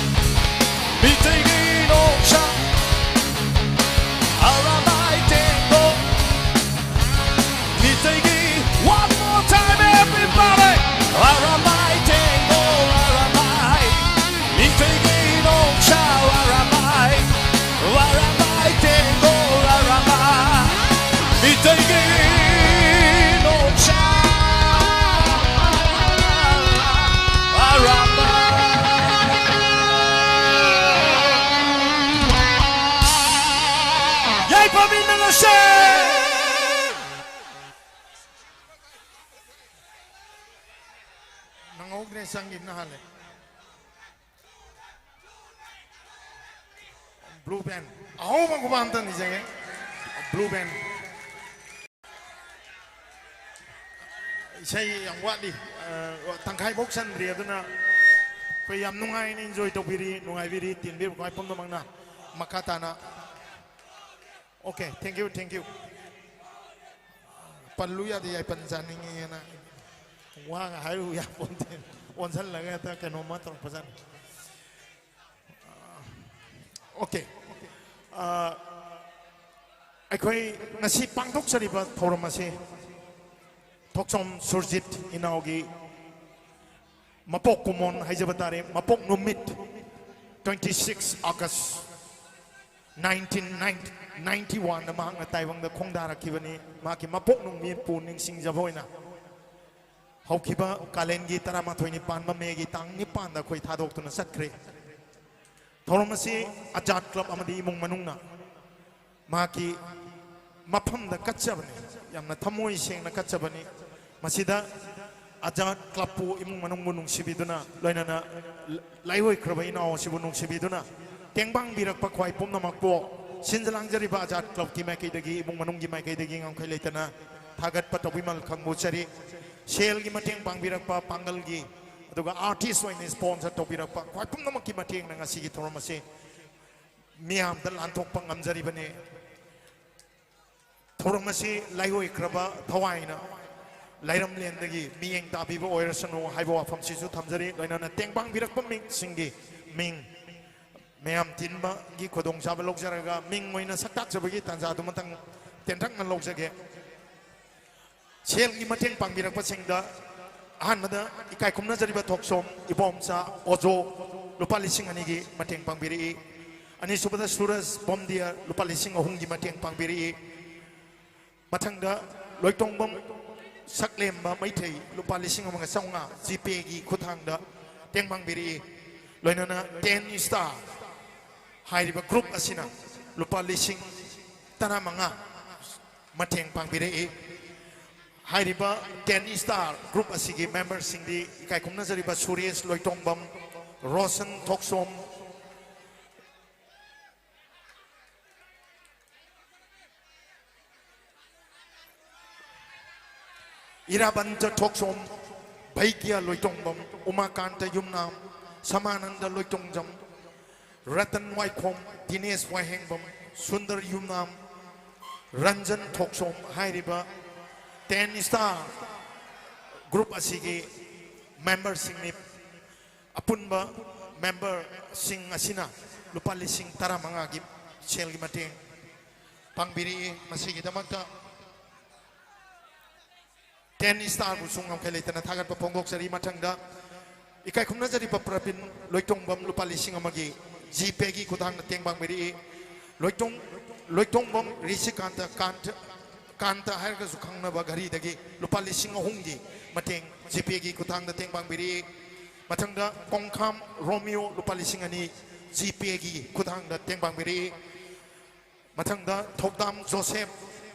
ꯃꯤꯇꯩꯒꯤ ꯅꯣꯡꯁꯥ Arambai ꯇꯦꯡꯒꯣ ꯃꯤꯇꯩꯒꯤ one more time everybody Arambai ꯇꯦꯡꯒꯣ Arambai ꯃꯤꯇꯩꯒꯤ ꯅꯣꯡꯁꯥ ꯑꯔꯥꯝꯕꯥꯏ ꯑꯔꯥꯝꯕꯥꯏ ꯇꯦꯡꯒꯣ ꯑꯔꯥꯝꯕꯥꯏ ꯃꯤꯇꯩꯒꯤ ꯅꯣꯡꯁꯥ ꯑꯔꯥꯝꯕꯥꯏ ꯌꯥꯏꯐꯃꯤꯟꯅꯔꯁꯦ꯫ ꯅꯪꯍꯧꯗ꯭ꯔꯦ, ꯆꯪꯈꯤꯕꯅ ꯍꯥꯜꯂꯦ꯫ Blue band ꯑꯍꯧꯕ ꯈꯨꯕꯥꯛ ꯑꯝꯇ ꯅꯤꯖꯒꯦ꯫ Blue band ꯏꯁꯩ ꯌꯥꯝ ꯋꯥꯠꯂꯤ꯫ ꯑ, ꯇꯪꯈꯥꯏꯐꯧ ꯆꯟꯗ꯭ꯔꯤ꯫ ꯑꯗꯨꯅ ꯑꯩꯈꯣꯏ ꯌꯥꯝ ꯅꯨꯡꯉꯥꯏꯅ enjoy ꯇꯧꯕꯤꯔꯤ, ꯅꯨꯡꯉꯥꯏꯕꯤꯔꯤ, ꯇꯤꯟꯕꯤꯔꯤꯕ ꯈ꯭ꯋꯥꯏ ꯄꯨꯝꯅꯃꯛꯅ꯫ ꯃꯈꯥ ꯇꯥꯅ꯫ Okay, thank you, thank you. ꯄꯜꯂꯨ ꯌꯥꯗꯦ, ꯌꯥꯏꯄꯟ ꯆꯥꯅꯤꯡꯉꯦꯅ꯫ ꯋꯥꯒ ꯍꯥꯏꯔꯨ ꯌꯥꯄꯣꯟꯇꯦ꯫ ꯑꯣꯟꯁꯜꯂꯒ ꯍꯦꯛꯇ ꯀꯩꯅꯣꯝꯃ ꯇꯧꯔꯛꯄꯖꯥꯠꯅꯤ꯫ Okay. ꯑ, ꯑꯩꯈꯣꯏ ꯉꯁꯤ ꯄꯥꯡꯊꯣꯛꯆꯔꯤꯕ ꯊꯧꯔꯝ ꯑꯁꯤ ꯊꯣꯛꯆꯣꯝ ꯁꯨꯔꯖꯤꯠ ꯏꯅꯥꯎꯒꯤ ꯃꯄꯣꯛ ꯀꯨꯝꯑꯣꯟ ꯍꯥꯏꯖꯕ ꯇꯥꯔꯦ, ꯃꯄꯣꯛ ꯅꯨꯃꯤꯠ, twenty six August nineteen ninety, ninety one ꯗ ꯃꯍꯥꯛꯅ ꯇꯥꯏꯕꯪꯗ ꯈꯣꯡꯗꯥꯔꯛꯈꯤꯕꯅꯤ꯫ ꯃꯍꯥꯛꯀꯤ ꯃꯄꯣꯛ ꯅꯨꯃꯤꯠꯄꯨ ꯅꯤꯡꯁꯤꯡꯖꯕ ꯑꯣꯏꯅ ꯍꯧꯈꯤꯕ ꯀꯥꯂꯦꯟꯒꯤ ꯇꯔꯥꯃꯥꯊꯣꯏꯅꯤ ꯄꯥꯟꯕ ꯃꯦꯒꯤ ꯇꯥꯡ ꯅꯤꯄꯥꯟꯗ ꯑꯩꯈꯣꯏ ꯊꯥꯗꯣꯛꯇꯨꯅ ꯆꯠꯈ꯭ꯔꯦ꯫ ꯊꯧꯔꯝ ꯑꯁꯤ ꯑꯖꯥꯗ ꯀ꯭ꯂꯕ ꯑꯃꯗꯤ ꯏꯃꯨꯡ ꯃꯅꯨꯡꯅ ꯃꯍꯥꯛꯀꯤ ꯃꯐꯝꯗ ꯀꯠꯆꯕꯅꯤ꯫ ꯌꯥꯝꯅ ꯊꯃꯣꯏ ꯁꯦꯡꯅ ꯀꯠꯆꯕꯅꯤ꯫ ꯃꯁꯤꯗ ꯑꯖꯥꯗ ꯀ꯭ꯂꯕꯄꯨ, ꯏꯃꯨꯡ ꯃꯅꯨꯡꯕꯨ ꯅꯨꯡꯁꯤꯕꯤꯗꯨꯅ, ꯂꯣꯏꯅꯅ ꯂꯥꯏꯑꯣꯏꯈ꯭ꯔꯕ ꯏꯅꯥꯎ ꯑꯁꯤꯕꯨ ꯅꯨꯡꯁꯤꯕꯤꯗꯨꯅ, ꯇꯦꯡꯕꯥꯡꯕꯤꯔꯛꯄ ꯈ꯭ꯋꯥꯏ ꯄꯨꯝꯅꯃꯛꯄꯨ ꯁꯤꯟꯖ ꯂꯥꯡꯖꯔꯤꯕ ꯑꯖꯥꯗ ꯀ꯭ꯂꯕꯀꯤ ꯃꯥꯏꯀꯩꯗꯒꯤ, ꯏꯃꯨꯡ ꯃꯅꯨꯡꯒꯤ ꯃꯥꯏꯀꯩꯗꯒꯤ ꯉꯝꯈꯩ ꯂꯩꯇꯅ ꯊꯥꯒꯠꯄ ꯇꯧꯕꯤꯃꯜ ꯈꯪꯕꯨ ꯆꯔꯤ꯫ ꯁꯦꯜꯒꯤ ꯃꯇꯦꯡ ꯄꯥꯡꯕꯤꯔꯛꯄ ꯄꯥꯡꯒꯜꯒꯤ, ꯑꯗꯨꯒ artist ꯑꯣꯏꯅ sponsor ꯇꯧꯕꯤꯔꯛꯄ ꯈ꯭ꯋꯥꯏ ꯄꯨꯝꯅꯃꯛꯀꯤ ꯃꯇꯦꯡꯅ ꯉꯁꯤꯒꯤ ꯊꯧꯔꯝ ꯑꯁꯤ ꯃꯤꯌꯥꯝꯗ ꯂꯥꯟꯊꯣꯛꯄ ꯉꯝꯖꯔꯤꯕꯅꯤ꯫ ꯊꯧꯔꯝ ꯑꯁꯤ ꯂꯥꯏꯑꯣꯏꯈ꯭ꯔꯕ ꯊꯋꯥꯏꯅ ꯂꯥꯏꯔꯝꯂꯦꯟꯗꯒꯤ ꯃꯤꯠꯌꯦꯡ ꯇꯥꯕꯤꯕ ꯑꯣꯏꯔꯁꯅꯨ ꯍꯥꯏꯕ ꯋꯥꯐꯝꯁꯤꯁꯨ ꯊꯝꯖꯔꯤ꯫ ꯂꯣꯏꯅꯅ ꯇꯦꯡꯕꯥꯡꯕꯤꯔꯛꯄ ꯃꯤꯁꯤꯡꯒꯤ ꯃꯤꯡ ꯃꯌꯥꯝ ꯇꯤꯟꯕꯒꯤ ꯈꯨꯗꯣꯡꯆꯥꯕ ꯂꯧꯖꯔꯒ ꯃꯤꯡ ꯑꯣꯏꯅ ꯁꯛꯇꯥꯛꯆꯕꯒꯤ ꯇꯥꯟꯖꯥꯗꯨꯃꯇꯪ ꯇꯦꯟꯇꯛꯅ ꯂꯧꯖꯒꯦ꯫ ꯁꯦꯜꯒꯤ ꯃꯇꯦꯡ ꯄꯥꯡꯕꯤꯔꯛꯄꯁꯤꯡꯗ ꯑꯍꯥꯟꯕꯗ ꯏꯀꯥꯏ ꯈꯨꯝꯅꯖꯔꯤꯕ ꯊꯣꯛꯆꯣꯝ ꯏꯕꯣꯝꯆꯥ ꯑꯣꯖꯣ ꯂꯨꯄꯥ ꯂꯤꯁꯤꯡ ꯑꯅꯤꯒꯤ ꯃꯇꯦꯡ ꯄꯥꯡꯕꯤꯔꯛꯏ꯫ ꯑꯅꯤꯁꯨꯕꯗ ꯁꯨꯔꯖ ꯕꯣꯝꯗꯤꯌꯥ ꯂꯨꯄꯥ ꯂꯤꯁꯤꯡ ꯑꯍꯨꯝꯒꯤ ꯃꯇꯦꯡ ꯄꯥꯡꯕꯤꯔꯛꯏ꯫ ꯃꯊꯪꯗ ꯂꯣꯏꯇꯣꯡꯕꯝ ꯁꯛꯂꯦꯝꯕ ꯃꯩꯊꯩ ꯂꯨꯄꯥ ꯂꯤꯁꯤꯡ ꯑꯃꯒ ꯆꯥꯝꯃꯉꯥ GPayꯒꯤ ꯈꯨꯠꯊꯥꯡꯗ ꯃꯇꯦꯡ ꯄꯥꯡꯕꯤꯔꯛꯏ꯫ ꯂꯣꯏꯅꯅ Ten Star ꯍꯥꯏꯔꯤꯕ group ꯑꯁꯤꯅ ꯂꯨꯄꯥ ꯂꯤꯁꯤꯡ ꯇꯔꯥꯃꯉꯥ ꯃꯇꯦꯡ ꯄꯥꯡꯕꯤꯔꯛꯏ꯫ ꯍꯥꯏꯔꯤꯕ Ten Star group ꯑꯁꯤꯒꯤ memberꯁꯤꯡꯗꯤ ꯏꯀꯥꯏ ꯈꯨꯝꯅꯖꯔꯤꯕ ꯁꯨꯔꯦꯁ ꯂꯣꯏꯇꯣꯡꯕꯝ, ꯔꯣꯁꯟ ꯊꯣꯛꯆꯣꯝ, ꯏꯔꯥꯕꯟꯆ ꯊꯣꯛꯆꯣꯝ, ꯚꯩꯒ꯭ꯌ ꯂꯣꯏꯇꯣꯡꯕꯝ, ꯎꯃꯥꯀꯥꯟꯇ ꯌꯨꯝꯅꯥꯝ, ꯁꯃꯥꯅꯟꯗ ꯂꯣꯏꯇꯣꯡꯖꯝ, ꯔꯇꯟ ꯋꯥꯏꯈꯣꯝ, ꯗꯤꯅꯦꯁ ꯋꯥꯏꯍꯦꯡꯕꯝ, ꯁꯨꯟꯗꯔ ꯌꯨꯝꯅꯥꯝ, ꯔꯟꯖꯟ ꯊꯣꯛꯆꯣꯝ ꯍꯥꯏꯔꯤꯕ ꯇꯦꯟ ꯁ꯭ꯇꯥꯔ ꯒ꯭ꯔꯨꯞ ꯑꯁꯤꯒꯤ ꯃꯦꯝꯕꯔꯁꯤꯡꯅꯤ꯫ ꯑꯄꯨꯟꯕ ꯃꯦꯝꯕꯔꯁꯤꯡ ꯑꯁꯤꯅ ꯂꯨꯄꯥ ꯂꯤꯁꯤꯡ ꯇꯔꯥꯃꯉꯥꯒꯤ ꯁꯦꯜꯒꯤ ꯃꯇꯦꯡ ꯄꯥꯡꯕꯤꯔꯛꯏ꯫ ꯃꯁꯤꯒꯤꯗꯃꯛꯇ ꯇꯦꯟ ꯁ꯭ꯇꯥꯔꯕꯨꯁꯨ ꯉꯝꯈꯩ ꯂꯩꯇꯅ ꯊꯥꯒꯠꯄ ꯐꯣꯡꯗꯣꯛꯆꯔꯤ꯫ ꯃꯊꯪꯗ ꯏꯀꯥꯏ ꯈꯨꯝꯅꯖꯔꯤꯕ ꯄ꯭ꯔꯕꯤꯟ ꯂꯣꯏꯇꯣꯡꯕꯝ ꯂꯨꯄꯥ ꯂꯤꯁꯤꯡ ꯑꯃꯒꯤ ꯖꯤꯄꯦꯒꯤ ꯈꯨꯊꯥꯡꯗ ꯇꯦꯡ ꯄꯥꯡꯕꯤꯔꯛꯏ꯫ ꯂꯣꯏꯇꯣꯡ-, ꯂꯣꯏꯇꯣꯡꯕꯝ ꯔꯤꯁꯤꯀꯥꯟꯇ, ꯀꯥꯟꯇ, ꯀꯥꯟꯇ ꯍꯥꯏꯔꯒꯁꯨ ꯈꯪꯅꯕ ꯘꯔꯤꯗꯒꯤ ꯂꯨꯄꯥ ꯂꯤꯁꯤꯡ ꯑꯍꯨꯝꯒꯤ ꯃꯇꯦꯡ ꯖꯤꯄꯦꯒꯤ ꯈꯨꯊꯥꯡꯗ ꯇꯦꯡ ꯄꯥꯡꯕꯤꯔꯛꯏ꯫ ꯃꯊꯪꯗ ꯀꯣꯡꯈꯥꯝ ꯔꯣꯃꯤꯌꯣ ꯂꯨꯄꯥ ꯂꯤꯁꯤꯡ ꯑꯅꯤ ꯖꯤꯄꯦꯒꯤ ꯈꯨꯊꯥꯡꯗ ꯇꯦꯡ ꯄꯥꯡꯕꯤꯔꯛꯏ꯫ ꯃꯊꯪꯗ ꯊꯧꯗꯥꯝ ꯖꯣꯁꯦꯞ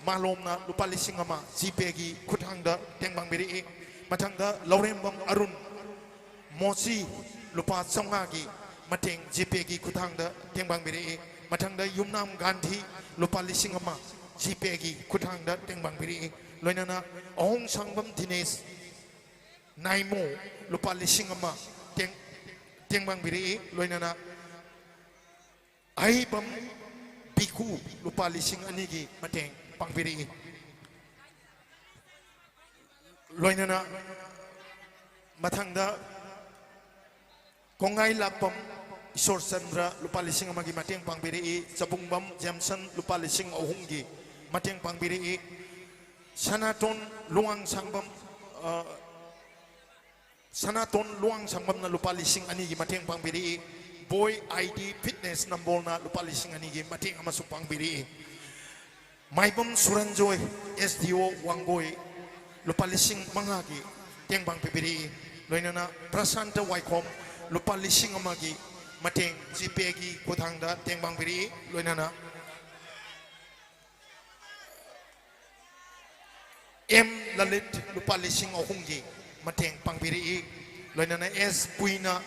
ꯃꯥꯂꯣꯝꯅ ꯂꯨꯄꯥ ꯂꯤꯁꯤꯡ ꯑꯃ ꯖꯤꯄꯦꯒꯤ ꯈꯨꯠꯊꯥꯡꯗ ꯇꯦꯡ ꯄꯥꯡꯕꯤꯔꯛꯏ꯫ ꯃꯊꯪꯗ ꯂꯧꯔꯦꯝꯕꯝ ꯑꯔꯨꯟ ꯃꯣꯆꯤ ꯂꯨꯄꯥ ꯆꯥꯝꯃꯉꯥꯒꯤ ꯃꯇꯦꯡ ꯖꯤꯄꯦꯒꯤ ꯈꯨꯠꯊꯥꯡꯗ ꯇꯦꯡ ꯄꯥꯡꯕꯤꯔꯛꯏ꯫ ꯃꯊꯪꯗ ꯌꯨꯝꯅꯥꯝ ꯒꯥꯟꯙꯤ ꯂꯨꯄꯥ ꯂꯤꯁꯤꯡ ꯑꯃ ꯖꯤꯄꯦꯒꯤ ꯈꯨꯠꯊꯥꯡꯗ ꯇꯦꯡ ꯄꯥꯡꯕꯤꯔꯛꯏ꯫ ꯂꯣꯏꯅꯅ ꯑꯍꯣꯡꯁꯥꯡꯕꯝ ꯗꯤꯅꯦꯁ ꯅꯥꯏꯃꯣ ꯂꯨꯄꯥ ꯂꯤꯁꯤꯡ ꯑꯃ ꯇꯦꯡ, ꯇꯦꯡ ꯄꯥꯡꯕꯤꯔꯛꯏ꯫ ꯂꯣꯏꯅꯅ ꯑꯍꯩꯕꯝ ꯕꯤꯀꯨ ꯂꯨꯄꯥ ꯂꯤꯁꯤꯡ ꯑꯅꯤꯒꯤ ꯃꯇꯦꯡ ꯄꯥꯡꯕꯤꯔꯛꯏ꯫ ꯂꯣꯏꯅꯅ ꯃꯊꯪꯗ ꯀꯣꯡꯉꯥꯏ ꯂꯥꯛꯄꯝ ꯏꯁꯣꯔꯆꯟꯗ꯭ꯔ ꯂꯨꯄꯥ ꯂꯤꯁꯤꯡ ꯑꯃꯒꯤ ꯃꯇꯦꯡ ꯄꯥꯡꯕꯤꯔꯛꯏ꯫ ꯆꯕꯨꯡꯕꯝ ꯖꯦꯝꯁꯟ ꯂꯨꯄꯥ ꯂꯤꯁꯤꯡ ꯑꯍꯨꯝꯒꯤ ꯃꯇꯦꯡ ꯄꯥꯡꯕꯤꯔꯛꯏ꯫ ꯁꯅꯥꯇꯣꯟ ꯂꯨꯋꯥꯡꯁꯥꯡꯕꯝ, ꯑ, ꯁꯅꯥꯇꯣꯟ ꯂꯨꯋꯥꯡꯁꯥꯡꯕꯝꯅ ꯂꯨꯄꯥ ꯂꯤꯁꯤꯡ ꯑꯅꯤꯒꯤ ꯃꯇꯦꯡ ꯄꯥꯡꯕꯤꯔꯛꯏ꯫ ꯕꯣꯏ ꯑꯥꯏ ꯗꯤ ꯐꯤꯠꯅꯦꯁ ꯅꯝꯕꯣꯜꯅ ꯂꯨꯄꯥ ꯂꯤꯁꯤꯡ ꯑꯅꯤꯒꯤ ꯃꯇꯦꯡ ꯑꯃꯁꯨ ꯄꯥꯡꯕꯤꯔꯛꯏ꯫ ꯃꯥꯏꯕꯝ ꯁꯨꯔꯟꯖꯣꯏ, ꯑꯦꯁ ꯗꯤ ꯑꯣ ꯋꯥꯡꯒꯣꯏ, ꯂꯨꯄꯥ ꯂꯤꯁꯤꯡ ꯃꯉꯥꯒꯤ ꯇꯦꯡ ꯄꯥꯡꯕꯤꯔꯛꯏ꯫ ꯂꯣꯏꯅꯅ ꯄ꯭ꯔꯁꯥꯟꯇ ꯋꯥꯏꯈꯣꯝ ꯂꯨꯄꯥ ꯂꯤꯁꯤꯡ ꯑꯃꯒꯤ ꯃꯇꯦꯡ ꯖꯤꯄꯦꯒꯤ ꯈꯨꯠꯊꯥꯡꯗ ꯇꯦꯡ ꯄꯥꯡꯕꯤꯔꯛꯏ꯫ ꯂꯣꯏꯅꯅ ꯑꯦꯝ ꯂꯂꯤꯠ ꯂꯨꯄꯥ ꯂꯤꯁꯤꯡ ꯑꯍꯨꯝꯒꯤ ꯃꯇꯦꯡ ꯄꯥꯡꯕꯤꯔꯛꯏ꯫ ꯂꯣꯏꯅꯅ ꯑꯦꯁ ꯄꯨꯏꯅ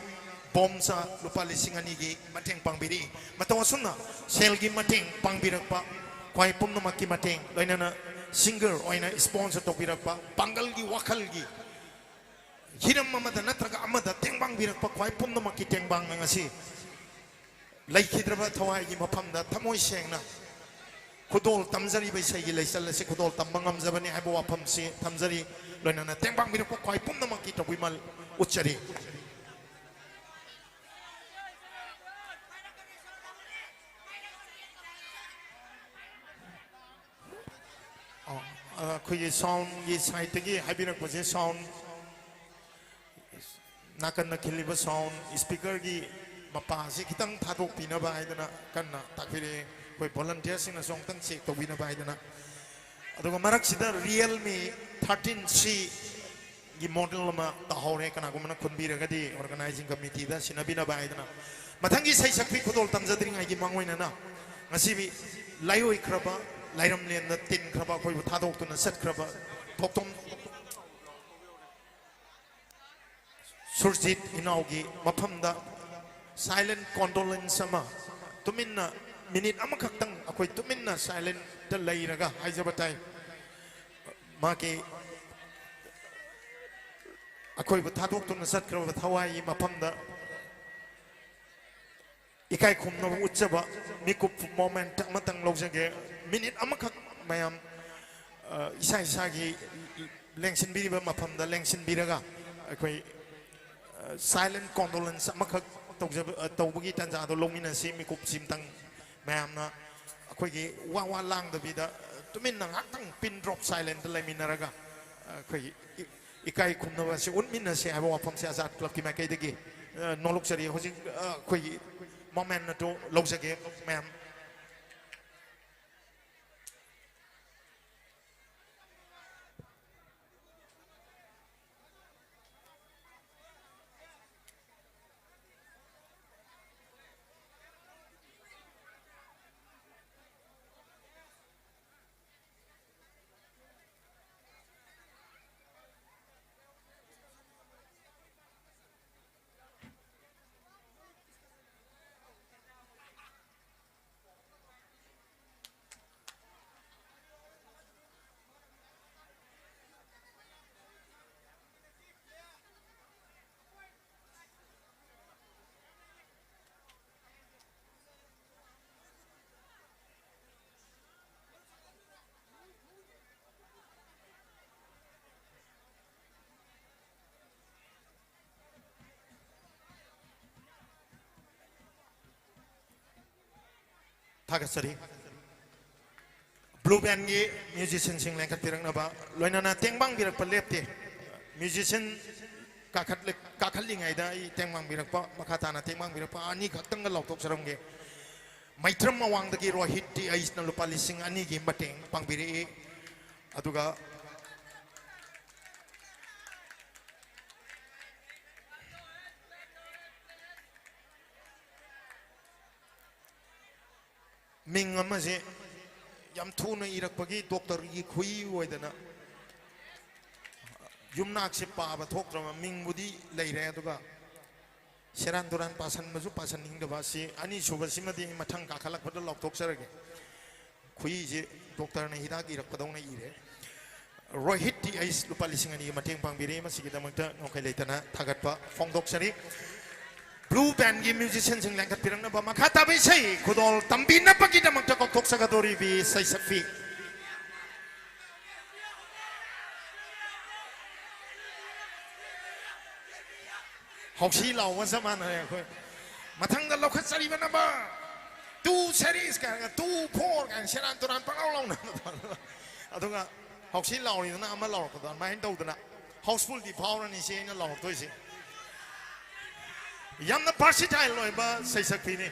ꯕꯣꯝꯆꯥ ꯂꯨꯄꯥ ꯂꯤꯁꯤꯡ ꯑꯅꯤꯒꯤ ꯃꯇꯦꯡ ꯄꯥꯡꯕꯤꯔꯛꯏ꯫ ꯃꯇꯧ ꯑꯁꯨꯝꯅ ꯁꯦꯜꯒꯤ ꯃꯇꯦꯡ ꯄꯥꯡꯕꯤꯔꯛꯄ ꯈ꯭ꯋꯥꯏ ꯄꯨꯝꯅꯃꯛꯀꯤ ꯃꯇꯦꯡ, ꯂꯣꯏꯅꯅ ꯁꯤꯡꯒꯔ ꯑꯣꯏꯅ ꯏꯁꯄꯣꯟꯁꯔ ꯇꯧꯕꯤꯔꯛꯄ, ꯄꯥꯡꯒꯜꯒꯤ ꯋꯥꯈꯜꯒꯤ ꯍꯤꯔꯝ ꯑꯃꯗ ꯅꯠꯇ꯭ꯔꯒ ꯑꯃꯗ ꯇꯦꯡꯕꯥꯡꯕꯤꯔꯛꯄ ꯈ꯭ꯋꯥꯏ ꯄꯨꯝꯅꯃꯛꯀꯤ ꯇꯦꯡꯕꯥꯡꯅ ꯉꯁꯤ ꯂꯩꯈꯤꯗ꯭ꯔꯕ ꯊꯋꯥꯏꯒꯤ ꯃꯐꯝꯗ ꯊꯃꯣꯏ ꯁꯦꯡꯅ ꯈꯨꯗꯣꯜ ꯇꯝꯖꯔꯤꯕ ꯏꯁꯩꯒꯤ ꯂꯩꯆꯜ ꯑꯁꯤ ꯈꯨꯗꯣꯜ ꯇꯝꯕ ꯉꯝꯖꯕꯅꯤ ꯍꯥꯏꯕ ꯋꯥꯐꯝꯁꯤ ꯊꯝꯖꯔꯤ꯫ ꯂꯣꯏꯅꯅ ꯇꯦꯡꯕꯥꯡꯕꯤꯔꯛꯄ ꯈ꯭ꯋꯥꯏ ꯄꯨꯝꯅꯃꯛꯀꯤ ꯇꯧꯕꯤꯃꯜ ꯎꯠꯆꯔꯤ꯫ ꯑꯣ, ꯑꯩꯈꯣꯏꯒꯤ ꯁꯥꯎꯟꯒꯤ ꯁꯥꯏꯠꯇꯒꯤ ꯍꯥꯏꯕꯤꯔꯛꯄꯁꯦ, ꯁꯥꯎꯟ ꯅꯥꯀꯟꯗ ꯈꯤꯜꯂꯤꯕ ꯁꯥꯎꯟ ꯁ꯭ꯄꯤꯀꯔꯒꯤ ꯃꯄꯥꯁꯤ ꯈꯤꯇꯪ ꯊꯥꯗꯣꯛꯄꯤꯅꯕ ꯍꯥꯏꯗꯅ ꯀꯟꯅ ꯇꯥꯛꯄꯤꯔꯛꯑꯦ꯫ ꯑꯩꯈꯣꯏ ꯚꯣꯂꯟꯇꯤꯌꯔꯁꯤꯡꯅꯁꯨ ꯑꯃꯨꯛꯇꯪ ꯆꯦꯛ ꯇꯧꯕꯤꯅꯕ ꯍꯥꯏꯗꯅ꯫ ꯑꯗꯨꯒ ꯃꯔꯛꯁꯤꯗ Realme thirteen C ꯒꯤ ꯃꯣꯗꯦꯜ ꯑꯃ ꯇꯧꯍꯧꯔꯦ꯫ ꯀꯅꯥꯒꯨꯝꯕꯅ ꯈꯨꯟꯕꯤꯔꯒꯗꯤ ꯑꯣꯔꯒꯅꯥꯏꯖꯤꯡ ꯀꯃꯤꯇꯤꯗ ꯁꯤꯟꯅꯕꯤꯅꯕ ꯍꯥꯏꯗꯅ꯫ ꯃꯊꯪꯒꯤ ꯏꯁꯩ ꯁꯛꯄꯤ ꯈꯨꯗꯣꯜ ꯇꯝꯖꯗ꯭ꯔꯤꯉꯩꯒꯤ ꯃꯥꯡꯑꯣꯏꯅꯅ ꯉꯁꯤꯒꯤ ꯂꯥꯏꯑꯣꯏꯈ꯭ꯔꯕ, ꯂꯥꯏꯔꯝꯂꯦꯟꯗ ꯇꯤꯟꯈ꯭ꯔꯕ, ꯑꯩꯈꯣꯏꯕꯨ ꯊꯥꯗꯣꯛꯇꯨꯅ ꯆꯠꯈ꯭ꯔꯕ ꯊꯣꯛꯇꯣꯝ ꯁꯨꯔꯖꯤꯠ ꯏꯅꯥꯎꯒꯤ ꯃꯐꯝꯗ silent condolence ꯑꯃ, ꯇꯨꯃꯤꯟꯅ ꯃꯤꯅꯤꯠ ꯑꯃꯈꯛꯇꯪ ꯑꯩꯈꯣꯏ ꯇꯨꯃꯤꯟꯅ ꯁꯥꯏꯂꯦꯟꯇ ꯂꯩꯔꯒ ꯍꯥꯏꯖꯕ ꯇꯥꯏ꯫ ꯃꯥꯒꯤ ꯑꯩꯈꯣꯏꯕꯨ ꯊꯥꯗꯣꯛꯇꯨꯅ ꯆꯠꯈ꯭ꯔꯕ ꯊꯋꯥꯏꯒꯤ ꯃꯐꯝꯗ ꯏꯀꯥꯏ ꯈꯨꯝꯅꯕ ꯎꯠꯆꯕ ꯃꯤꯀꯨꯞ ꯃꯣꯃꯦꯟꯠ ꯑꯃꯇꯪ ꯂꯧꯖꯒꯦ꯫ ꯃꯤꯅꯤꯠ ꯑꯃꯈꯛ ꯃꯌꯥꯝ, ꯑ, ꯏꯁꯥ ꯏꯁꯥꯒꯤ ꯂꯦꯡꯁꯤꯟꯕꯤꯔꯤꯕ ꯃꯐꯝꯗ ꯂꯦꯡꯁꯤꯟꯕꯤꯔꯒ ꯑꯩꯈꯣꯏ, ꯑ, silent condolence ꯑꯃꯈꯛ ꯇꯧꯖꯕ, ꯑ, ꯇꯧꯕꯒꯤ ꯇꯥꯟꯖꯥꯗꯣ ꯂꯧꯃꯤꯟꯅꯁꯤ꯫ ꯃꯤꯀꯨꯞꯁꯤ ꯑꯃꯇꯪ ꯃꯌꯥꯝꯅ ꯑꯩꯈꯣꯏꯒꯤ ꯋꯥ ꯋꯥ ꯂꯥꯡꯗꯕꯤꯗ ꯇꯨꯃꯤꯟꯅ ꯉꯥꯛꯇꯪ pin drop silent ꯂꯩꯃꯤꯟꯅꯔꯒ ꯑꯩꯈꯣꯏꯒꯤ ꯏ-, ꯏꯀꯥꯏ ꯈꯨꯝꯅꯕ ꯑꯁꯤ ꯎꯠꯃꯤꯟꯅꯁꯤ ꯍꯥꯏꯕ ꯋꯥꯐꯝꯁꯤ ꯑꯖꯥꯗ ꯀ꯭ꯂꯕꯀꯤ ꯃꯥꯏꯀꯩꯗꯒꯤ, ꯑ, ꯅꯣꯂꯨꯛꯆꯔꯤ꯫ ꯍꯧꯖꯤꯛ, ꯑ, ꯑꯩꯈꯣꯏꯒꯤ ꯃꯣꯃꯦꯟ ꯑꯗꯨ ꯂꯧꯖꯒꯦ ꯃꯌꯥꯝ꯫ ꯊꯥꯒꯠꯆꯔꯤ꯫ Blue Bandꯒꯤ musicianꯁꯤꯡ ꯂꯦꯡꯈꯠꯄꯤꯔꯛꯅꯕ, ꯂꯣꯏꯅꯅ ꯇꯦꯡꯕꯥꯡꯕꯤꯔꯛꯄ ꯂꯦꯞꯇꯦ꯫ Musician ꯀꯥꯈꯠꯂ-, ꯀꯥꯈꯠꯂꯤꯉꯩꯗ ꯑꯩ ꯇꯦꯡꯕꯥꯡꯕꯤꯔꯛꯄ, ꯃꯈꯥ ꯇꯥꯅ ꯇꯦꯡꯕꯥꯡꯕꯤꯔꯛꯄ ꯑꯅꯤꯈꯛꯇꯪꯒ ꯂꯥꯎꯊꯣꯛꯆꯔꯝꯒꯦ꯫ ꯃꯩꯇ꯭ꯔꯝ ꯑꯋꯥꯡꯗꯒꯤ ꯔꯣꯍꯤꯠ ꯇꯤ ꯑꯩꯁꯅ ꯂꯨꯄꯥ ꯂꯤꯁꯤꯡ ꯑꯅꯤꯒꯤ ꯃꯇꯦꯡ ꯄꯥꯡꯕꯤꯔꯛꯏ꯫ ꯑꯗꯨꯒ ꯃꯤꯡ ꯑꯃꯁꯦ ꯌꯥꯝ ꯊꯨꯅ ꯏꯔꯛꯄꯒꯤ ꯗꯣꯛꯇꯔꯒꯤ ꯈꯨꯏ ꯑꯣꯏꯗꯅ ꯌꯨꯝꯅꯥꯛꯁꯦ ꯄꯥꯕ ꯊꯣꯛꯇ꯭ꯔꯕ, ꯃꯤꯡꯕꯨꯗꯤ ꯂꯩꯔꯦ, ꯑꯗꯨꯒ ꯁꯦꯔꯥꯟ ꯇꯨꯔꯥꯟ ꯄꯥꯁꯟꯕꯁꯨ ꯄꯥꯁꯟꯅꯤꯡꯗꯕ꯫ ꯑꯁꯤ ꯑꯅꯤꯁꯨꯕꯁꯤꯃꯗꯤ ꯑꯩ ꯃꯊꯪ ꯀꯥꯈꯠꯂꯛꯄꯗ ꯂꯥꯎꯊꯣꯛꯆꯔꯒꯦ꯫ ꯈꯨꯏꯁꯦ ꯗꯣꯛꯇꯔꯅ ꯍꯤꯗꯥꯛ ꯏꯔꯛꯄꯗꯧꯅ ꯏꯔꯦ꯫ ꯔꯣꯍꯤꯠ ꯇꯤ ꯑꯩꯁ ꯂꯨꯄꯥ ꯂꯤꯁꯤꯡ ꯑꯅꯤꯒꯤ ꯃꯇꯦꯡ ꯄꯥꯡꯕꯤꯔꯦ꯫ ꯃꯁꯤꯒꯤꯗꯃꯛꯇ ꯉꯝꯈꯩ ꯂꯩꯇꯅ ꯊꯥꯒꯠꯄ ꯐꯣꯡꯗꯣꯛꯆꯔꯤ꯫ Blue Bandꯒꯤ musicianꯁꯤꯡ ꯂꯦꯡꯈꯠꯄꯤꯔꯛꯅꯕ, ꯃꯈꯥ ꯇꯥꯕ ꯏꯁꯩ ꯈꯨꯗꯣꯜ ꯇꯝꯕꯤꯅꯕꯒꯤꯗꯃꯛꯇ ꯀꯧꯊꯣꯛꯆꯒꯗꯧꯔꯤꯕꯤ ꯏꯁꯩ ꯁꯛꯄꯤ꯫ ꯍꯧꯁꯤ ꯂꯥꯎꯕ ꯆꯞ ꯃꯥꯟꯅꯔꯦ ꯑꯩꯈꯣꯏ꯫ ꯃꯊꯪꯗ ꯂꯧꯈꯠꯆꯔꯤꯕ number two series ꯀꯥꯏꯅ, two four ꯀꯥꯏꯅ ꯁꯦꯔꯥꯟ ꯇꯨꯔꯥꯟ ꯄꯪꯂꯥꯎ ꯂꯥꯎꯅꯕꯗꯣ꯫ ꯑꯗꯨꯒ ꯍꯧꯁꯤ ꯂꯥꯎꯔꯤꯗꯨꯅ ꯑꯃ ꯂꯥꯎꯔꯛꯄꯗꯣ, ꯑꯗꯨꯃꯥꯏꯅ ꯇꯧꯗꯅ housefullꯗꯤ ꯐꯥꯎꯔꯅꯤ, ꯁꯤ ꯑꯩꯅ ꯂꯥꯎꯔꯛꯇꯣꯏꯁꯦ꯫ ꯌꯥꯝꯅ versatile ꯑꯣꯏꯕ ꯁꯩꯁꯛꯄꯤꯅꯤ꯫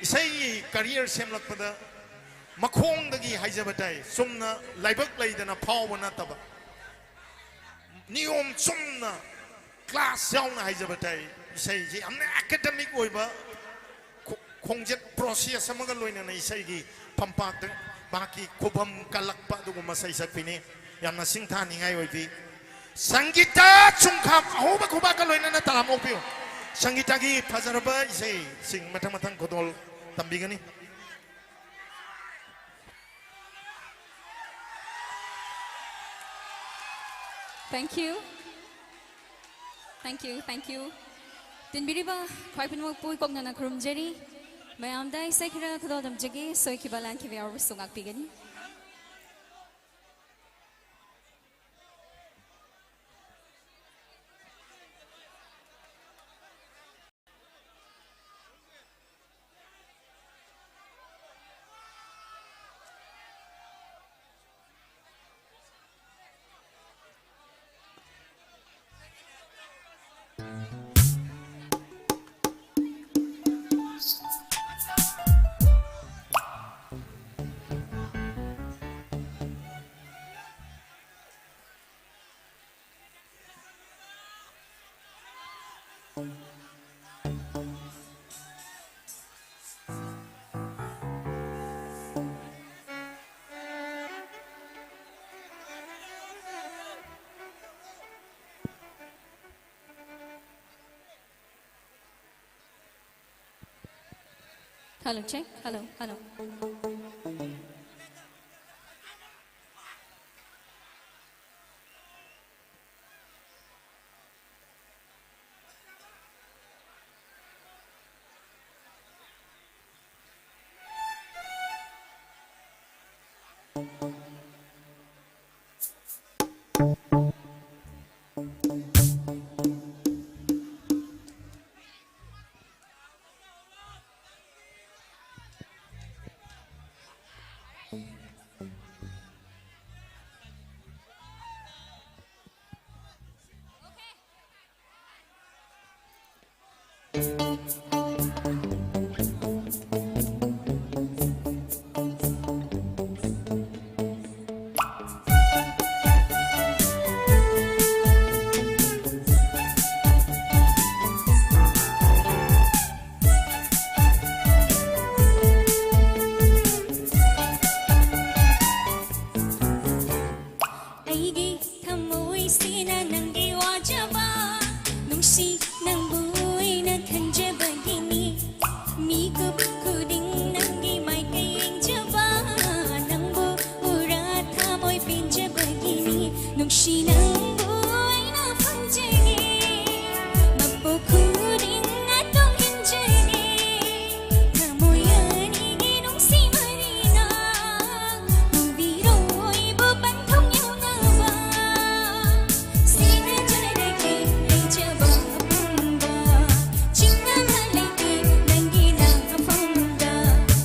ꯏꯁꯩꯒꯤ career ꯁꯦꯝꯂꯛꯄꯗ ꯃꯈꯣꯡꯗꯒꯤ ꯍꯥꯏꯖꯕ ꯇꯥꯏ, ꯆꯨꯝꯅ ꯂꯥꯏꯕꯛ ꯂꯩꯗꯅ ꯐꯥꯎꯕ ꯅꯠꯇꯕ, ꯅꯤꯌꯣꯝ ꯆꯨꯝꯅ class ꯌꯥꯎꯅ ꯍꯥꯏꯖꯕ ꯇꯥꯏ꯫ ꯏꯁꯩꯁꯤ ꯌꯥꯝꯅ academic ꯑꯣꯏꯕ ꯈꯣ-, ꯈꯣꯡꯆꯠ process ꯑꯃꯒ ꯂꯣꯏꯅꯅ ꯏꯁꯩꯒꯤ ꯐꯝꯄꯥꯛꯇ ꯃꯍꯥꯛꯀꯤ ꯈꯨꯐꯝ ꯀꯜꯂꯛꯄ ꯑꯗꯨꯒꯨꯝꯕ ꯁꯩꯁꯛꯄꯤꯅꯤ꯫ ꯌꯥꯝꯅ ꯁꯤꯡꯊꯥꯅꯤꯡꯉꯥꯏ ꯑꯣꯏꯕꯤ ꯁꯪꯒꯤꯇꯥ ꯆꯨꯡꯈꯥꯝ, ꯑꯍꯧꯕ ꯈꯨꯕꯥꯛꯀ ꯂꯣꯏꯅꯅ ꯇꯔꯥꯝ ꯑꯣꯛꯄꯤꯌꯨ꯫ ꯁꯪꯒꯤꯇꯥꯒꯤ ꯐꯖꯔꯕ ꯏꯁꯩꯁꯤꯡ ꯃꯊꯪ ꯃꯊꯪ ꯈꯨꯗꯣꯜ ꯇꯝꯕꯤꯒꯅꯤ꯫ Thank you. Thank you, thank you. ꯇꯤꯟꯕꯤꯔꯤꯕ ꯈ꯭ꯋꯥꯏ ꯄꯨꯝꯅꯃꯛꯄꯨ ꯏꯀꯣꯛꯅꯅ ꯈꯨꯔꯨꯝꯖꯔꯤ꯫ ꯃꯌꯥꯝꯗ ꯏꯁꯩ ꯈꯔ ꯈꯨꯗꯣꯜ ꯇꯝꯖꯒꯦ, ꯁꯣꯏꯈꯤꯕ ꯂꯥꯟꯈꯤꯕ ꯌꯥꯎꯔꯕꯁꯨ ꯉꯥꯛꯄꯤꯒꯅꯤ꯫ Hello, check. Hello, hello. ꯑꯩꯒꯤ ꯊꯃꯣꯏꯁꯤꯅ ꯅꯪꯒꯤ ꯋꯥꯖꯕ, ꯅꯨꯡꯁꯤ ꯅꯪꯕꯨ ꯑꯩꯅ ꯈꯟꯖꯕꯒꯤꯅꯤ꯫ ꯃꯤꯀꯨꯞ ꯈꯨꯗꯤꯡ ꯅꯪꯒꯤ ꯃꯥꯏꯀꯩ ꯌꯦꯡꯖꯕ, ꯅꯪꯕꯨ ꯎꯔ ꯊꯃꯣꯏ ꯄꯦꯟꯖꯕꯒꯤꯅꯤ꯫ ꯅꯨꯡꯁꯤ ꯅꯪꯕꯨ ꯑꯩꯅ ꯐꯪꯖꯒꯦ, ꯃꯄꯣꯛ ꯈꯨꯗꯤꯡꯅ ꯇꯣꯡ ꯏꯟꯖꯒꯦ꯫ ꯊꯃꯣꯏ ꯑꯅꯤꯒꯤ ꯅꯨꯡꯁꯤ ꯃꯔꯤꯅ ꯄꯨꯕꯤꯔꯣ ꯑꯩꯕꯨ ꯄꯟꯊꯨꯡ ꯌꯧꯅꯕ꯫ ꯁꯤꯟꯅꯖꯔꯒꯦ ꯂꯩꯖꯕ ꯑꯄꯨꯟꯕ, ꯆꯤꯡ ꯑꯃ ꯂꯩꯇꯦ ꯅꯪꯒꯤ ꯂꯥꯛꯐꯝꯗ꯫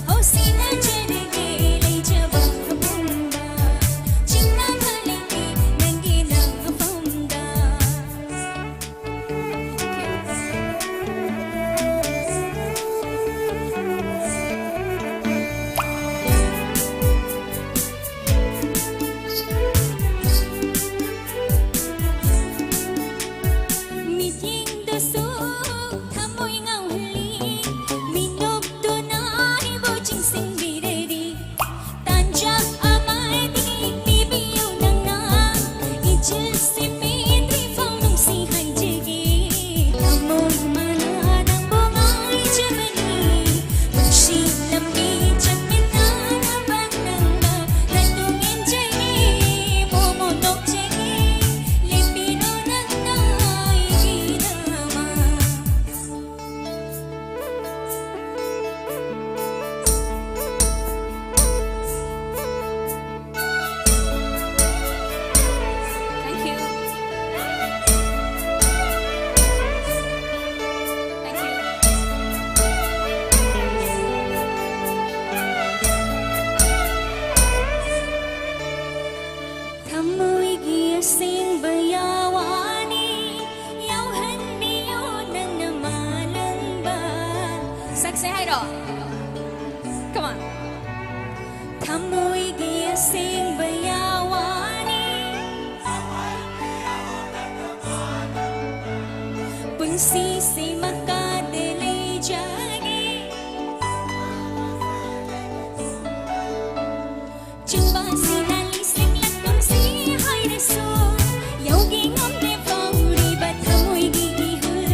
ꯍꯣ ꯁꯤꯟꯅꯖꯔꯒꯦ ꯂꯩꯖꯕ ꯑꯄꯨꯟꯕ, ꯆꯤꯡ ꯑꯃ ꯂꯩꯇꯦ ꯅꯪꯒꯤ ꯂꯥꯛꯐꯝꯗ꯫ ꯁꯤꯁꯦ ꯃꯀꯥꯗ ꯂꯩꯖꯒꯦ꯫ ꯆꯤꯟꯕꯥꯟꯁꯤꯅ ꯂꯤꯁꯤꯡꯂꯛ ꯅꯨꯡꯁꯤ ꯍꯥꯏꯔꯁꯨ, ꯌꯧꯒꯦ ꯉꯝꯗꯦ ꯐꯥꯎꯔꯤꯕ ꯊꯃꯣꯏꯒꯤ ꯏꯍꯨꯜ꯫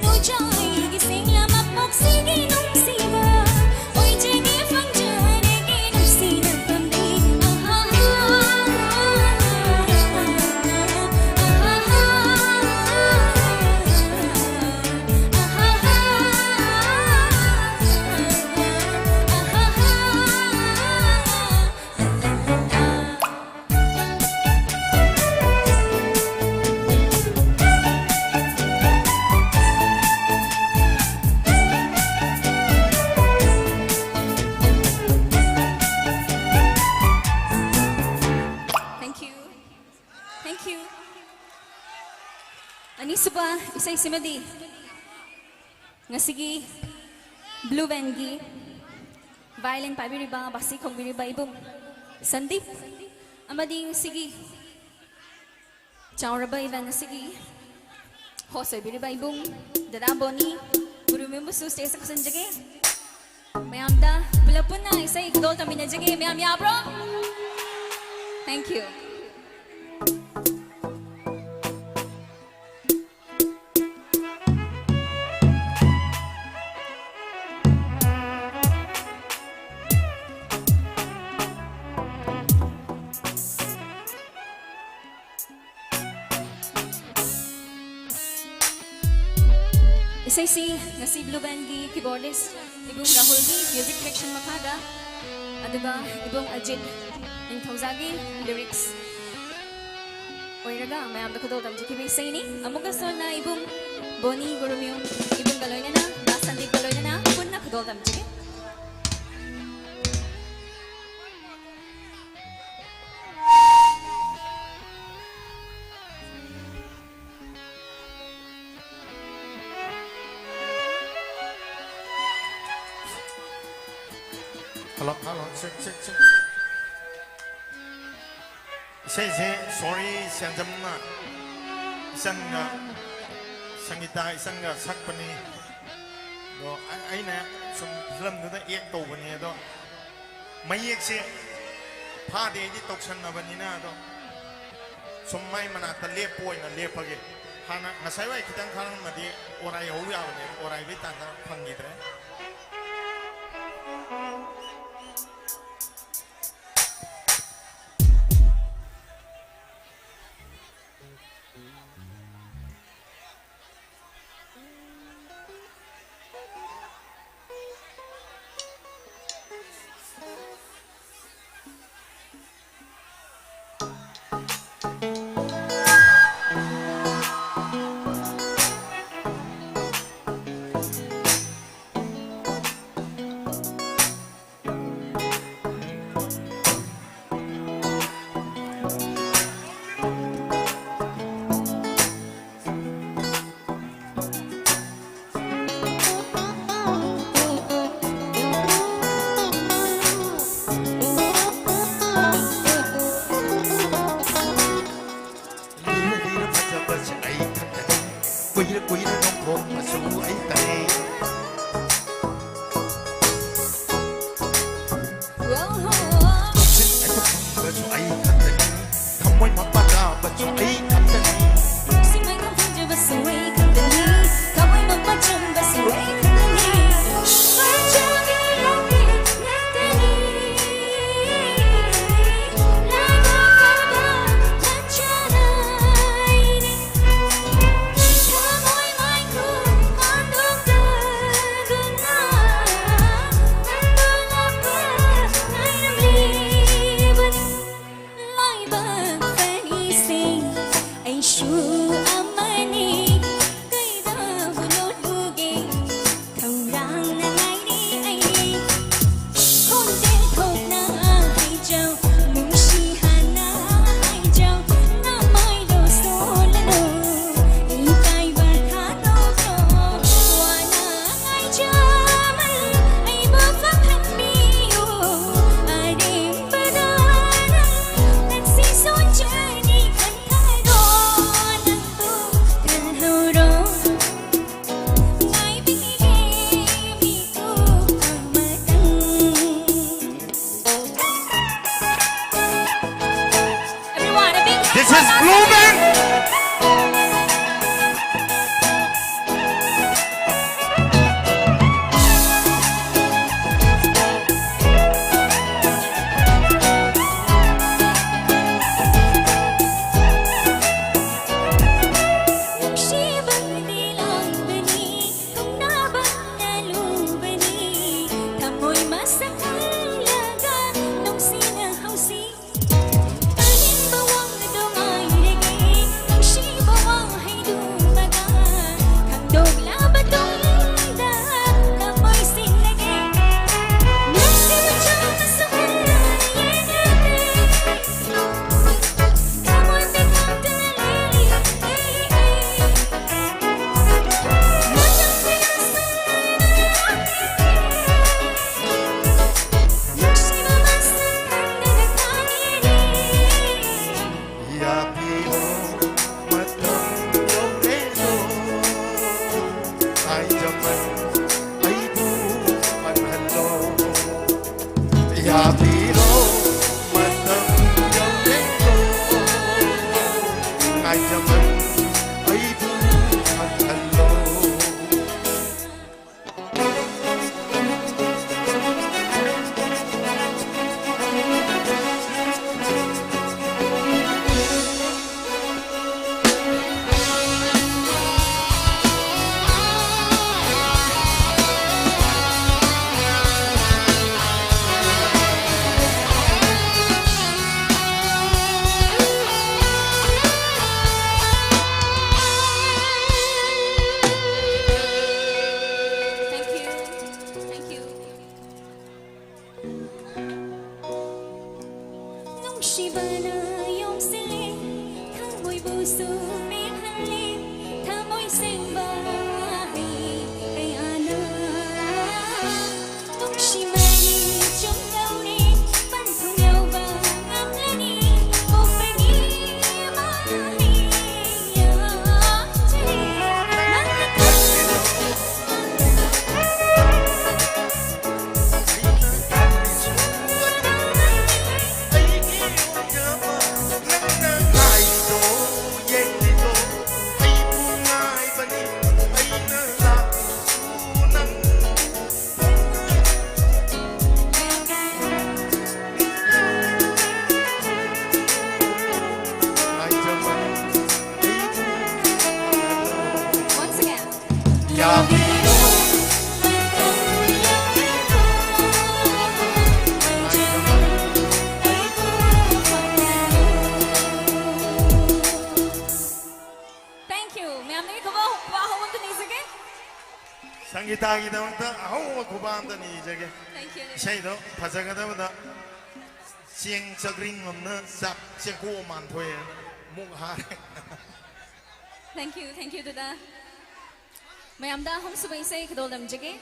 ꯅꯣꯏꯖꯥꯏꯒꯤ ꯁꯦꯡꯂꯕ ꯃꯄꯣꯛꯁꯤꯒꯤ ꯅꯨꯡꯁꯤꯕ ꯑꯣꯏꯖꯒꯦ ꯐꯪꯖꯔꯒꯦ ꯅꯨꯡꯁꯤꯅ ꯄꯥꯝꯕꯤ꯫ ꯑꯍꯥꯍꯥ꯫ Thank you. Thank you. ꯑꯅꯤꯁꯨꯕ ꯏꯁꯩꯁꯤꯃꯗꯤ ꯉꯁꯤꯒꯤ Blue Bandꯒꯤ violin ꯄꯥꯏꯕꯤꯔꯤꯕ, ꯕꯥꯁꯤ ꯈꯣꯡꯕꯤꯔꯤꯕ ꯏꯕꯨꯡ ꯁꯟꯗꯤꯞ, ꯑꯃꯗꯤ ꯉꯁꯤꯒꯤ ꯆꯥꯎꯔꯕ event ꯑꯁꯤꯒꯤ host ꯑꯣꯏꯕꯤꯔꯤꯕ ꯏꯕꯨꯡ ꯗꯗꯥ ꯕꯣꯅꯤ ꯒꯨꯔꯨꯃꯌꯨꯝꯕꯨꯁꯨ stageꯇ ꯀꯧꯁꯤꯟꯖꯒꯦ꯫ ꯃꯌꯥꯝꯗ ꯄꯨꯂꯞ ꯄꯨꯟꯅ ꯏꯁꯩ ꯈꯨꯗꯣꯜ ꯇꯝꯃꯤꯟꯅꯖꯒꯦ꯫ ꯃꯌꯥꯝ ꯌꯥꯕ꯭ꯔꯣ? Thank you. ꯏꯁꯩꯁꯤ ꯉꯁꯤ Blue Bandꯒꯤ keyboardist ꯏꯕꯨꯡ ꯔꯥꯍꯨꯜꯒꯤ music direction ꯃꯈꯥꯗ, ꯑꯗꯨꯒ ꯏꯕꯨꯡ ꯑꯖꯤꯠ ꯅꯤꯡꯊꯧꯖꯥꯒꯤ lyrics ꯑꯣꯏꯔꯒ ꯃꯌꯥꯝꯗ ꯈꯨꯗꯣꯜ ꯇꯝꯖꯈꯤꯕ ꯏꯁꯩꯅꯤ꯫ ꯑꯃꯨꯛꯀꯁꯨ ꯍꯟꯅ ꯏꯕꯨꯡ ꯕꯣꯅꯤ ꯒꯨꯔꯨꯃꯌꯨꯝ ꯏꯕꯨꯡꯒ ꯂꯣꯏꯅꯅ, ꯗꯥ ꯁꯟꯗꯤꯞꯀ ꯂꯣꯏꯅꯅ ꯄꯨꯟꯅ ꯈꯨꯗꯣꯜ ꯇꯝꯖꯒꯦ꯫ Hello, hello, check, check, check. ꯏꯁꯩꯁꯦ, sorry, ꯁꯦꯟꯖꯝꯅ, ꯏꯆꯟꯅ, ꯁꯪꯒꯤꯇꯥ ꯏꯆꯟꯒ ꯁꯛꯄꯅꯤ꯫ ꯑꯗꯣ ꯑ-, ꯑꯩꯅ ꯁꯨꯝ ꯐꯤꯂꯝꯗꯨꯗ ꯑꯦꯛ ꯇꯧꯕꯅꯤ꯫ ꯑꯗꯣ ꯃꯌꯦꯛꯁꯦ ꯐꯥꯗꯦ, ꯑꯩꯗꯤ ꯇꯧꯁꯟꯅꯕꯅꯤꯅ꯫ ꯑꯗꯣ ꯁꯨꯝ ꯃꯥꯏ ꯃꯅꯥꯛꯇ ꯂꯦꯞꯄ ꯑꯣꯏꯅ ꯂꯦꯞꯄꯒꯦ꯫ ꯍꯥꯟꯅ ꯉꯁꯥꯏ ꯋꯥꯏ ꯈꯤꯇꯪ ꯈꯪꯉꯝꯃꯗꯤ ꯑꯣꯔꯥꯏ ꯍꯧ ꯌꯥꯕꯅꯦ, ꯑꯣꯔꯥꯏꯕꯩ ꯇꯥꯟꯖꯥ ꯐꯪꯈꯤꯗ꯭ꯔꯦ꯫ ꯂꯤꯔ ꯂꯤꯔ ꯐꯖꯕꯁꯦ ꯑꯩ ꯈꯛꯇꯅꯤ꯫ ꯀꯨꯏꯔ ꯀꯨꯏꯔ ꯅꯣꯡꯊꯣꯛꯄꯁꯨ ꯑꯩ ꯇꯅꯤ꯫ ꯅꯨꯡꯁꯤꯠ ꯑꯗꯨ ꯐꯪꯕꯁꯨ ꯑꯩ ꯈꯛꯇꯅꯤ꯫ ꯊꯃꯣꯏ ꯃꯄꯥ ꯆꯥꯕꯁꯨ ꯑꯩ ꯈꯛꯇꯅꯤ꯫ ꯁꯤꯃꯥꯏ ꯈꯣꯡꯖꯕꯁꯨ ꯑꯩ ꯈꯛꯇꯅꯤ꯫ ꯊꯃꯣꯏ ꯃꯄꯥ ꯆꯝꯕꯁꯨ ꯑꯩ ꯈꯛꯇꯅꯤ꯫ ꯄꯥꯝꯖꯕꯤ ꯂꯥꯛꯄꯤ ꯉꯥꯛꯇꯅꯤ꯫ ꯂꯥꯏꯕꯛ ꯐꯕ ꯂꯥꯏꯆꯥꯅ ꯑꯩꯅꯤ꯫ ꯊꯃꯣꯏ ꯃꯥꯏꯀꯨꯞ Miss Blue Band! ꯌꯥꯕꯤꯔꯣ, ꯃꯇꯝ ꯌꯧꯔꯦꯗꯣ, ꯉꯥꯏꯖꯃꯟ ꯑꯩꯕꯨ ꯄꯟꯍꯜꯂꯣ꯫ ꯌꯥꯕꯤꯔꯣ, ꯃꯇꯝ ꯌꯧꯔꯦꯗꯣ, ꯉꯥꯏꯖꯃꯟ ꯑꯩꯕꯨ ꯄꯟꯍꯜꯂꯣ꯫ Thank you. Thank you. ꯅꯨꯡꯁꯤꯕꯅ ꯌꯣꯝꯁꯤꯜꯂꯦ, ꯊꯃꯣꯏꯕꯨꯁꯨ ꯄꯦꯜꯍꯜꯂꯦ, ꯊꯃꯣꯏ ꯁꯦꯡꯕ ꯋꯥꯍꯩ ꯀꯌꯥꯅ꯫ ꯅꯨꯡꯁꯤꯕꯒꯤ ꯆꯨꯝꯂꯧꯔꯦ, ꯄꯟꯊꯨꯡ ꯌꯧꯕ ꯉꯝꯂꯅꯤ, ꯀꯣꯛꯄꯒꯤ ꯃꯍꯩ ꯌꯥꯝꯂꯦ꯫ ꯅꯪꯅ ꯒꯤꯇꯥꯒꯤꯗꯃꯛꯇ ꯑꯍꯧꯕ ꯈꯨꯕꯥꯛ ꯑꯝꯇ ꯅꯤꯖꯒꯦ꯫ Thank you, ꯗꯗꯥ꯫ ꯏꯁꯩꯗꯣ ꯐꯖꯒꯗꯕꯗ ꯆꯦꯡ ꯆꯒ꯭ꯔꯤꯡ ꯑꯃꯅ ꯆꯥꯛ ꯆꯦꯡꯀꯣꯛ ꯑꯃ ꯃꯥꯟꯊꯣꯛꯑꯦꯅ ꯑꯃꯨꯛ ꯍꯥꯏ꯫ Thank you, thank you, ꯗꯗꯥ꯫ ꯃꯌꯥꯝꯗ ꯑꯍꯨꯝꯁꯨꯕ ꯏꯁꯩ ꯈꯨꯗꯣꯜ ꯇꯝꯖꯒꯦ꯫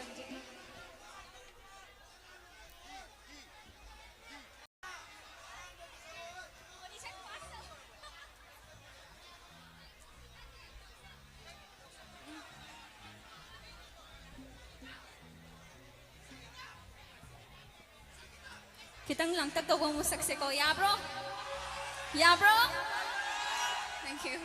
ꯈꯤꯇꯪ ꯂꯥꯡꯇꯛ ꯇꯧꯕ ꯑꯃꯨꯛ ꯁꯛꯁꯦꯀꯣ, ꯌꯥꯕ꯭ꯔꯣ? ꯌꯥꯕ꯭ꯔꯣ? Thank you.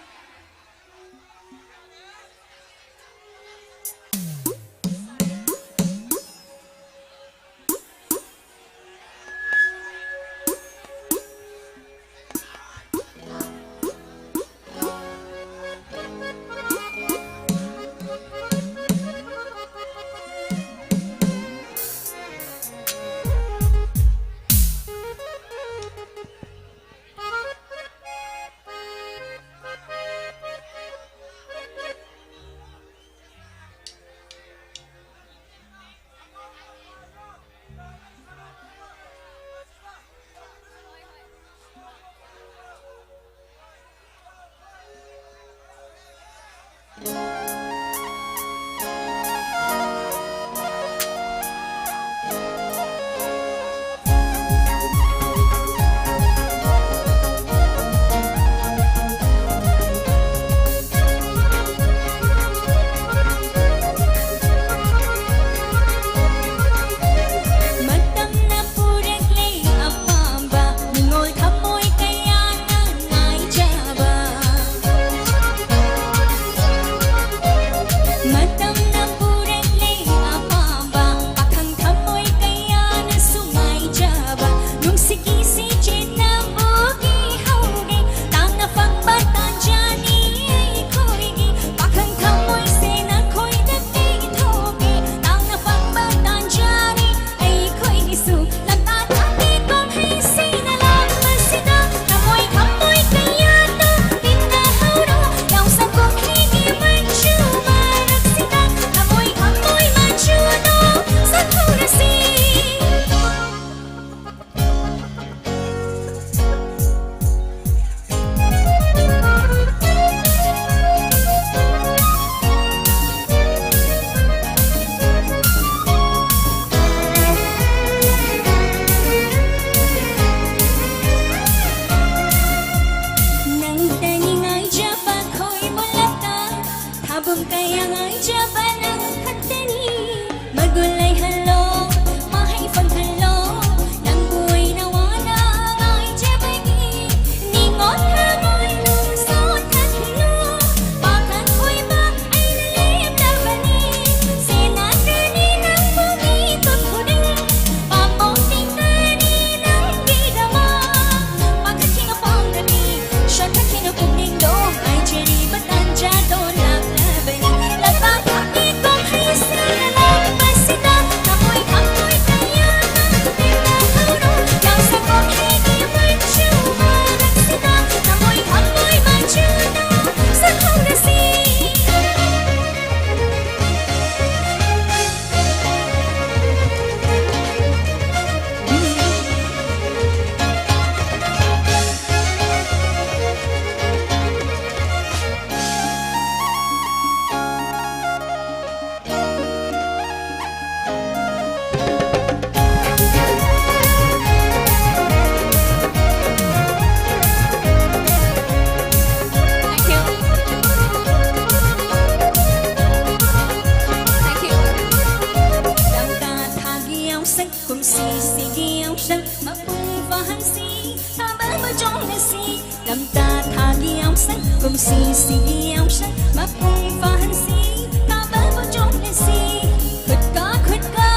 ꯀꯨꯝꯁꯤꯁꯤ ꯌꯥꯎꯁꯪ ꯃꯄꯨꯡ ꯐꯥꯍꯟꯁꯤ, ꯀꯥꯕꯕꯨ ꯆꯣꯡꯂꯁꯤ, ꯈꯨꯠꯀ ꯈꯨꯠꯀ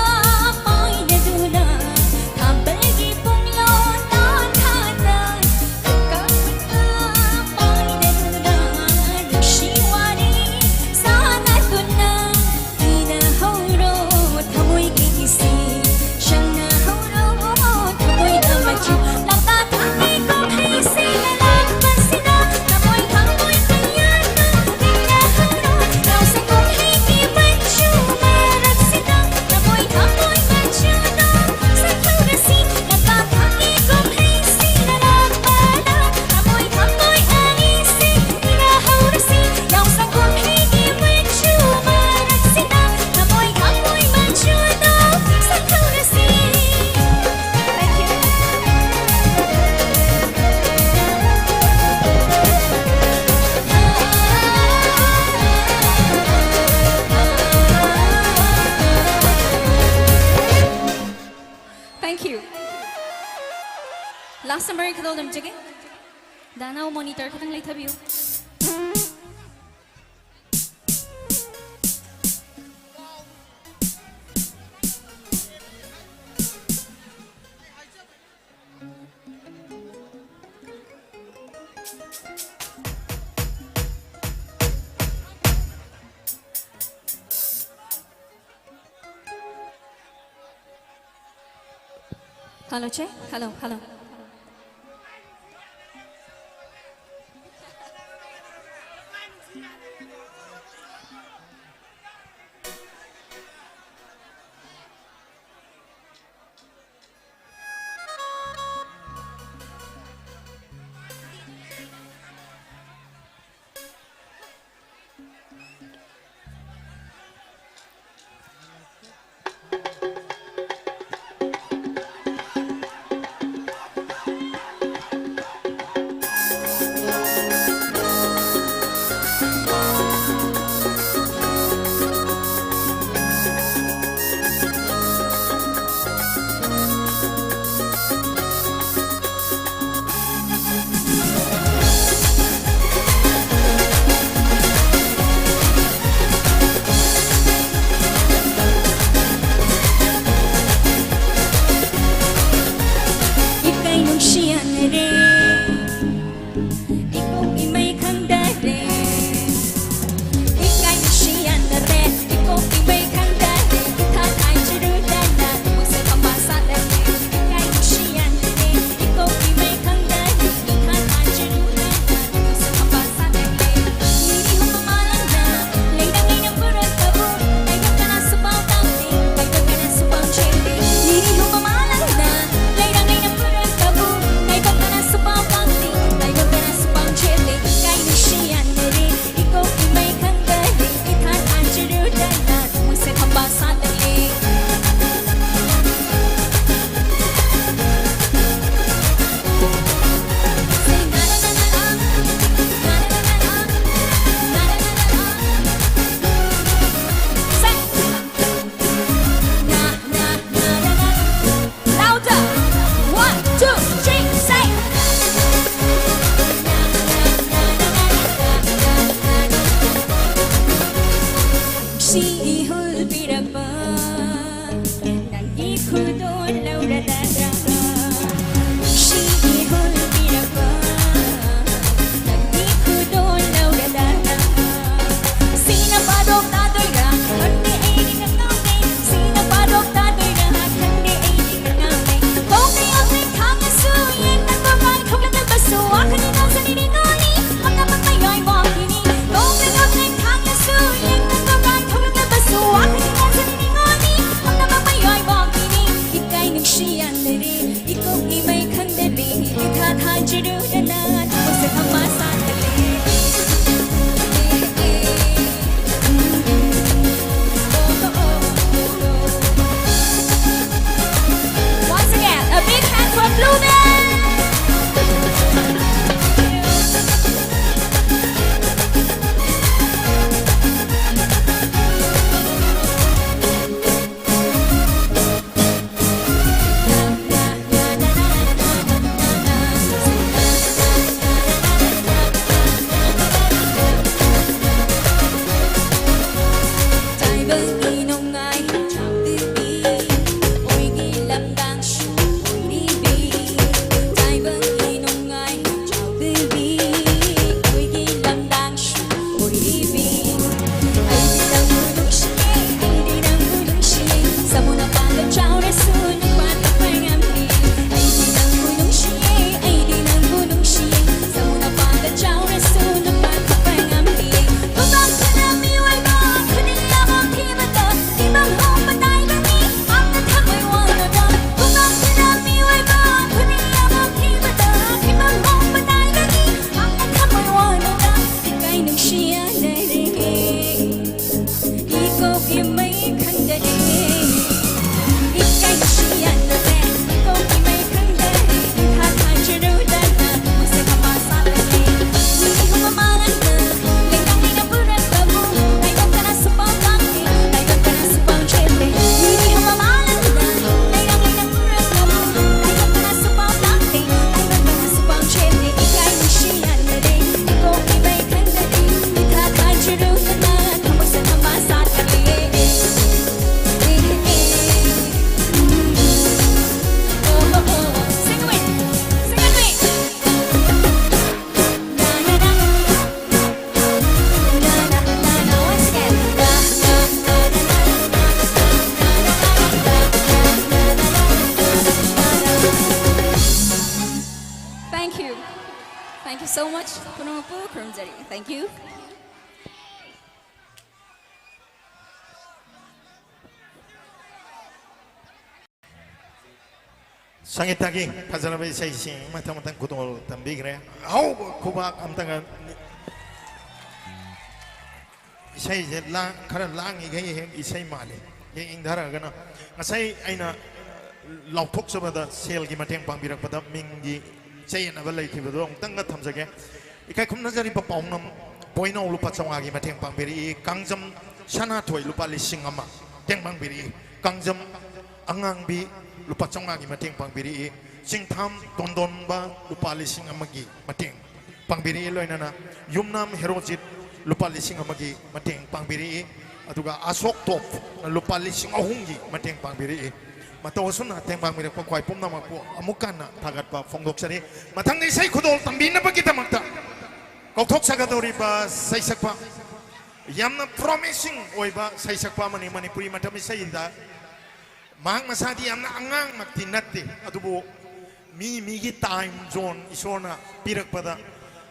ꯄꯥꯏꯅꯗꯨꯅ, ꯊꯥꯕꯜꯒꯤ ꯄꯨꯡꯂꯣꯟ ꯇꯥꯟꯊꯥꯗ, ꯈꯨꯠꯀ ꯈꯨꯠꯀ ꯄꯥꯏꯅꯗꯨꯅ, ꯅꯨꯡꯁꯤ ꯋꯥꯔꯤ ꯁꯥꯟꯅꯗꯨꯅ, ꯏꯅꯍꯧꯔꯣ ꯊꯃꯣꯏꯒꯤ ꯏꯁꯩ, ꯁꯪꯅꯍꯧꯔꯣ ꯊꯃꯣꯏꯗ ꯃꯆꯨ꯫ ꯂꯝꯄꯥꯛꯀꯤ ꯀꯨꯝꯍꯩꯁꯤꯗ ꯂꯥꯛꯄꯁꯤꯗ ꯊꯃꯣꯏ ꯊꯃꯣꯏ ꯀꯌꯥꯗꯣ ꯏꯅꯍꯧꯔꯣ꯫ ꯌꯥꯎꯁꯪ ꯀꯨꯝꯍꯩꯒꯤ ꯃꯆꯨ ꯃꯔꯛꯁꯤꯗ ꯊꯃꯣꯏ ꯊꯃꯣꯏ ꯃꯆꯨꯗꯣ ꯁꯪꯍꯧꯔꯁꯤ꯫ ꯂꯝꯄꯥꯛꯀꯤ ꯀꯨꯝꯍꯩꯁꯤꯗ ꯂꯥꯛꯄꯗ ꯊꯃꯣꯏ ꯊꯃꯣꯏ ꯑꯅꯤꯁꯤ ꯏꯅꯍꯧꯔꯁꯤ꯫ ꯌꯥꯎꯁꯪ ꯀꯨꯝꯍꯩꯒꯤ ꯃꯆꯨ ꯃꯔꯛꯁꯤꯗ ꯊꯃꯣꯏ ꯊꯃꯣꯏ ꯃꯆꯨꯗꯣ ꯁꯪꯍꯧꯔꯁꯤ꯫ Thank you. Thank you. Last number ꯈꯛꯇ ꯇꯝꯖꯒꯦ꯫ ꯗꯥꯅꯥ, monitor ꯈꯤꯇꯪ ꯂꯩꯊꯕꯤꯌꯨ꯫ Hello, check. Hello, hello. Thank you. ꯁꯪꯒꯤꯇꯥꯒꯤ ꯐꯖꯔꯕ ꯏꯁꯩꯁꯤꯡ ꯃꯊꯪ ꯃꯊꯪ ꯈꯨꯗꯣꯜ ꯇꯝꯕꯤꯈ꯭ꯔꯦ꯫ ꯑꯍꯧꯕ ꯈꯨꯕꯥꯛ ꯑꯝꯇꯪꯒ꯫ ꯏꯁꯩꯁꯦ ꯂꯥꯡ-, ꯈꯔ ꯂꯥꯡꯉꯤꯈꯩ ꯍꯦꯛ ꯏꯁꯩ ꯃꯥꯜꯂꯤ꯫ ꯍꯦꯛ ꯏꯪꯊꯔꯛꯑꯒꯅ ꯉꯁꯥꯏ ꯑꯩꯅ ꯂꯥꯎꯊꯣꯛꯆꯕꯗ ꯁꯦꯜꯒꯤ ꯃꯇꯦꯡ ꯄꯥꯡꯕꯤꯔꯛꯄꯗ ꯃꯤꯡꯒꯤ ꯆꯌꯦꯠꯅꯕ ꯂꯩꯈꯤꯕꯗꯣ ꯑꯃꯨꯛꯇꯪꯒ ꯊꯝꯖꯒꯦ꯫ ꯏꯀꯥꯏ ꯈꯨꯝꯅꯖꯔꯤꯕ ꯄꯥꯎꯅꯝ ꯕꯣꯏꯅꯥꯎ ꯂꯨꯄꯥ ꯆꯥꯝꯃꯉꯥꯒꯤ ꯃꯇꯦꯡ ꯄꯥꯡꯕꯤꯔꯛꯏ꯫ ꯀꯥꯡꯖꯝ ꯁꯅꯥꯊꯣꯏ ꯂꯨꯄꯥ ꯂꯤꯁꯤꯡ ꯑꯃ ꯃꯇꯦꯡ ꯄꯥꯡꯕꯤꯔꯛꯏ꯫ ꯀꯥꯡꯖꯝ ꯑꯉꯥꯡꯕꯤ ꯂꯨꯄꯥ ꯆꯥꯝꯃꯉꯥꯒꯤ ꯃꯇꯦꯡ ꯄꯥꯡꯕꯤꯔꯛꯏ꯫ ꯆꯤꯡꯊꯥꯝ ꯇꯣꯟꯗꯣꯟꯕ ꯂꯨꯄꯥ ꯂꯤꯁꯤꯡ ꯑꯃꯒꯤ ꯃꯇꯦꯡ ꯄꯥꯡꯕꯤꯔꯛꯏ꯫ ꯂꯣꯏꯅꯅ ꯌꯨꯝꯅꯥꯝ ꯍꯦꯔꯣꯖꯤꯠ ꯂꯨꯄꯥ ꯂꯤꯁꯤꯡ ꯑꯃꯒꯤ ꯃꯇꯦꯡ ꯄꯥꯡꯕꯤꯔꯛꯏ꯫ ꯑꯗꯨꯒ ꯑꯁꯣꯛ ꯇꯣꯞꯅ ꯂꯨꯄꯥ ꯂꯤꯁꯤꯡ ꯑꯍꯨꯝꯒꯤ ꯃꯇꯦꯡ ꯄꯥꯡꯕꯤꯔꯛꯏ꯫ ꯃꯇꯧ ꯑꯁꯨꯝꯅ ꯃꯇꯦꯡ ꯄꯥꯡꯕꯤꯔꯛꯄ ꯈ꯭ꯋꯥꯏ ꯄꯨꯝꯅꯃꯛꯄꯨ ꯑꯃꯨꯛ ꯍꯟꯅ ꯊꯥꯒꯠꯄ ꯐꯣꯡꯗꯣꯛꯆꯔꯤ꯫ ꯃꯊꯪꯗ ꯏꯁꯩ ꯈꯨꯗꯣꯜ ꯇꯝꯕꯤꯅꯕꯒꯤꯗꯃꯛꯇ ꯀꯧꯊꯣꯛꯆꯒꯗꯧꯔꯤꯕ ꯁꯩꯁꯛꯄ, ꯌꯥꯝꯅ ꯄ꯭ꯔꯣꯃꯤꯁꯤꯡ ꯑꯣꯏꯕ ꯁꯩꯁꯛꯄ ꯑꯃꯅꯤ꯫ ꯃꯅꯤꯄꯨꯔꯤ ꯃꯇꯝ ꯏꯁꯩꯗ ꯃꯍꯥꯛ ꯃꯁꯥꯗꯤ ꯌꯥꯝꯅ ꯑꯉꯥꯡꯃꯛꯇꯤ ꯅꯠꯇꯦ, ꯑꯗꯨꯕꯨ ꯃꯤ ꯃꯤꯒꯤ ꯇꯥꯏꯝ ꯖꯣꯟ ꯏꯁꯣꯔꯅ ꯄꯤꯔꯛꯄꯗ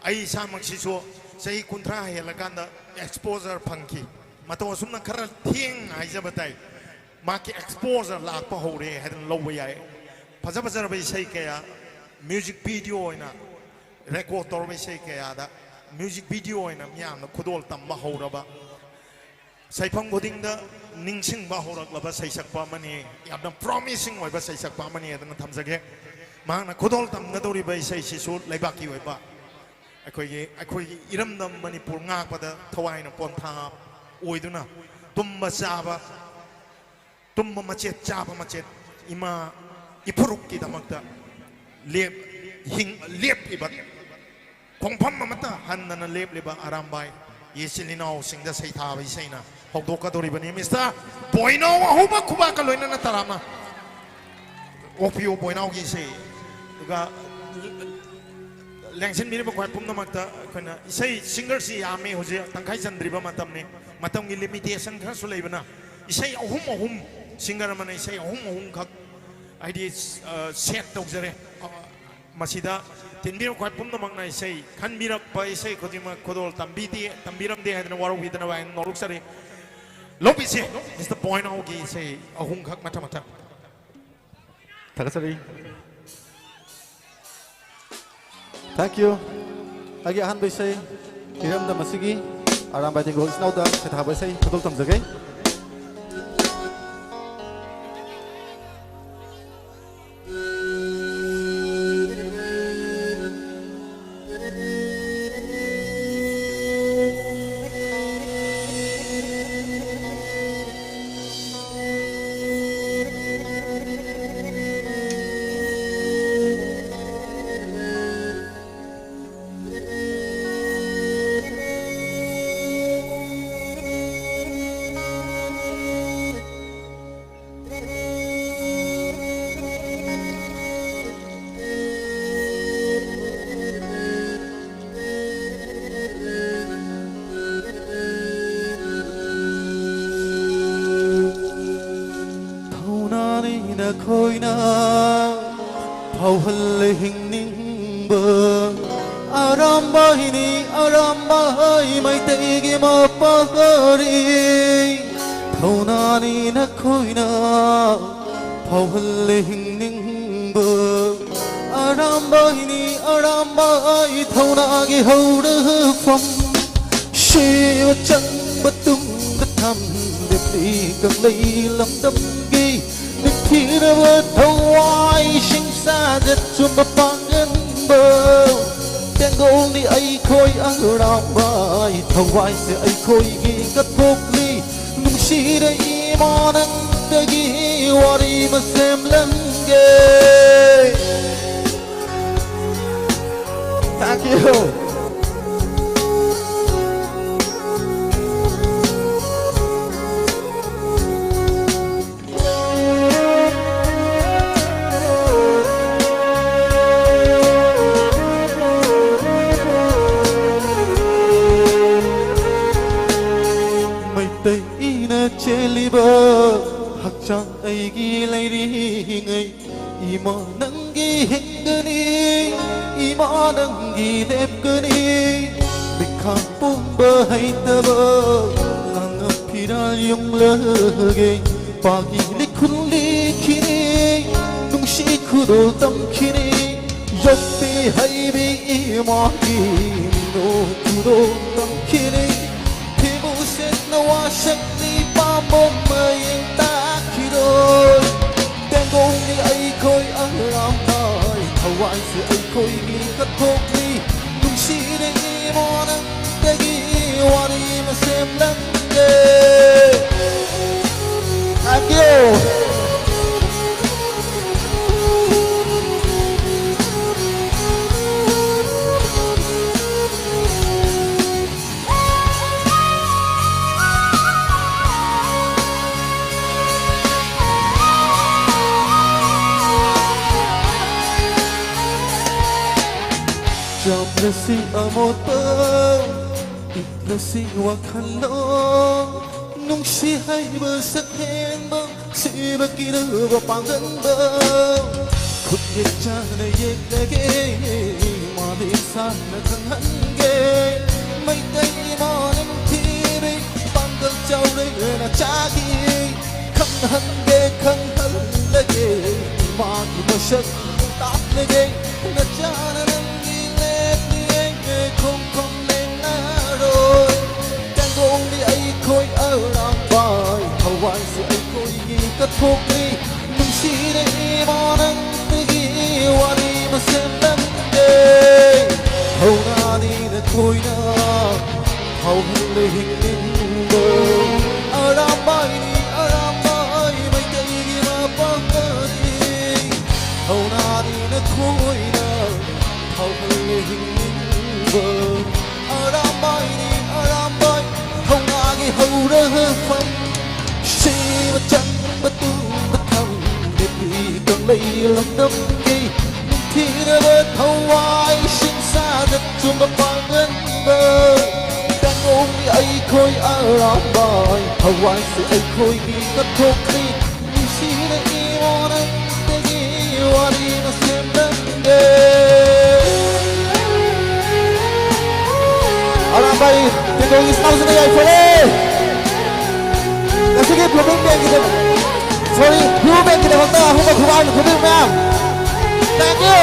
ꯑꯩ ꯏꯁꯥꯃꯛꯁꯤꯁꯨ ꯆꯍꯤ ꯀꯨꯟꯊ꯭ꯔꯥ ꯍꯦꯜꯂꯀꯥꯟꯗ ꯑꯦꯛꯁꯄꯣꯖꯔ ꯐꯪꯈꯤ꯫ ꯃꯇꯧ ꯑꯁꯨꯝꯅ ꯈꯔ ꯊꯦꯡꯅ ꯍꯥꯏꯖꯕ ꯇꯥꯏ, ꯃꯍꯥꯛꯀꯤ ꯑꯦꯛꯁꯄꯣꯖꯔ ꯂꯥꯛꯄ ꯍꯧꯔꯦ ꯍꯥꯏꯗꯅ ꯂꯧꯕ ꯌꯥꯏ꯫ ꯐꯖ ꯐꯖꯔꯕ ꯏꯁꯩ ꯀꯌꯥ ꯃ꯭ꯌꯨꯖꯤꯛ ꯚꯤꯗꯤꯑꯣ ꯑꯣꯏꯅ ꯔꯦꯀꯣꯔꯗ ꯇꯧꯔꯕ ꯏꯁꯩ ꯀꯌꯥꯗ ꯃ꯭ꯌꯨꯖꯤꯛ ꯚꯤꯗꯤꯑꯣ ꯑꯣꯏꯅ ꯃꯤꯌꯥꯝꯅ ꯈꯨꯗꯣꯜ ꯇꯝꯕ ꯍꯧꯔꯕ, ꯁꯩꯐꯝ ꯈꯨꯗꯤꯡꯗ ꯅꯤꯡꯁꯤꯡꯕ ꯍꯧꯔꯛꯂꯕ ꯁꯩꯁꯛꯄ ꯑꯃꯅꯤ, ꯌꯥꯝꯅ ꯄ꯭ꯔꯣꯃꯤꯁꯤꯡ ꯑꯣꯏꯕ ꯁꯩꯁꯛꯄ ꯑꯃꯅꯤ ꯍꯥꯏꯗꯅ ꯊꯝꯖꯒꯦ꯫ ꯃꯍꯥꯛꯅ ꯈꯨꯗꯣꯜ ꯇꯝꯒꯗꯧꯔꯤꯕ ꯏꯁꯩꯁꯤꯁꯨ ꯂꯩꯕꯥꯛꯀꯤ ꯑꯣꯏꯕ ꯑꯩꯈꯣꯏꯒꯤ, ꯑꯩꯈꯣꯏꯒꯤ ꯏꯔꯝꯗꯝ ꯃꯅꯤꯄꯨꯔ ꯉꯥꯛꯄꯗ ꯊꯋꯥꯏꯅ ꯄꯣꯟꯊꯥ ꯑꯣꯏꯗꯨꯅ ꯇꯨꯝꯕ ꯆꯥꯕ, ꯇꯨꯝꯕ ꯃꯆꯦꯠ ꯆꯥꯕ ꯃꯆꯦꯠ ꯏꯃꯥ ꯏꯐꯨꯔꯨꯞꯀꯤꯗꯃꯛꯇ ꯂꯦꯞ-, ꯍꯤꯡ-, ꯂꯦꯞꯂꯤꯕ, ꯈꯣꯡꯐꯝ ꯑꯃꯠꯇ ꯍꯟꯗꯅ ꯂꯦꯞꯂꯤꯕ ꯑꯔꯥꯝꯕꯥꯏ ꯏꯆꯤꯜ ꯏꯅꯥꯎꯁꯤꯡꯗ ꯁꯩꯊꯥꯕ ꯏꯁꯩꯅ ꯍꯧꯗꯣꯛꯀꯗꯧꯔꯤꯕꯅꯤ꯫ ꯃꯤꯁꯇꯔ ꯕꯣꯏꯅꯥꯎ ꯑꯍꯧꯕ ꯈꯨꯕꯥꯛꯀ ꯂꯣꯏꯅꯅ ꯇꯔꯥꯝꯅ ꯑꯣꯛꯄꯤꯌꯨ ꯕꯣꯏꯅꯥꯎꯒꯤ ꯏꯁꯩ꯫ ꯑꯗꯨꯒ ꯂꯦꯡꯁꯤꯟꯕꯤꯔꯤꯕ ꯈ꯭ꯋꯥꯏ ꯄꯨꯝꯅꯃꯛꯇ ꯑꯩꯈꯣꯏꯅ ꯏꯁꯩ ꯁꯤꯡꯒꯔꯁꯤ ꯌꯥꯝꯃꯤ, ꯍꯧꯖꯤꯛ ꯇꯪꯈꯥꯏ ꯆꯟꯗ꯭ꯔꯤꯕ ꯃꯇꯝꯅꯤ꯫ ꯃꯇꯝꯒꯤ ꯂꯤꯃꯤꯇꯦꯁꯟ ꯈꯔꯁꯨ ꯂꯩꯕꯅ ꯏꯁꯩ ꯑꯍꯨꯝ ꯑꯍꯨꯝ, ꯁꯤꯡꯒꯔ ꯑꯃꯅ ꯏꯁꯩ ꯑꯍꯨꯝ ꯑꯍꯨꯝꯈꯛ ꯍꯥꯏꯗꯤ, ꯑ, ꯁꯦꯠ ꯇꯧꯖꯔꯦ꯫ ꯑ, ꯃꯁꯤꯗ ꯇꯤꯟꯕꯤꯔꯛꯄ ꯄꯨꯝꯅꯃꯛꯅ ꯏꯁꯩ ꯈꯟꯕꯤꯔꯛꯄ ꯏꯁꯩ ꯈꯨꯗꯤꯡꯃꯛ ꯈꯨꯗꯣꯜ ꯇꯝꯕꯤꯗꯦ, ꯇꯝꯕꯤꯔꯝꯗꯦ ꯍꯥꯏꯗꯅ ꯋꯥꯔꯧꯕꯤꯗꯅꯕ ꯍꯥꯏꯅ ꯅꯣꯂꯨꯛꯆꯔꯤ꯫ ꯂꯧꯕꯤꯁꯦ, ꯃꯤꯁꯇꯔ ꯕꯣꯏꯅꯥꯎꯒꯤ ꯏꯁꯩ ꯑꯍꯨꯝꯈꯛ ꯃꯊꯪ ꯃꯊꯪ꯫ ꯊꯥꯒꯠꯆꯔꯤ꯫ Thank you꯫ ꯑꯩꯒꯤ ꯑꯍꯥꯟꯕ ꯏꯁꯩ ꯏꯔꯝꯗꯝ ꯑꯁꯤꯒꯤ ꯑꯔꯥꯝꯕꯥꯏ ꯇꯦꯡꯒꯣꯜ ꯏꯆꯤꯟ ꯏꯅꯥꯎꯗ ꯁꯩꯊꯥꯕ ꯏꯁꯩ ꯈꯨꯗꯣꯜ ꯇꯝꯖꯒꯦ꯫ ꯊꯧꯅꯥꯅꯤ ꯅꯈꯣꯏꯅ ꯐꯥꯎꯍꯜꯂꯦ ꯍꯤꯡꯅꯤꯡꯕ꯫ ꯑꯔꯥꯝꯕꯥꯏꯅꯤ ꯑꯔꯥꯝꯕꯥꯏ ꯃꯩꯇꯩꯒꯤ ꯃꯄꯥꯔꯤ꯫ ꯊꯧꯅꯥꯅꯤ ꯅꯈꯣꯏꯅ ꯐꯥꯎꯍꯜꯂꯦ ꯍꯤꯡꯅꯤꯡꯕ꯫ ꯑꯔꯥꯝꯕꯥꯏꯅꯤ ꯑꯔꯥꯝꯕꯥꯏ ꯊꯧꯅꯥꯒꯤ ꯍꯧꯔꯛꯐꯝ꯫ ꯁꯤꯕ ꯆꯪꯕ ꯇꯨꯡꯗ ꯊꯝꯗꯦ ꯀꯪꯂꯩ ꯂꯝꯗꯝꯒꯤ ꯅꯤꯡꯊꯤꯔꯕ ꯊꯋꯥꯏꯁꯤꯡ ꯁꯥꯖꯠ ꯆꯨꯝꯕ ꯄꯥꯡꯒꯟꯕ꯫ ꯇꯦꯡꯒꯣꯜꯅꯤ ꯑꯩꯈꯣꯏ ꯑꯔꯥꯝꯕꯥꯏ ꯊꯋꯥꯏꯁꯦ ꯑꯩꯈꯣꯏꯒꯤ ꯀꯠꯊꯣꯛꯂꯤ꯫ ꯅꯨꯡꯁꯤꯔ ꯏꯃꯥ ꯅꯪꯗꯒꯤ ꯋꯥꯔꯤ ꯑꯃ ꯁꯦꯝꯂꯝꯒꯦ꯫ Thank you꯫ ꯃꯩꯇꯩꯅ ꯆꯦꯜꯂꯤꯕ ꯍꯛꯆꯥꯡ ꯑꯩꯒꯤ ꯂꯩꯔꯤꯉꯩ ꯏꯃꯥ ꯅꯪꯒꯤ ꯍꯤꯡꯒꯅꯤ, ꯃꯥ ꯅꯪꯒꯤ ꯂꯦꯞꯀꯅꯤ꯫ ꯃꯤꯠꯈꯥꯡ ꯄꯣꯝꯕ ꯍꯩꯇꯕ ꯂꯥꯡꯉ ꯐꯤꯔꯥꯜ ꯌꯨꯡꯂꯒꯦ꯫ ꯄꯥꯒꯤ ꯂꯤꯈꯨꯜ ꯂꯤꯈꯤꯅꯤ꯫ ꯅꯨꯡꯁꯤ ꯈꯨꯗꯣꯜ ꯇꯝꯈꯤꯅꯤ꯫ ꯌꯣꯛꯄꯤ ꯍꯩꯕꯤ ꯏꯃꯥꯒꯤ ꯃꯤꯅꯣꯛ ꯈꯨꯗꯣꯜ ꯇꯝꯈꯤꯅꯤ꯫ ꯐꯤꯕꯨ ꯁꯦꯠꯅ ꯋꯥꯁꯛꯅꯤ ꯄꯥꯝꯕꯣꯝ ꯃꯌꯦꯡ ꯇꯥꯛꯈꯤꯔꯣꯏ꯫ ꯇꯦꯡꯒꯣꯡꯅꯤ ꯑꯩꯈꯣꯏ ꯑꯔꯥꯝꯕꯥꯏ꯫ ꯊꯋꯥꯏꯁꯦ ꯑꯩꯈꯣꯏꯒꯤ ꯀꯠꯊꯣꯛꯅꯤ꯫ ꯅꯨꯡꯁꯤꯔꯦ ꯏꯃꯣ ꯅꯪꯗꯒꯤ ꯋꯥꯔꯤ ꯃꯁꯦꯝ ꯂꯝꯒꯦ꯫ Thank you. ꯆꯥꯝꯅꯁꯤꯡ ꯑꯃꯣꯠꯄ, ꯏꯛꯅꯁꯤꯡ ꯋꯥꯈꯜꯂꯣꯟ, ꯅꯨꯡꯁꯤ ꯍꯥꯏꯕ ꯁꯛꯍꯦꯟꯕ, ꯁꯤꯕ ꯀꯤꯔꯕ ꯄꯥꯡꯒꯟꯕ, ꯈꯨꯠꯌꯦꯛ ꯆꯥꯅ ꯌꯦꯛꯂꯒꯦ, ꯃꯥꯂꯦꯝ ꯁꯥꯟꯅ ꯈꯪꯍꯟꯒꯦ꯫ ꯃꯩꯇꯩ ꯃꯥꯂꯦꯝ ꯊꯤꯕꯤ, ꯄꯥꯡꯒꯜ ꯆꯥꯎꯔꯦ ꯅꯆꯥꯒꯤ꯫ ꯈꯪꯍꯟꯒꯦ, ꯈꯪꯍꯜꯂꯒꯦ, ꯃꯥꯒꯤ ꯃꯁꯛ ꯇꯥꯛꯂꯒꯦ꯫ ꯅꯆꯥꯅ ꯅꯪꯒꯤ ꯂꯦꯞꯂꯤ ꯑꯩꯒꯤ ꯈꯣꯡꯐꯝ ꯂꯦꯡꯉꯔꯣꯏ꯫ ꯇꯦꯡꯒꯣꯡꯗꯤ ꯑꯩꯈꯣꯏ ꯑꯔꯥꯝꯕꯥꯏ꯫ ꯊꯋꯥꯏꯁꯦ ꯑꯩꯈꯣꯏꯒꯤ ꯀꯠꯊꯣꯛꯂꯤ꯫ ꯅꯨꯡꯁꯤꯔꯦ ꯏꯃꯥ ꯅꯪꯗꯒꯤ ꯋꯥꯔꯤ ꯃꯁꯦꯝ ꯂꯝꯒꯦ꯫ ꯊꯧꯅꯥꯅꯤ ꯅꯈꯣꯏꯅ ꯐꯥꯎꯍꯜꯂꯦ ꯍꯤꯡꯅꯤꯡꯕ꯫ ꯑꯔꯥꯝꯕꯥꯏꯅꯤ ꯑꯔꯥꯝꯕꯥꯏ ꯃꯩꯇꯩꯒꯤ ꯃꯄꯥꯡꯒꯜꯅꯤ꯫ ꯊꯧꯅꯥꯅꯤ ꯅꯈꯣꯏꯅ ꯐꯥꯎꯍꯜꯂꯦ ꯍꯤꯡꯅꯤꯡꯕ꯫ ꯑꯔꯥꯝꯕꯥꯏꯅꯤ ꯑꯔꯥꯝꯕꯥꯏ ꯊꯧꯅꯥꯒꯤ ꯍꯧꯔꯛꯐꯝ꯫ ꯁꯤꯕ ꯆꯪꯕ ꯇꯨꯡꯗ ꯊꯝ ꯅꯨꯄꯤ ꯀꯪꯂꯩ ꯂꯝꯗꯝꯒꯤ ꯅꯤꯡꯊꯤꯔꯕ ꯊꯋꯥꯏꯁꯤꯡ ꯁꯥꯖꯠ ꯆꯨꯝꯕ ꯄꯥꯡꯒꯟꯕ꯫ ꯇꯦꯡꯒꯣꯡꯒꯤ ꯑꯩꯈꯣꯏ ꯑꯔꯥꯝꯕꯥꯏ ꯊꯋꯥꯏꯁꯦ ꯑꯩꯈꯣꯏꯒꯤ ꯀꯠꯊꯣꯛꯂꯤ꯫ ꯅꯨꯡꯁꯤꯅ ꯏꯃꯣ ꯅꯪꯗꯒꯤ ꯋꯥꯔꯤ ꯃꯁꯦꯝ ꯂꯝꯒꯦ꯫ ꯇꯨꯡꯒꯤ ꯁꯥꯎꯁꯤꯗ ꯌꯥꯏꯐꯔꯦ꯫ ꯉꯁꯤꯒꯤ Blue Band ꯒꯤꯗꯃꯛ, sorry, Blue Band ꯒꯤꯗꯃꯛꯇ ꯑꯍꯨꯝꯂꯛ ꯈꯨꯕꯥꯛ ꯈꯨꯕꯤꯌꯨ ꯃꯌꯥꯝ꯫ Thank you꯫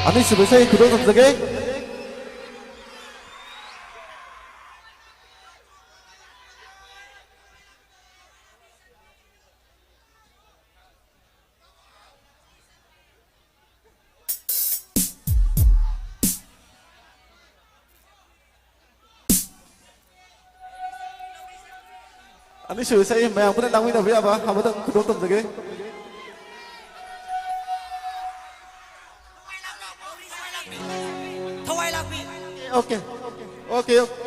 ꯑꯅꯤꯁꯨꯕ ꯏꯁꯩ ꯈꯨꯗꯣꯜ ꯇꯝꯖꯒꯦ꯫ ꯑꯅꯤꯁꯨꯕ ꯏꯁꯩ ꯃꯌꯥꯝ ꯄꯨꯟꯅ ꯂꯥꯡꯃꯤꯟꯅꯕ ꯌꯥꯕ ꯑꯃꯇꯪ ꯈꯨꯗꯣꯜ ꯇꯝꯖꯒꯦ꯫ ꯊꯋꯥꯏ ꯂꯥꯛꯄꯤ꯫ Okay, okay, okay.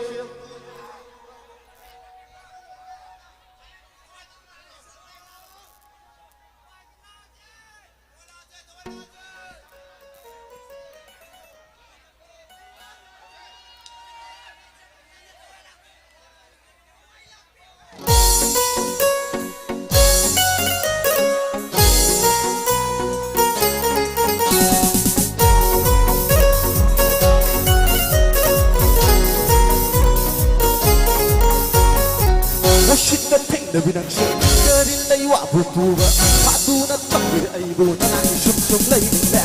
ꯉꯁꯤꯗ ꯊꯦꯡꯅꯕꯤ ꯅꯪꯁꯦ ꯀꯔꯤ ꯂꯩ ꯋꯥꯕꯨ ꯄꯨꯕ ꯐꯥꯗꯨꯅ ꯊꯝꯕꯤꯔꯦ ꯑꯩꯕꯨ ꯅꯅꯥꯛꯇ ꯁꯨꯝ ꯁꯨꯝ ꯂꯩꯅꯤꯡꯂꯦ꯫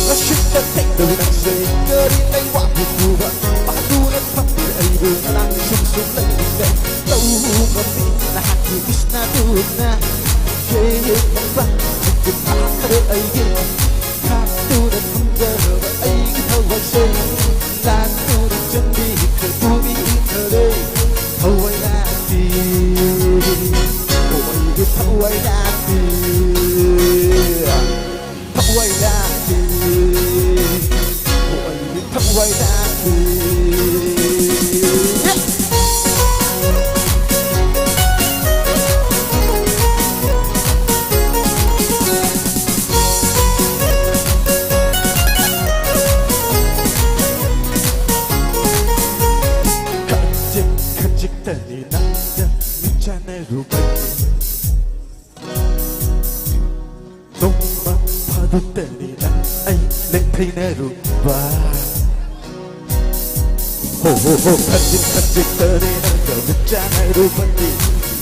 ꯉꯁꯤꯗ ꯊꯦꯡꯅꯕꯤ ꯅꯪꯁꯦ ꯀꯔꯤ ꯂꯩ ꯋꯥꯕꯨ ꯄꯨꯕ ꯐꯥꯗꯨꯅ ꯊꯝꯕꯤꯔꯦ ꯑꯩꯕꯨ ꯅꯅꯥꯛꯇ ꯁꯨꯝ ꯁꯨꯝ ꯂꯩꯅꯤꯡꯂꯦ꯫ ꯇꯧꯕ ꯃꯤ ꯅꯍꯥꯛꯀꯤ ꯃꯤꯁꯅꯥꯗꯨꯅ ꯌꯦꯡꯕ ꯃꯤꯠꯇꯨ ꯐꯥꯈ꯭ꯔꯦ ꯑꯩꯒꯤ꯫ ꯈꯥꯛꯇꯨꯅ ꯊꯝꯖꯔꯕ ꯑꯩꯒꯤ ꯊꯋꯥꯏꯁꯦ ꯂꯥꯛꯇꯨꯅ ꯆꯪꯕꯤꯈ꯭ꯔꯦ ꯄꯨꯕꯤꯈ꯭ꯔꯦ ꯊꯋꯥꯏ ꯂꯥꯛꯄꯤ꯫ ꯑꯣ ꯑꯩꯒꯤ ꯊꯋꯥꯏ ꯂꯥꯛꯄꯤ꯫ ꯊꯋꯥꯏ ꯂꯥꯛꯄꯤ꯫ ꯑꯣ ꯑꯩꯒꯤ ꯊꯋꯥꯏ ꯂꯥꯛꯄꯤ꯫ Yeah! ꯅꯣꯡꯃ ꯐꯥꯗꯣꯛꯇꯅꯤ ꯅꯪ ꯑꯩ ꯂꯦꯡꯊꯩꯅꯔꯨꯕ꯫ ꯍꯣ ꯍꯣ ꯍꯣ, ꯈꯟꯖꯤꯟ ꯈꯟꯖꯤꯟꯗꯅꯤ ꯅꯪꯒ ꯃꯤꯠ ꯆꯥꯟꯅꯔꯨꯕꯗꯤ꯫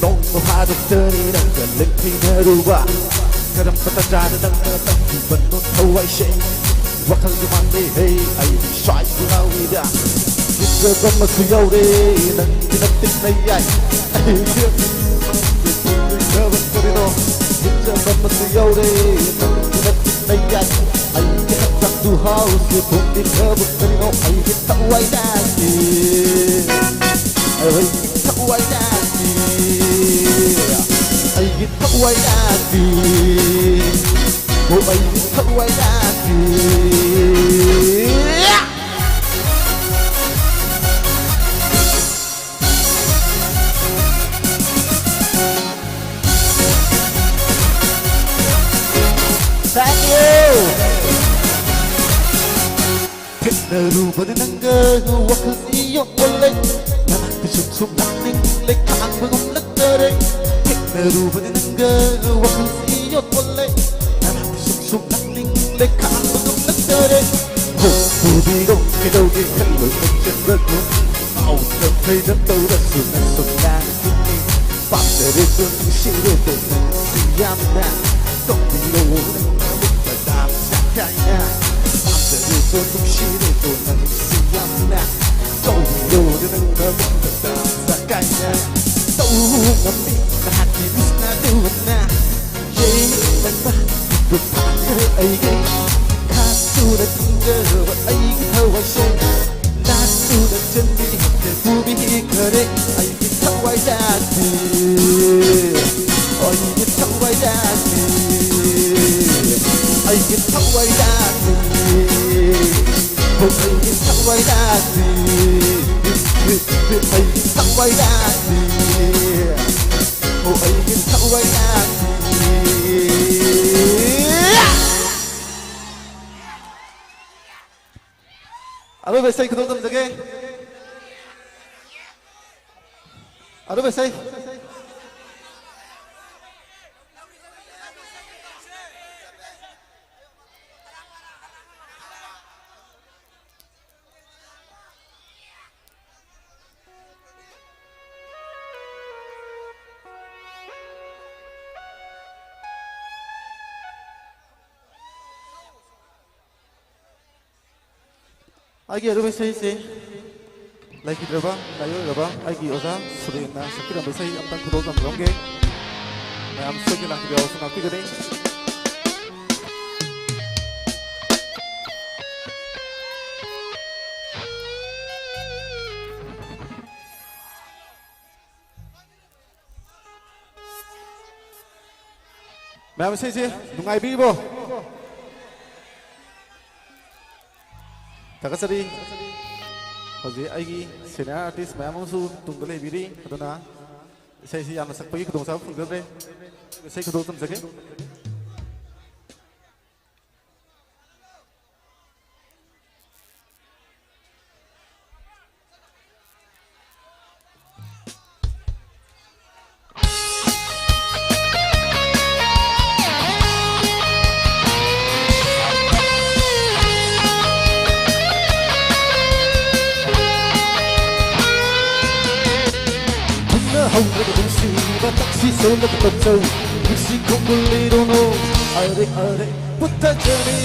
ꯅꯣꯡꯃ ꯐꯥꯗꯣꯛꯇꯅꯤ ꯅꯪꯒ ꯂꯦꯡꯊꯩꯅꯔꯨꯕ꯫ ꯀꯔꯝꯕ ꯇꯥꯟꯖꯥꯗ ꯅꯪꯅ ꯇꯝꯈꯤꯕꯅꯣ ꯊꯋꯥꯏꯁꯦ? ꯋꯥꯈꯜꯒꯤ ꯃꯥꯡꯂꯦ ꯍꯦ, ꯑꯩꯗꯤ ꯁ꯭ꯋꯥꯏꯕꯨ ꯉꯥꯎꯏꯗ꯫ ꯍꯤꯡꯖꯕ ꯑꯃꯁꯨ ꯌꯥꯎꯔꯦ, ꯅꯪꯒꯤ ꯅꯠꯇꯤꯡꯅ ꯌꯥꯏ꯫ ꯑꯩꯒꯤ ꯊꯕꯛ ꯀꯔꯤꯅꯣ? ꯍꯤꯡꯖꯕ ꯑꯃꯁꯨ ꯌꯥꯎꯔꯦ, ꯅꯪꯒꯤ ꯅꯠꯇꯤꯡꯅ ꯌꯥꯏ꯫ ꯑꯩꯒꯤ ꯍꯛꯆꯥꯡꯗꯨ ꯍꯥꯎꯁꯦ, ꯐꯣꯡꯗꯤꯟꯅꯕ ꯀꯔꯤꯅꯣ? ꯑꯩꯒꯤ ꯊꯋꯥꯏ ꯂꯥꯛꯀꯤ꯫ ꯑꯩꯒꯤ ꯊꯋꯥꯏ ꯂꯥꯛꯀꯤ꯫ ꯑꯩꯒꯤ ꯊꯋꯥꯏ ꯂꯥꯛꯀꯤ꯫ ꯑꯣ, ꯑꯩꯒꯤ ꯊꯋꯥꯏ ꯂꯥꯛꯀꯤ꯫ Thank you. ꯊꯦꯡꯅꯔꯨꯕꯗ ꯅꯪꯒ ꯋꯥꯈꯜꯁꯤ ꯌꯣꯠꯄ ꯂꯩ꯫ ꯅꯅꯥꯛꯇ ꯁꯨꯝ ꯁꯨꯝ ꯂꯥꯛꯅꯤꯡꯂꯦ, ꯈꯥꯡꯕ ꯉꯝꯂꯛꯇꯔꯦ꯫ ꯊꯦꯡꯅꯔꯨꯕꯗ ꯅꯪꯒ ꯋꯥꯈꯜꯁꯤ ꯌꯣꯠꯄ ꯂꯩ꯫ ꯅꯅꯥꯛꯇ ꯁꯨꯝ ꯁꯨꯝ ꯂꯥꯛꯅꯤꯡꯂꯦ, ꯈꯥꯡꯕ ꯉꯝꯂꯛꯇꯔꯦ꯫ ꯍꯣ, ꯄꯨꯕꯤꯔꯣ, ꯀꯩꯗꯧꯒꯦ ꯈꯜꯂꯣꯏ ꯅꯪ ꯆꯠꯄꯗꯨ꯫ ꯃꯥꯎꯗ ꯐꯩꯗ ꯇꯧꯔꯁꯨ ꯅꯪ ꯁꯨꯝ ꯂꯥꯛꯅꯤꯡꯉꯤ꯫ ꯄꯥꯝꯖꯔꯦꯗꯣ ꯅꯨꯡꯁꯤꯔꯦꯗꯣ ꯅꯪꯁꯤ ꯌꯥꯝꯅ꯫ ꯇꯧꯕꯤꯔꯣ ꯅꯪꯅ ꯑꯃꯨꯛꯇ ꯗꯥꯝ ꯁꯥꯈꯥꯏꯅ꯫ ꯄꯥꯝꯖꯔꯦꯗꯣ ꯅꯨꯡꯁꯤꯔꯦꯗꯣ ꯅꯪꯁꯤ ꯌꯥꯝꯅ꯫ ꯇꯧꯕꯤꯔꯣ ꯅꯪꯅ ꯑꯃꯨꯛꯇ ꯗꯥꯝ ꯁꯥꯈꯥꯏꯅ꯫ ꯇꯧ ꯉꯝꯃꯤ ꯅꯍꯥꯛꯀꯤ ꯃꯤꯁꯅ ꯂꯨꯅ꯫ ꯌꯦꯡꯂꯛꯄ ꯃꯤꯀꯨꯞ ꯐꯥꯈ꯭ꯔꯦ ꯑꯩꯒꯤ꯫ ꯈꯥꯛꯇꯨꯅ ꯊꯝꯖꯔꯕ ꯑꯩꯒꯤ ꯊꯋꯥꯏꯁꯦ꯫ ꯂꯥꯛꯇꯨꯅ ꯆꯦꯟꯕꯤ ꯄꯨꯕꯤꯈ꯭ꯔꯦ ꯑꯩꯒꯤ ꯊꯋꯥꯏ ꯂꯥꯛꯄꯤ꯫ ꯑꯩꯒꯤ ꯊꯋꯥꯏ ꯂꯥꯛꯄꯤ꯫ ꯑꯩꯒꯤ ꯊꯋꯥꯏ ꯂꯥꯛꯄꯤ꯫ ꯑꯩꯒꯤ ꯊꯋꯥꯏ ꯂꯥꯛꯄꯤ꯫ ꯑꯩꯒꯤ ꯊꯋꯥꯏ ꯂꯥꯛꯄꯤ꯫ ꯑꯣ, ꯑꯩꯒꯤ ꯊꯋꯥꯏ ꯂꯥꯛꯄꯤ꯫ ꯑꯔꯣꯏꯕ ꯏꯁꯩ ꯈꯨꯗꯣꯜ ꯇꯝꯖꯒꯦ꯫ ꯑꯔꯣꯏꯕ ꯏꯁꯩ꯫ ꯑꯩꯒꯤ ꯑꯔꯣꯏꯕ ꯏꯁꯩꯁꯦ ꯂꯩꯈꯤꯗ꯭ꯔꯕ, ꯂꯥꯏꯑꯣꯏꯔꯕ ꯑꯩꯒꯤ ꯑꯣꯖꯥ ꯁꯨꯔꯦꯟꯅ ꯁꯛꯄꯤꯔꯝꯕ ꯏꯁꯩ ꯑꯝꯇꯪ ꯈꯨꯗꯣꯜ ꯇꯝꯖꯔꯝꯒꯦ꯫ ꯃꯌꯥꯝ ꯁꯣꯏꯗꯅ ꯂꯥꯛꯄꯤꯕ ꯌꯥꯎꯔꯁꯨ ꯉꯥꯛꯄꯤꯒꯅꯤ꯫ ꯃꯌꯥꯝ ꯏꯁꯩꯁꯦ ꯅꯨꯡꯉꯥꯏꯕꯤꯔꯤꯕꯣ? ꯊꯥꯒꯠꯆꯔꯤ꯫ ꯍꯧꯖꯤꯛ ꯑꯩꯒꯤ senior artist ꯃꯌꯥꯝ ꯑꯃꯁꯨ ꯇꯨꯡꯗ ꯂꯩꯕꯤꯔꯤ, ꯑꯗꯨꯅ ꯏꯁꯩꯁꯤ ꯌꯥꯝꯅ ꯁꯛꯄꯒꯤ ꯈꯨꯗꯣꯡꯆꯥꯕ ꯐꯪꯖꯗ꯭ꯔꯦ꯫ ꯏꯁꯩ ꯈꯨꯗꯣꯜ ꯇꯝꯖꯒꯦ꯫ ꯍꯧꯅ ꯍꯧꯅ ꯅꯨꯡꯁꯤꯕ ꯇꯛꯁꯤ ꯁꯣꯝꯗ ꯄꯨꯊꯣꯛꯆꯧ꯫ ꯅꯨꯡꯁꯤ ꯈꯣꯡꯒꯨꯜ ꯂꯤꯔꯨꯅꯨ꯫ ꯑꯔꯦ ꯑꯔꯦ ꯄꯨꯊꯖꯔꯤ꯫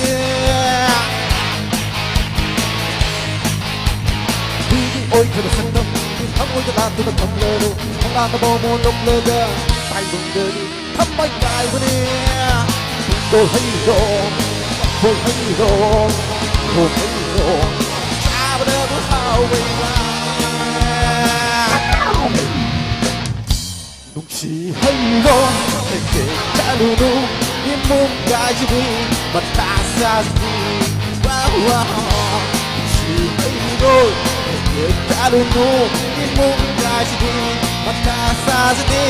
ꯃꯤꯒꯤ ꯑꯣꯏꯈ꯭ꯔꯕ ꯁꯛꯇꯝ ꯊꯃꯣꯏꯗ ꯂꯥꯠꯇꯨꯅ ꯊꯝꯂꯔꯨ꯫ ꯃꯪꯂꯥꯟꯗ ꯃꯣꯃꯣꯟ ꯅꯣꯛꯂꯒ ꯇꯥꯏꯕꯪꯗꯗꯤ ꯊꯝꯃꯣꯏ ꯀꯥꯏꯕꯅꯤ꯫ ꯀꯣꯜꯍꯩꯔꯣ, ꯀꯣꯜꯍꯩꯔꯣ, ꯀꯣꯜꯍꯩꯔꯣ, ꯆꯥꯕꯗꯕꯨ ꯍꯥꯎꯕꯩ ꯋꯥ꯫ ꯅꯨꯡꯁꯤ ꯍꯩꯔꯣ, ꯍꯦꯛꯇ ꯆꯠꯂꯨꯅꯨ, ꯏꯃꯨꯡ ꯀꯥꯏꯁꯤꯗꯤ ꯃꯇꯥ ꯆꯥꯁꯤꯗꯤ꯫ ꯋꯥ, ꯋꯥ꯫ ꯅꯨꯡꯁꯤ ꯍꯩꯔꯣ, ꯍꯦꯛꯇ ꯆꯠꯂꯨꯅꯨ, ꯏꯃꯨꯡ ꯀꯥꯏꯁꯤꯗꯤ ꯃꯇꯥ ꯆꯥꯁꯤꯗꯤ꯫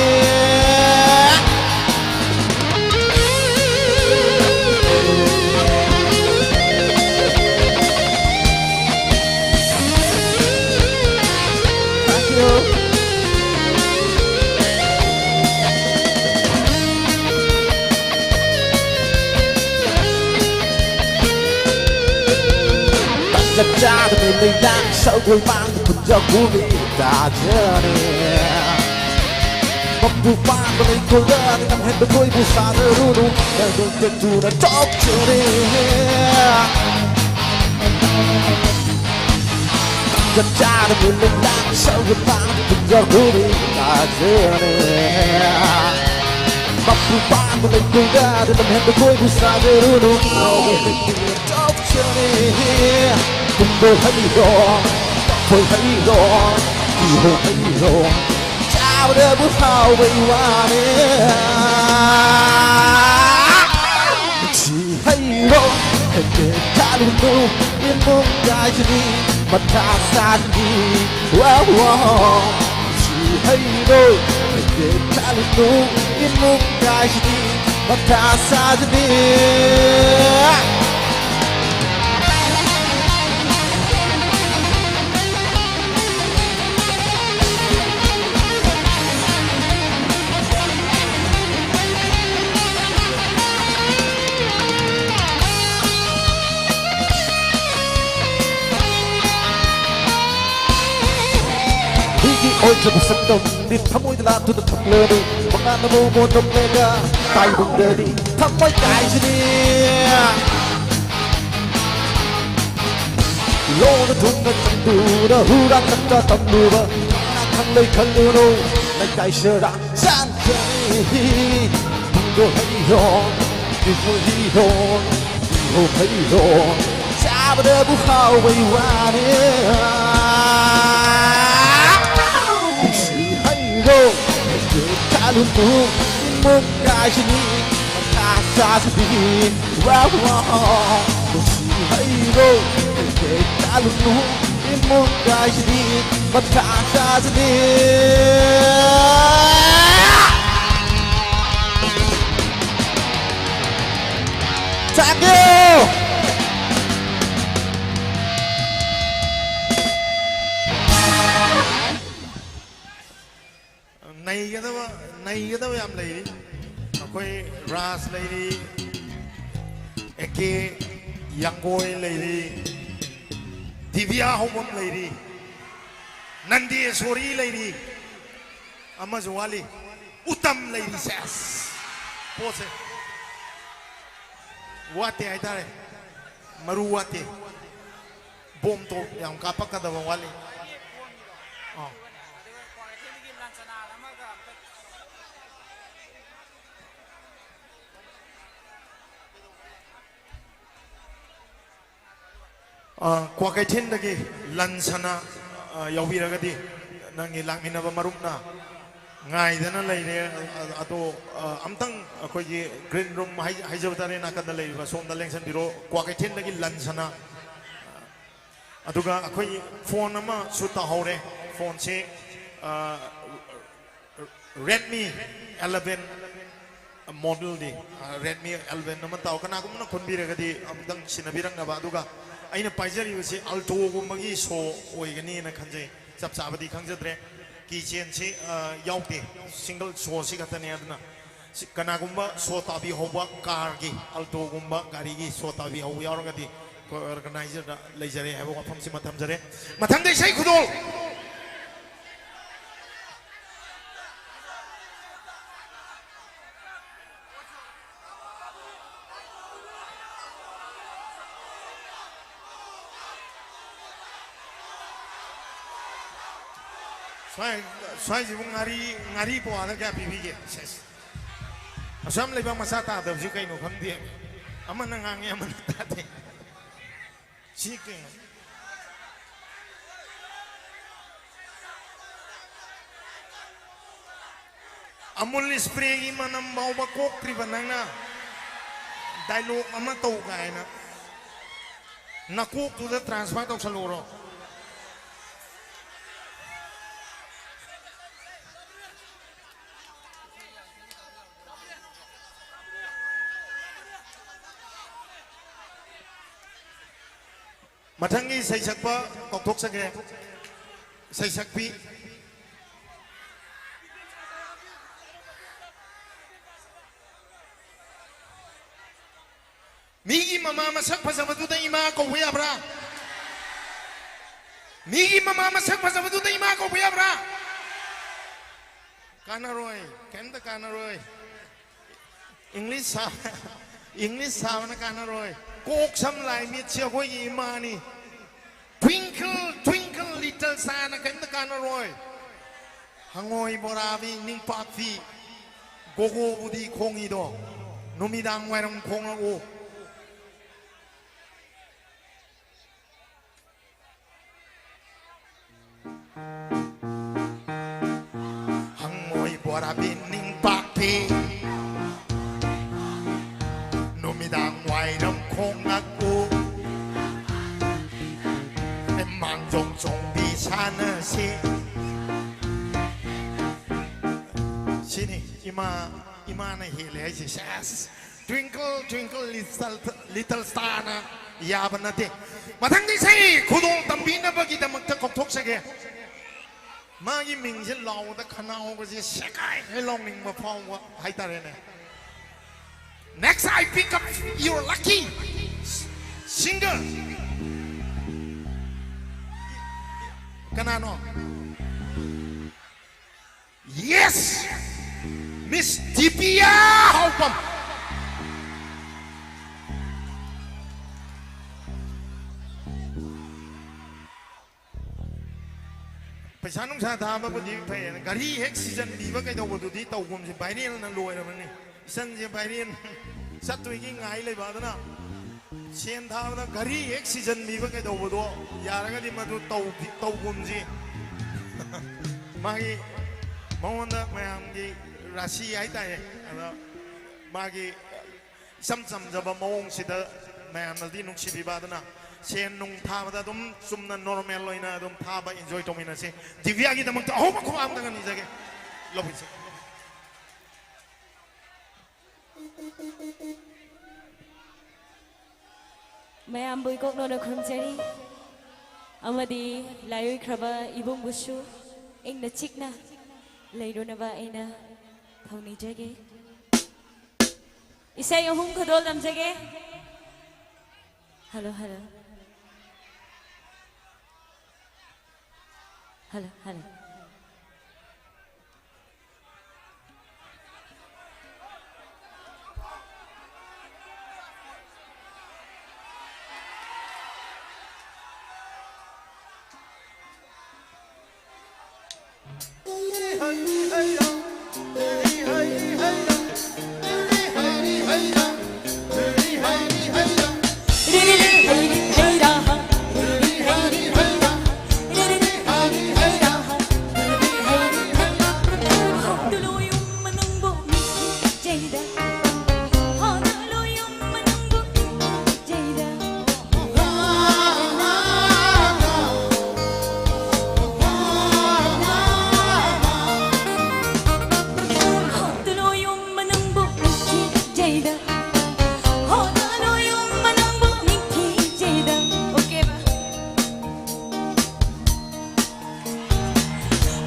Thank you. ꯆꯞ ꯆꯥꯗꯕ ꯂꯩꯅꯥ ꯁꯒꯣꯜ ꯃꯥꯡꯗ ꯄꯨꯟꯖ ꯄꯨꯃꯤ ꯇꯥꯖꯅꯤ꯫ ꯃꯄꯨ ꯄꯥꯟꯕ ꯂꯩꯀꯣꯜꯗ ꯅꯤꯡꯉꯝꯍꯦꯟꯕ ꯀꯣꯏꯕꯨ ꯁꯥꯟꯅꯔꯨꯅꯨ꯫ ꯅꯪ ꯇꯦꯛꯇꯨꯅ ꯇꯣꯛꯆꯅꯤ꯫ ꯆꯥꯔꯕ ꯂꯤꯛꯂꯥ ꯁꯧꯒꯠꯄ ꯇꯨꯡꯖꯍꯧꯔꯤ ꯇꯥꯖꯔꯦ꯫ ꯃꯄꯨ ꯄꯥꯟꯕ ꯂꯩꯀꯣꯜꯗ ꯂꯝꯍꯦꯟꯕ ꯀꯣꯏꯕ ꯁꯥꯖꯔꯨꯅꯨ꯫ ꯇꯧꯖꯔꯦ꯫ ꯄꯨꯡꯗꯣ ꯍꯩꯔꯣ, ꯀꯐꯣꯏ ꯍꯩꯔꯣ, ꯀꯤꯍꯣꯝ ꯍꯩꯔꯣ, ꯆꯥꯕꯗꯕꯨ ꯍꯥꯎꯕꯩ ꯋꯥꯅꯦ꯫ ꯁꯤ ꯍꯩꯔꯣ, ꯍꯦꯛꯇ ꯆꯥꯔꯨꯅꯨ, ꯏꯃꯨꯡ ꯀꯥꯏꯁꯤꯅꯤ, ꯃꯊꯥ ꯁꯥꯁꯤꯅꯤ꯫ ꯋꯥ, ꯋꯥ꯫ ꯁꯤ ꯍꯩꯔꯣ, ꯍꯦꯛꯇ ꯆꯥꯔꯨꯅꯨ, ꯏꯃꯨꯡ ꯀꯥꯏꯁꯤꯅꯤ, ꯃꯊꯥ ꯁꯥꯁꯤꯅꯤ꯫ ꯃꯤꯒꯤ ꯑꯣꯏꯖꯕ ꯁꯛꯇꯝꯗꯤ ꯊꯃꯣꯏꯗ ꯂꯥꯠꯇꯨꯅ ꯊꯝꯂꯅꯤ꯫ ꯃꯉꯥꯜꯅ ꯃꯑꯣꯡ ꯑꯣꯟꯊꯣꯛꯂꯒ ꯇꯥꯏꯕꯪꯗꯗꯤ ꯊꯃꯣꯏ ꯀꯥꯏꯁꯤꯅꯤ꯫ ꯂꯣꯟꯅ ꯊꯨꯝꯅ ꯆꯪꯗꯨꯅ ꯍꯨꯔꯥꯟ ꯆꯠꯄ ꯇꯝꯂꯨꯕ ꯈꯪꯂꯣꯏ ꯈꯜꯂꯨꯅꯨ꯫ ꯂꯩꯀꯥꯏ ꯁꯦꯔꯥ ꯆꯥꯟꯈ꯭ꯔꯅꯤ꯫ ꯄꯨꯡꯗꯣ ꯍꯩꯔꯣ, ꯄꯨꯡꯗꯣ ꯍꯩꯔꯣ, ꯄꯨꯡꯗꯣ ꯍꯩꯔꯣ, ꯆꯥꯕꯗꯕꯨ ꯍꯥꯎꯕꯩ ꯋꯥꯅꯦ꯫ ꯁꯤ ꯍꯩꯔꯣ, ꯍꯩꯔꯣ ꯆꯥꯂꯨꯅꯨ, ꯏꯃꯨꯡ ꯀꯥꯏꯁꯤꯅꯤ, ꯃꯊꯥ ꯁꯥꯁꯤꯗꯤ꯫ ꯋꯥ, ꯋꯥ, ꯁꯤ ꯍꯩꯔꯣ, ꯍꯩꯔꯣ ꯆꯥꯂꯨꯅꯨ, ꯏꯃꯨꯡ ꯀꯥꯏꯁꯤꯅꯤ, ꯃꯊꯥ ꯁꯥꯁꯤꯗꯤ꯫ Thank you! ꯅꯩꯒꯗꯕ, ꯅꯩꯒꯗꯕ ꯌꯥꯝ ꯂꯩꯔꯤ꯫ ꯑꯩꯈꯣꯏ ꯔꯥꯖ ꯂꯩꯔꯤ, ꯑꯦ ꯀꯦ ꯌꯥꯡꯒꯣꯏ ꯂꯩꯔꯤ, ꯗꯤꯕꯤꯌꯥ ꯍꯧꯕꯝ ꯂꯩꯔꯤ, ꯅꯟꯗꯦꯁꯣꯔꯤ ꯂꯩꯔꯤ, ꯑꯃꯁꯨ ꯋꯥꯠꯂꯤ, ꯎꯇꯝ ꯂꯩꯔꯤ꯫ ꯁꯦꯁ! ꯄꯣꯠꯁꯦ ꯋꯥꯠꯇꯦ ꯍꯥꯏꯇꯥꯔꯦ, ꯃꯔꯨ ꯋꯥꯠꯇꯦ꯫ ꯕꯣꯝ ꯇꯣꯞ ꯌꯥꯝ ꯀꯥꯞꯄꯛꯀꯗꯕ ꯋꯥꯠꯂꯤ꯫ ꯑꯥ꯫ ꯑ, ꯀ꯭ꯋꯥꯀꯩꯊꯦꯜꯗꯒꯤ ꯂꯟ ꯁꯅꯥ, ꯑ, ꯌꯥꯎꯕꯤꯔꯒꯗꯤ ꯅꯪꯒꯤ ꯂꯥꯛꯃꯤꯟꯅꯕ ꯃꯔꯨꯞꯅ ꯉꯥꯏꯗꯅ ꯂꯩꯔꯦ꯫ ꯑ, ꯑꯗꯣ, ꯑ, ꯑꯝꯇꯪ ꯑꯩꯈꯣꯏꯒꯤ green room ꯍꯥꯏ-, ꯍꯥꯏꯖꯕ ꯇꯥꯔꯦ, ꯅꯥꯀꯟꯗ ꯂꯩꯔꯤꯕ ꯁꯣꯝꯗ ꯂꯦꯡꯁꯟꯕꯤꯔꯣ꯫ ꯀ꯭ꯋꯥꯀꯩꯊꯦꯜꯗꯒꯤ ꯂꯟ ꯁꯅꯥ꯫ ꯑꯗꯨꯒ ꯑꯩꯈꯣꯏ ꯐꯣꯟ ꯑꯃꯁꯨ ꯇꯥꯍꯧꯔꯦ꯫ ꯐꯣꯟꯁꯦ, ꯑ, Redmi eleven modelꯗꯤ, ꯑ, Redmi eleven ꯑꯃ ꯇꯥꯎ꯫ ꯀꯅꯥꯒꯨꯝꯕꯅ ꯈꯨꯟꯕꯤꯔꯒꯗꯤ ꯑꯃꯨꯛꯇꯪ ꯁꯤꯟꯅꯕꯤꯔꯛꯅꯕ꯫ ꯑꯗꯨꯒ ꯑꯩꯅ ꯄꯥꯏꯖꯔꯤꯕꯁꯤ Altoꯒꯨꯝꯕꯒꯤ ꯁꯣ ꯑꯣꯏꯒꯅꯤꯅ ꯈꯟꯖꯩ꯫ ꯆꯞ ꯆꯥꯕꯗꯤ ꯈꯪꯖꯗ꯭ꯔꯦ꯫ Keychainꯁꯤ, ꯑ, ꯌꯥꯎꯗꯦ꯫ Single ꯁꯣꯁꯤ ꯈꯛꯇꯅꯦ꯫ ꯑꯗꯨꯅ ꯁꯤ ꯀꯅꯥꯒꯨꯝꯕ ꯁꯣ ꯇꯥꯕꯤꯍꯧꯕ, carꯒꯤ, Altoꯒꯨꯝꯕ ꯒꯥꯔꯤꯒꯤ ꯁꯣ ꯇꯥꯕꯤꯍꯧꯕ ꯌꯥꯎꯔꯒꯗꯤ ꯑꯩꯈꯣꯏ organizerꯗ ꯂꯩꯖꯔꯦ ꯍꯥꯏꯕ ꯋꯥꯐꯝꯁꯤꯃ ꯊꯝꯖꯔꯦ꯫ ꯃꯊꯪꯗ ꯏꯁꯩ ꯈꯨꯗꯣꯜ꯫ ꯁ꯭ꯋꯥꯏ-, ꯁ꯭ꯋꯥꯏꯁꯤꯕꯨ ꯉꯥꯔꯤ, ꯉꯥꯔꯤ ꯄꯋꯥꯗ ꯀꯌꯥ ꯄꯤꯕꯤꯒꯦ? ꯁꯦꯁ꯫ ꯑꯁꯨꯛ ꯌꯥꯝ ꯂꯩꯕꯥꯛ ꯃꯆꯥ ꯇꯥꯗꯕꯁꯤ ꯀꯩꯅꯣ ꯈꯪꯗꯦ꯫ ꯑꯃꯅ ꯉꯥꯡꯉꯤ, ꯑꯃꯅ ꯇꯥꯗꯦ꯫ ꯁꯤ ꯀꯩꯅꯣ? ꯑꯃꯨꯜ ꯏꯁꯄ꯭ꯔꯦꯒꯤ ꯃꯅꯝ ꯐꯥꯎꯕ ꯀꯣꯛꯇ꯭ꯔꯤꯕ ꯅꯪꯅ dialogue ꯑꯃ ꯇꯧ ꯀꯥꯏꯅ ꯅꯀꯣꯛꯇꯨꯗ transfer ꯇꯧꯁꯜꯂꯨꯔꯣ꯫ ꯃꯊꯪꯒꯤ ꯏꯁꯩ ꯁꯛꯄ ꯀꯧꯊꯣꯛꯆꯒꯦ꯫ ꯏꯁꯩ ꯁꯛꯄꯤ꯫ ꯃꯤꯒꯤ ꯃꯃꯥ ꯃꯁꯛ ꯐꯖꯕꯗꯨꯗ ꯏꯃꯥ ꯀꯧꯕ ꯌꯥꯕ꯭ꯔꯥ? ꯃꯤꯒꯤ ꯃꯃꯥ ꯃꯁꯛ ꯐꯖꯕꯗꯨꯗ ꯏꯃꯥ ꯀꯧꯕ ꯌꯥꯕ꯭ꯔꯥ? ꯀꯥꯟꯅꯔꯣꯏ, ꯀꯩꯝꯇ ꯀꯥꯟꯅꯔꯣꯏ꯫ English ꯁꯥ-, English ꯁꯥꯕꯅ ꯀꯥꯟꯅꯔꯣꯏ꯫ ꯀꯣꯛ ꯁꯝ ꯂꯥꯏ ꯃꯤꯠꯁꯦ ꯑꯩꯈꯣꯏꯒꯤ ꯏꯃꯥꯅꯤ꯫ Twinkle, twinkle, little star ꯅ ꯀꯔꯤꯝꯇ ꯀꯥꯟꯅꯔꯣꯏ꯫ ꯍꯪꯉꯣꯏ ꯕꯣꯔꯥꯕꯤ, ꯅꯤꯡꯄꯥꯛꯄꯤ, ꯒꯣꯒꯣꯕꯨꯗꯤ ꯈꯣꯡꯉꯤꯗꯣ, ꯅꯨꯃꯤꯗꯥꯡ ꯋꯥꯏꯔꯝ ꯈꯣꯡꯂꯛꯎ꯫ ꯍꯪꯉꯣꯏ ꯕꯣꯔꯥꯕꯤ ꯅꯤꯡꯄꯥꯛꯄꯤ, ꯅꯨꯃꯤꯗꯥꯡ ꯋꯥꯏꯔꯝ ꯈꯣꯡꯂꯛꯎ꯫ ꯃꯥꯡꯖꯣꯝ ꯆꯣꯡꯕꯤ ꯁꯥꯟꯅꯁꯤ꯫ ꯁꯤꯅꯤ ꯏꯃꯥ, ꯏꯃꯥꯅ ꯍꯦꯜꯂꯦ ꯍꯥꯏꯁꯦ꯫ ꯁꯦꯁ! Twinkle, twinkle, little, little star ꯅ ꯌꯥꯕ ꯅꯠꯇꯦ꯫ ꯃꯊꯪꯗꯤ ꯏꯁꯩ ꯈꯨꯗꯣꯜ ꯇꯝꯕꯤꯅꯕꯒꯤꯗꯃꯛꯇ ꯀꯧꯊꯣꯛꯆꯒꯦ꯫ ꯃꯥꯒꯤ ꯃꯤꯡꯁꯦ ꯂꯥꯎꯕꯗ ꯈꯅꯥꯎꯒꯁꯦ ꯁꯦꯒꯥꯏ ꯂꯥꯎꯅꯤꯡꯕ ꯐꯥꯎꯕ ꯍꯥꯏꯇꯥꯔꯦꯅꯦ꯫ Next, I pick up your lucky singer. ꯀꯅꯥꯅꯣ? Yes! Miss Divya ꯍꯥꯎꯄꯝ꯫ ꯄꯩꯁꯥ ꯅꯨꯡꯁꯥ ꯊꯥꯕꯕꯨꯗꯤ ꯐꯩꯌꯦꯅ, ꯘꯔꯤ ꯍꯦꯛ ꯁꯤꯖꯟꯕꯤꯕ ꯀꯩꯗꯧꯕꯗꯨꯗꯤ ꯇꯧꯒꯨꯝꯁꯦ, viral ꯅ ꯂꯣꯏꯔꯕꯅꯤ꯫ ꯏꯆꯟꯁꯦ viral ꯆꯠꯇꯣꯏꯒꯤ ꯉꯥꯏ ꯂꯩꯕ, ꯑꯗꯨꯅ ꯁꯦꯟ ꯊꯥꯕꯗ ꯘꯔꯤ ꯍꯦꯛ ꯁꯤꯖꯟꯕꯤꯕ ꯀꯩꯗꯧꯕꯗꯣ ꯌꯥꯔꯒꯗꯤ ꯃꯗꯨ ꯇꯧ-, ꯇꯧꯒꯨꯝꯁꯤ꯫ ꯃꯥꯒꯤ, ꯃꯉꯣꯟꯗ ꯃꯌꯥꯝꯒꯤ ꯔꯥꯁꯤ ꯍꯥꯏꯇꯥꯔꯦ, ꯑꯗ ꯃꯥꯒꯤ ꯏꯆꯝ ꯆꯝꯖꯕ ꯃꯑꯣꯡꯁꯤꯗ ꯃꯌꯥꯝꯅꯗꯤ ꯅꯨꯡꯁꯤꯕꯤꯕ, ꯑꯗꯨꯅ ꯁꯦꯟ ꯅꯨꯡ ꯊꯥꯕꯗ ꯑꯗꯨꯝ ꯆꯨꯝꯅ normal ꯑꯣꯏꯅ ꯑꯗꯨꯝ ꯊꯥꯕ, enjoy ꯇꯧꯃꯤꯟꯅꯁꯤ꯫ ꯗꯤꯕꯤꯌꯥꯒꯤꯗꯃꯛꯇ ꯑꯍꯧꯕ ꯈꯨꯕꯥꯛ ꯑꯝꯇꯒ ꯅꯤꯖꯒꯦ꯫ ꯂꯧꯕꯤꯁꯦ꯫ ꯃꯌꯥꯝꯕꯨ ꯏꯀꯣꯛꯅꯣꯅ ꯈꯨꯔꯨꯝꯖꯔꯤ, ꯑꯃꯗꯤ ꯂꯥꯏꯑꯣꯏꯈ꯭ꯔꯕ ꯏꯕꯨꯡꯕꯨꯁꯨ ꯏꯪꯅ ꯆꯤꯛꯅ ꯂꯩꯔꯨꯅꯕ ꯑꯩꯅ ꯊꯧꯅꯤꯖꯒꯦ꯫ ꯏꯁꯩ ꯑꯍꯨꯝ ꯈꯨꯗꯣꯜ ꯇꯝꯖꯒꯦ꯫ Hello, hello. Hello, hello.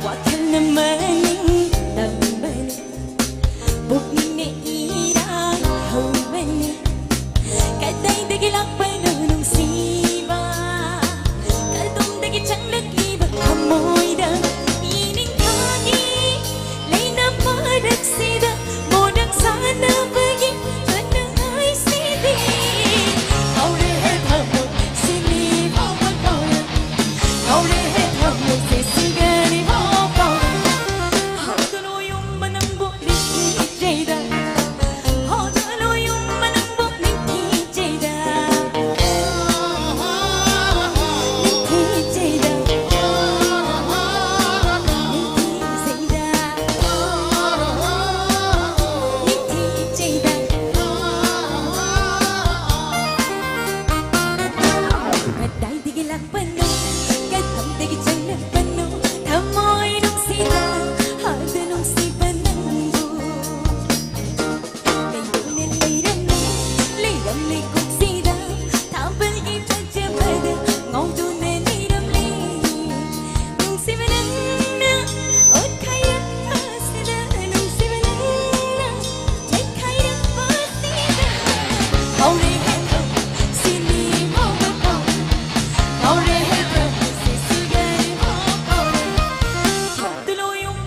ꯋꯥꯈꯜꯅ ꯃꯅꯤꯡ ꯇꯝꯕꯅꯤ, ꯄꯨꯛꯅꯤꯡꯅ ꯏꯔꯥꯡ ꯍꯧꯕꯅꯤ꯫ ꯀꯗꯥꯏꯗꯒꯤ ꯂꯥꯛꯄꯅꯣ ꯅꯨꯡꯁꯤꯕ? ꯀꯗꯣꯝꯗꯒꯤ ꯆꯪꯂꯛꯂꯤꯕ ꯊꯃꯣꯏꯗ? ꯏꯅꯤꯡꯊꯥꯒꯤ ꯂꯩꯅ ꯃꯔꯛꯁꯤꯗ ꯃꯣꯗꯪ ꯁꯥꯟꯅꯕꯒꯤ ꯈꯨꯅꯨꯡꯉꯥꯏꯁꯤꯗꯤ꯫ ꯍꯧꯔꯦ ꯍꯦ ꯊꯃꯣꯏ ꯁꯤꯅꯤ ꯐꯥꯎꯕ ꯐꯥꯎꯔꯦ꯫ ꯍꯧꯔꯦ ꯍꯦ ꯊꯃꯣꯏꯁꯦ ꯁꯤꯒꯅꯤ ꯐꯥꯎ ꯐꯥꯎꯔꯦ꯫ ꯍꯧꯗꯅꯣ ꯌꯨꯝꯕ ꯅꯪꯕꯨ ꯅꯤꯡꯊꯤꯖꯩꯗ꯫ ꯍꯧꯗꯅꯣ ꯌꯨꯝꯕ ꯅꯪꯕꯨ ꯅꯤꯡꯊꯤꯖꯩꯗ꯫ ꯅꯤꯡꯊꯤꯖꯩꯗ꯫ ꯅꯤꯡꯊꯤꯖꯩꯗ꯫ ꯅꯤꯡꯊꯤꯖꯩꯗ꯫ ꯀꯗꯥꯏꯗꯒꯤ ꯂꯥꯛꯄꯅꯣ, ꯀꯗꯣꯝꯗꯒꯤ ꯆꯪꯂꯛꯄꯅꯣ, ꯊꯃꯣꯏ ꯅꯨꯡꯁꯤꯕ, ꯍꯥꯏꯕ ꯅꯨꯡꯁꯤꯕ ꯅꯪꯕꯨ꯫ ꯀꯩꯗꯧꯅ ꯂꯩꯔꯝꯃꯤ, ꯂꯩꯔꯝꯃꯤ ꯀꯣꯛꯁꯤꯗ, ꯊꯥꯕꯜꯒꯤ ꯐꯖꯕꯗ ꯉꯥꯎꯗꯨꯅ ꯂꯩꯔꯝꯃꯤ꯫ ꯅꯨꯡꯁꯤꯕ ꯅꯪꯅ ꯑꯣꯠꯈꯥꯏꯔꯛꯄꯁꯤꯗ, ꯅꯨꯡꯁꯤꯕ ꯅꯪꯅ ꯆꯩꯈꯥꯏꯔꯛꯄꯁꯤꯗ꯫ ꯍꯧꯔꯦ ꯍꯦ ꯊꯧ, ꯁꯤꯅꯤ ꯃꯧꯒ ꯄꯧ꯫ ꯍꯧꯔꯦ ꯍꯦ ꯊꯧ, ꯁꯤ ꯁꯤꯒꯅꯤ ꯃꯧ ꯀꯧꯔꯦ꯫ ꯍꯧꯗꯨꯂꯣ ꯌꯨꯝ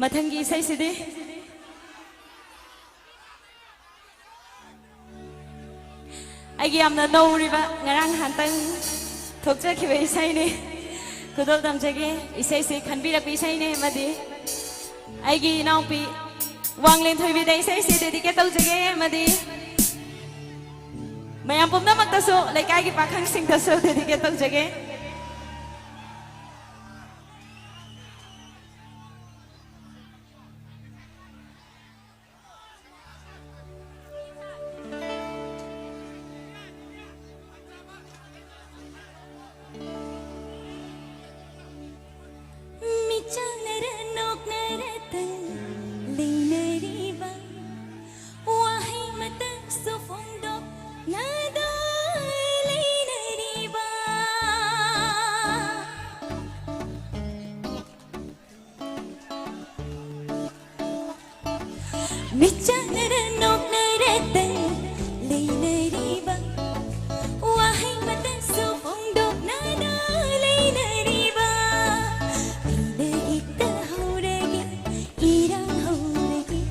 ꯃꯊꯪꯒꯤ ꯏꯁꯩꯁꯤꯗꯤ ꯑꯩꯒꯤ ꯌꯥꯝꯅ ꯅꯧꯔꯤꯕ, ꯉꯔꯥꯡ ꯅꯍꯥꯟꯇꯪ ꯊꯣꯛꯆꯈꯤꯕ ꯏꯁꯩꯅꯤ꯫ ꯈꯨꯗꯣꯜ ꯇꯝꯖꯒꯦ꯫ ꯏꯁꯩꯁꯤ ꯈꯟꯕꯤꯔꯛꯄ ꯏꯁꯩꯅꯤ ꯑꯃꯗꯤ ꯑꯩꯒꯤ ꯏꯅꯥꯎꯄꯤ ꯋꯥꯡꯂꯦꯟ ꯊꯣꯏꯕꯤꯗ ꯏꯁꯩꯁꯤ dedicate ꯇꯧꯖꯒꯦ ꯑꯃꯗꯤ ꯃꯌꯥꯝ ꯄꯨꯝꯅꯃꯛꯇꯁꯨ, ꯂꯩꯀꯥꯏꯒꯤ ꯄꯥꯈꯪꯁꯤꯡꯗꯁꯨ dedicate ꯇꯧꯖꯒꯦ꯫ ꯃꯤꯆꯥꯟꯅꯔ ꯅꯣꯛꯅꯔꯇ ꯂꯩꯅꯔꯤꯕ, ꯋꯥꯍꯩ ꯃꯇꯪꯁꯨ ꯐꯣꯡꯗꯣꯛꯅꯗ ꯂꯩꯅꯔꯤꯕ꯫ ꯃꯤꯆꯥꯟꯅꯔ ꯅꯣꯛꯅꯔꯇ ꯂꯩꯅꯔꯤꯕ, ꯋꯥꯍꯩ ꯃꯇꯪꯁꯨ ꯐꯣꯡꯗꯣꯛꯅꯗ ꯂꯩꯅꯔꯤꯕ꯫ ꯑꯩꯅ ꯍꯦꯛꯇ ꯍꯧꯔꯒꯦ, ꯏꯔꯥꯡ ꯍꯧꯔꯒꯦ,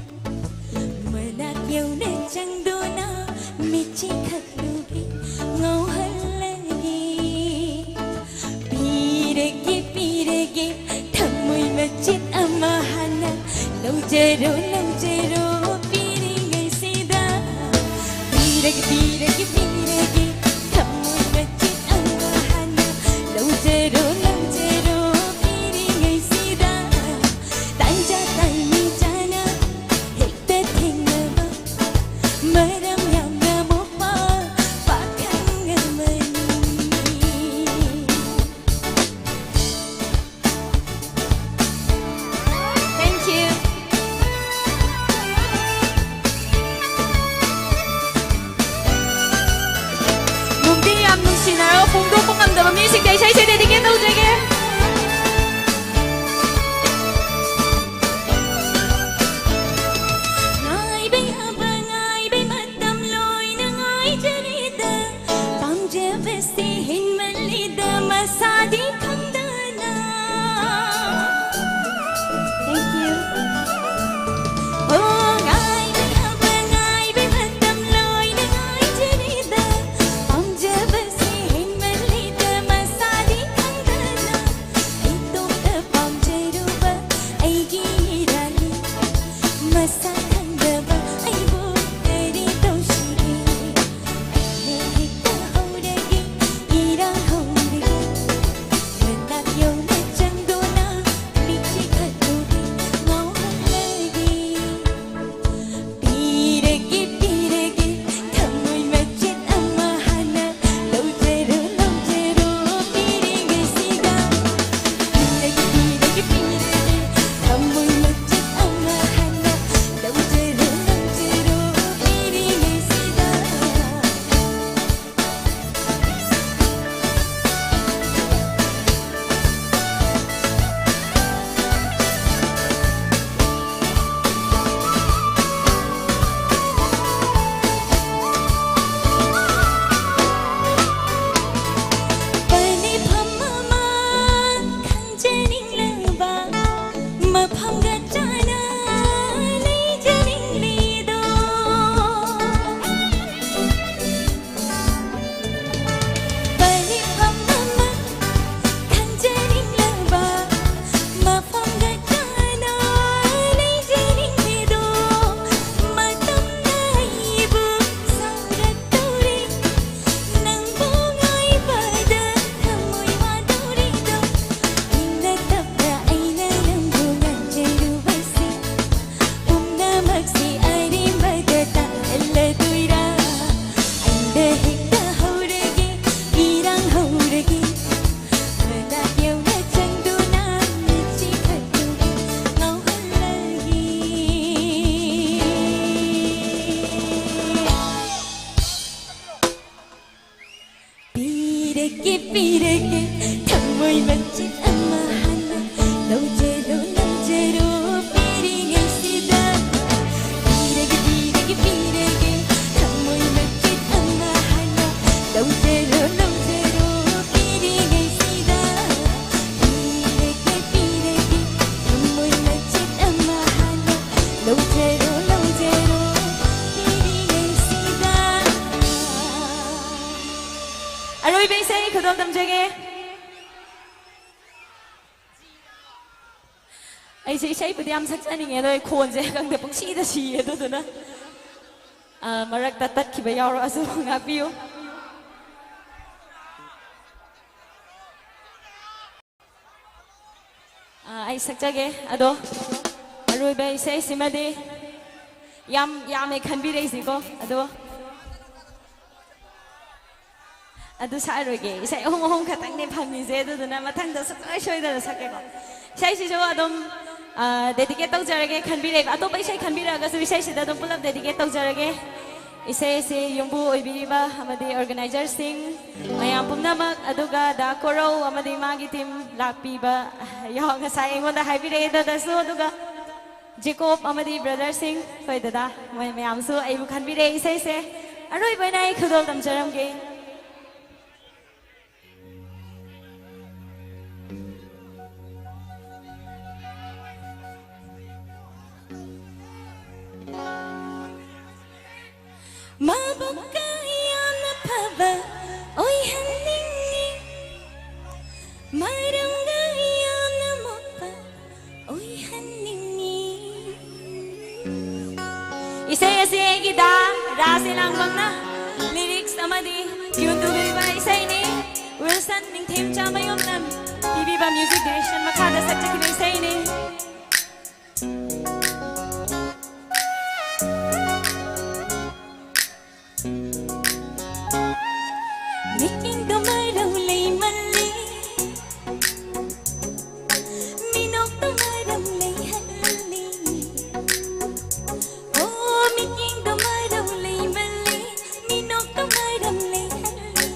ꯃꯅꯥꯛ ꯌꯧꯅ ꯆꯪꯗꯨꯅ ꯃꯤꯠꯁꯤ ꯈꯛꯂꯨꯒꯦ, ꯉꯥꯎꯍꯜꯂꯒꯦ꯫ ꯄꯤꯔꯒꯦ, ꯄꯤꯔꯒꯦ, ꯊꯃꯣꯏ ꯃꯆꯦꯠ ꯑꯃ ꯍꯥꯟꯅ ꯂꯧꯖꯔꯣ, ꯂꯧꯖꯔꯣ, ꯄꯤꯔꯤꯉꯩꯁꯤꯗ꯫ ꯄꯤꯔꯒꯦ, ꯄꯤꯔꯒꯦ, ꯄꯤꯔꯒꯦ, ꯊꯃꯣꯏ ꯃꯆꯦꯠ ꯑꯃ ꯍꯥꯟꯅ ꯂꯧꯖꯔꯣ, ꯂꯧꯖꯔꯣ, ꯄꯤꯔꯤꯉꯩꯁꯤꯗ꯫ ꯇꯥꯟꯖꯥ ꯇꯥꯏꯃꯤꯡ ꯆꯥꯅ ꯍꯦꯛꯇ ꯊꯦꯡꯅꯕ ꯃꯔꯝ ꯌꯥꯝꯅ ꯃꯣꯛꯄ ꯄꯥꯈꯪ ꯑꯃꯅꯤ꯫ Thank you. ꯅꯨꯡꯗꯤ ꯌꯥꯝ ꯅꯨꯡꯁꯤꯅꯔꯒ ꯐꯣꯡꯗꯣꯛꯄ ꯉꯝꯗꯕ ꯃꯤꯁꯤꯡꯗ ꯏꯁꯩꯁꯦ dedicate ꯇꯧꯖꯒꯦ꯫ ꯉꯥꯏꯕ ꯌꯥꯕ ꯉꯥꯏꯕꯩ ꯃꯇꯝ ꯂꯣꯏꯅ ꯉꯥꯏꯖꯔꯦꯗ, ꯄꯥꯝꯖꯕꯁꯦ ꯍꯦꯟꯃꯜꯂꯦꯗ ꯃꯁꯥꯗꯤ ꯈꯪꯗꯅ꯫ Thank you. ꯑꯔꯣꯏꯕ ꯏꯁꯩ ꯈꯨꯗꯣꯜ ꯇꯝꯖꯒꯦ꯫ ꯑꯩꯁꯦ ꯏꯁꯩꯕꯨꯗꯤ ꯌꯥꯝ ꯁꯛꯆꯅꯤꯡꯉꯦ, ꯑꯗꯣ ꯑꯩ ꯈꯣꯟꯁꯦ ꯈꯪꯗꯦ, ꯄꯨꯡꯁꯤꯗ ꯁꯤꯌꯦ꯫ ꯑꯗꯨꯗꯨꯅ, ꯑ, ꯃꯔꯛꯇ ꯇꯠꯈꯤꯕ ꯌꯥꯎꯔꯛꯑꯁꯨ ꯉꯥꯛꯄꯤꯌꯨ꯫ ꯑ, ꯑꯩ ꯁꯛꯆꯒꯦ꯫ ꯑꯗꯣ ꯑꯔꯣꯏꯕ ꯏꯁꯩꯁꯤꯃꯗꯤ ꯌꯥꯝ ꯌꯥꯝꯃꯦ ꯈꯟꯕꯤꯔꯛꯏꯁꯤꯀꯣ꯫ ꯑꯗꯣ ꯑꯗꯨ ꯁꯛꯑꯔꯣꯏꯒꯦ꯫ ꯏꯁꯩ ꯑꯍꯨꯝ ꯑꯍꯨꯝ ꯈꯛꯇꯪꯅꯦ ꯐꯪꯉꯤꯁꯦ꯫ ꯑꯗꯨꯗꯨꯅ ꯃꯊꯪꯗ ꯁꯨꯡꯁꯣꯏ ꯁꯣꯏꯗꯅ ꯁꯛꯀꯦꯀꯣ꯫ ꯏꯁꯩꯁꯤꯁꯨ ꯑꯗꯨꯝ, ꯑ, dedicate ꯇꯧꯖꯔꯒꯦ꯫ ꯈꯟꯕꯤꯔꯛꯑꯦꯀꯣ꯫ ꯑꯇꯣꯞꯄ ꯏꯁꯩ ꯈꯟꯕꯤꯔꯛꯑꯒꯁꯨ ꯏꯁꯩꯁꯤꯗ ꯑꯗꯨꯝ ꯄꯨꯂꯞ dedicate ꯇꯧꯖꯔꯒꯦ꯫ ꯏꯁꯩ ꯑꯁꯤ ꯌꯨꯝꯕꯨ ꯑꯣꯏꯕꯤꯔꯤꯕ ꯑꯃꯗꯤ organizerꯁꯤꯡ ꯃꯌꯥꯝ ꯄꯨꯝꯅꯃꯛ, ꯑꯗꯨꯒ ꯗꯥ ꯀꯣꯔꯧ ꯑꯃꯗꯤ ꯃꯥꯒꯤ team ꯂꯥꯛꯄꯤꯕ ꯌꯥꯎ-, ꯉꯁꯥꯏ ꯑꯩꯉꯣꯟꯗ ꯍꯥꯏꯕꯤꯔꯛꯑꯦ ꯗꯗꯥꯁꯨ, ꯑꯗꯨꯒ ꯖꯦꯀꯣꯕ ꯑꯃꯗꯤ brotherꯁꯤꯡ, ꯑꯩꯈꯣꯏ ꯗꯗꯥ, ꯃꯣꯏ ꯃꯌꯥꯝꯁꯨ ꯑꯩꯕꯨ ꯈꯟꯕꯤꯔꯛꯑꯦ꯫ ꯏꯁꯩꯁꯦ ꯑꯔꯣꯏꯕ ꯑꯣꯏꯅ ꯑꯩ ꯈꯨꯗꯣꯜ ꯇꯝꯖꯔꯝꯒꯦ꯫ ꯃꯕꯨꯛꯀ ꯌꯥꯝꯅ ꯐꯕ ꯑꯣꯏꯍꯟꯅꯤꯡꯉꯤ, ꯃꯔꯝꯒ ꯌꯥꯝꯅ ꯃꯣꯛꯄ ꯑꯣꯏꯍꯟꯅꯤꯡꯉꯤ꯫ ꯏꯁꯩ ꯑꯁꯤ ꯑꯩꯒꯤ ꯗꯥ ꯔꯥꯖ ꯏꯂꯥꯡꯕꯝꯅ lyrics ꯑꯃꯗꯤ tune ꯇꯧꯕꯤꯕ ꯏꯁꯩꯅꯤ꯫ ꯋꯤꯜꯁꯟ ꯅꯤꯡꯊꯦꯝꯆꯥ ꯃꯌꯣꯝꯅ ꯄꯤꯕꯤꯕ music direction ꯃꯈꯥꯗ ꯁꯛꯆꯈꯤꯕ ꯏꯁꯩꯅꯤ꯫ ꯃꯤꯠꯌꯦꯡꯗꯣ ꯃꯔꯧ ꯂꯩꯃꯜꯂꯤ, ꯃꯤꯅꯣꯛꯇꯣ ꯃꯔꯝ ꯂꯩꯍꯜꯂꯤ꯫ ꯑꯣ, ꯃꯤꯠꯌꯦꯡꯗꯣ ꯃꯔꯧ ꯂꯩꯃꯜꯂꯤ, ꯃꯤꯅꯣꯛꯇꯣ ꯃꯔꯝ ꯂꯩꯍꯜꯂꯤ꯫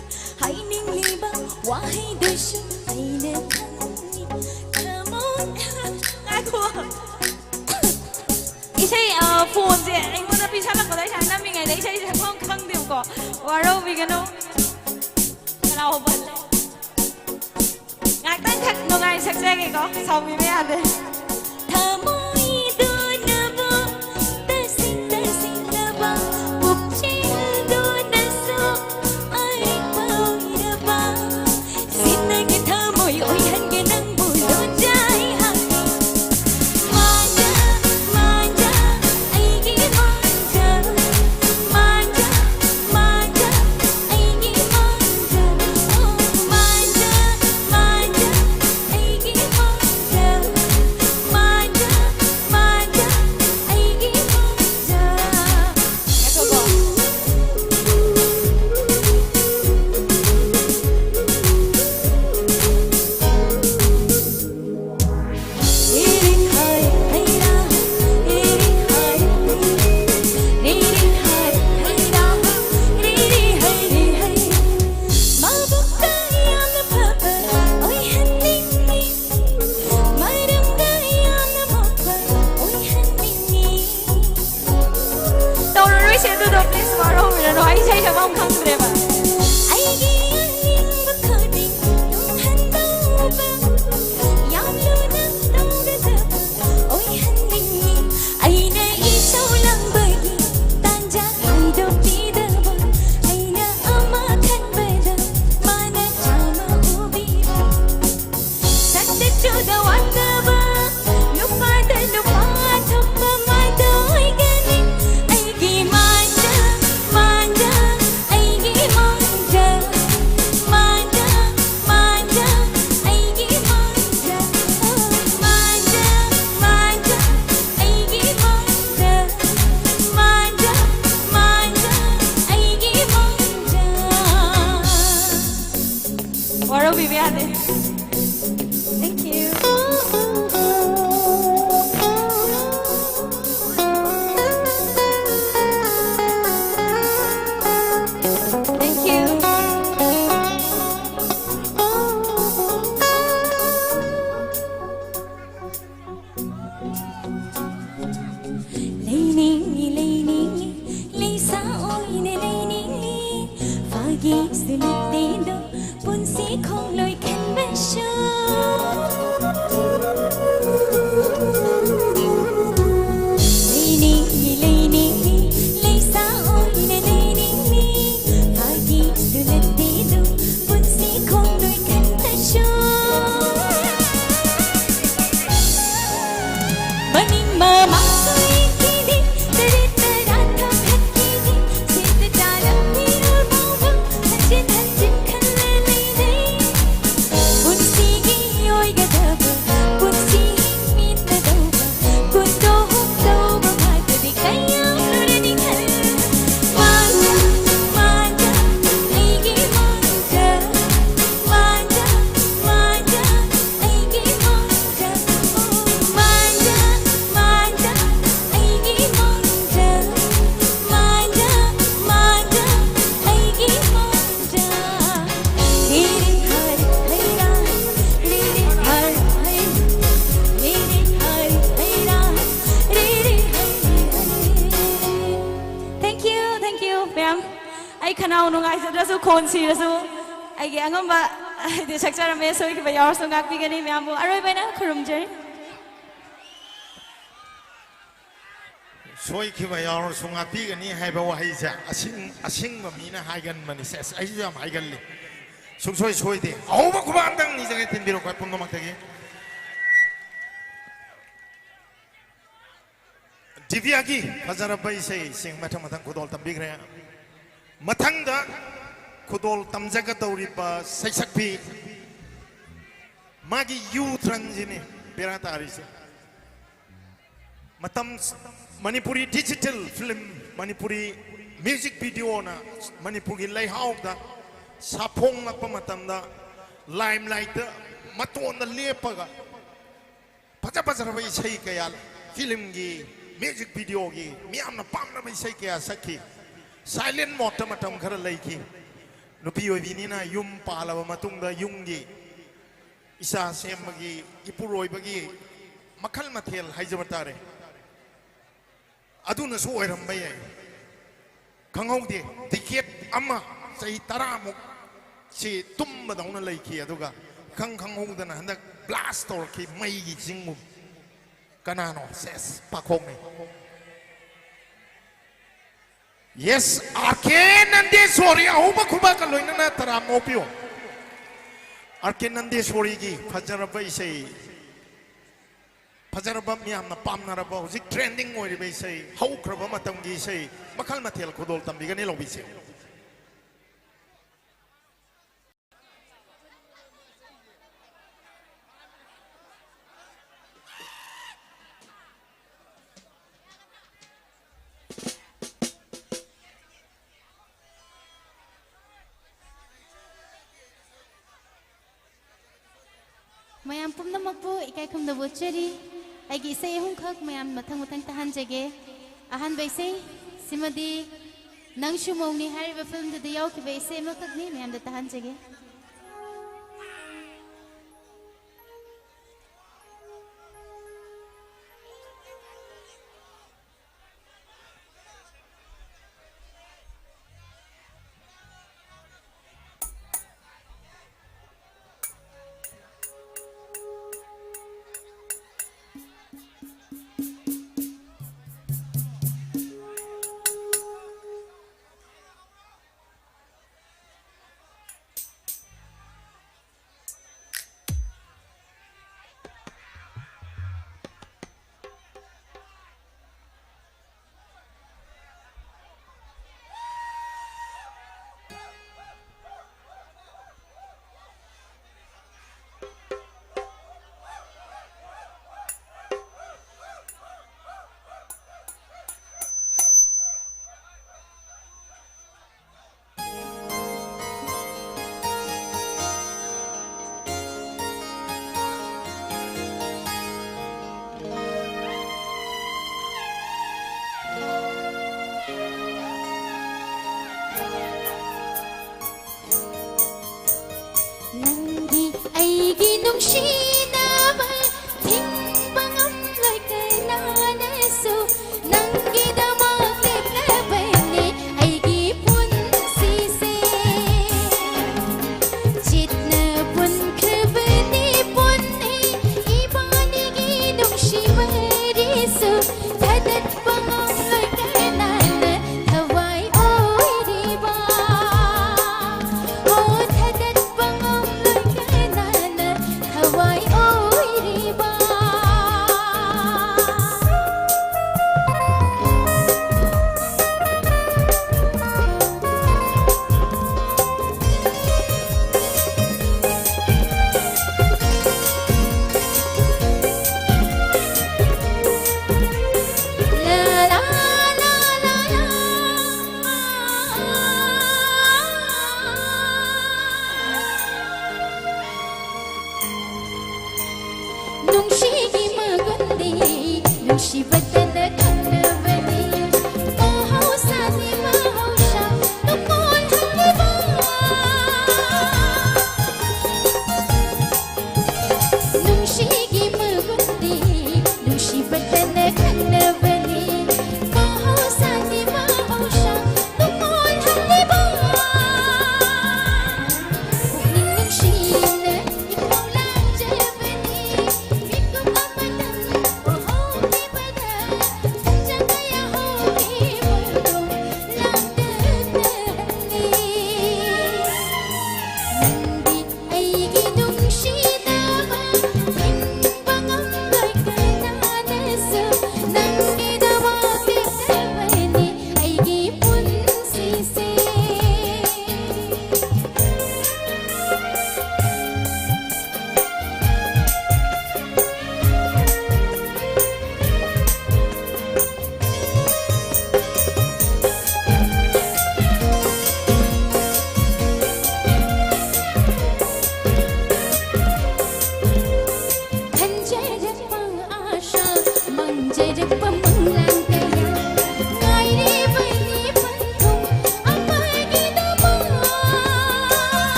ꯍꯥꯏꯅꯤꯡꯂꯤꯕ ꯋꯥꯍꯩꯗꯨꯁꯨ ꯑꯩꯅ ꯈꯪꯏ꯫ ꯊꯃꯣꯏ-, ꯉꯥꯏꯈꯣ꯫ ꯏꯁꯩ, ꯑ, ꯐꯣꯟꯁꯦ ꯑꯩꯉꯣꯟꯗ ꯄꯤꯁꯜꯂꯛꯄꯗ ꯑꯩ ꯁꯨꯃꯥꯏꯅ ꯅꯝꯃꯤꯉꯩꯗ ꯏꯁꯩꯁꯦ ꯁꯛꯐꯝ ꯈꯪꯗꯦꯕꯀꯣ꯫ ꯋꯥꯔꯧꯕꯤꯒꯅꯨ꯫ ꯈꯅꯥꯎ ꯍꯣꯡꯕꯜꯂꯦ꯫ ꯉꯥꯛꯇꯪꯈꯛ ꯅꯨꯡꯉꯥꯏ ꯁꯛꯆꯒꯦꯀꯣ꯫ ꯁꯥꯎꯕꯤꯕ ꯌꯥꯗꯦ꯫ ꯊꯃꯣꯏꯗꯨꯅꯕꯨ ꯇꯁꯤꯡ ꯇꯁꯤꯡꯅꯕ ꯄꯨꯛꯆꯦꯜꯗꯨꯅꯁꯨ ꯑꯩ ꯄꯥꯎꯏꯔꯕ ꯁꯦ ꯑꯗꯨꯗꯣ please ꯋꯥꯔꯧꯕꯤꯔꯅꯨ, ꯑꯩ ꯏꯁꯩ ꯁꯛꯐꯝ ꯈꯪꯗ꯭ꯔꯦꯕ꯫ ꯑꯩꯒꯤ ꯑꯅꯤꯡꯕ ꯈꯨꯗꯤꯡ ꯇꯨꯡꯍꯟꯗꯧꯕ, ꯌꯥꯝ ꯂꯨꯅ ꯇꯧꯒꯗꯕ ꯑꯣꯏꯍꯟꯅꯤꯡꯉꯤ꯫ ꯑꯩꯅ ꯏꯁꯧ ꯂꯥꯡꯕꯒꯤ ꯇꯥꯟꯖꯥ ꯈꯥꯏꯗꯣꯛꯄꯤꯗꯕ, ꯑꯩꯅ ꯑꯃ ꯈꯟꯕꯗ ꯃꯥꯅ ꯆꯥꯝꯃ ꯎꯕꯤꯕ꯫ ꯁꯛꯇ ꯆꯨꯗ ꯋꯥꯠꯇꯕ, ꯅꯨꯄꯥꯗ ꯅꯨꯄꯥ ꯊꯝꯕ ꯃꯥꯗ ꯑꯣꯏꯒꯅꯤ꯫ ꯑꯩꯒꯤ ꯃꯥꯟꯗ, ꯃꯥꯟꯗ, ꯑꯩꯒꯤ ꯃꯥ ꯑꯩ ꯈꯅꯥꯎ ꯅꯨꯡꯉꯥꯏꯖꯗ꯭ꯔꯁꯨ, ꯈꯣꯟ ꯁꯤꯔꯁꯨ, ꯑꯩꯒꯤ ꯑꯉꯝꯕ ꯍꯥꯏꯗꯤ ꯁꯛꯆꯔꯝꯃꯦ꯫ ꯁꯣꯏꯈꯤꯕ ꯌꯥꯎꯔꯁꯨ ꯉꯥꯛꯄꯤꯒꯅꯤ꯫ ꯃꯌꯥꯝꯕꯨ ꯑꯔꯣꯏꯕ ꯑꯣꯏꯅ ꯈꯨꯔꯨꯝꯖꯔꯤ꯫ ꯁꯣꯏꯈꯤꯕ ꯌꯥꯎꯔꯁꯨ ꯉꯥꯛꯄꯤꯒꯅꯤ ꯍꯥꯏꯕ ꯋꯥꯍꯩꯁꯦ ꯑꯁꯤꯡ-, ꯑꯁꯤꯡꯕ ꯃꯤꯅ ꯍꯥꯏꯒꯟꯕꯅꯤ꯫ ꯁꯦꯁ, ꯑꯩꯁꯨ ꯌꯥꯝ ꯍꯥꯏꯒꯜꯂꯤ꯫ ꯁꯨꯡꯁꯣꯏ ꯁꯣꯏꯗꯦ꯫ ꯑꯍꯧꯕ ꯈꯨꯕꯥꯛ ꯑꯝꯇꯪ ꯅꯤꯖꯒꯦ, ꯊꯤꯟꯕꯤꯔꯛꯑꯣ ꯄꯨꯝꯅꯃꯛꯇꯒꯤ꯫ ꯗꯤꯕꯤꯌꯥꯒꯤ ꯐꯖꯔꯕ ꯏꯁꯩꯁꯤꯡ ꯃꯊꯪ ꯃꯊꯪ ꯈꯨꯗꯣꯜ ꯇꯝꯕꯤꯈ꯭ꯔꯦ꯫ ꯃꯊꯪꯗ ꯈꯨꯗꯣꯜ ꯇꯝꯖꯒꯗꯧꯔꯤꯕ ꯁꯩꯁꯛꯄꯤ, ꯃꯥꯒꯤ ꯌꯨ ꯇ꯭ꯔꯟꯁꯤꯅꯤ ꯕꯦꯔꯥ ꯇꯥꯔꯤꯁꯦ꯫ ꯃꯇꯝ, Manipuri digital film, Manipuri music ꯚꯤꯗꯤꯑꯣꯅ ꯃꯅꯤꯄꯨꯔꯒꯤ ꯂꯩꯍꯥꯎꯗ ꯁꯥꯐꯣꯡꯂꯛꯄ ꯃꯇꯝꯗ, ꯂꯥꯏꯝꯂꯥꯏꯠꯇ ꯃꯇꯣꯟꯗ ꯂꯦꯞꯄꯒ ꯐꯖ ꯐꯖꯔꯕ ꯏꯁꯩ ꯀꯌꯥ, ꯐꯤꯂꯝꯒꯤ ꯃ꯭ꯌꯨꯖꯤꯛ ꯚꯤꯗꯤꯑꯣꯒꯤ ꯃꯤꯌꯥꯝꯅ ꯄꯥꯝꯅꯕ ꯏꯁꯩ ꯀꯌꯥ ꯁꯛꯈꯤ꯫ ꯁꯥꯏꯂꯦꯟ ꯃꯣꯗꯇ ꯃꯇꯝ ꯈꯔ ꯂꯩꯈꯤ꯫ ꯅꯨꯄꯤ ꯑꯣꯏꯕꯤꯅꯤꯅ ꯌꯨꯝ ꯄꯥꯜꯂꯕ ꯃꯇꯨꯡꯗ ꯌꯨꯝꯒꯤ ꯏꯆꯥ ꯁꯦꯝꯕꯒꯤ, ꯏꯄꯨꯔꯣꯏꯕꯒꯤ ꯃꯈꯜ ꯃꯊꯦꯜ ꯍꯥꯏꯖꯕ ꯇꯥꯔꯦ꯫ ꯑꯗꯨꯅꯁꯨ ꯑꯣꯏꯔꯝꯕ ꯌꯥꯏ, ꯈꯪꯍꯧꯗꯦ꯫ ꯗꯤꯀꯦꯠ ꯑꯃ, ꯆꯍꯤ ꯇꯔꯥꯃꯨꯛ ꯁꯤ ꯇꯨꯝꯕꯗꯧꯅ ꯂꯩꯈꯤ꯫ ꯑꯗꯨꯒ ꯏꯈꯪ ꯈꯪꯍꯧꯗꯅ ꯍꯟꯗꯛ ꯕ꯭ꯂꯥꯁ ꯇꯧꯔꯛꯈꯤ ꯃꯩꯒꯤ ꯆꯤꯡꯒꯨꯝ꯫ ꯀꯅꯥꯅꯣ? ꯁꯦꯁ, ꯄꯥꯈꯣꯡꯅꯤ꯫ ꯌꯦꯁ, ꯑꯥꯔ ꯀꯦ ꯅꯟꯗꯦꯁꯣꯔꯤ꯫ ꯑꯍꯧꯕ ꯈꯨꯕꯥꯛꯀ ꯂꯣꯏꯅꯅ ꯇꯔꯥꯝꯅ ꯑꯣꯛꯄꯤꯌꯨ꯫ ꯑꯥꯔ ꯀꯦ ꯅꯟꯗꯦꯁꯣꯔꯤꯒꯤ ꯐꯖꯔꯕ ꯏꯁꯩ, ꯐꯖꯔꯕ, ꯃꯤꯌꯥꯝꯅ ꯄꯥꯝꯅꯔꯕ, ꯍꯧꯖꯤꯛ ꯇ꯭ꯔꯦꯟꯗꯤꯡ ꯑꯣꯏꯔꯤꯕ ꯏꯁꯩ, ꯍꯧꯈ꯭ꯔꯕ ꯃꯇꯝꯒꯤ ꯏꯁꯩ ꯃꯈꯜ ꯃꯊꯦꯜ ꯈꯨꯗꯣꯜ ꯇꯝꯕꯤꯒꯅꯤ꯫ ꯂꯧꯕꯤꯁꯦ꯫ ꯃꯌꯥꯝ ꯄꯨꯝꯅꯃꯛꯄꯨ ꯏꯀꯥꯏ ꯈꯨꯝꯅꯕ ꯎꯠꯆꯔꯤ꯫ ꯑꯩꯒꯤ ꯏꯁꯩ ꯑꯍꯨꯝꯈꯛ ꯃꯌꯥꯝ ꯃꯊꯪ ꯃꯊꯪ ꯇꯥꯍꯟꯖꯒꯦ꯫ ꯑꯍꯥꯟꯕ ꯏꯁꯩ ꯁꯤꯃꯗꯤ ꯅꯪꯁꯨ ꯃꯧꯅꯤ ꯍꯥꯏꯔꯤꯕ ꯐꯤꯂꯝꯗꯨꯗ ꯌꯥꯎꯈꯤꯕ ꯏꯁꯩ ꯑꯃꯈꯛꯅꯤ, ꯃꯌꯥꯝꯗ ꯇꯥꯍꯟꯖꯒꯦ꯫ ꯅꯪꯒꯤ ꯑꯩꯒꯤ ꯅꯨꯡꯁꯤꯅꯕ ꯊꯤꯡꯕ ꯉꯝꯂꯣꯏ ꯀꯅꯥꯅꯁꯨ꯫ ꯅꯪꯒꯤꯗꯃꯛ ꯂꯦꯞꯂꯕꯅꯦ ꯑꯩꯒꯤ ꯄꯨꯟꯁꯤꯁꯦ꯫ ꯆꯤꯠꯅ ꯄꯨꯟꯈ꯭ꯔꯕꯅꯤ ꯄꯨꯟꯅꯩ ꯏꯕꯥꯅꯤꯒꯤ ꯅꯨꯡꯁꯤ ꯃꯔꯤꯁꯨ꯫ ꯊꯥꯗꯠꯄ ꯉꯝꯂꯣꯏ ꯀꯅꯥꯅ ꯊꯋꯥꯏ ꯑꯣꯏꯔꯤꯕ꯫ ꯑꯣ, ꯊꯥꯗꯠꯄ ꯉꯝꯂꯣꯏ ꯀꯅꯥꯅ ꯊꯋꯥꯏ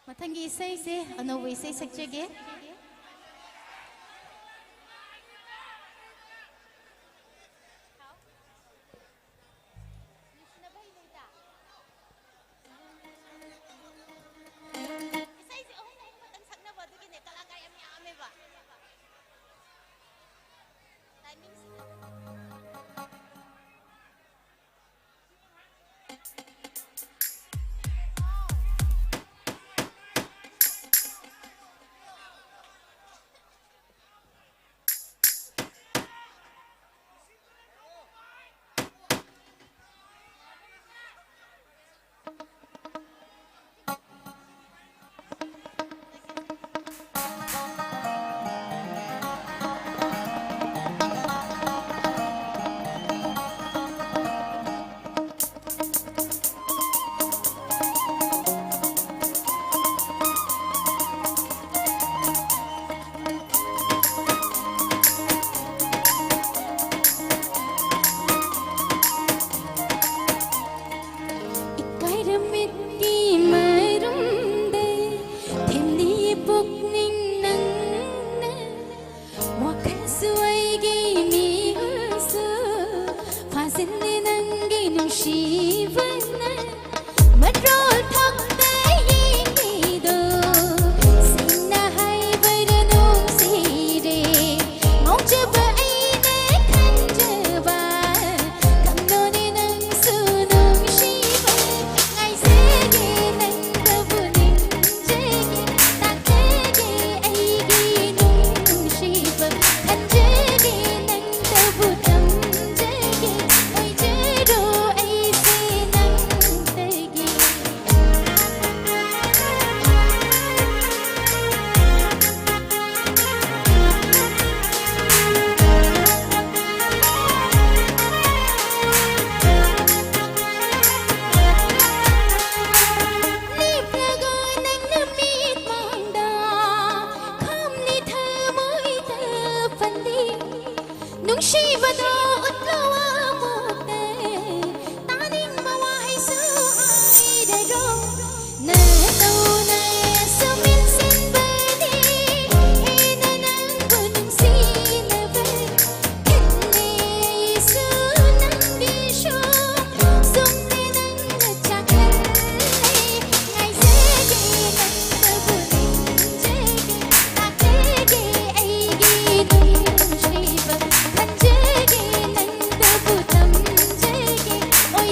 ꯃꯊꯪꯒꯤ ꯏꯁꯩꯁꯦ ꯑꯅꯧꯕ ꯏꯁꯩ ꯁꯛꯆꯒꯦ꯫ ꯏꯁꯩꯁꯦ ꯑꯍꯨꯝ ꯑꯍꯨꯝ ꯈꯛꯇꯪ ꯁꯛꯅꯕ ꯑꯗꯨꯒꯤꯅꯦ, ꯀꯂꯥꯀꯥꯔ ꯌꯥꯝ ꯌꯥꯝꯃꯦꯕ꯫ ꯇꯥꯏꯃꯤꯡꯁꯤꯅ꯫ ꯏꯀꯥꯏꯔꯝꯃꯤꯠꯀꯤ ꯃꯔꯨꯝꯗꯩ ꯊꯦꯝꯂꯤ ꯄꯨꯛꯅꯤꯡ ꯅꯪꯅ ꯋꯥꯈꯜꯁꯨ ꯑꯩꯒꯤ ꯃꯤꯍꯨꯜꯁꯨ ꯐꯥꯖꯤꯜꯂꯦ ꯅꯪꯒꯤ ꯅꯨꯡꯁꯤꯕꯅ ꯃꯔꯣꯜ ꯊꯣꯛꯇ ꯌꯦꯡꯂꯤꯗꯣ ꯁꯦꯡꯅ ꯍꯥꯏꯕꯗ ꯅꯨꯡꯁꯤꯔꯦ ꯉꯥꯎꯖꯕ ꯑꯩꯅ ꯈꯟꯖꯕ ꯀꯝꯗꯧꯅꯤ ꯅꯪꯁꯨ ꯅꯨꯡꯁꯤꯕ ꯉꯥꯏꯖꯒꯦ ꯅꯪꯇꯕꯨ ꯅꯤꯡꯖꯒꯦ ꯇꯥꯛꯆꯒꯦ ꯑꯩꯒꯤ ꯅꯨꯡꯁꯤꯕ ꯈꯟꯖꯒꯦ ꯅꯪꯇꯕꯨ ꯇꯝꯖꯒꯦ ꯑꯣꯏꯖꯔꯣ ꯑꯩꯁꯦ ꯅꯪꯇꯒꯤ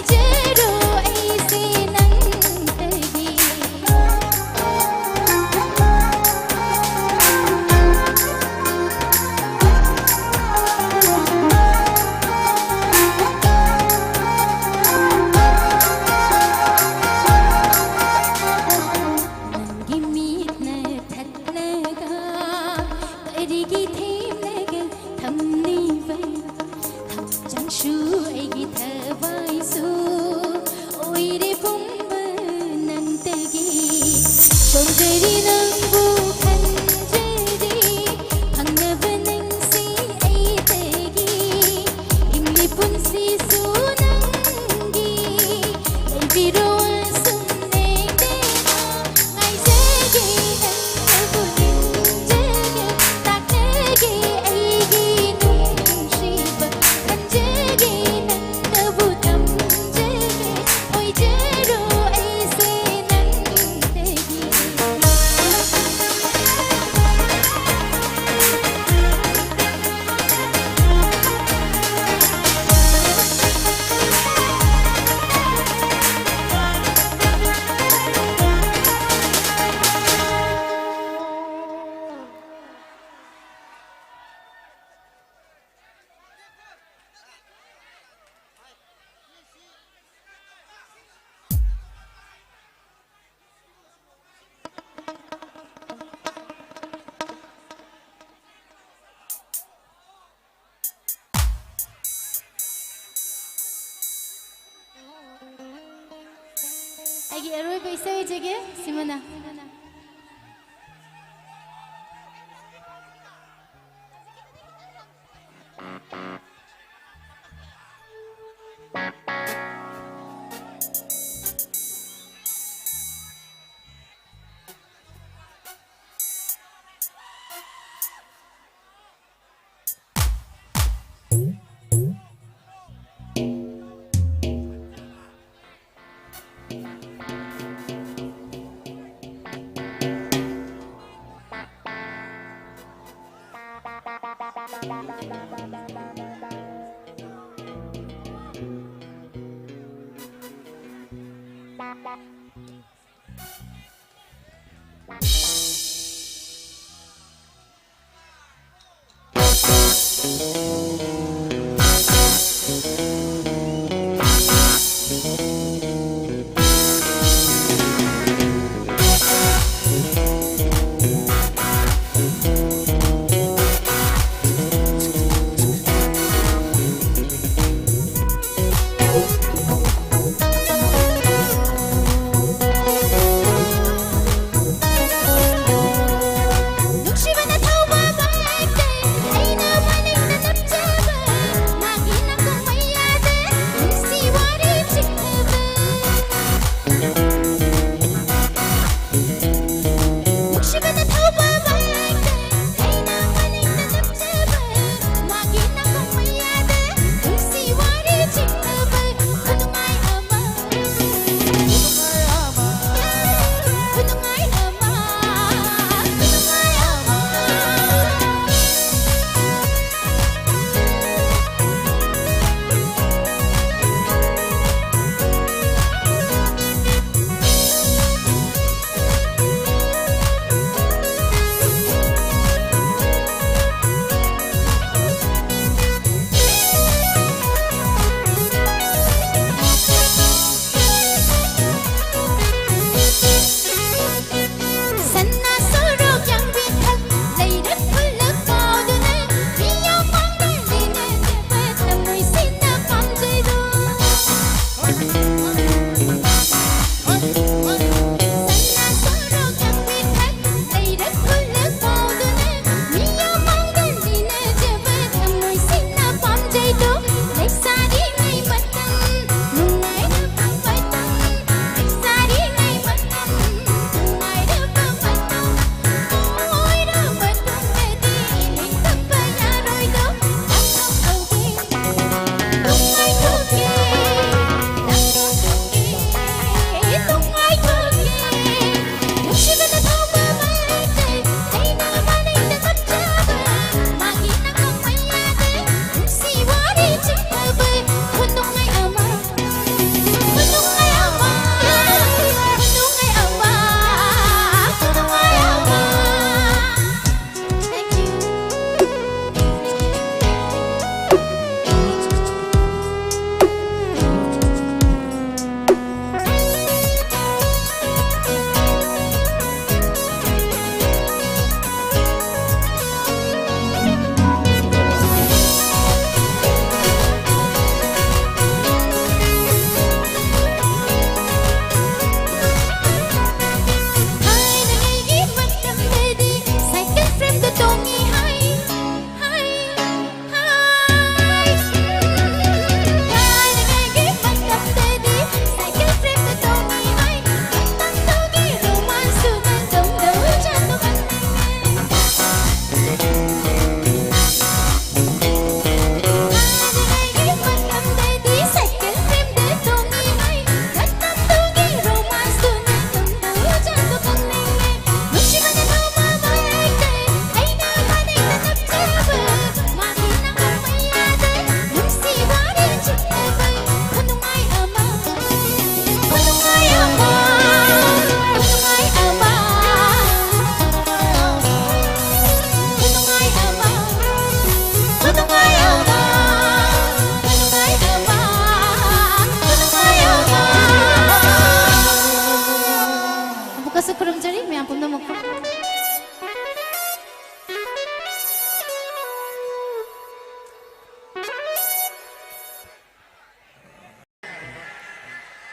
ꯆꯦꯔꯣ ꯑꯩꯁꯦ ꯅꯪꯗꯒꯤ꯫ ꯅꯪꯒꯤ ꯃꯤꯠꯅ ꯊꯠꯂꯒ ꯀꯔꯤꯒꯤ ꯊꯦꯝꯂꯒ ꯊꯝꯂꯤꯕ? ꯍꯛꯆꯥꯡꯁꯨ ꯑꯩꯒꯤ ꯊꯋꯥꯏꯁꯨ ꯑꯣꯏꯔꯦ ꯄꯨꯝꯕ ꯅꯪꯗꯒꯤ꯫ ꯁꯣꯟꯖꯔꯤ ꯅꯪꯕꯨ ꯈꯟꯖꯔꯤ, ꯐꯪꯅꯕ ꯅꯪꯁꯤ ꯑꯩꯗꯒꯤ꯫ ꯍꯤꯡꯂꯤ ꯄꯨꯟꯁꯤꯁꯨ ꯅꯪꯒꯤ, ꯂꯩꯕꯤꯔꯣ ꯑꯁꯨꯝ ꯂꯦꯡꯗꯅ꯫ ꯉꯥꯏꯖꯒꯦ ꯅꯪꯅꯕꯨ ꯅꯤꯡꯖꯒꯦ, ꯇꯥꯛꯅꯒꯦ ꯑꯩꯒꯤ ꯅꯨꯡꯁꯤꯕ, ꯈꯟꯖꯒꯦ ꯅꯪꯅꯕꯨ ꯊꯝꯖꯒꯦ, ꯑꯣꯏꯖꯔꯣ ꯑꯩꯁꯦ ꯅꯪꯗꯒꯤ꯫ ꯑꯩꯒꯤ ꯑꯔꯣꯏꯕ ꯏꯁꯩ ꯑꯣꯏꯖꯒꯦ, ꯁꯤꯃꯅ꯫ ꯅꯨꯡꯁꯤꯕꯅ ꯊꯧꯕ ꯃꯥꯏꯀꯩ, ꯑꯩꯅ ꯃꯅꯤꯡꯗ ꯅꯞꯆ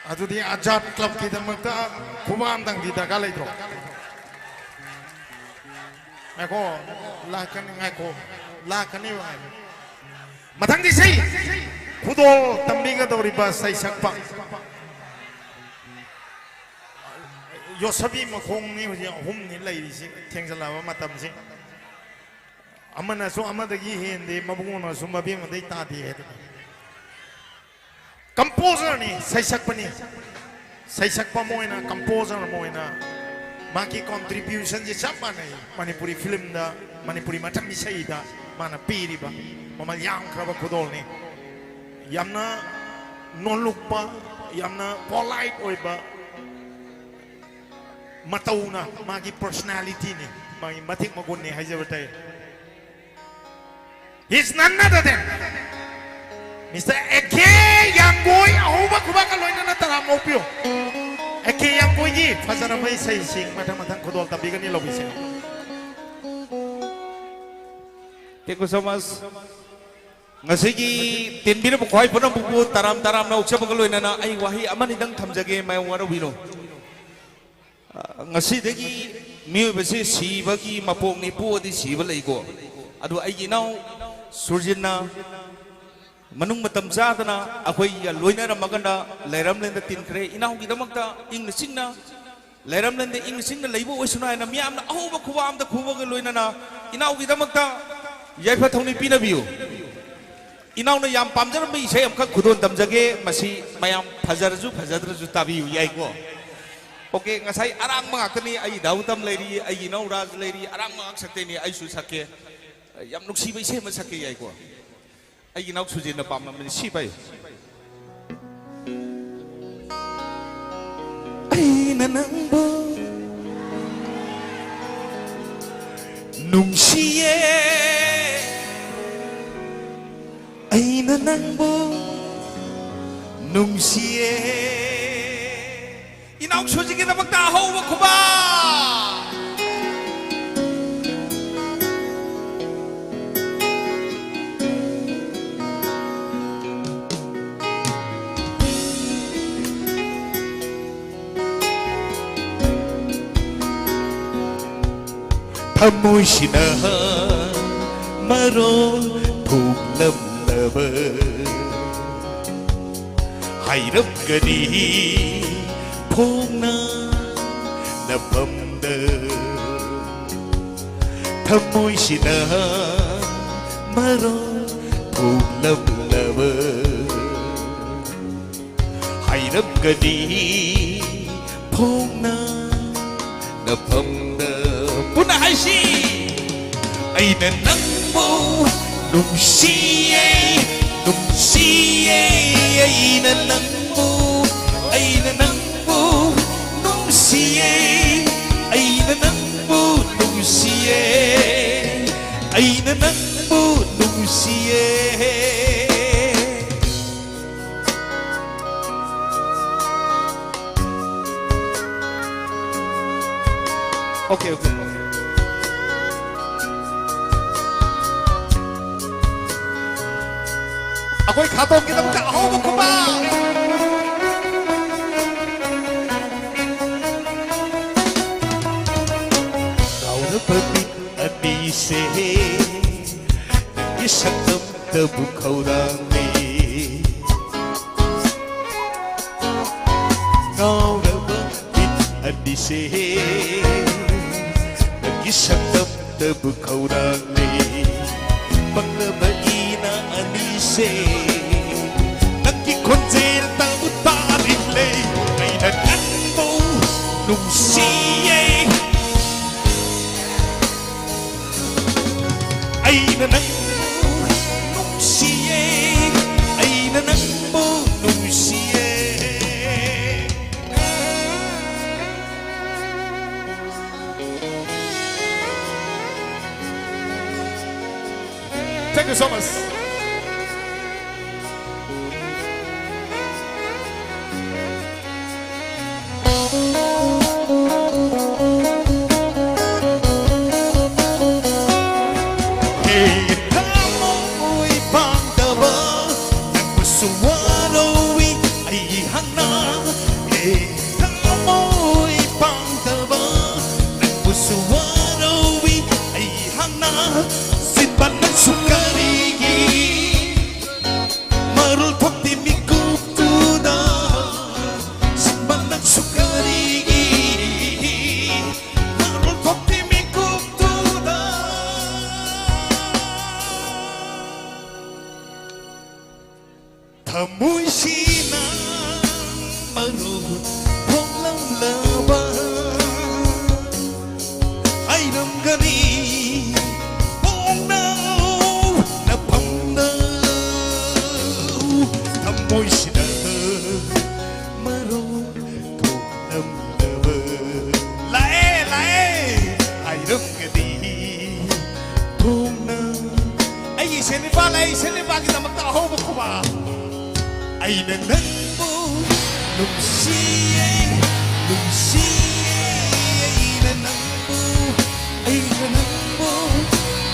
ꯑꯗꯨꯗꯤ ꯑꯖꯥꯗ ꯀ꯭ꯂꯕꯀꯤꯗꯃꯛꯇ ꯈꯨꯕꯥꯛ ꯑꯝꯇꯪꯗꯤ ꯗꯔꯀꯥꯔ ꯂꯩꯇ꯭ꯔꯣ? ꯉꯥꯏꯈꯣ, ꯂꯥꯛꯀꯅꯤ, ꯉꯥꯏꯈꯣ, ꯂꯥꯛꯀꯅꯤꯕ, ꯉꯥꯏꯈꯣ꯫ ꯃꯊꯪꯒꯤ ꯏꯁꯩ ꯈꯨꯗꯣꯜ ꯇꯝꯕꯤꯒꯗꯧꯔꯤꯕ ꯁꯩꯁꯛꯄ ꯌꯣꯠꯁꯕꯤ ꯃꯈꯣꯡꯅꯤ ꯍꯧꯖꯤꯛ ꯑꯍꯨꯝꯅꯤ ꯂꯩꯔꯤꯁꯤ ꯊꯦꯡꯖꯤꯜꯂꯛꯑꯕ ꯃꯇꯝꯁꯤ꯫ ꯑꯃꯅꯁꯨ ꯑꯃꯗꯒꯤ ꯍꯦꯟꯗꯦ, ꯃꯕꯨꯡꯉꯣꯅꯁꯨ ꯃꯕꯦꯝꯃꯗꯩ ꯇꯥꯗꯦ ꯍꯥꯏꯗꯅ꯫ ꯀꯝꯄꯣꯖꯔꯅꯤ, ꯁꯩꯁꯛꯄꯅꯤ꯫ ꯁꯩꯁꯛꯄ ꯑꯃ ꯑꯣꯏꯅ, ꯀꯝꯄꯣꯖꯔ ꯑꯃ ꯑꯣꯏꯅ ꯃꯥꯒꯤ ꯀꯣꯟꯇ꯭ꯔꯤꯕ꯭ꯌꯨꯁꯟꯁꯦ ꯆꯞ ꯃꯥꯟꯅꯩ꯫ ꯃꯅꯤꯄꯨꯔꯤ ꯐꯤꯂꯝꯗ, ꯃꯅꯤꯄꯨꯔꯤ ꯃꯇꯝ ꯏꯁꯩꯗ ꯃꯥꯅ ꯄꯤꯔꯤꯕ ꯃꯃꯜ ꯌꯥꯝꯈ꯭ꯔꯕ ꯈꯨꯗꯣꯜꯅꯤ꯫ ꯌꯥꯝꯅ ꯅꯣꯜꯂꯨꯛꯄ, ꯌꯥꯝꯅ ꯄꯣꯂꯥꯏꯠ ꯑꯣꯏꯕ ꯃꯇꯧꯅ ꯃꯥꯒꯤ ꯄꯔꯁꯅꯦꯂꯤꯇꯤꯅꯤ, ꯃꯥꯒꯤ ꯃꯇꯤꯛ ꯃꯒꯨꯟꯅꯤ ꯍꯥꯏꯖꯕ ꯇꯥꯏ꯫ He's none other than Mister A K ꯌꯥꯡꯒꯣꯏ꯫ ꯑꯍꯧꯕ ꯈꯨꯕꯥꯛꯀ ꯂꯣꯏꯅꯅ ꯇꯔꯥꯝꯅ ꯑꯣꯛꯄꯤꯌꯨ꯫ ꯑꯦ ꯀꯦ ꯌꯥꯡꯒꯣꯏꯒꯤ ꯐꯖꯔꯕ ꯏꯁꯩꯁꯤꯡ ꯃꯊꯪ ꯃꯊꯪ ꯈꯨꯗꯣꯜ ꯇꯝꯕꯤꯒꯅꯤ, ꯂꯧꯕꯤꯁꯦ꯫ Thank you so much. ꯉꯁꯤꯒꯤ ꯇꯤꯟꯕꯤꯔꯕ ꯈ꯭ꯋꯥꯏ ꯄꯨꯝꯅꯃꯛꯄꯨ ꯇꯔꯥꯝ ꯇꯔꯥꯝꯅ ꯑꯣꯛꯆꯕꯒ ꯂꯣꯏꯅꯅ ꯑꯩ ꯋꯥꯍꯩ ꯑꯃꯅꯤꯗꯪ ꯊꯝꯖꯒꯦ, ꯃꯌꯥꯝ ꯋꯥꯔꯧꯕꯤꯅꯨ꯫ ꯑ, ꯉꯁꯤꯗꯒꯤ ꯃꯤꯑꯣꯏꯕꯁꯤ ꯁꯤꯕꯒꯤ ꯃꯄꯣꯛꯅꯤ, ꯄꯣꯛꯑꯗꯤ ꯁꯤꯕ ꯂꯩꯀꯣ꯫ ꯑꯗꯨ ꯑꯩꯒꯤ ꯏꯅꯥꯎ ꯁꯨꯔꯖꯤꯠꯅ ꯃꯅꯨꯡ ꯃꯇꯝ ꯆꯥꯗꯅ ꯑꯩꯈꯣꯏꯒ ꯂꯣꯏꯅꯔꯝꯃꯒꯅ ꯂꯩꯔꯝꯂꯦꯟꯗ ꯇꯤꯟꯈ꯭ꯔꯦ꯫ ꯏꯅꯥꯎꯒꯤꯗꯃꯛꯇ ꯏꯪꯅ ꯆꯤꯛꯅ ꯂꯩꯔꯝꯂꯦꯟꯗ ꯏꯪꯅ ꯆꯤꯛꯅ ꯂꯩꯕ ꯑꯣꯏꯁꯅꯨ ꯍꯥꯏꯅ ꯃꯤꯌꯥꯝꯅ ꯑꯍꯧꯕ ꯈꯨꯕꯥꯛ ꯑꯃꯗ ꯈꯨꯕꯒ ꯂꯣꯏꯅꯅ ꯏꯅꯥꯎꯒꯤꯗꯃꯛꯇ ꯌꯥꯏꯐ ꯊꯧꯅꯤ ꯄꯤꯅꯕꯤꯌꯨ꯫ ꯏꯅꯥꯎꯅ ꯌꯥꯝ ꯄꯥꯝꯖꯔꯝꯕ ꯏꯁꯩ ꯑꯃꯈꯛ ꯈꯨꯗꯣꯜ ꯇꯝꯖꯒꯦ꯫ ꯃꯁꯤ ꯃꯌꯥꯝ ꯐꯖꯔꯁꯨ ꯐꯖꯗ꯭ꯔꯁꯨ ꯇꯥꯕꯤꯌꯨ, ꯌꯥꯏꯀꯣ? ꯑꯣꯀꯦ, ꯉꯁꯥꯏ ꯑꯔꯥꯡꯕ ꯉꯥꯛꯇꯅꯤ꯫ ꯑꯩ ꯗꯥꯎꯇꯝ ꯂꯩꯔꯤ, ꯑꯩꯒꯤ ꯏꯅꯥꯎ ꯔꯥꯖ ꯂꯩꯔꯤ, ꯑꯔꯥꯡꯕ ꯉꯥꯛ ꯁꯛꯇꯣꯏꯅꯤ꯫ ꯑꯩꯁꯨ ꯁꯛꯀꯦ, ꯌꯥꯝ ꯅꯨꯡꯁꯤꯕ ꯏꯁꯩ ꯑꯃ ꯁꯛꯀꯦ, ꯌꯥꯏꯀꯣ? ꯑꯩꯒꯤ ꯏꯅꯥꯎ ꯁꯨꯖꯤꯟꯅ ꯄꯥꯝꯂꯝꯕꯅꯤ꯫ ꯁꯤ ꯄꯥꯏꯌꯨ꯫ ꯑꯩꯅ ꯅꯪꯕꯨ ꯅꯨꯡꯁꯤꯌꯦ, ꯑꯩꯅ ꯅꯪꯕꯨ ꯅꯨꯡꯁꯤꯌꯦ꯫ ꯏꯅꯥꯎ ꯁꯨꯖꯤꯒꯤꯗꯃꯛꯇ ꯑꯍꯧꯕ ꯈꯨꯕꯥꯛ꯫ ꯊꯃꯣꯏꯁꯤꯅ ꯃꯔꯣꯜ ꯐꯨꯛꯂꯝꯂꯕ, ꯍꯥꯏꯔꯝꯒꯅꯤ ꯐꯣꯡꯅ ꯅꯐꯝꯗ꯫ ꯊꯃꯣꯏꯁꯤꯅ ꯃꯔꯣꯜ ꯐꯨꯛꯂꯝꯂꯕ, ꯍꯥꯏꯔꯝꯒꯅꯤ ꯐꯣꯡꯅ ꯅꯐꯝꯗ꯫ ꯄꯨꯟꯅ ꯍꯥꯏꯁꯤ꯫ ꯑꯩꯅ ꯅꯪꯕꯨ ꯅꯨꯡꯁꯤꯌꯦ, ꯅꯨꯡꯁꯤꯌꯦ, ꯑꯩꯅ ꯅꯪꯕꯨ, ꯑꯩꯅ ꯅꯪꯕꯨ ꯅꯨꯡꯁꯤꯌꯦ, ꯑꯩꯅ ꯅꯪꯕꯨ ꯅꯨꯡꯁꯤꯌꯦ, ꯑꯩꯅ ꯅꯪꯕꯨ ꯅꯨꯡꯁꯤꯌꯦ꯫ Okay, okay, okay. ꯑꯩꯈꯣꯏ ꯈꯥꯇꯣꯡꯒꯤꯗꯃꯛꯇ ꯑꯍꯧꯕ ꯈꯨꯕꯥꯛ꯫ ꯉꯥꯎꯔꯕ ꯃꯤꯠ ꯑꯅꯤꯁꯦ ꯅꯪꯒꯤ ꯁꯛꯇꯝꯇꯕꯨ ꯈꯧꯔꯥꯡꯂꯤ꯫ ꯉꯥꯎꯔꯕ ꯃꯤꯠ ꯑꯅꯤꯁꯦ ꯅꯪꯒꯤ ꯁꯛꯇꯝꯇꯕꯨ ꯈꯧꯔꯥꯡꯂꯤ꯫ ꯄꯪꯂꯕ ꯏꯅꯥ ꯑꯅꯤꯁꯦ ꯅꯪꯒꯤ ꯈꯣꯟꯖꯦꯜꯇꯕꯨ ꯇꯥꯔꯤꯂꯦ꯫ ꯑꯩꯅ ꯅꯪꯕꯨ ꯅꯨꯡꯁꯤꯌꯦ꯫ ꯑꯩꯅ ꯅꯪꯕꯨ ꯅꯨꯡꯁꯤꯌꯦ, ꯑꯩꯅ ꯅꯪꯕꯨ ꯅꯨꯡꯁꯤꯌꯦ꯫ Thank you so much. ꯍꯦ ꯊꯃꯣꯏ ꯄꯥꯡꯗꯕ, ꯅꯪꯕꯨꯁꯨ ꯋꯥꯔꯧꯏ ꯑꯩꯍꯥꯛꯅ꯫ ꯍꯦ ꯊꯃꯣꯏ ꯄꯥꯡꯗꯕ, ꯅꯪꯕꯨꯁꯨ ꯋꯥꯔꯧꯏ ꯑꯩꯅ ꯅꯪꯕꯨ ꯅꯨꯡꯁꯤꯌꯦ, ꯅꯨꯡꯁꯤꯌꯦ, ꯑꯩꯅ ꯅꯪꯕꯨ, ꯑꯩꯅ ꯅꯪꯕꯨ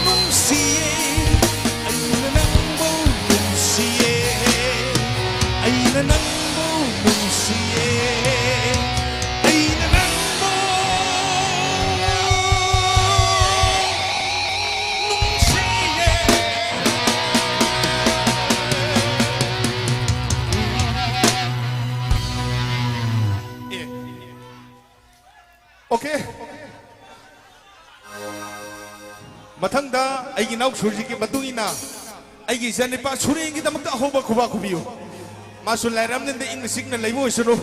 ꯅꯨꯡꯁꯤꯌꯦ, ꯑꯩꯅ ꯅꯪꯕꯨ ꯅꯨꯡꯁꯤꯌꯦ, ꯑꯩꯅ ꯅꯪꯕꯨ ꯅꯨꯡꯁꯤꯌꯦ, ꯑꯩꯅ ꯅꯪꯕꯨ ꯅꯨꯡꯁꯤꯌꯦ꯫ ꯑꯦ꯫ ꯑꯣꯀꯦ꯫ ꯃꯊꯪꯗ ꯑꯩꯒꯤ ꯏꯅꯥꯎ ꯁꯨꯔꯖꯤꯠꯀꯤ ꯃꯇꯨꯡ ꯏꯟꯅ ꯑꯩꯒꯤ ꯏꯆꯟꯅꯤꯄꯥ ꯁꯨꯔꯦꯟꯒꯤꯗꯃꯛꯇ ꯑꯍꯧꯕ ꯈꯨꯕꯥꯛ ꯈꯨꯕꯤꯌꯨ꯫ ꯃꯥꯁꯨ ꯂꯥꯏꯔꯝꯗꯝꯗ ꯏꯪꯅ ꯆꯤꯛꯅ ꯂꯩꯕ ꯑꯣꯏꯁꯅꯨ꯫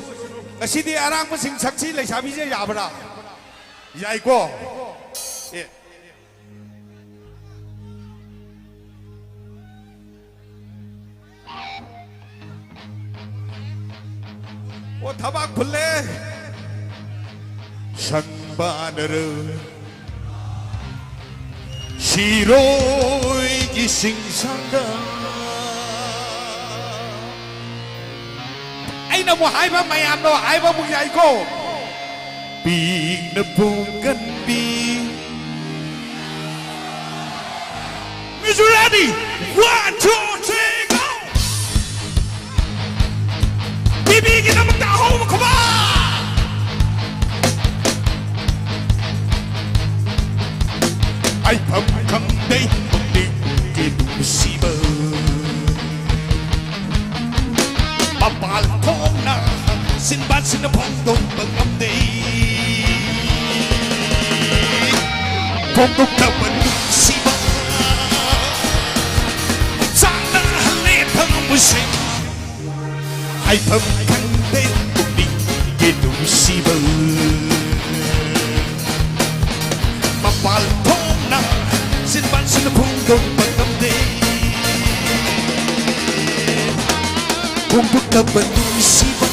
ꯉꯁꯤꯗꯤ ꯑꯔꯥꯡꯕꯁꯤꯡ ꯁꯛꯁꯤ ꯂꯩꯁꯥꯕꯤꯁꯦ ꯌꯥꯕ꯭ꯔꯥ? ꯌꯥꯏꯀꯣ? ꯑꯦ꯫ ꯑꯣ, ꯊꯕꯥꯛ ꯐꯨꯜꯂꯦ꯫ ꯁꯪꯕꯥꯅꯔ ꯁꯤꯔꯣꯏꯒꯤ ꯆꯤꯡꯁꯥꯡꯗ꯫ ꯑꯩꯅ ꯑꯃꯨꯛ ꯍꯥꯏꯕ, ꯃꯌꯥꯝꯗꯣ ꯍꯥꯏꯕ ꯑꯃꯨꯛ ꯌꯥꯏꯀꯣ꯫ ꯄꯤꯛꯅ ꯄꯣꯡꯒꯟꯕꯤ꯫ Is you ready? One, two, three, go! ꯄꯤꯕꯤꯒꯤꯗꯃꯛꯇ ꯑꯍꯧꯕ ꯈꯨꯕꯥꯛ! ꯍꯥꯏꯐꯝ ꯈꯪꯗꯦ ꯄꯨꯛꯅꯤꯡꯒꯤ ꯅꯨꯡꯁꯤꯕ꯫ ꯃꯄꯥꯜ ꯊꯣꯡꯅ ꯁꯤꯟꯕꯥꯟꯁꯤꯡꯅ ꯐꯣꯡꯗꯣꯛꯄ ꯉꯝꯗꯦ꯫ ꯐꯣꯡꯗꯣꯛꯇꯕ ꯅꯨꯡꯁꯤꯕ ꯆꯥꯛꯅꯍꯜꯂꯦ ꯊꯃꯣꯏꯁꯦ꯫ ꯍꯥꯏꯐꯝ ꯈꯪꯗꯦ ꯄꯨꯛꯅꯤꯡꯒꯤ ꯅꯨꯡꯁꯤꯕ꯫ ꯃꯄꯥꯜ ꯊꯣꯡꯅ ꯁꯤꯟꯕꯥꯟꯁꯤꯡꯅ ꯐꯣꯡꯗꯣꯛꯄ ꯉꯝꯗꯦ꯫ ꯐꯣꯡꯗꯣꯛꯇꯕ ꯅꯨꯡꯁꯤꯕ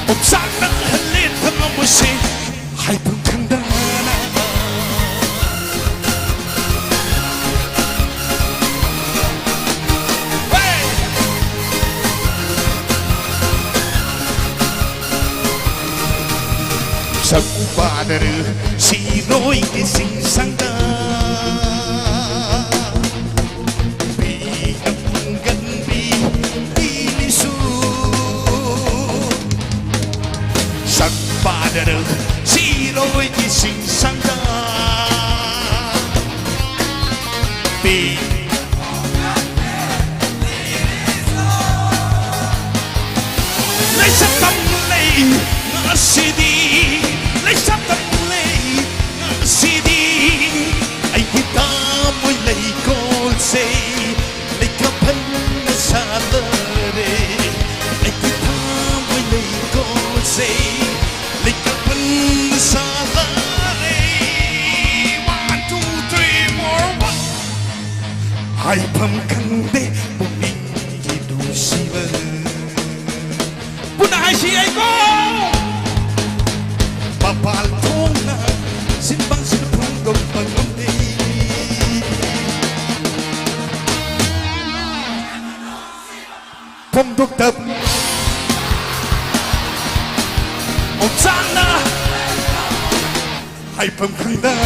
ꯑꯣꯝꯆꯥꯛꯅ ꯍꯜꯂꯦ ꯊꯃꯣꯏꯁꯦ꯫ ꯍꯥꯏꯐꯝ ꯈꯪꯗꯅ꯫ Hey! ꯇꯧꯕꯥꯗꯔ ꯁꯤꯔꯣꯏꯒꯤ ꯆꯤꯡꯁꯥꯡꯗ ꯄꯤꯔꯝꯒꯟꯕꯤ ꯂꯤꯂꯤꯁꯨ ꯁꯛꯄꯥꯗꯔ ꯁꯤꯔꯣꯏꯒꯤ ꯆꯤꯡꯁꯥꯡꯗ ꯄꯤ ꯂꯩꯁꯛ ꯇꯝꯂꯩ ꯉꯁꯤꯗꯤ ꯂꯩꯁꯛ ꯇꯝꯂꯩ ꯉꯁꯤꯗꯤ ꯑꯩꯒꯤ ꯊꯃꯣꯏ ꯂꯩꯀꯣꯜꯁꯦ ꯂꯩꯀꯥꯐꯟꯅ ꯁꯥꯂꯔꯦ ꯑꯩꯒꯤ ꯊꯃꯣꯏ ꯂꯩꯀꯣꯜꯁꯦ ꯂꯩꯀꯥꯐꯟꯅ ꯁꯥꯂꯔꯦ One, two, three, four, one. ꯍꯥꯏꯐꯝ ꯈꯪꯗꯦ ꯄꯨꯛꯅꯤꯡꯒꯤ ꯅꯨꯡꯁꯤꯕ ꯄꯨꯟꯅ ꯍꯥꯏꯁꯤ ꯑꯩꯀꯣ ꯃꯄꯥꯜ ꯊꯣꯡꯅ ꯁꯤꯟꯕꯥꯡꯁꯤꯗ ꯐꯣꯡꯗꯣꯛꯄ ꯉꯝꯗꯦ ꯐꯣꯡꯗꯣꯛꯇꯕ ꯑꯣꯝꯆꯥꯛꯅ ꯍꯥꯏꯐꯝ ꯈꯪꯗꯅ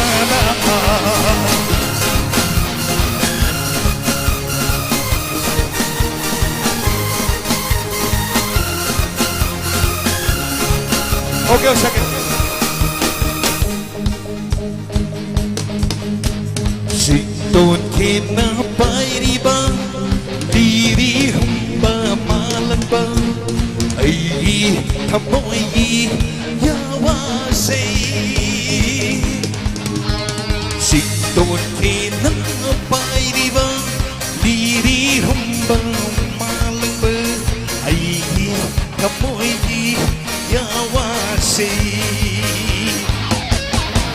Okay, second. ꯁꯤꯡꯇꯣꯟ ꯈꯦꯟꯅ ꯄꯥꯏꯔꯤꯕ ꯂꯤꯔꯤ ꯍꯨꯝꯕ ꯃꯥꯂꯪꯕ ꯑꯩꯒꯤ ꯊꯃꯣꯏꯒꯤ ꯌꯥꯋꯥꯁꯦ ꯁꯤꯡꯇꯣꯟ ꯈꯦꯟꯅ ꯄꯥꯏꯔꯤꯕ ꯂꯤꯔꯤ ꯍꯨꯝꯕ ꯃꯥꯂꯪꯕ ꯑꯩꯒꯤ ꯊꯃꯣꯏꯒꯤ ꯌꯥꯋꯥꯁꯦ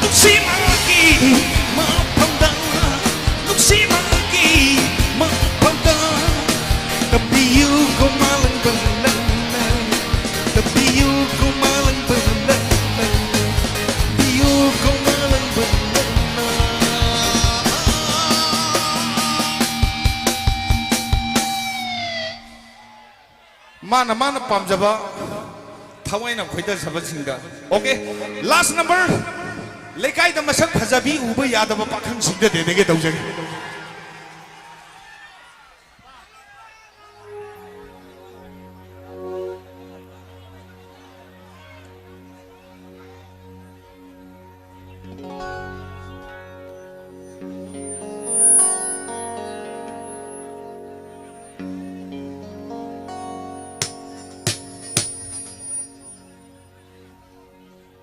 ꯅꯨꯡꯁꯤꯕꯒꯤ ꯃꯐꯝꯗ ꯅꯨꯡꯁꯤꯕꯒꯤ ꯃꯐꯝꯗ ꯇꯝꯕꯤꯌꯨ ꯀꯣ ꯃꯥꯂꯪꯕ ꯅꯪꯅ ꯇꯝꯕꯤꯌꯨ ꯀꯣ ꯃꯥꯂꯪꯕ ꯅꯪꯅ ꯇꯝꯕꯤꯌꯨ ꯀꯣ ꯃꯥꯂꯪꯕ ꯅꯪꯅ ꯃꯥꯅ ꯃꯥꯅ ꯄꯥꯝꯖꯕ ꯊꯋꯥꯏꯅ ꯈꯣꯏꯗꯖꯕꯁꯤꯡꯗ꯫ Okay, last number. ꯂꯩꯀꯥꯏꯗ ꯃꯁꯛ ꯐꯖꯕꯤ ꯎꯕ ꯌꯥꯗꯕ ꯄꯥꯈꯪꯁꯤꯡꯗ ꯗꯦꯗꯤꯀꯦꯠ ꯇꯧꯖꯒꯦ꯫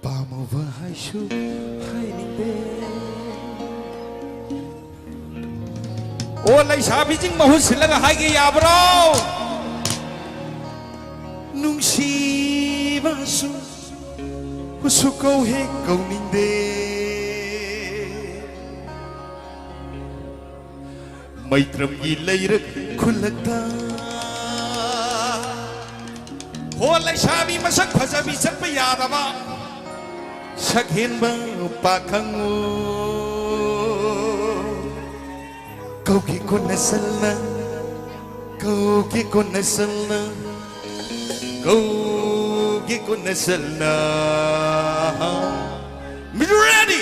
ꯄꯥꯝꯃꯨꯕ ꯍꯥꯏꯁꯨ ꯍꯥꯏꯅꯤꯡꯗꯦ꯫ ꯑꯣ, ꯂꯩꯁꯥꯕꯤꯁꯤꯡ ꯃꯍꯨꯠ ꯁꯤꯜꯂꯒ ꯍꯥꯏꯒꯦ ꯌꯥꯕ꯭ꯔꯣ? ꯅꯨꯡꯁꯤꯕꯁꯨ ꯍꯨꯁꯨ ꯀꯧ ꯍꯦꯛ ꯀꯧꯅꯤꯡꯗꯦ꯫ ꯃꯩꯇ꯭ꯔꯝꯒꯤ ꯂꯩꯔꯛ ꯈꯨꯜꯂꯛꯇ꯫ ꯍꯣ, ꯂꯩꯁꯥꯕꯤ ꯃꯁꯛ ꯐꯖꯕꯤ ꯆꯠꯄ ꯌꯥꯗꯕ꯫ ꯁꯛ ꯍꯦꯟꯕ ꯄꯥꯈꯪꯉꯣ꯫ ꯀꯧꯒꯦ ꯀꯣꯟꯅ ꯁꯜꯅ, ꯀꯧꯒꯦ ꯀꯣꯟꯅ ꯁꯜꯅ, ꯀꯧꯒꯦ ꯀꯣꯟꯅ ꯁꯜꯅ꯫ Ready?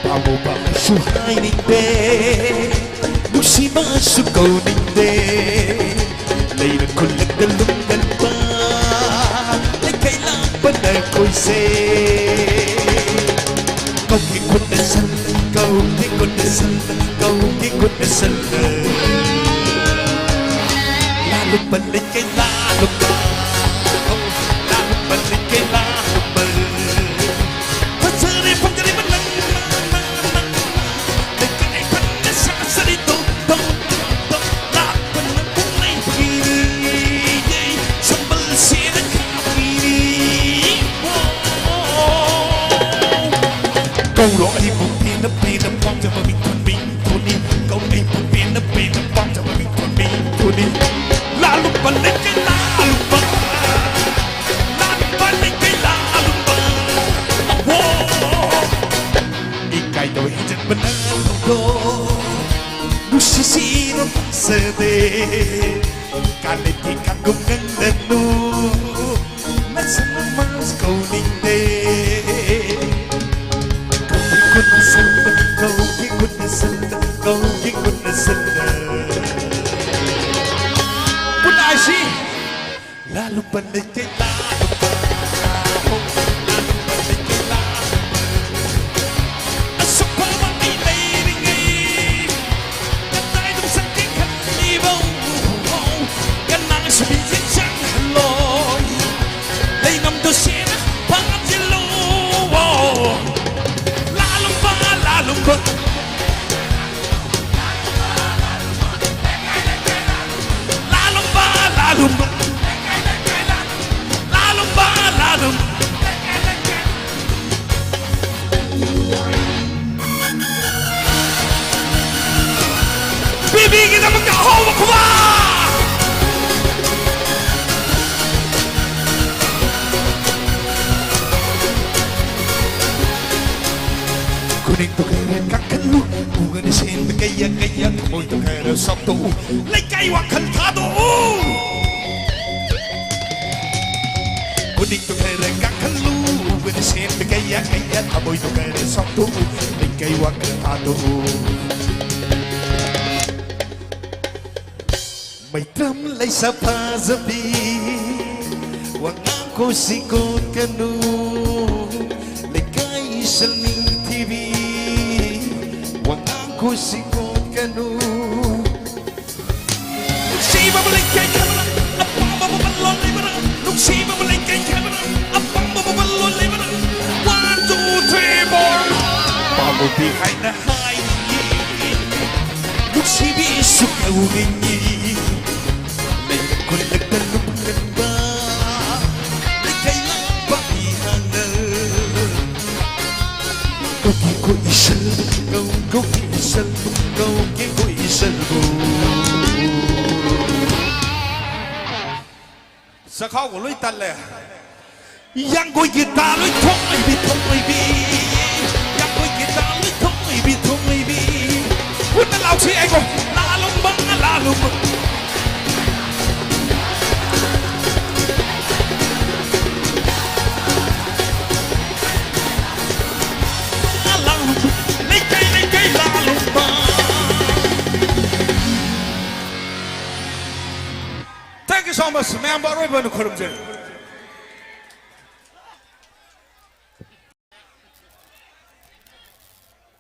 ꯄꯥꯝꯃꯨꯕꯁꯨ ꯍꯥꯏꯅꯤꯡꯗꯦ, ꯅꯨꯡꯁꯤꯕꯁꯨ ꯀꯧꯅꯤꯡꯗꯦ, ꯂꯩꯔ ꯈꯨꯜꯂꯒ ꯂꯨꯝꯒꯟꯕ ꯂꯩꯀꯩ ꯂꯥꯛꯄ ꯅꯈꯣꯏꯁꯦ꯫ ꯀꯧꯒꯦ ꯈꯨꯠꯅ ꯁꯜ, ꯀꯧꯒꯦ ꯈꯨꯠꯅ ꯁꯜ, ꯀꯧꯒꯦ ꯈꯨꯠꯅ ꯁꯜ꯫ ꯂꯥꯂꯨꯝꯕ ꯂꯩꯀꯩ ꯂꯥꯂꯨꯝꯕ, ꯂꯥꯂꯨꯝꯕ ꯂꯩꯀꯩ ꯂꯥꯂꯨꯝꯕ꯫ ꯐꯖꯔꯦ, ꯐꯖꯔꯦ, ꯃꯅꯪ, ꯅꯪ, ꯅꯪ, ꯅꯪ꯫ ꯂꯩꯀꯥꯏ ꯐꯖꯅ ꯁꯥꯖꯔꯦ, ꯇꯧ, ꯇꯧ, ꯇꯧ, ꯇꯧ꯫ ꯂꯥꯛꯄꯅ ꯄꯨꯡꯂꯩ ꯐꯤꯔꯤ, ꯁꯝꯕꯜ ꯁꯦꯠꯂ ꯀꯥꯞꯄꯤꯔꯤ꯫ ꯀꯧꯔꯣ ꯑꯩꯕꯨ ꯄꯦꯟꯅ ꯄꯦꯟꯅ ꯄꯥꯝꯖꯕ ꯃꯤꯡꯊꯣꯟ ꯃꯤꯡꯊꯣꯟꯅꯤ꯫ ꯀꯧ ꯑꯩꯕꯨ ꯄꯦꯟꯅ ꯄꯦꯟꯅ ꯄꯥꯝꯖꯕ ꯃꯤꯡꯊꯣꯟ ꯃꯤꯡꯊꯣꯟꯅꯤ꯫ ꯂꯥꯂꯨꯝꯕ ꯂꯩꯀꯩ ꯂꯥꯂꯨꯝꯕ, ꯂꯥꯂꯨꯝꯕ ꯂꯩꯀꯩ ꯂꯥꯂꯨꯝꯕ꯫ ꯑꯍꯣ! ꯐꯖꯗꯦ꯫ ꯀꯥꯂꯦꯟꯒꯤ ꯀꯥꯡꯒꯨꯝ ꯉꯪꯗꯅꯨ, ꯃꯁꯛ ꯃꯃꯥꯁꯨ ꯀꯧꯅꯤꯡꯗꯦ꯫ ꯀꯧꯒꯦ ꯈꯨꯠꯅ ꯁꯟꯗ, ꯀꯧꯒꯦ ꯈꯨꯠꯅ ꯁꯟꯗ, ꯀꯧꯒꯦ ꯈꯨꯠꯅ ꯁꯟꯗ꯫ ꯄꯨꯟꯅ ꯍꯥꯏꯁꯤ꯫ ꯂꯥꯂꯨꯝꯕ ꯂꯩꯀꯩ ꯂꯥꯂꯨꯝꯕ, ꯂꯥꯂꯨꯝꯕ ꯂꯩꯀꯩ ꯂꯥꯂꯨꯝꯕ꯫ ꯑꯁꯨꯛ ꯐꯕ ꯑꯩ ꯂꯩꯔꯤꯉꯩ, ꯀꯗꯥꯏꯗ ꯆꯠꯀꯦ ꯈꯜꯂꯤꯕꯧ, ꯀꯅꯥꯁꯨ ꯃꯤꯠꯌꯦꯡ ꯆꯪꯍꯜꯂꯣꯏ꯫ ꯂꯩꯅꯝꯗꯣ ꯁꯦꯟꯅ ꯐꯥꯖꯤꯜꯂꯨ꯫ ꯂꯥꯂꯨꯝꯕ, ꯂꯥꯂꯨꯝꯕ꯫ ꯂꯥꯂꯨꯝꯕ, ꯂꯥꯂꯨꯝꯕ꯫ ꯂꯥꯂꯨꯝꯕ, ꯂꯥꯂꯨꯝꯕ꯫ ꯕꯤꯕꯤꯒꯤꯗꯃꯛꯇ ꯑꯍꯧꯕ ꯈꯨꯕꯥꯛ! ꯈꯨꯅꯤꯡꯗꯣ ꯈꯔ ꯀꯥꯡꯈꯠꯂꯨ, ꯄꯨꯒꯅꯤ ꯁꯦꯟꯕ ꯀꯩꯌꯥ ꯀꯩꯌꯥ, ꯊꯃꯣꯏꯗꯣ ꯈꯔ ꯁꯣꯛꯇꯣꯛꯎ, ꯂꯩꯀꯥꯏ ꯋꯥꯈꯜ ꯊꯥꯗꯣꯛꯎ꯫ ꯈꯨꯅꯤꯡꯗꯣ ꯈꯔ ꯀꯥꯡꯈꯠꯂꯨ, ꯄꯨꯒꯅꯤ ꯁꯦꯟꯕ ꯀꯩꯌꯥ ꯀꯩꯌꯥ, ꯊꯃꯣꯏꯗꯣ ꯈꯔ ꯁꯣꯛꯇꯣꯛꯎ, ꯂꯩꯀꯥꯏ ꯋꯥꯈꯜ ꯊꯥꯗꯣꯛꯎ꯫ ꯃꯩꯇ꯭ꯔꯝ ꯂꯩꯁꯥ ꯐꯖꯕꯤ, ꯋꯥꯉꯥꯡ ꯈꯨꯁꯤ ꯀꯣꯟꯀꯅꯨ, ꯂꯩꯀꯥꯏ ꯏꯁꯜ ꯅꯤꯡꯊꯤꯕꯤ, ꯋꯥꯉꯥꯡ ꯈꯨꯁꯤ ꯀꯣꯟꯀꯅꯨ꯫ ꯅꯨꯡꯁꯤꯕ ꯂꯩꯀꯥꯏ ꯈꯔ, ꯑꯄꯥꯝꯕ ꯃꯃꯜ ꯂꯣꯟ ꯂꯩꯕ꯭ꯔꯥ? ꯅꯨꯡꯁꯤꯕ ꯂꯩꯀꯥꯏ ꯈꯔ, ꯑꯄꯥꯝꯕ ꯃꯃꯜ ꯂꯣꯟ ꯂꯩꯕ꯭ꯔꯥ? One, two, three, four. ꯄꯥꯝꯕꯨꯗꯤ ꯍꯥꯏꯅ ꯍꯥꯏ, ꯅꯨꯡꯁꯤꯕꯤꯁꯨ ꯀꯧꯅꯤꯡꯉꯤ꯫ ꯂꯩ ꯈꯨꯜꯂꯛꯇ ꯂꯨꯞꯂꯝꯕ ꯂꯩꯀꯥꯏ ꯂꯥꯛꯄ ꯏꯍꯥꯟꯅ꯫ ꯀꯧꯒꯦ ꯀꯣ ꯏꯁꯜ, ꯀꯧ, ꯀꯧꯒꯦ ꯏꯁꯜ, ꯀꯧꯒꯦ ꯀꯣ ꯏꯁꯜꯕꯨ꯫ ꯆꯈꯥꯎꯒ ꯂꯣꯏ ꯇꯠꯂꯦ꯫ ꯌꯥꯡꯒꯣꯏꯒꯤ ꯇꯥ ꯂꯣꯏ ꯊꯣꯛꯂꯩꯕꯤ, ꯊꯣꯛꯂꯩꯕꯤ꯫ ꯌꯥꯡꯒꯣꯏꯒꯤ ꯇꯥ ꯂꯣꯏ ꯊꯣꯛꯂꯩꯕꯤ, ꯊꯣꯛꯂꯩꯕꯤ꯫ ꯄꯨꯟꯅ ꯂꯥꯎꯁꯤ ꯑꯩꯕꯣ꯫ ꯂꯥꯂꯣꯡꯕ, ꯂꯥꯂꯣꯡꯕ꯫ ꯃꯌꯥꯝꯕ ꯑꯔꯣꯏꯕ ꯑꯣꯏꯅ ꯈꯨꯔꯨꯝꯖꯔꯤ꯫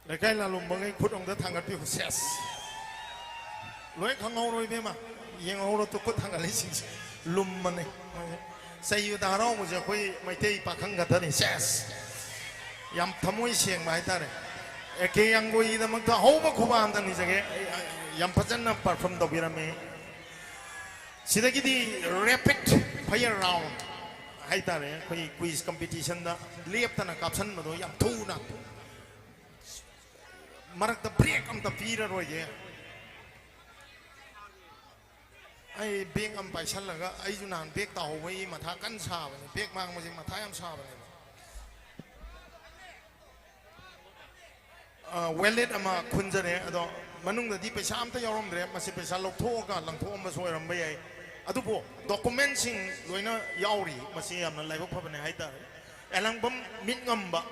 ꯂꯩꯀꯥꯏ ꯂꯥꯂꯣꯡꯕꯉꯩ ꯈꯨꯠ ꯑꯝꯇ ꯊꯥꯡꯒꯠꯄꯤꯌꯨ꯫ ꯁꯦꯁ꯫ ꯂꯣꯏ ꯈꯪꯍꯧꯔꯣꯏ ꯏꯕꯦꯝꯃ꯫ ꯌꯦꯡꯍꯧꯔꯣ ꯇꯨ ꯈꯨꯠ ꯊꯥꯡꯒꯠꯂꯤꯁꯤꯡꯁꯦ꯫ ꯂꯨꯝꯃꯅꯤ꯫ ꯆꯩꯕꯗ ꯍꯔꯥꯎꯕꯁꯦ ꯑꯩꯈꯣꯏ ꯃꯩꯇꯩ ꯄꯥꯈꯪ ꯈꯛꯇꯅꯤ꯫ ꯁꯦꯁ꯫ ꯌꯥꯝ ꯊꯃꯣꯏ ꯁꯦꯡꯕ ꯍꯥꯏꯇꯥꯔꯦ꯫ ꯑꯦ ꯀꯦ ꯌꯥꯡꯒꯣꯏꯒꯤꯗꯃꯛꯇ ꯑꯍꯧꯕ ꯈꯨꯕꯥꯛ ꯑꯝꯇ ꯅꯤꯖꯒꯦ꯫ ꯌꯥꯝ ꯐꯖꯅ perform ꯇꯧꯕꯤꯔꯝꯃꯤ꯫ ꯁꯤꯗꯒꯤꯗꯤ rapid fire round ꯍꯥꯏꯇꯥꯔꯦ, ꯑꯩꯈꯣꯏ quiz competitionꯗ ꯂꯦꯞꯇꯅ ꯀꯥꯞꯁꯟꯕꯗꯣ ꯌꯥꯝ ꯊꯨꯅ꯫ ꯃꯔꯛꯇ break ꯑꯝꯇ ꯄꯤꯔꯔꯣꯏꯒꯦ꯫ ꯑꯩ bag ꯑꯃ ꯄꯥꯏꯁꯜꯂꯒ, ꯑꯩꯁꯨ ꯅꯍꯥꯟ bag ꯇꯥꯍꯧꯕꯒꯤ ꯃꯊꯥ ꯀꯟꯅ ꯁꯥꯕꯅꯦ꯫ Bag ꯃꯥꯡꯕꯁꯦ ꯃꯊꯥ ꯌꯥꯝ ꯁꯥꯕꯅꯦꯕ꯫ ꯑ, wallet ꯑꯃ ꯈꯨꯟꯖꯔꯦ, ꯑꯗꯣ ꯃꯅꯨꯡꯗꯗꯤ ꯄꯩꯁꯥ ꯑꯝꯇ ꯌꯥꯎꯔꯝꯗ꯭ꯔꯦ꯫ ꯃꯁꯤ ꯄꯩꯁꯥ ꯂꯧꯊꯣꯛꯑꯒ ꯂꯪꯊꯣꯛꯑꯝꯕꯁꯨ ꯑꯣꯏꯔꯝꯕ ꯌꯥꯏ꯫ ꯑꯗꯨꯕꯨ documentꯁꯤꯡ ꯂꯣꯏꯅ ꯌꯥꯎꯔꯤ꯫ ꯃꯁꯤ ꯌꯥꯝꯅ ꯂꯥꯏꯕꯛ ꯐꯕꯅꯦ ꯍꯥꯏꯇꯥꯔꯦ꯫ ꯑꯦꯂꯥꯡꯕꯝ ꯃꯤꯠꯉꯝꯕ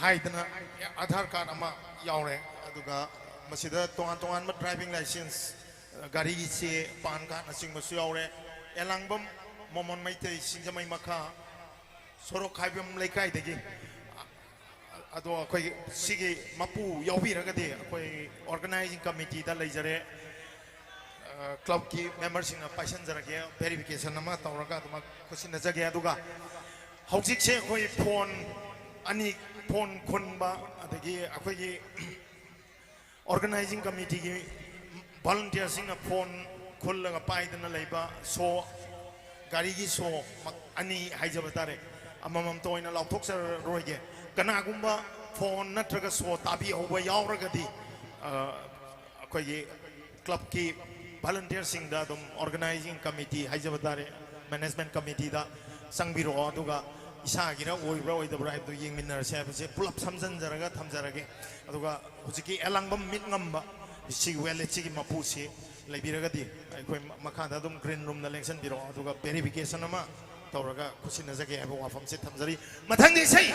ꯍꯥꯏꯗꯅ ꯑꯙꯥꯔ ꯀꯥꯔꯗ ꯑꯃ ꯌꯥꯎꯔꯦ꯫ ꯑꯗꯨꯒ ꯃꯁꯤꯗ ꯇꯣꯉꯥꯟ ꯇꯣꯉꯥꯟꯕ driving license, ꯒꯥꯔꯤꯒꯤ ꯆꯦ, ꯄꯥꯟ ꯀꯥꯔꯗꯅꯆꯤꯡꯕꯁꯨ ꯌꯥꯎꯔꯦ꯫ ꯑꯦꯂꯥꯡꯕꯝ ꯃꯣꯃꯣꯟ ꯃꯩꯇꯩ, ꯁꯤꯡꯖꯃꯩ ꯃꯈꯥ, ꯁꯣꯔꯣꯛ ꯈꯥꯏꯕꯝ ꯂꯩꯀꯥꯏꯗꯒꯤ꯫ ꯑꯗꯣ ꯑꯩꯈꯣꯏ ꯁꯤꯒꯤ ꯃꯄꯨ ꯌꯥꯎꯕꯤꯔꯒꯗꯤ ꯑꯩꯈꯣꯏ organizing committeeꯗ ꯂꯩꯖꯔꯦ꯫ ꯑ, clubꯀꯤ memberꯁꯤꯡꯅ ꯄꯥꯏꯁꯟꯖꯔꯒꯦ, verification ꯑꯃ ꯇꯧꯔꯒ ꯑꯗꯨꯃꯛ ꯈꯨꯠꯁꯤꯟꯅꯖꯒꯦ꯫ ꯑꯗꯨꯒ ꯍꯧꯖꯤꯛꯁꯦ ꯑꯩꯈꯣꯏ phone ꯑꯅꯤ, phone ꯈꯨꯟꯕ, ꯑꯗꯒꯤ ꯑꯩꯈꯣꯏꯒꯤ organizing committeeꯒꯤ volunteerꯁꯤꯡꯅ phone ꯈꯨꯜꯂꯒ ꯄꯥꯏꯗꯅ ꯂꯩꯕ, ꯁꯣ, ꯒꯥꯔꯤꯒꯤ ꯁꯣ ꯃꯛ-, ꯑꯅꯤ ꯍꯥꯏꯖꯕ ꯇꯥꯔꯦ, ꯑꯃꯃꯝꯇ ꯑꯣꯏꯅ ꯂꯥꯎꯊꯣꯛꯆꯔꯔꯣꯏꯒꯦ꯫ ꯀꯅꯥꯒꯨꯝꯕ phone ꯅꯠꯇ꯭ꯔꯒ ꯁꯣ ꯇꯥꯕꯤꯍꯧꯕ ꯌꯥꯎꯔꯒꯗꯤ, ꯑ, ꯑꯩꯈꯣꯏꯒꯤ clubꯀꯤ volunteerꯁꯤꯡꯗ ꯑꯗꯨꯝ organizing committee ꯍꯥꯏꯖꯕ ꯇꯥꯔꯦ, management committeeꯗ ꯆꯪꯕꯤꯔꯛꯑꯣ, ꯑꯗꯨꯒ ꯏꯁꯥꯒꯤꯔ ꯑꯣꯏꯕ꯭ꯔꯥ ꯑꯣꯏꯗꯕ꯭ꯔꯥ ꯍꯥꯏꯕꯗꯨ ꯌꯦꯡꯃꯤꯟꯅꯔꯁꯦ ꯍꯥꯏꯕꯁꯦ ꯄꯨꯂꯞ ꯁꯝꯖꯟꯖꯔꯒ ꯊꯝꯖꯔꯒꯦ꯫ ꯑꯗꯨꯒ ꯍꯧꯖꯤꯛꯀꯤ ꯑꯦꯂꯥꯡꯕꯝ ꯃꯤꯠ ꯉꯝꯕ ꯁꯤꯒꯤ walletꯁꯤꯒꯤ ꯃꯄꯨꯁꯤ ꯂꯩꯕꯤꯔꯒꯗꯤ ꯑꯩꯈꯣꯏ ꯃꯈꯥꯗ ꯑꯗꯨꯝ green roomꯗ ꯂꯦꯡꯁꯟꯕꯤꯔꯛꯑꯣ, ꯑꯗꯨꯒ verification ꯑꯃ ꯇꯧꯔꯒ ꯈꯨꯠꯁꯤꯟꯅꯖꯒꯦ ꯍꯥꯏꯕ ꯋꯥꯐꯝꯁꯦ ꯊꯝꯖꯔꯤ꯫ ꯃꯊꯪꯗ ꯏꯁꯩ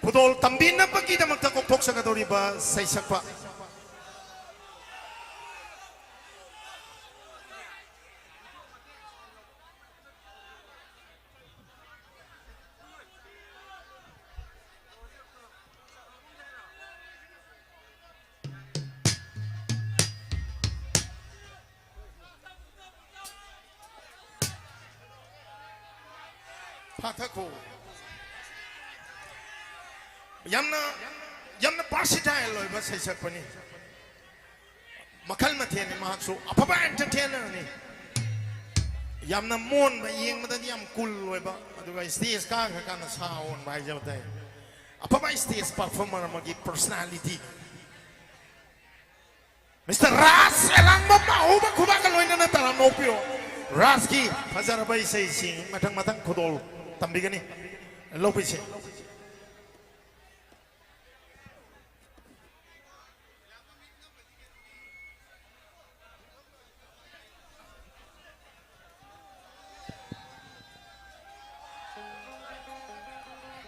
ꯈꯨꯗꯣꯜ ꯇꯝꯕꯤꯅꯕꯒꯤꯗꯃꯛꯇ ꯀꯧꯊꯣꯛꯆꯒꯗꯧꯔꯤꯕ ꯁꯩꯁꯛꯄ ꯐꯥꯊꯈꯣ꯫ ꯌꯥꯝꯅ, ꯌꯥꯝꯅ versatile ꯑꯣꯏꯕ ꯁꯩꯁꯛꯄꯅꯤ꯫ ꯃꯈꯜ ꯃꯊꯦꯜꯅꯤ꯫ ꯃꯍꯥꯛꯁꯨ ꯑꯐꯕ entertainerꯅꯤ꯫ ꯌꯥꯝꯅ ꯃꯣꯟꯕ, ꯌꯦꯡꯕꯗꯗꯤ ꯌꯥꯝ cool ꯑꯣꯏꯕ, ꯑꯗꯨꯒ stage ꯀꯥꯈ꯭ꯔꯀꯥꯟꯗ ꯁꯥ ꯑꯣꯟꯕ ꯍꯥꯏꯖꯕ ꯇꯥꯏ꯫ ꯑꯐꯕ stage performer ꯑꯃꯒꯤ personality꯫ Mister ꯔꯥꯖ ꯑꯦꯂꯥꯡꯕꯝ ꯑꯍꯧꯕ ꯈꯨꯕꯥꯛꯀ ꯂꯣꯏꯅꯅ ꯇꯔꯥꯝꯅ ꯑꯣꯛꯄꯤꯔꯣ꯫ ꯔꯥꯖꯀꯤ ꯐꯖꯔꯕ ꯏꯁꯩꯁꯤꯡ ꯃꯊꯪ ꯃꯊꯪ ꯈꯨꯗꯣꯜ ꯇꯝꯕꯤꯒꯅꯤ꯫ ꯂꯧꯕꯤꯁꯦ꯫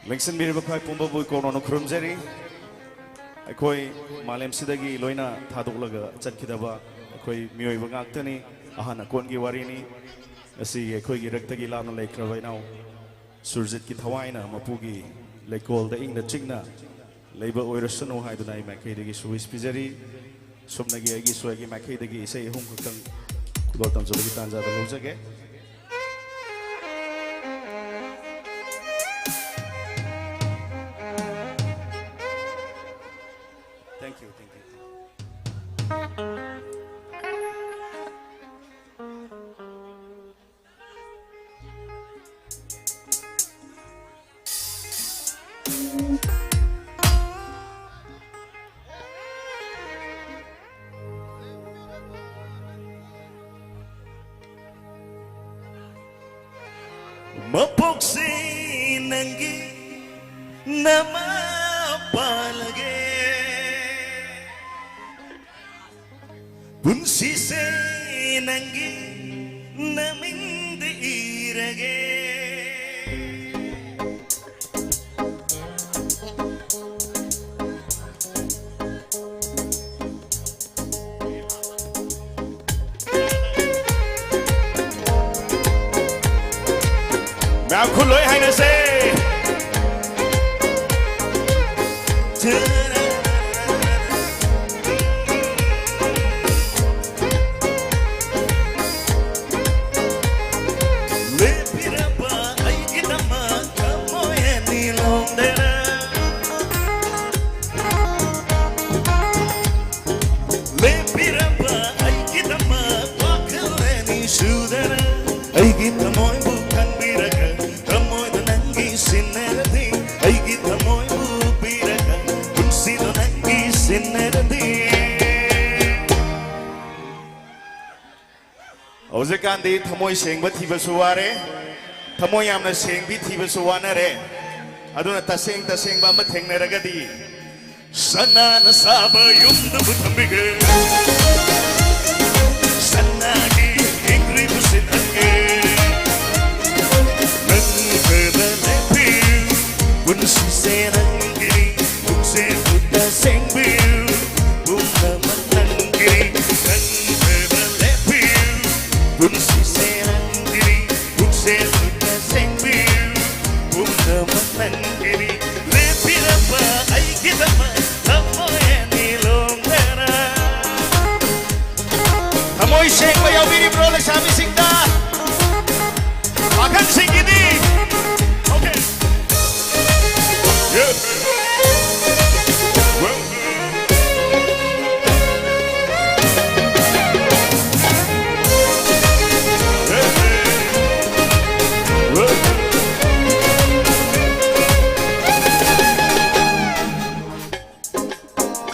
ꯂꯦꯡꯁꯤꯟꯕꯤꯔꯤꯕ ꯈ꯭ꯋꯥꯏ ꯄꯨꯝꯕꯕꯨ ꯏꯀꯣꯛ ꯅꯧꯅ ꯈꯨꯔꯨꯝꯖꯔꯤ꯫ ꯑꯩꯈꯣꯏ ꯃꯥꯂꯦꯝꯁꯤꯗꯒꯤ ꯂꯣꯏꯅ ꯊꯥꯗꯣꯛꯂꯒ ꯆꯠꯈꯤꯗꯕ ꯑꯩꯈꯣꯏ ꯃꯤꯑꯣꯏꯕ ꯉꯥꯛꯇꯅꯤ꯫ ꯑꯍꯟ ꯑꯀꯣꯟꯒꯤ ꯋꯥꯔꯤꯅꯤ꯫ ꯉꯁꯤ ꯑꯩꯈꯣꯏꯒꯤ ꯏꯔꯛꯇꯒꯤ ꯂꯥꯞꯅ ꯂꯩꯈ꯭ꯔꯕ ꯏꯅꯥꯎ ꯁꯨꯔꯖꯤꯠꯀꯤ ꯊꯋꯥꯏꯅ ꯃꯄꯨꯒꯤ ꯂꯩꯀꯣꯜꯗ ꯏꯪꯅ ꯆꯤꯛꯅ ꯂꯩꯕ ꯑꯣꯏꯔꯁꯅꯨ ꯍꯥꯏꯗꯨꯅ ꯑꯩ ꯃꯥꯏꯀꯩꯗꯒꯤꯁꯨ wish ꯄꯤꯖꯔꯤ꯫ ꯁꯨꯞꯅꯒꯤ ꯑꯩꯒꯤꯁꯨ ꯑꯩꯒꯤ ꯃꯥꯏꯀꯩꯗꯒꯤ ꯏꯁꯩ ꯑꯍꯨꯝ ꯈꯛꯇꯪ ꯈꯨꯗꯣꯜ ꯇꯝꯖꯕꯒꯤ ꯇꯥꯟꯖꯥꯗ ꯂꯧꯖꯒꯦ꯫ Thank you, thank you. ꯃꯄꯣꯛꯁꯦ ꯅꯪꯒꯤ ꯅꯃꯥ ꯄꯥꯜꯂꯒꯦ꯫ ꯄꯨꯟꯁꯤꯁꯦ ꯅꯪꯒꯤ ꯅꯃꯤꯡꯗ ꯏꯔꯒꯦ꯫ ꯃꯌꯥꯝ ꯈꯨꯠ ꯂꯣꯏ ꯍꯥꯏꯅꯁꯦ꯫ ꯂꯦꯞꯄꯤꯔꯕ ꯑꯩꯒꯤꯗꯃꯛ ꯍꯧꯖꯤꯛꯀꯥꯟꯗꯤ ꯊꯃꯣꯏ ꯁꯦꯡꯕ ꯊꯤꯕꯁꯨ ꯋꯥꯔꯦ, ꯊꯃꯣꯏ ꯌꯥꯝꯅ ꯁꯦꯡꯕꯤ ꯊꯤꯕꯁꯨ ꯋꯥꯅꯔꯦ꯫ ꯑꯗꯨꯅ ꯇꯁꯦꯡ ꯇꯁꯦꯡꯕ ꯑꯃ ꯊꯦꯡꯅꯔꯒꯗꯤ, ꯁꯅꯥꯅ ꯁꯥꯕ ꯌꯨꯝꯗꯕꯨ ꯊꯝꯕꯤꯒꯦ, ꯁꯅꯥꯒꯤ ꯏꯪꯒ꯭ꯔꯤꯕꯨ ꯁꯤꯠꯍꯟꯒꯦ꯫ ꯅꯪ ꯈꯔ ꯂꯦꯞꯄꯤꯌꯨ, ꯄꯨꯟꯁꯤꯁꯦ ꯅꯪꯒꯤꯅꯤ, ꯄꯨꯛꯆꯦꯜꯕꯨ ꯇꯁꯦꯡꯕꯤꯌꯨ, ꯄꯨꯝꯅꯃꯛ ꯅꯪꯒꯤꯅꯤ꯫ ꯅꯪ ꯈꯔ ꯂꯦꯞꯄꯤꯌꯨ, ꯄꯨꯟꯁꯤꯁꯦ ꯅꯪꯒꯤꯅꯤ, ꯄꯨꯛꯆꯦꯜꯕꯨ ꯇꯁꯦꯡꯕꯤꯌꯨ, ꯄꯨꯝꯅꯃꯛ ꯅꯪꯒꯤꯅꯤ꯫ ꯂꯦꯞꯄꯤꯔꯕ ꯑꯩꯒꯤꯗꯃꯛ ꯊꯃꯣꯏ ꯑꯅꯤ ꯂꯣꯡꯗꯅ꯫ ꯊꯃꯣꯏ ꯁꯦꯡꯕ ꯌꯥꯎꯕꯤꯔꯤꯕ꯭ꯔꯣ ꯂꯩꯁꯥꯕꯤꯁꯤꯡꯗ? ꯄꯥꯈꯪꯁꯤꯡꯒꯤꯗꯤ? Okay. Yeah. Well.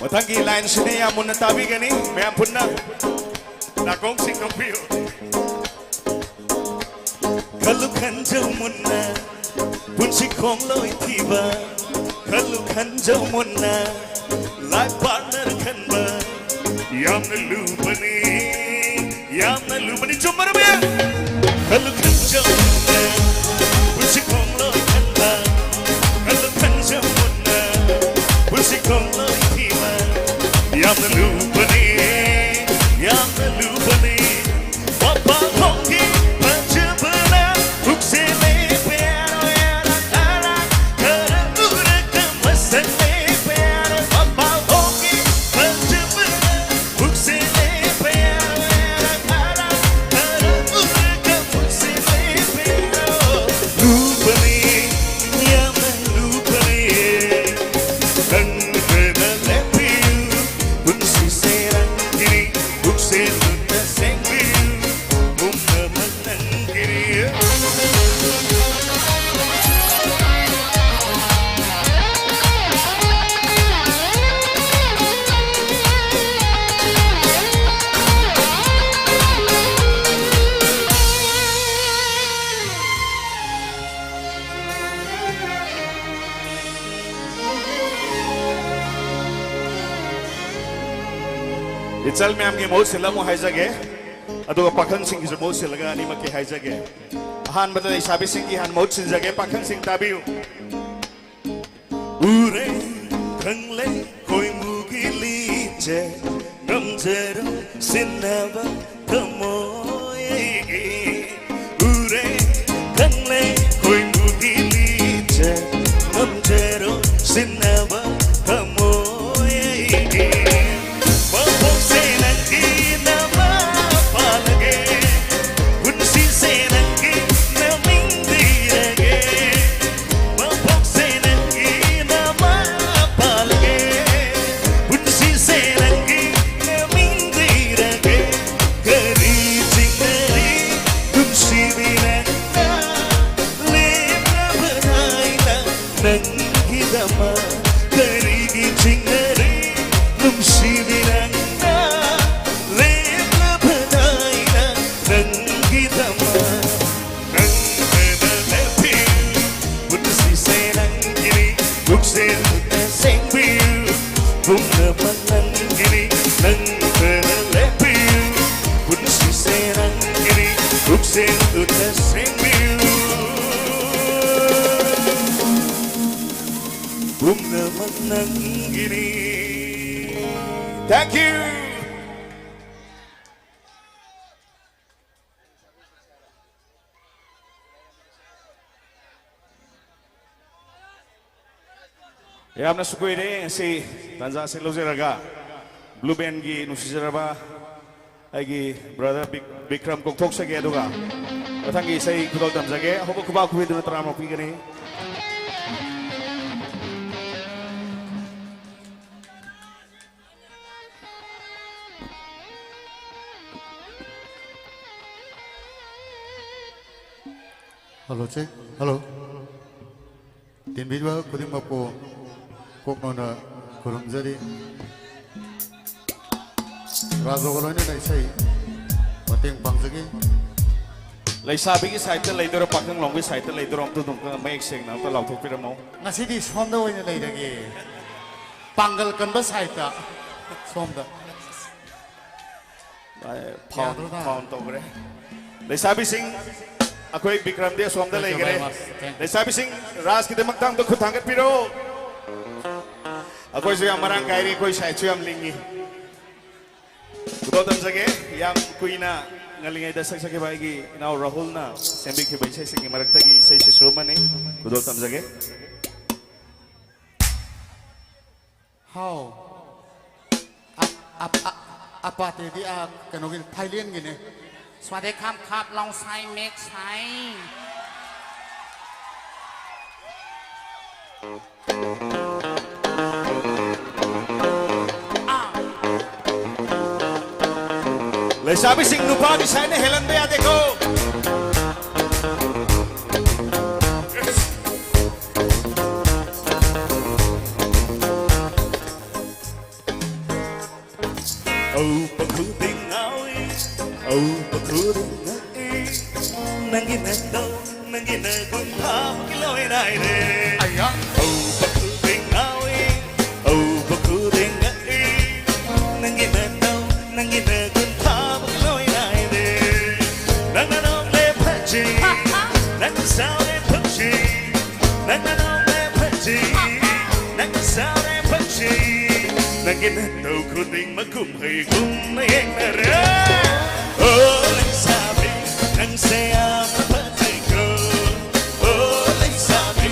ꯃꯊꯪꯒꯤ ꯂꯥꯏꯟꯁꯤꯗꯤ ꯌꯥꯝ ꯃꯨꯟꯅ ꯇꯥꯕꯤꯒꯅꯤ, ꯃꯌꯥꯝ ꯄꯨꯟꯅ ꯅꯥꯀꯣꯡꯁꯤꯡ ꯅꯣꯛꯄꯤꯌꯨ꯫ ꯈꯜꯂꯨ ꯈꯟꯖꯧ ꯃꯨꯟꯅ, ꯄꯨꯟꯁꯤ ꯈꯣꯡꯂꯣꯏ ꯊꯤꯕ꯫ ꯈꯜꯂꯨ ꯈꯟꯖꯧ ꯃꯨꯟꯅ, life partner ꯈꯟꯕ ꯌꯥꯝꯅ ꯂꯨꯕꯅꯤ, ꯌꯥꯝꯅ ꯂꯨꯕꯅꯤ꯫ ꯆꯨꯝꯕꯔ ꯃꯌꯥꯝ? ꯈꯜꯂꯨ ꯈꯟꯖꯧ ꯃꯨꯟꯅ, ꯄꯨꯟꯁꯤ ꯈꯣꯡꯂꯣꯏ ꯈꯟꯕ꯫ ꯈꯜꯂꯨ ꯈꯟꯖꯧ ꯃꯨꯟꯅ, ꯄꯨꯟꯁꯤ ꯈꯣꯡꯂꯣꯏ ꯊꯤꯕ ꯌꯥꯝꯅ ꯂꯨꯕꯅꯤ, ꯌꯥꯝꯅ ꯂꯨꯕꯅꯤ꯫ ꯃꯄꯥꯟꯊꯣꯡꯒꯤ ꯐꯖꯕꯅ ꯄꯨꯛꯆꯦꯜ ꯂꯦꯞꯄ ꯌꯥꯔꯣꯏ, ꯑꯔꯥꯛ ꯑꯔꯥꯛ ꯈꯔ ꯎꯔꯒ ꯃꯁꯛ ꯂꯦꯞꯄ ꯌꯥꯔꯣꯏ꯫ ꯃꯄꯥꯟꯊꯣꯡꯒꯤ ꯐꯖꯕꯅ ꯄꯨꯛꯆꯦꯜ ꯂꯦꯞꯄ ꯌꯥꯔꯣꯏ, ꯑꯔꯥꯛ ꯑꯔꯥꯛ ꯈꯔ ꯎꯔꯒ ꯄꯨꯛꯆꯦꯜ ꯂꯦꯞꯄ ꯌꯥꯔꯣꯏ꯫ ꯏꯆꯜ ꯃꯌꯥꯝꯒꯤ ꯃꯍꯨꯠ ꯁꯤꯜꯂ ꯑꯃꯨꯛ ꯍꯥꯏꯖꯒꯦ, ꯑꯗꯨꯒ ꯄꯥꯈꯪꯁꯤꯡꯒꯤꯁꯨ ꯃꯍꯨꯠ ꯁꯤꯜꯂꯒ ꯑꯅꯤꯃꯛꯀꯤ ꯍꯥꯏꯖꯒꯦ꯫ ꯑꯍꯥꯟꯕꯗ ꯂꯩꯁꯥꯕꯤꯁꯤꯡꯒꯤ ꯍꯥꯟꯅ ꯃꯍꯨꯠ ꯁꯤꯟꯖꯒꯦ꯫ ꯄꯥꯈꯪꯁꯤꯡ ꯇꯥꯕꯤꯌꯨ꯫ ꯎꯔꯦ, ꯈꯪꯂꯦ, ꯈꯣꯏꯃꯨꯒꯤ ꯂꯤꯆꯠ, ꯉꯝꯖꯔꯣ ꯁꯤꯟꯅꯕ ꯊꯃꯣꯏꯒꯤ꯫ ꯎꯔꯦ, ꯈꯪꯂꯦ, ꯈꯣꯏꯃꯨꯒꯤ ꯂꯤꯆꯠ, ꯉꯝꯖꯔꯣ ꯁꯤꯟꯅꯕ ꯊꯃꯣꯏꯒꯤ꯫ ꯃꯄꯣꯛꯁꯦ ꯅꯪꯒꯤ ꯅꯃꯥ ꯄꯥꯜꯂꯒꯦ, ꯄꯨꯟꯁꯤꯁꯦ ꯅꯪꯒꯤ ꯅꯃꯤꯡ ꯊꯤꯔꯒꯦ꯫ ꯃꯄꯣꯛꯁꯦ ꯅꯪꯒꯤ ꯅꯃꯥ ꯄꯥꯜꯂꯒꯦ, ꯄꯨꯟꯁꯤꯁꯦ ꯅꯪꯒꯤ ꯅꯃꯤꯡ ꯊꯤꯔꯒꯦ꯫ ꯀꯔꯤ ꯆꯤꯡꯅꯔꯤ ꯅꯨꯡꯁꯤꯕꯤ ꯅꯪꯅ ꯂꯦꯞꯂꯕ ꯅꯥꯏꯅ ꯅꯪꯒꯤꯗꯃꯛ? ꯀꯔꯤꯒꯤ ꯆꯤꯡꯅꯔꯤ ꯅꯨꯡꯁꯤꯕꯤ ꯅꯪꯅ ꯂꯦꯞꯂꯕ ꯅꯥꯏꯅ ꯅꯪꯒꯤꯗꯃꯛ? ꯅꯪ ꯐꯅ ꯂꯦꯞꯄꯤꯌꯨ, ꯄꯨꯟꯁꯤꯁꯦ ꯅꯪꯒꯤꯅꯤ, ꯄꯨꯛꯆꯦꯜ ꯎꯠꯅ ꯁꯦꯡꯕꯤꯌꯨ, ꯄꯨꯝꯅꯃꯛ ꯅꯪꯒꯤꯅꯤ, ꯅꯪ ꯐꯅ ꯂꯦꯞꯄꯤꯌꯨ, ꯄꯨꯟꯁꯤꯁꯦ ꯅꯪꯒꯤꯅꯤ, ꯄꯨꯛꯆꯦꯜ ꯎꯠꯅ ꯁꯦꯡꯕꯤꯌꯨ, ꯄꯨꯝꯅꯃꯛ ꯅꯪꯒꯤꯅꯤ꯫ Thank you. ꯌꯥꯝꯅꯁꯨ ꯀꯨꯏꯔꯦ꯫ ꯉꯁꯤ ꯇꯥꯟꯖꯥꯁꯤ ꯂꯧꯖꯔꯒ ꯕ꯭ꯂꯨ ꯕꯦꯟꯒꯤ ꯅꯨꯡꯁꯤꯖꯔꯕ ꯑꯩꯒꯤ ꯕ꯭ꯔꯗꯔ ꯕꯤꯛ-, ꯕꯤꯀ꯭ꯔꯝ ꯀꯧꯊꯣꯛꯆꯒꯦ꯫ ꯑꯗꯨꯒ ꯃꯊꯪꯒꯤ ꯏꯁꯩ ꯈꯨꯗꯣꯜ ꯇꯝꯖꯒꯦ꯫ ꯑꯍꯧꯕ ꯈꯨꯕꯥꯛ ꯈꯨꯕꯤꯗꯨꯅ ꯇꯔꯥꯃꯔꯛ ꯄꯤꯒꯅꯤ꯫ Hello, check. ꯍꯜꯂꯣ꯫ ꯇꯤꯟꯕꯤꯕ ꯈꯨꯗꯤꯡꯃꯛꯄꯨ ꯀꯣꯛꯅꯣꯟꯅ ꯈꯨꯔꯨꯝꯖꯔꯤ꯫ ꯔꯥꯖꯣꯒ ꯂꯣꯏꯅꯅ ꯏꯁꯩ ꯃꯇꯦꯡ ꯄꯥꯡꯖꯒꯦ꯫ ꯂꯩꯁꯥꯕꯤꯒꯤ ꯁꯥꯏꯠꯇ ꯂꯩꯗꯣꯏꯔꯣ, ꯄꯥꯈꯪꯂꯣꯝꯒꯤ ꯁꯥꯏꯠꯇ ꯂꯩꯗꯣꯏꯔꯣ? ꯑꯝꯇ ꯑꯗꯨꯝ ꯃꯌꯦꯛ ꯁꯦꯡꯅ ꯑꯝꯇ ꯂꯥꯎꯊꯣꯛꯄꯤꯔꯝꯃꯣ꯫ ꯉꯁꯤꯗꯤ ꯁꯣꯝꯗ ꯑꯣꯏꯅ ꯂꯩꯔꯒꯦ, ꯄꯥꯡꯒꯜ ꯀꯟꯕ ꯁꯥꯏꯠꯇ꯫ ꯁꯣꯝꯗ꯫ ꯐꯥꯎꯟ ꯌꯥꯗ꯭ꯔꯣ ꯅꯪ? ꯐꯥꯎꯟ ꯇꯧꯈ꯭ꯔꯦ꯫ ꯂꯩꯁꯥꯕꯤꯁꯤꯡ, ꯑꯩꯈꯣꯏ ꯕꯤꯀ꯭ꯔꯝꯗꯤ ꯑꯁꯣꯝꯗ Thank you ꯂꯩꯈ꯭ꯔꯦ꯫ Very much. Thank you. ꯂꯩꯁꯥꯕꯤꯁꯤꯡ, ꯔꯥꯖꯀꯤꯗꯃꯛꯇ ꯑꯝꯇ ꯈꯨꯠ ꯊꯥꯡꯒꯠꯄꯤꯔꯣ꯫ ꯑꯩꯈꯣꯏꯁꯨ ꯌꯥꯝ ꯃꯔꯥꯡ ꯀꯥꯏꯔꯤ, ꯑꯩꯈꯣꯏ ꯁꯥꯏꯠꯁꯨ ꯌꯥꯝ ꯂꯤꯡꯉꯤ꯫ ꯈꯨꯗꯣꯜ ꯇꯝꯖꯒꯦ꯫ ꯌꯥꯝ ꯀꯨꯏꯅ ꯉꯜꯂꯤꯉꯩꯗ ꯁꯛꯆꯈꯤꯕ ꯑꯩꯒꯤ ꯏꯅꯥꯎ ꯔꯥꯍꯨꯜꯅ ꯁꯦꯝꯕꯤꯈꯤꯕ ꯏꯁꯩꯁꯤꯡꯒꯤ ꯃꯔꯛꯇꯒꯤ ꯏꯁꯩꯁꯤꯁꯨ ꯑꯃꯅꯤ꯫ ꯈꯨꯗꯣꯜ ꯇꯝꯖꯒꯦ꯫ ꯍꯥꯎ꯫ ꯑꯞ-, ꯑꯞ-, ꯑ-, ꯑꯄꯥꯇꯦꯗꯤ, ꯑ, ꯀꯩꯅꯣꯒꯤ, ꯊꯥꯏꯂꯦꯟꯒꯤꯅꯦ꯫ ꯁ꯭ꯋꯥꯗꯦ ꯈꯥꯝ ꯈꯥꯞ ꯂꯥꯎ ꯁꯥꯏ ꯃꯦꯛ ꯁꯥꯏ꯫ ꯑꯥ꯫ ꯂꯩꯁꯥꯕꯤꯁꯤꯡ, ꯅꯨꯄꯥꯒꯤ ꯁꯥꯏꯅ ꯍꯦꯜꯍꯟꯕ ꯌꯥꯗꯦꯀꯣ꯫ ꯑꯧꯕ ꯈꯨꯗꯤꯡ ꯉꯥꯎꯏ, ꯑꯧꯕ ꯈꯨꯗꯤꯡ ꯉꯛꯏ, ꯅꯪꯒꯤ ꯅꯠꯇꯧ, ꯅꯪꯒꯤ ꯅꯒꯨꯟ ꯐꯥꯕꯒꯤ ꯂꯣꯏ ꯅꯥꯏꯔꯦ꯫ ꯑꯌꯥ꯫ ꯑꯧꯕ ꯈꯨꯗꯤꯡ ꯉꯥꯎꯏ, ꯑꯧꯕ ꯈꯨꯗꯤꯡ ꯉꯛꯏ, ꯅꯪꯒꯤ ꯅꯠꯇꯧ, ꯅꯪꯒꯤ ꯅꯒꯨꯟ ꯐꯥꯕꯒꯤ ꯂꯣꯏ ꯅꯥꯏꯔꯦ꯫ ꯅꯪꯅ ꯅꯣꯡꯂꯦ ꯐꯖꯩ, ꯅꯪꯅ ꯁꯥꯎꯔꯦ ꯐꯖꯩ, ꯅꯪꯅ ꯅꯣꯡꯂꯦ ꯐꯖꯩ, ꯅꯪꯅ ꯁꯥꯎꯔꯦ ꯐꯖꯩ, ꯅꯪꯒꯤ ꯅꯠꯇꯧ ꯈꯨꯗꯤꯡꯃꯛ ꯀꯨꯝꯍꯩꯒꯨꯝꯅ ꯌꯦꯡꯅꯔꯦ꯫ ꯑꯣ ꯂꯩꯁꯥꯕꯤ, ꯅꯪꯁꯦ ꯌꯥꯝꯅ ꯐꯖꯩꯀꯣ꯫ ꯑꯣ ꯂꯩꯁꯥꯕꯤ,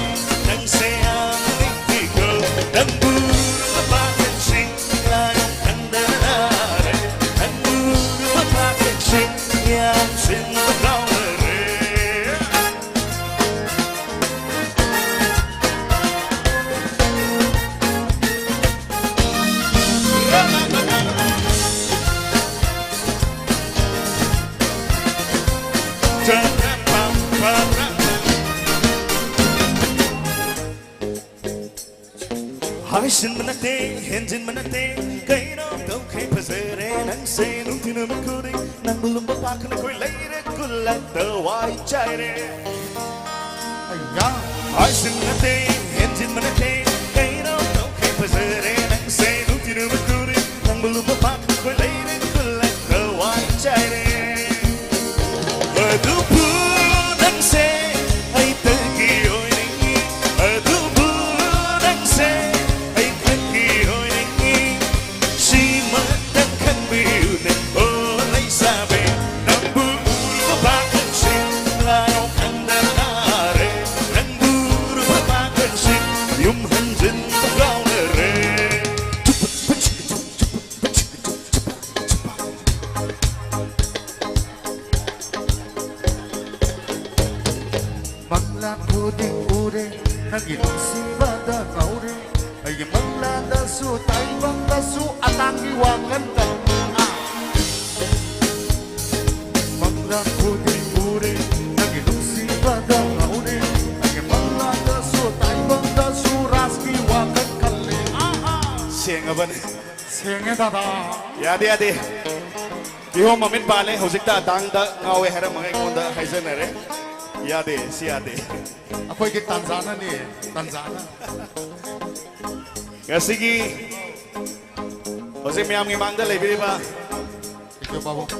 ꯅꯪꯁꯦ ꯌꯥꯝꯅ ꯅꯤꯡꯊꯤꯀꯣ꯫ ꯅꯪꯕꯨ ꯎꯔꯨꯕ ꯄꯥꯈꯪꯁꯤꯡ ꯂꯥꯏꯑꯣꯡ ꯈꯪꯗꯅ ꯅꯥꯔꯦ꯫ ꯅꯪꯕꯨ ꯎꯔꯨꯕ ꯄꯥꯈꯪꯁꯤꯡ ꯌꯥꯝ ꯁꯤꯟꯕ ꯀꯥꯎꯅꯔꯦ꯫ ꯍꯥꯏꯁꯤꯟꯕ ꯅꯠꯇꯦ, ꯍꯦꯟꯖꯤꯟꯕ ꯅꯠꯇꯦ, ꯀꯩꯅꯣ ꯇꯧꯈꯩ ꯐꯖꯔꯦ ꯅꯪꯁꯦ꯫ ꯅꯨꯡꯊꯤꯜ ꯅꯨꯃꯤꯠ ꯈꯨꯗꯤꯡ ꯅꯪꯕꯨ ꯂꯨꯝꯕ ꯄꯥꯈꯪ ꯑꯩꯈꯣꯏ ꯂꯩꯔꯦ ꯈꯨꯜꯂꯛꯇ ꯋꯥꯏ ꯆꯥꯏꯔꯦ꯫ ꯑꯌꯥ꯫ ꯍꯥꯏꯁꯤꯟꯕ ꯅꯠꯇꯦ, ꯍꯦꯟꯖꯤꯟꯕ ꯅꯠꯇꯦ, ꯀꯩꯅꯣ ꯇꯧꯈꯩ ꯐꯖꯔꯦ ꯅꯪꯁꯦ꯫ ꯅꯨꯡꯊꯤꯜ ꯅꯨꯃꯤꯠ ꯈꯨꯗꯤꯡ ꯅꯪꯕꯨ ꯂꯨꯝꯕ ꯄꯥꯈꯪ ꯑꯩꯈꯣꯏ ꯂꯩꯔꯦ ꯈꯨꯜꯂꯛꯇ ꯅꯪꯒꯤ ꯅꯨꯡꯁꯤꯕꯗ ꯉꯥꯎꯔꯦ꯫ ꯑꯩꯒꯤ ꯃꯪꯂꯥꯗꯁꯨ ꯇꯥꯏꯕꯪꯗꯁꯨ ꯑꯇꯥꯡꯒꯤ ꯋꯥꯈꯜ ꯇꯧꯏ꯫ ꯑꯥ꯫ ꯃꯪꯂꯥꯟ ꯈꯨꯗꯤꯡ ꯎꯔꯦ꯫ ꯅꯪꯒꯤ ꯅꯨꯡꯁꯤꯕꯗ ꯉꯥꯎꯔꯦ꯫ ꯑꯩꯒꯤ ꯃꯪꯂꯥꯗꯁꯨ ꯇꯥꯏꯕꯪꯗꯁꯨ ꯔꯥꯁꯀꯤ ꯋꯥꯈꯜ ꯈꯜꯂꯦ꯫ ꯑꯥ, ꯑꯥ꯫ ꯁꯦꯡꯉꯕꯅꯦ꯫ ꯁꯦꯡꯉꯦ, ꯗꯥꯗꯥ꯫ ꯌꯥꯗꯦ, ꯌꯥꯗꯦ꯫ ꯀꯤꯍꯣꯝ ꯃꯃꯤꯠ ꯄꯥꯜꯂꯦ, ꯍꯧꯖꯤꯛꯇ ꯑꯇꯥꯡꯗ ꯉꯥꯎꯋꯦ ꯍꯥꯏꯔꯝꯃꯒ ꯑꯩꯉꯣꯟꯗ ꯍꯥꯏꯖꯅꯔꯦ꯫ ꯌꯥꯗꯦ, ꯁꯤ ꯌꯥꯗꯦ꯫ ꯑꯩꯈꯣꯏꯒꯤ ꯇꯥꯟꯖꯥꯅꯅꯦ, ꯇꯥꯟꯖꯥꯅ꯫ ꯉꯁꯤꯒꯤ ꯍꯧꯖꯤꯛ ꯃꯌꯥꯝꯒꯤ ꯃꯥꯡꯗ ꯂꯩꯕꯤꯔꯤꯕ ꯊꯦꯡꯀ꯭ꯌꯨ, ꯄꯥꯕꯨꯡ꯫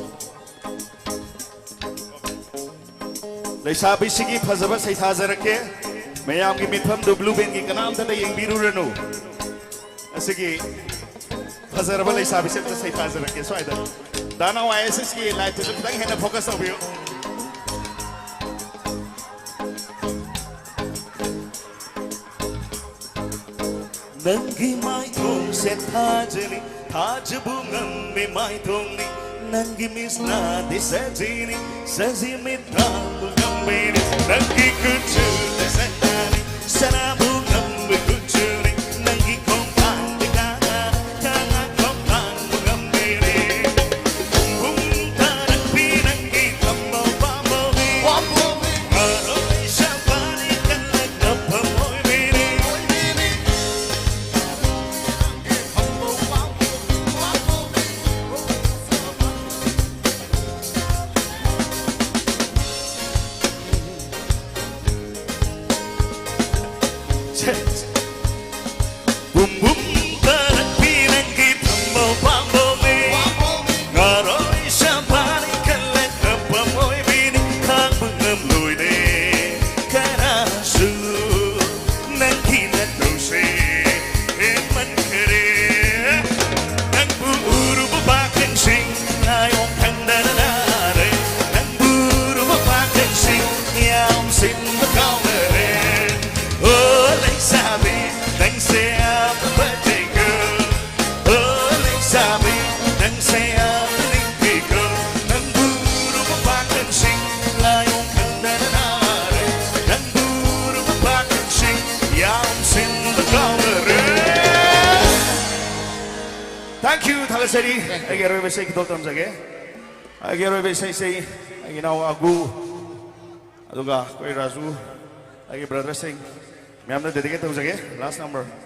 ꯂꯩꯁꯥꯕꯤꯁꯤꯒꯤ ꯐꯖꯕ ꯁꯩꯊꯥꯖꯔꯛꯀꯦ꯫ ꯃꯌꯥꯝꯒꯤ ꯃꯤꯠꯐꯝꯗꯨ ꯕ꯭ꯂꯨ ꯕꯦꯟꯒꯤ ꯀꯅꯥꯝꯇꯗ ꯌꯦꯡꯕꯤꯔꯨꯔꯅꯨ꯫ ꯑꯁꯤꯒꯤ ꯐꯖꯔꯕ ꯂꯩꯁꯥꯕꯤꯁꯦ ꯑꯝꯇ ꯁꯩꯊꯥꯖꯔꯛꯀꯦ ꯁ꯭ꯋꯥꯏꯗ꯫ ꯗꯥ ꯅꯥꯎ ꯑꯥꯏ ꯑꯦꯁ ꯑꯦꯁꯀꯤ ꯂꯥꯏꯐꯇꯨꯁꯨ ꯈꯤꯇꯪ ꯍꯦꯟꯅ ꯐꯣꯀꯁ ꯇꯧꯕꯤꯌꯨ꯫ ꯅꯪꯒꯤ ꯃꯥꯏꯊꯣꯡꯁꯦ ꯊꯥꯖꯅꯤ, ꯊꯥꯖꯕ ꯉꯝꯕꯤ ꯃꯥꯏꯊꯣꯡꯅꯤ꯫ ꯅꯪꯒꯤ ꯃꯤꯠꯁꯅꯥꯗꯤ ꯁꯖꯤꯅꯤ, ꯁꯖꯤ ꯃꯤꯠ ꯊꯥꯕ ꯉꯝꯕꯤꯅꯤ꯫ ꯅꯪꯒꯤ ꯀꯨꯆꯨꯗ ꯁꯅꯥꯅꯤ, ꯁꯅꯥꯕꯨ ꯉꯝꯕ ꯀꯨꯆꯨꯅꯤ꯫ ꯅꯪꯒꯤ ꯈꯣꯡꯄꯥꯛꯇ ꯀꯥꯡꯉꯥ, ꯀꯥꯡꯉꯥ ꯈꯣꯡꯄꯥꯛꯄꯨ ꯉꯝꯕꯤꯅꯤ꯫ ꯄꯨꯡ ꯇꯔꯥ ꯄꯤ ꯅꯪꯒꯤ ꯊꯝꯕꯧ ꯄꯥꯝꯕꯧꯅꯤ꯫ ꯄꯥꯝꯕꯧꯅꯤ꯫ ꯉꯔꯣꯏ ꯁꯥꯄꯥꯅꯤ ꯀꯜꯂꯛꯅ ꯐꯝ ꯑꯣꯏꯕꯤꯅꯤ꯫ ꯑꯣꯏꯕꯤꯅꯤ꯫ ꯕꯨꯝ ꯕꯨꯝ ꯇꯥꯔꯛꯄꯤ ꯅꯪꯒꯤ ꯊꯝꯕꯧ ꯄꯥꯝꯕꯧꯅꯤ꯫ ꯉꯥꯔꯣꯏ ꯁꯥꯄꯥꯅꯤ ꯈꯜꯂꯦ ꯀꯞꯄ ꯑꯣꯏꯕꯤꯅꯤ ꯈꯥꯡꯕ ꯉꯝꯂꯣꯏꯅꯦ꯫ ꯀꯅꯥꯁꯨ ꯅꯪꯒꯤ ꯅꯇꯧꯁꯦ ꯍꯦꯟꯃꯟꯈ꯭ꯔꯦ꯫ ꯅꯪꯕꯨ ꯎꯔꯨꯕ ꯄꯥꯈꯪꯁꯤꯡ ꯉꯥꯏꯌꯣꯡ ꯈꯪꯗꯅ ꯅꯥꯔꯦ꯫ ꯅꯪꯕꯨ ꯎꯔꯨꯕ ꯄꯥꯈꯪꯁꯤꯡ ꯌꯥꯝ ꯁꯤꯟꯕ ꯀꯥꯎꯅꯔꯦ꯫ ꯑꯣ ꯂꯩꯁꯥꯕꯤ, ꯅꯪꯁꯦ ꯌꯥꯝꯅ ꯐꯖꯩꯀꯣ꯫ ꯑꯣ ꯂꯩꯁꯥꯕꯤ, ꯅꯪꯁꯦ ꯌꯥꯝꯅ ꯅꯤꯡꯊꯤꯀꯣ꯫ ꯅꯪꯕꯨ ꯎꯔꯨꯕ ꯄꯥꯈꯪꯁꯤꯡ ꯉꯥꯏꯌꯣꯡ ꯈꯪꯗꯅ ꯅꯥꯔꯦ꯫ ꯅꯪꯕꯨ ꯎꯔꯨꯕ ꯄꯥꯈꯪꯁꯤꯡ ꯊꯥꯒꯠꯆꯔꯤ꯫ ꯑꯩꯒꯤ ꯑꯔꯣꯏꯕ ꯏꯁꯩ ꯈꯨꯗꯣꯜ ꯇꯝꯖꯒꯦ꯫ ꯑꯩꯒꯤ ꯑꯔꯣꯏꯕ ꯏꯁꯩꯁꯤ ꯑꯩꯒꯤ ꯏꯅꯥꯎ ꯑꯒꯨ, ꯑꯗꯨꯒ ꯑꯩꯈꯣꯏ ꯔꯥꯖꯨ, ꯑꯩꯒꯤ ꯕ꯭ꯔꯗꯔꯁꯤꯡ ꯃꯌꯥꯝꯗ ꯗꯦꯗꯤꯀꯦꯠ ꯇꯧꯖꯒꯦ꯫ ꯂꯥꯁ ꯅꯝꯕꯔ꯫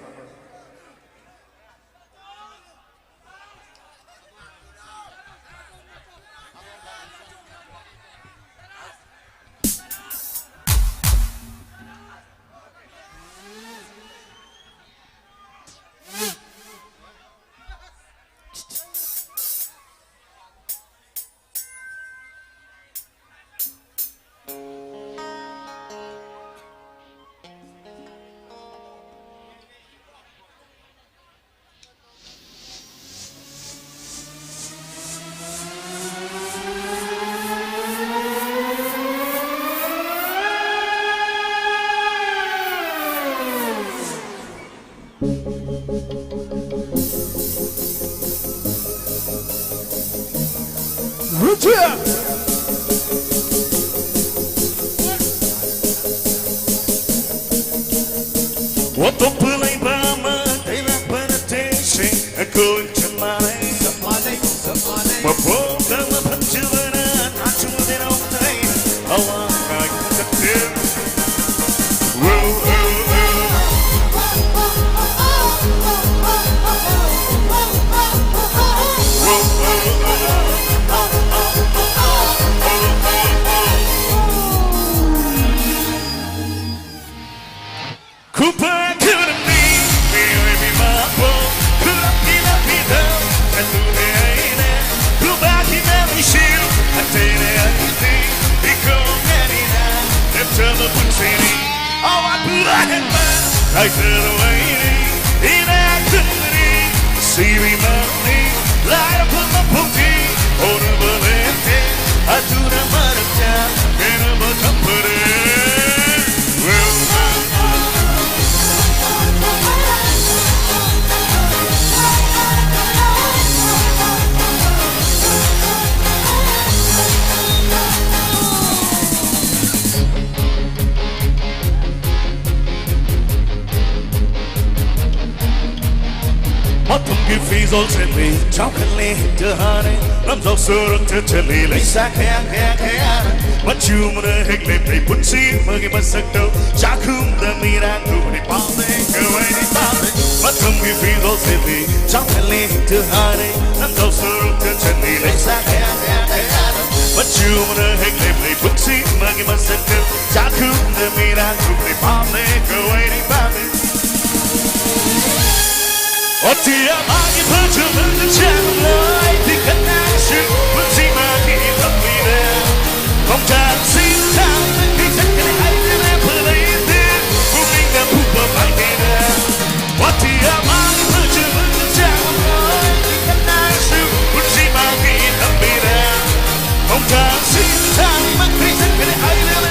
ꯊꯨꯝꯒꯤ ꯐꯤꯖꯣꯜ ꯁꯦꯠꯂꯤ, ꯆꯥꯎꯈꯠꯂꯦ ꯍꯦꯛꯇ ꯍꯥꯟꯅꯩ, ꯂꯝꯖꯥꯎ ꯁꯣꯔꯣꯛꯇ ꯆꯠꯂꯤ, ꯂꯩꯁꯥ ꯀꯌꯥ, ꯀꯌꯥ, ꯀꯌꯥꯅ꯫ ꯃꯆꯨ ꯑꯃꯅ ꯍꯦꯛ ꯂꯦꯞꯂꯦ, ꯄꯨꯟꯁꯤ ꯑꯃꯒꯤ ꯃꯁꯛꯇꯣ꯫ ꯆꯥꯛꯈꯨꯝꯗ ꯃꯤꯔꯥꯡ ꯇꯨꯕꯅꯤ, ꯄꯥꯝꯃꯦ, ꯀꯋꯥꯏꯗꯤ ꯄꯥꯝꯃꯦ꯫ ꯃꯇꯝꯒꯤ ꯐꯤꯖꯣꯜ ꯁꯦꯠꯂꯤ, ꯆꯥꯎꯈꯠꯂꯦ ꯍꯦꯛꯇ ꯍꯥꯟꯅꯩ, ꯂꯝꯖꯥꯎ ꯁꯣꯔꯣꯛꯇ ꯆꯠꯂꯤ, ꯂꯩꯁꯥ ꯀꯌꯥ, ꯀꯌꯥ, ꯀꯌꯥꯅ꯫ ꯃꯆꯨ ꯑꯃꯅ ꯍꯦꯛ ꯂꯦꯞꯂꯦ, ꯄꯨꯟꯁꯤ ꯑꯃꯒꯤ ꯃꯁꯛꯇꯣ꯫ ꯆꯥꯛꯈꯨꯝꯗ ꯃꯤꯔꯥꯡ ꯇꯨꯕꯅꯤ, ꯄꯥꯝꯃꯦ, ꯀꯋꯥꯏꯗꯤ ꯄꯥꯝꯃꯦ꯫ ꯑꯇꯤꯌꯥ ꯃꯥꯒꯤ ꯐꯖꯕꯗ ꯆꯥꯡꯂꯣꯏ ꯊꯤꯡꯒꯠꯅꯔꯁꯨ ꯄꯨꯟꯁꯤ ꯃꯥꯒꯤ ꯂꯝꯕꯤꯗ ꯈꯣꯡꯊꯥꯡꯁꯤ ꯊꯥꯡꯅ ꯀꯤꯆꯠꯀꯅꯤ ꯍꯥꯏꯗꯨꯅ ꯐꯅꯩꯗꯤ ꯄꯨꯛꯅꯤꯡꯗ ꯄꯨꯕ ꯃꯥꯏꯀꯩꯗ꯫ ꯑꯇꯤꯌꯥ ꯃꯥꯒꯤ ꯐꯖꯕꯗ ꯆꯥꯡꯂꯣꯏ ꯊꯤꯡꯒꯠꯅꯔꯁꯨ ꯄꯨꯟꯁꯤ ꯃꯥꯒꯤ ꯂꯝꯕꯤꯗ ꯈꯣꯡꯊꯥꯡꯁꯤ ꯊꯥꯡꯅ ꯀꯤꯆꯠꯀꯅꯤ ꯍꯥꯏꯗꯨꯅ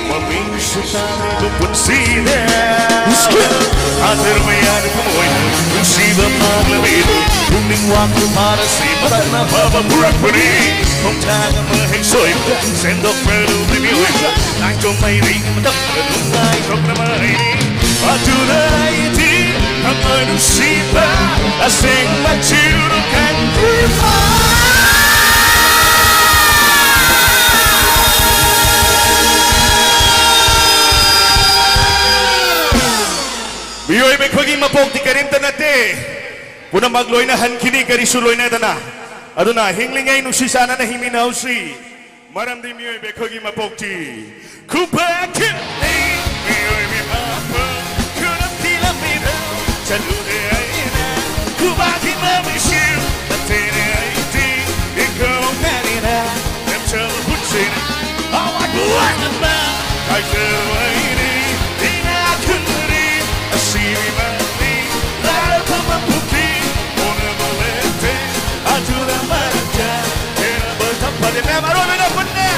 ꯃꯃꯤꯡꯁꯨ ꯇꯥꯗ꯭ꯔꯤꯕ ꯄꯨꯟꯁꯤꯗ ꯊꯥꯖꯔꯕ ꯌꯥꯔꯦ ꯊꯃꯣꯏ ꯅꯨꯡꯁꯤꯕ ꯃꯥꯡꯂꯕꯤꯗ ꯄꯨꯛꯅꯤꯡ ꯋꯥꯡꯕ ꯐꯥꯔꯁꯤ ꯃꯇꯝꯅ ꯐꯕ ꯄꯨꯔꯛꯄꯅꯤ ꯈꯣꯡꯊꯥꯡ ꯑꯃ ꯍꯦꯛ ꯁꯣꯏꯕꯗ ꯁꯦꯝꯗꯣꯛꯄ ꯂꯨꯕ ꯃꯤꯑꯣꯏꯕ ꯂꯥꯡꯖꯣꯡ ꯃꯩꯔꯩ ꯃꯇꯝꯗ ꯅꯨꯡꯉꯥꯏꯊꯣꯛꯅꯕ ꯍꯩꯅꯤ ꯑꯗꯨꯅ ꯑꯩꯗꯤ ꯊꯃꯣꯏ ꯅꯨꯡꯁꯤꯕ ꯑꯁꯦꯡꯕ ꯆꯤꯔꯨ ꯈꯟꯗ꯭ꯔꯤꯕ ꯃꯤꯑꯣꯏꯕ ꯑꯩꯈꯣꯏꯒꯤ ꯃꯄꯣꯛꯇꯤ ꯀꯔꯤꯝꯇ ꯅꯠꯇꯦ꯫ ꯄꯨꯝꯅꯃꯛ ꯂꯣꯏꯅ ꯍꯟꯈꯤꯅꯤ, ꯀꯔꯤꯁꯨ ꯂꯣꯏꯅꯗꯅ꯫ ꯑꯗꯨꯅ ꯍꯤꯡꯂꯤꯉꯩ ꯅꯨꯡꯁꯤ ꯆꯥꯟꯅꯅ ꯍꯤꯡꯃꯤꯟꯅꯍꯧꯁꯤ꯫ ꯃꯔꯝꯗꯤ ꯃꯤꯑꯣꯏꯕ ꯑꯩꯈꯣꯏꯒꯤ ꯃꯄꯣꯛꯇꯤ ꯈꯨꯕꯥꯛꯀꯤ ꯃꯤꯑꯣꯏꯕ ꯃꯄꯣꯛ ꯈꯨꯗꯝꯒꯤ ꯂꯝꯕꯤꯗ ꯆꯠꯂꯨꯔꯦ ꯑꯩꯅ꯫ ꯈꯨꯕꯥꯛꯀꯤ ꯃꯃꯤꯁꯨ ꯅꯠꯇꯦꯅꯦ ꯑꯩꯗꯤ ꯏꯈꯧ ꯉꯥꯅꯤꯅ ꯂꯦꯝꯖꯕ ꯄꯨꯟꯁꯤꯅ ꯑꯋꯥꯠꯄ ꯋꯥꯠꯅꯕ ꯍꯥꯏꯖꯕ ꯑꯩꯗꯤ ꯏꯅꯥꯛ ꯈꯨꯟꯕꯅꯤ꯫ ꯑꯁꯤꯕꯤ ꯃꯥꯅꯤ ꯂꯥꯏꯔꯕ ꯄꯨꯈ꯭ꯔꯤ ꯀꯣꯟꯅꯕ ꯂꯩꯇꯦ ꯑꯗꯨꯅ ꯃꯔꯛꯇ ꯈꯦꯠꯅꯕ ꯊꯝꯕꯗꯤ ꯃꯌꯥꯝ ꯑꯔꯣꯏꯕꯗ ꯄꯨꯟꯅ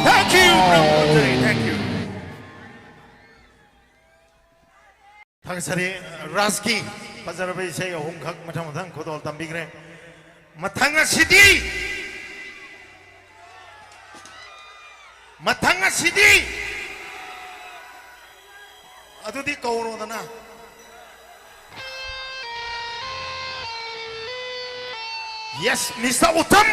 Thank you, Brahma Manjari. Thank you. ꯊꯥꯒꯠꯆꯔꯤ꯫ ꯔꯥꯖꯀꯤ ꯐꯖꯔꯕ ꯏꯁꯩ ꯑꯍꯨꯝꯈꯛ ꯃꯊꯪ ꯃꯊꯪ ꯈꯨꯗꯣꯜ ꯇꯝꯕꯤꯈ꯭ꯔꯦ꯫ ꯃꯊꯪ ꯑꯁꯤꯗꯤ, ꯃꯊꯪ ꯑꯁꯤꯗꯤ ꯑꯗꯨꯗꯤ ꯀꯧꯔꯣꯗꯅ꯫ Yes, Mister Uttam.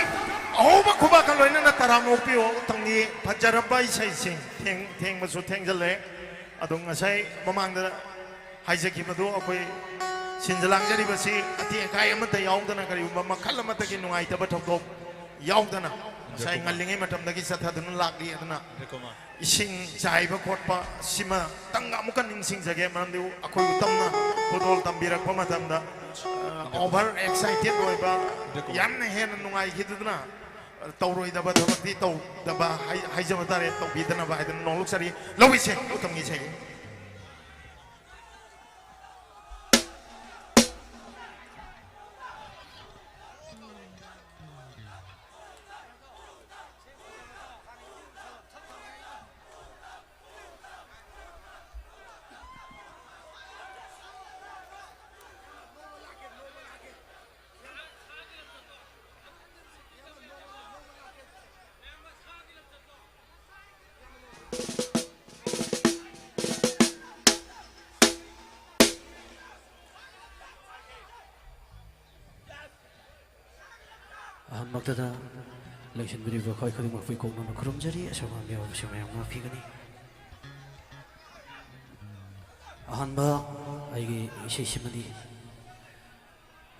ꯑꯍꯧꯕ ꯈꯨꯕꯥꯛꯀ ꯂꯣꯏꯅꯅ ꯇꯔꯥꯝꯅ ꯑꯣꯛꯄꯤꯌꯨ꯫ ꯎꯇꯝꯒꯤ ꯐꯖꯔꯕ ꯏꯁꯩꯁꯤꯡ ꯊꯦꯡ-, ꯊꯦꯡꯕꯁꯨ ꯊꯦꯡꯖꯜꯂꯦ꯫ ꯑꯗꯣ ꯉꯁꯥꯏ ꯃꯃꯥꯡꯗ ꯍꯥꯏꯖꯈꯤꯕꯗꯨ ꯑꯩꯈꯣꯏ ꯁꯤꯟꯖ ꯂꯥꯡꯖꯔꯤꯕꯁꯤ ꯑꯇꯦꯛ ꯑꯀꯥꯏ ꯑꯃꯠꯇ ꯌꯥꯎꯗꯅ, ꯀꯔꯤꯒꯨꯝꯕ ꯃꯈꯜ ꯑꯃꯠꯇꯒꯤ ꯅꯨꯡꯉꯥꯏꯇꯕ ꯊꯧꯗꯣꯛ ꯌꯥꯎꯗꯅ ꯉꯁꯥꯏ ꯉꯜꯂꯤꯉꯩ ꯃꯇꯝꯗꯒꯤ ꯆꯠꯊꯗꯨꯅ ꯂꯥꯛꯂꯤ꯫ ꯑꯗꯨꯅ ꯏꯁꯤꯡ ꯆꯥꯏꯕ ꯈꯣꯠꯄ ꯁꯤꯃꯇꯪꯒ ꯑꯃꯨꯛꯀ ꯅꯤꯡꯁꯤꯡꯖꯒꯦ, ꯃꯔꯝꯗꯤ ꯑꯩꯈꯣꯏ ꯎꯇꯝꯅ ꯈꯨꯗꯣꯜ ꯇꯝꯕꯤꯔꯛꯄ ꯃꯇꯝꯗ, ꯑ, over excited ꯑꯣꯏꯕ, ꯌꯥꯝꯅ ꯍꯦꯟꯅ ꯅꯨꯡꯉꯥꯏꯈꯤꯗꯨꯅ, ꯇꯧꯔꯣꯏꯗꯕ ꯊꯕꯛꯇꯤ ꯇꯧꯗꯕ ꯍꯥꯏ-, ꯍꯥꯏꯖꯕ ꯇꯥꯔꯦ, ꯇꯧꯕꯤꯗꯅꯕ ꯍꯥꯏꯗꯅ ꯅꯣꯡꯂꯨꯛꯆꯔꯤ꯫ ꯂꯧꯏꯁꯦ ꯎꯇꯝꯒꯤ ꯏꯁꯩ꯫ ꯌꯦꯡꯁꯤꯟꯕꯤꯔꯤꯕ ꯑꯩꯈꯣꯏ ꯈꯨꯗꯤꯡꯃꯛꯄꯨ ꯏꯀꯣꯛꯅꯅ ꯈꯨꯔꯨꯝꯖꯔꯤ꯫ ꯑꯁꯣꯏ ꯑꯉꯥꯝ ꯌꯥꯎꯕꯁꯨ ꯃꯌꯥꯝ ꯉꯥꯛꯄꯤꯒꯅꯤ꯫ ꯑꯍꯥꯟꯕ ꯑꯩꯒꯤ ꯏꯁꯩꯁꯤꯃꯗꯤ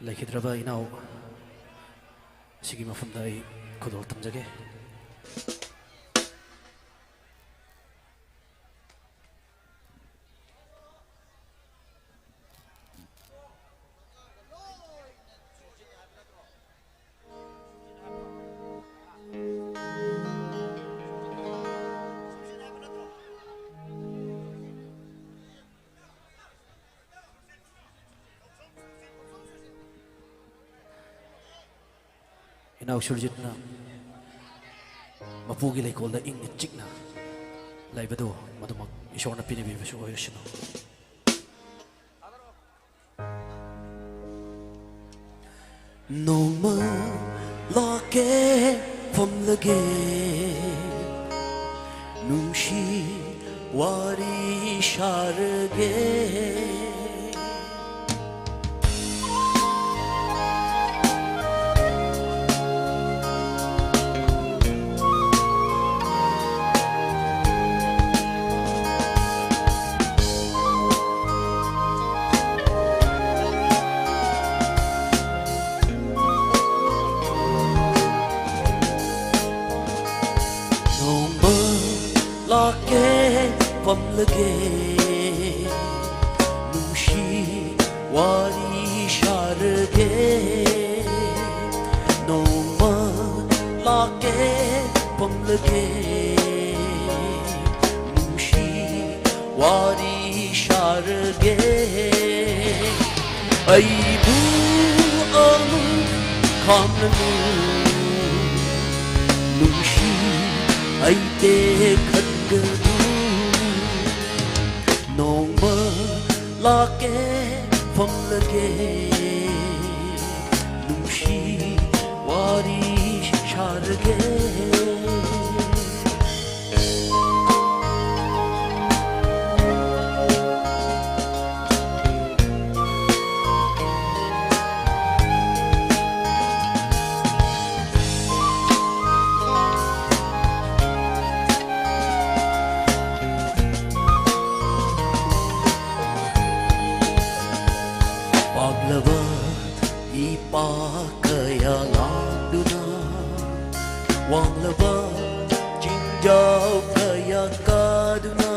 ꯂꯩꯈꯤꯗ꯭ꯔꯕ ꯏꯅꯥꯎ ꯑꯁꯤꯒꯤ ꯃꯐꯝꯗ ꯑꯩ ꯈꯨꯗꯣꯜ ꯇꯝꯖꯒꯦ꯫ ꯏꯅꯥꯎ ꯁꯨꯔꯖꯤꯠꯅ ꯃꯄꯨꯒꯤ ꯂꯩꯀꯣꯜꯗ ꯏꯪꯅ ꯆꯤꯛꯅ ꯂꯩꯕꯗꯨ ꯃꯗꯨꯃꯛ ꯏꯁꯣꯔꯅ ꯄꯤꯅꯕꯤꯕꯁꯨ ꯑꯣꯏꯔꯁꯅꯨ꯫ ꯅꯣꯡꯃ ꯂꯥꯛꯀꯦ ꯐꯝꯂꯒꯦ, ꯅꯨꯡꯁꯤ ꯋꯥꯔꯤ ꯁꯥꯔꯒꯦ꯫ ꯅꯣꯡꯃ ꯂꯥꯛꯀꯦ ꯐꯝꯂꯒꯦ, ꯅꯨꯡꯁꯤ ꯋꯥꯔꯤ ꯁꯥꯔꯒꯦ꯫ ꯅꯣꯡꯃ ꯂꯥꯛꯀꯦ ꯐꯝꯂꯒꯦ, ꯅꯨꯡꯁꯤ ꯋꯥꯔꯤ ꯁꯥꯔꯒꯦ꯫ ꯑꯩꯕꯨ ꯑꯃꯨꯛ ꯈꯥꯝꯂꯅꯨ, ꯅꯨꯡꯁꯤ ꯑꯩ ꯇꯦꯛꯍꯟꯒꯅꯨ꯫ ꯅꯣꯡꯃ ꯂꯥꯛꯀꯦ ꯐꯝꯂꯒꯦ, ꯅꯨꯡꯁꯤ ꯋꯥꯔꯤ ꯁꯥꯔꯒꯦ꯫ ꯆꯤꯡꯖꯥꯎ ꯀꯌꯥ ꯀꯥꯗꯨꯅ,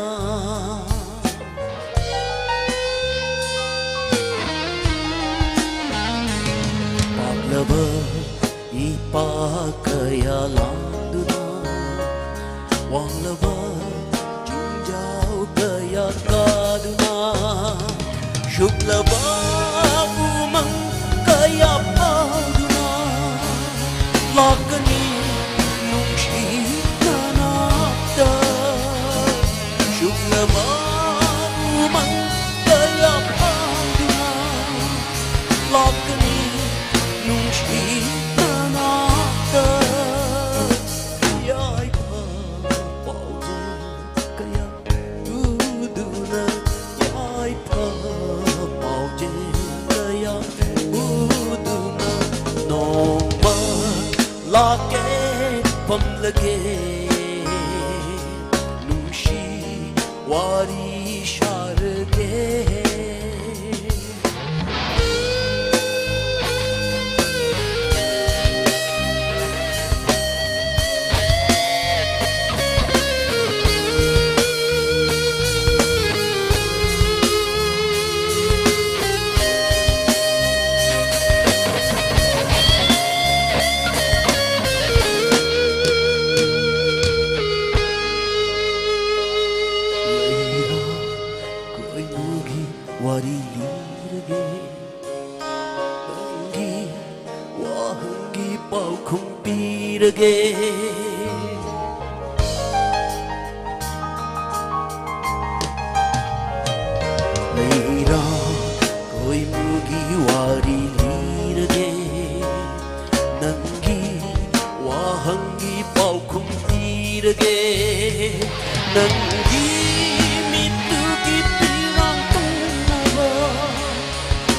ꯄꯥꯛꯂꯕ ꯏꯄꯥꯛ ꯀꯌꯥ ꯂꯥꯡꯗꯨꯅ, ꯋꯥꯡꯂꯕ ꯆꯤꯡꯖꯥꯎ ꯀꯌꯥ ꯀꯥꯗꯨꯅ, ꯁꯨꯛꯂꯕ ꯎꯃꯪ ꯀꯌꯥ ꯐꯥꯎꯗꯨꯅ ꯂꯥꯛꯀꯅꯤ ꯅꯨꯡꯁꯤ ꯅꯅꯥꯛꯇ꯫ ꯁꯨꯛꯂꯕ ꯎꯃꯪ ꯀꯌꯥ ꯐꯥꯎꯗꯨꯅ ꯂꯥꯛꯀꯅꯤ ꯅꯨꯡꯁꯤ ꯅꯅꯥꯛꯇ꯫ ꯌꯥꯏꯐ ꯄꯥꯎꯖꯦꯜ ꯀꯌꯥ ꯎꯗꯨꯅ, ꯌꯥꯏꯐ ꯄꯥꯎꯖꯦꯜ ꯀꯌꯥ ꯎꯗꯨꯅ, ꯅꯣꯡꯃ ꯂꯥꯛꯀꯦ ꯐꯝꯂꯒꯦ, ꯅꯨꯡꯁꯤ ꯋꯥꯔꯤ ꯁꯥꯔꯒꯦ꯫ ꯂꯩꯔꯥꯛ ꯀꯣꯏꯅꯨꯒꯤ ꯋꯥꯔꯤ ꯂꯤꯔꯒꯦ, ꯅꯪꯒꯤ ꯋꯥꯍꯪꯒꯤ ꯄꯥꯎꯈꯨꯝ ꯄꯤꯔꯒꯦ꯫ ꯂꯩꯔꯥꯛ ꯀꯣꯏꯃꯨꯒꯤ ꯋꯥꯔꯤ ꯂꯤꯔꯒꯦ, ꯅꯪꯒꯤ ꯋꯥꯍꯪꯒꯤ ꯄꯥꯎꯈꯨꯝ ꯄꯤꯔꯒꯦ꯫ ꯅꯪꯒꯤ ꯃꯤꯠꯇꯨꯒꯤ ꯄꯤꯔꯥꯡ ꯇꯨꯝꯅꯕ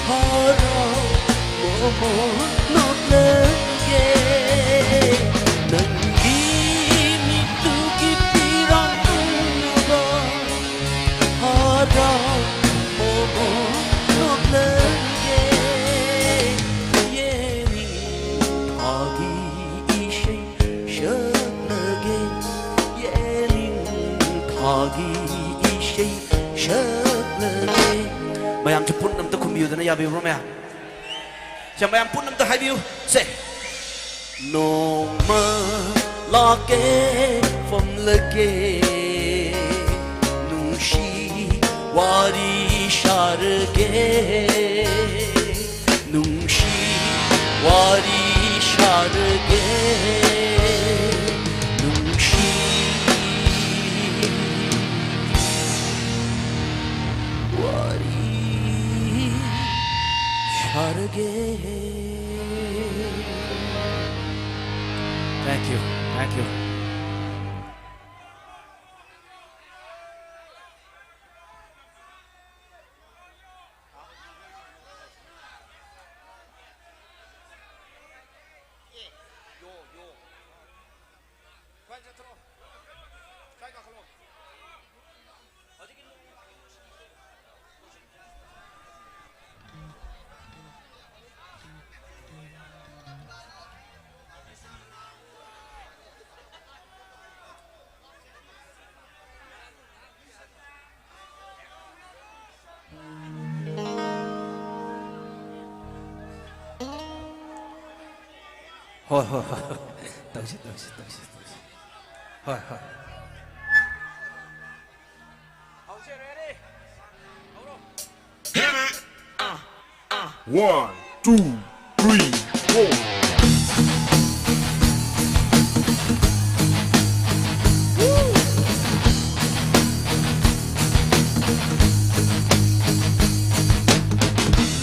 ꯍꯔꯥꯎ ꯃꯣꯃꯣꯟ ꯅꯣꯛꯂꯒꯦ꯫ ꯅꯪꯒꯤ ꯃꯤꯠꯇꯨꯒꯤ ꯄꯤꯔꯥꯡ ꯇꯨꯝꯅꯕ ꯍꯔꯥꯎ ꯃꯣꯃꯣꯟ ꯅꯣꯛꯂꯒꯦ꯫ ꯌꯦꯅꯤꯡꯊꯥꯒꯤ ꯏꯁꯩ ꯁꯛ ꯃꯥꯒꯤ ꯏꯁꯩ ꯁꯛꯂꯒꯦ꯫ ꯃꯌꯥꯝꯁꯨ ꯄꯨꯟꯅ ꯑꯝꯇ ꯈꯨꯝꯕꯤꯌꯨꯗꯅ, ꯌꯥꯕꯤꯕ꯭ꯔꯣ ꯃꯌꯥꯝ? ꯁꯦ, ꯃꯌꯥꯝ ꯄꯨꯟꯅ ꯑꯝꯇ ꯍꯥꯏꯕꯤꯌꯨ꯫ ꯁꯦ꯫ ꯅꯣꯡꯃ ꯂꯥꯛꯀꯦ ꯐꯝꯂꯒꯦ, ꯅꯨꯡꯁꯤ ꯋꯥꯔꯤ ꯁꯥꯔꯒꯦ, ꯅꯨꯡꯁꯤ ꯋꯥꯔꯤ ꯁꯥꯔꯒꯦ, ꯅꯨꯡꯁꯤ ꯋꯥꯔꯤ ꯁꯥꯔꯒꯦ꯫ Thank you. Thank you. ꯍꯣꯏ, ꯍꯣꯏ, ꯍꯣꯏ, ꯍꯣꯏ꯫ ꯇꯧꯁꯤ, ꯇꯧꯁꯤ, ꯇꯧꯁꯤ, ꯇꯧꯁꯤ꯫ ꯍꯣꯏ, ꯍꯣꯏ꯫ One, two, three, four.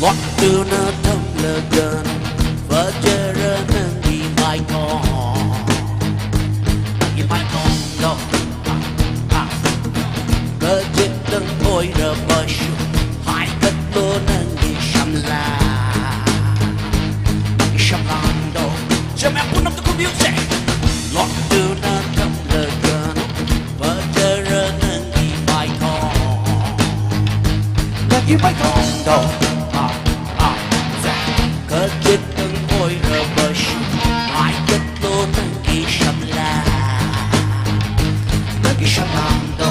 ꯂꯣꯠꯇꯨꯅ ꯊꯝꯂꯒꯅꯨ ꯐꯖꯔ ꯅꯪꯒꯤ ꯃꯥꯏꯊꯣꯡ, ꯅꯪꯒꯤ ꯃꯥꯏꯊꯣꯡꯗꯣ꯫ ꯈꯖꯤꯛꯇꯪ ꯑꯣꯏꯔꯕꯁꯨ ꯍꯥꯏꯒꯠꯂꯣ ꯅꯪꯒꯤ ꯁꯝꯂꯥꯡ, ꯅꯪꯒꯤ ꯁꯝꯂꯥꯡꯗꯣ꯫ ꯁꯦ, ꯃꯌꯥꯝ ꯄꯨꯟꯅ ꯑꯝꯇ ꯈꯨꯝꯕꯤꯌꯨꯁꯦ꯫ ꯂꯣꯠꯇꯨꯅ ꯊꯝꯂꯒꯅꯨ ꯐꯖꯔ ꯅꯪꯒꯤ ꯃꯥꯏꯊꯣꯡ, ꯅꯪꯒꯤ ꯃꯥꯏꯊꯣꯡꯗꯣ꯫ ꯈꯖꯤꯛꯇꯪ ꯑꯣꯏꯔꯕꯁꯨ ꯍꯥꯏꯒꯠꯂꯣ ꯅꯪꯒꯤ ꯁꯝꯂꯥꯡ, ꯅꯪꯒꯤ ꯁꯝꯂꯥꯡꯗꯣ꯫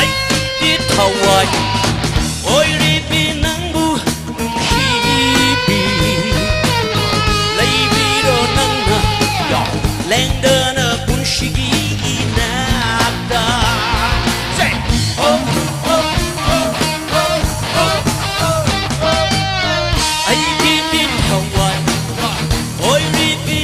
ꯑꯩꯒꯤ ꯊꯋꯥꯏ ꯑꯣꯏꯔꯤꯕꯤ ꯅꯪꯕꯨ ꯅꯨꯡꯁꯤꯕꯤ, ꯂꯩꯕꯤꯔꯣ ꯅꯪꯅ ꯂꯦꯡꯗꯅ ꯄꯨꯟꯁꯤꯒꯤ ꯏꯅꯥꯛꯇ꯫ Say, oh, oh, oh, oh, oh, oh, oh, oh. ꯑꯩꯒꯤ ꯊꯋꯥꯏ ꯑꯣꯏꯔꯤꯕꯤ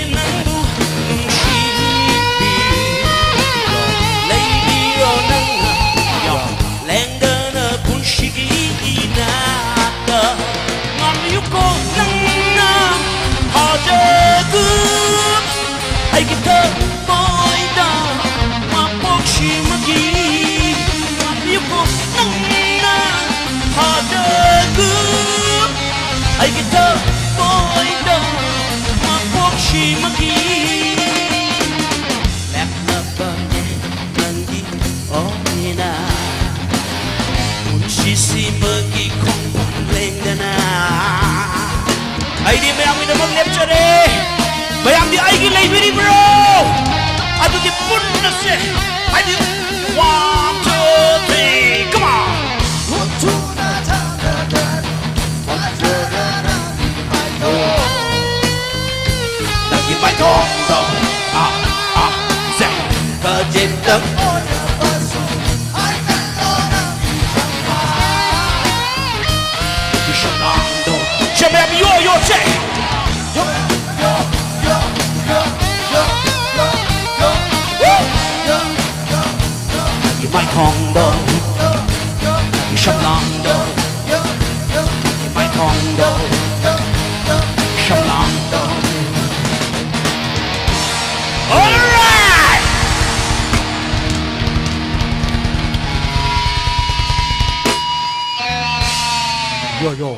ꯈꯣꯡꯗꯣ, ꯑꯥ, ꯑꯥ, ꯁꯦ꯫ ꯈꯖꯤꯛꯇꯪ꯫ ꯏꯁꯝ ꯂꯥꯡꯗꯣ꯫ ꯁꯦ, ꯃꯌꯥꯝ ꯌꯣ, ꯌꯣ, ꯁꯦ꯫ ꯏꯃꯥꯏ ꯈꯣꯡꯗꯣ꯫ ꯏꯁꯝ ꯂꯥꯡꯗꯣ꯫ ꯏꯃꯥꯏ ꯈꯣꯡꯗꯣ꯫ ꯏꯁꯝ ꯂꯥꯡꯗꯣ꯫ Alright! Yo, yo.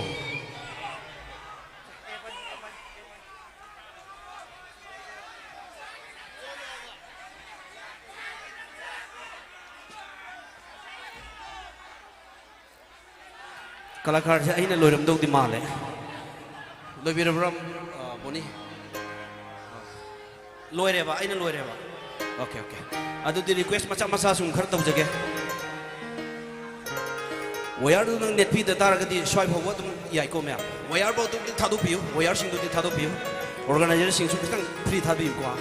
ꯀꯂꯥꯀꯥꯔꯁꯦ ꯑꯩꯅ ꯂꯣꯏꯔꯝꯗꯧꯗꯤ ꯃꯥꯜꯂꯦ꯫ ꯂꯣꯏꯕꯤꯔꯕ꯭ꯔꯥ, ꯑ, ꯕꯣꯅꯤ? ꯂꯣꯏꯔꯦꯕ, ꯑꯩꯅ ꯂꯣꯏꯔꯦꯕ꯫ Okay, okay. ꯑꯗꯨꯗꯤ request ꯃꯆꯥ ꯃꯆꯥ ꯁꯨꯝ ꯈꯔ ꯇꯧꯖꯒꯦ꯫ Wireꯗꯨ ꯅꯪ ꯅꯦꯠꯄꯤꯗ ꯇꯥꯔꯒꯗꯤ ꯁ꯭ꯋꯥꯏ ꯐꯥꯎꯕ ꯑꯗꯨꯝ ꯌꯥꯏꯀꯣ ꯃꯌꯥꯝ? Wireꯐꯥꯎꯗꯨꯗꯤ ꯊꯥꯗꯣꯛꯄꯤꯌꯨ, wireꯁꯤꯡꯗꯨꯗꯤ ꯊꯥꯗꯣꯛꯄꯤꯌꯨ꯫ Organizerꯁꯤꯡꯁꯨ ꯈꯤꯇꯪ free ꯊꯥꯕꯤꯌꯨꯀꯣ꯫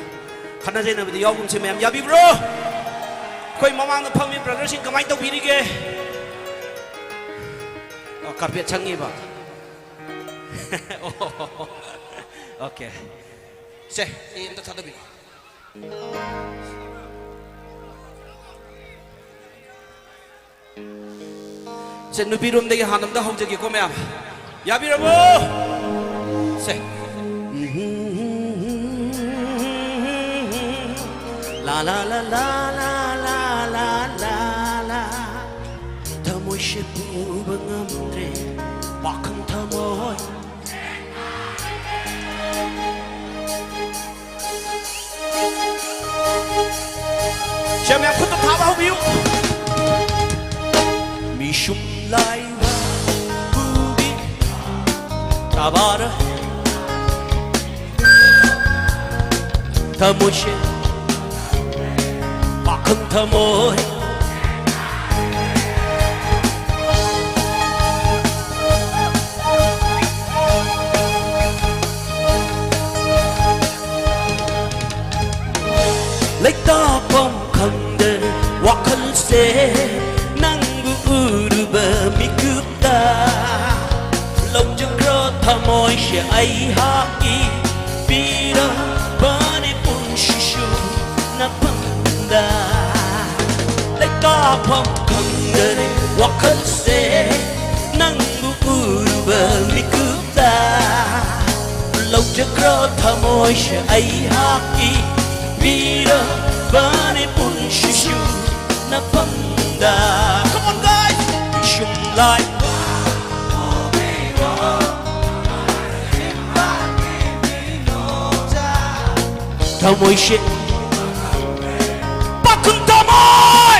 ꯈꯠꯅ ꯆꯩꯅꯕꯗꯤ ꯌꯥꯎꯒꯨꯝꯁꯦ ꯃꯌꯥꯝ, ꯌꯥꯕꯤꯕ꯭ꯔꯣ? ꯑꯩꯈꯣꯏ ꯃꯃꯥꯡꯗ ꯐꯝꯃꯤ brotherꯁꯤꯡ ꯀꯃꯥꯏꯅ ꯇꯧꯕꯤꯔꯤꯒꯦ? ꯑ, carpet ꯁꯪꯉꯤꯕ꯫ ꯑꯣ, okay. ꯁꯦ, ꯑꯩ ꯑꯝꯇ ꯊꯥꯗꯕꯤꯔꯣ꯫ ꯁꯦ, ꯅꯨꯄꯤꯔꯣꯝꯗꯒꯤ ꯍꯥꯟꯅ ꯑꯝꯇ ꯍꯧꯖꯒꯦꯀꯣ, ꯃꯌꯥꯝ꯫ ꯌꯥꯕꯤꯔꯕꯣ? ꯁꯦ꯫ ꯂꯥ, ꯂꯥ, ꯂꯥ, ꯂꯥ꯫ ꯊꯃꯣꯏꯁꯦ ꯄꯨꯕ ꯉꯝꯗ꯭ꯔꯦ, ꯄꯥꯈꯪ ꯊꯃꯣꯏ꯫ ꯁꯦ, ꯃꯌꯥꯝ ꯈꯨꯠꯇ ꯊꯥꯕ ꯍꯧꯕꯤꯌꯨ꯫ ꯃꯤꯁꯨꯝ ꯂꯥꯏꯕ ꯄꯨꯕꯤ ꯇꯥꯕꯥꯔ ꯊꯃꯣꯏꯁꯦ ꯄꯥꯈꯪ ꯊꯃꯣꯏ꯫ ꯁꯦ ꯅꯪꯕꯨ ꯎꯔꯨꯕ ꯃꯤꯀꯨꯞꯇ ꯂꯧꯖꯈ꯭ꯔꯣ ꯊꯃꯣꯏꯁꯦ ꯑꯩꯍꯥꯛꯀꯤ ꯄꯤꯔꯕꯅꯤ ꯄꯨꯟꯁꯤꯁꯨ ꯅꯐꯝꯗ ꯂꯩꯇꯥꯐꯝ ꯈꯪꯗꯔꯦ ꯋꯥꯈꯜꯁꯦ ꯅꯪꯕꯨ ꯎꯔꯨꯕ ꯃꯤꯀꯨꯞꯇ ꯂꯧꯖꯈ꯭ꯔꯣ ꯊꯃꯣꯏꯁꯦ ꯑꯩꯍꯥꯛꯀꯤ ꯄꯤꯔꯕꯅꯤ ꯄꯨꯟꯁꯤꯁꯨ ꯅꯐꯝꯗ Come on, guys! ꯏꯁꯨꯝ ꯂꯥꯏ ꯊꯃꯣꯏꯁꯦ ꯄꯥꯈꯪ ꯊꯃꯣꯏ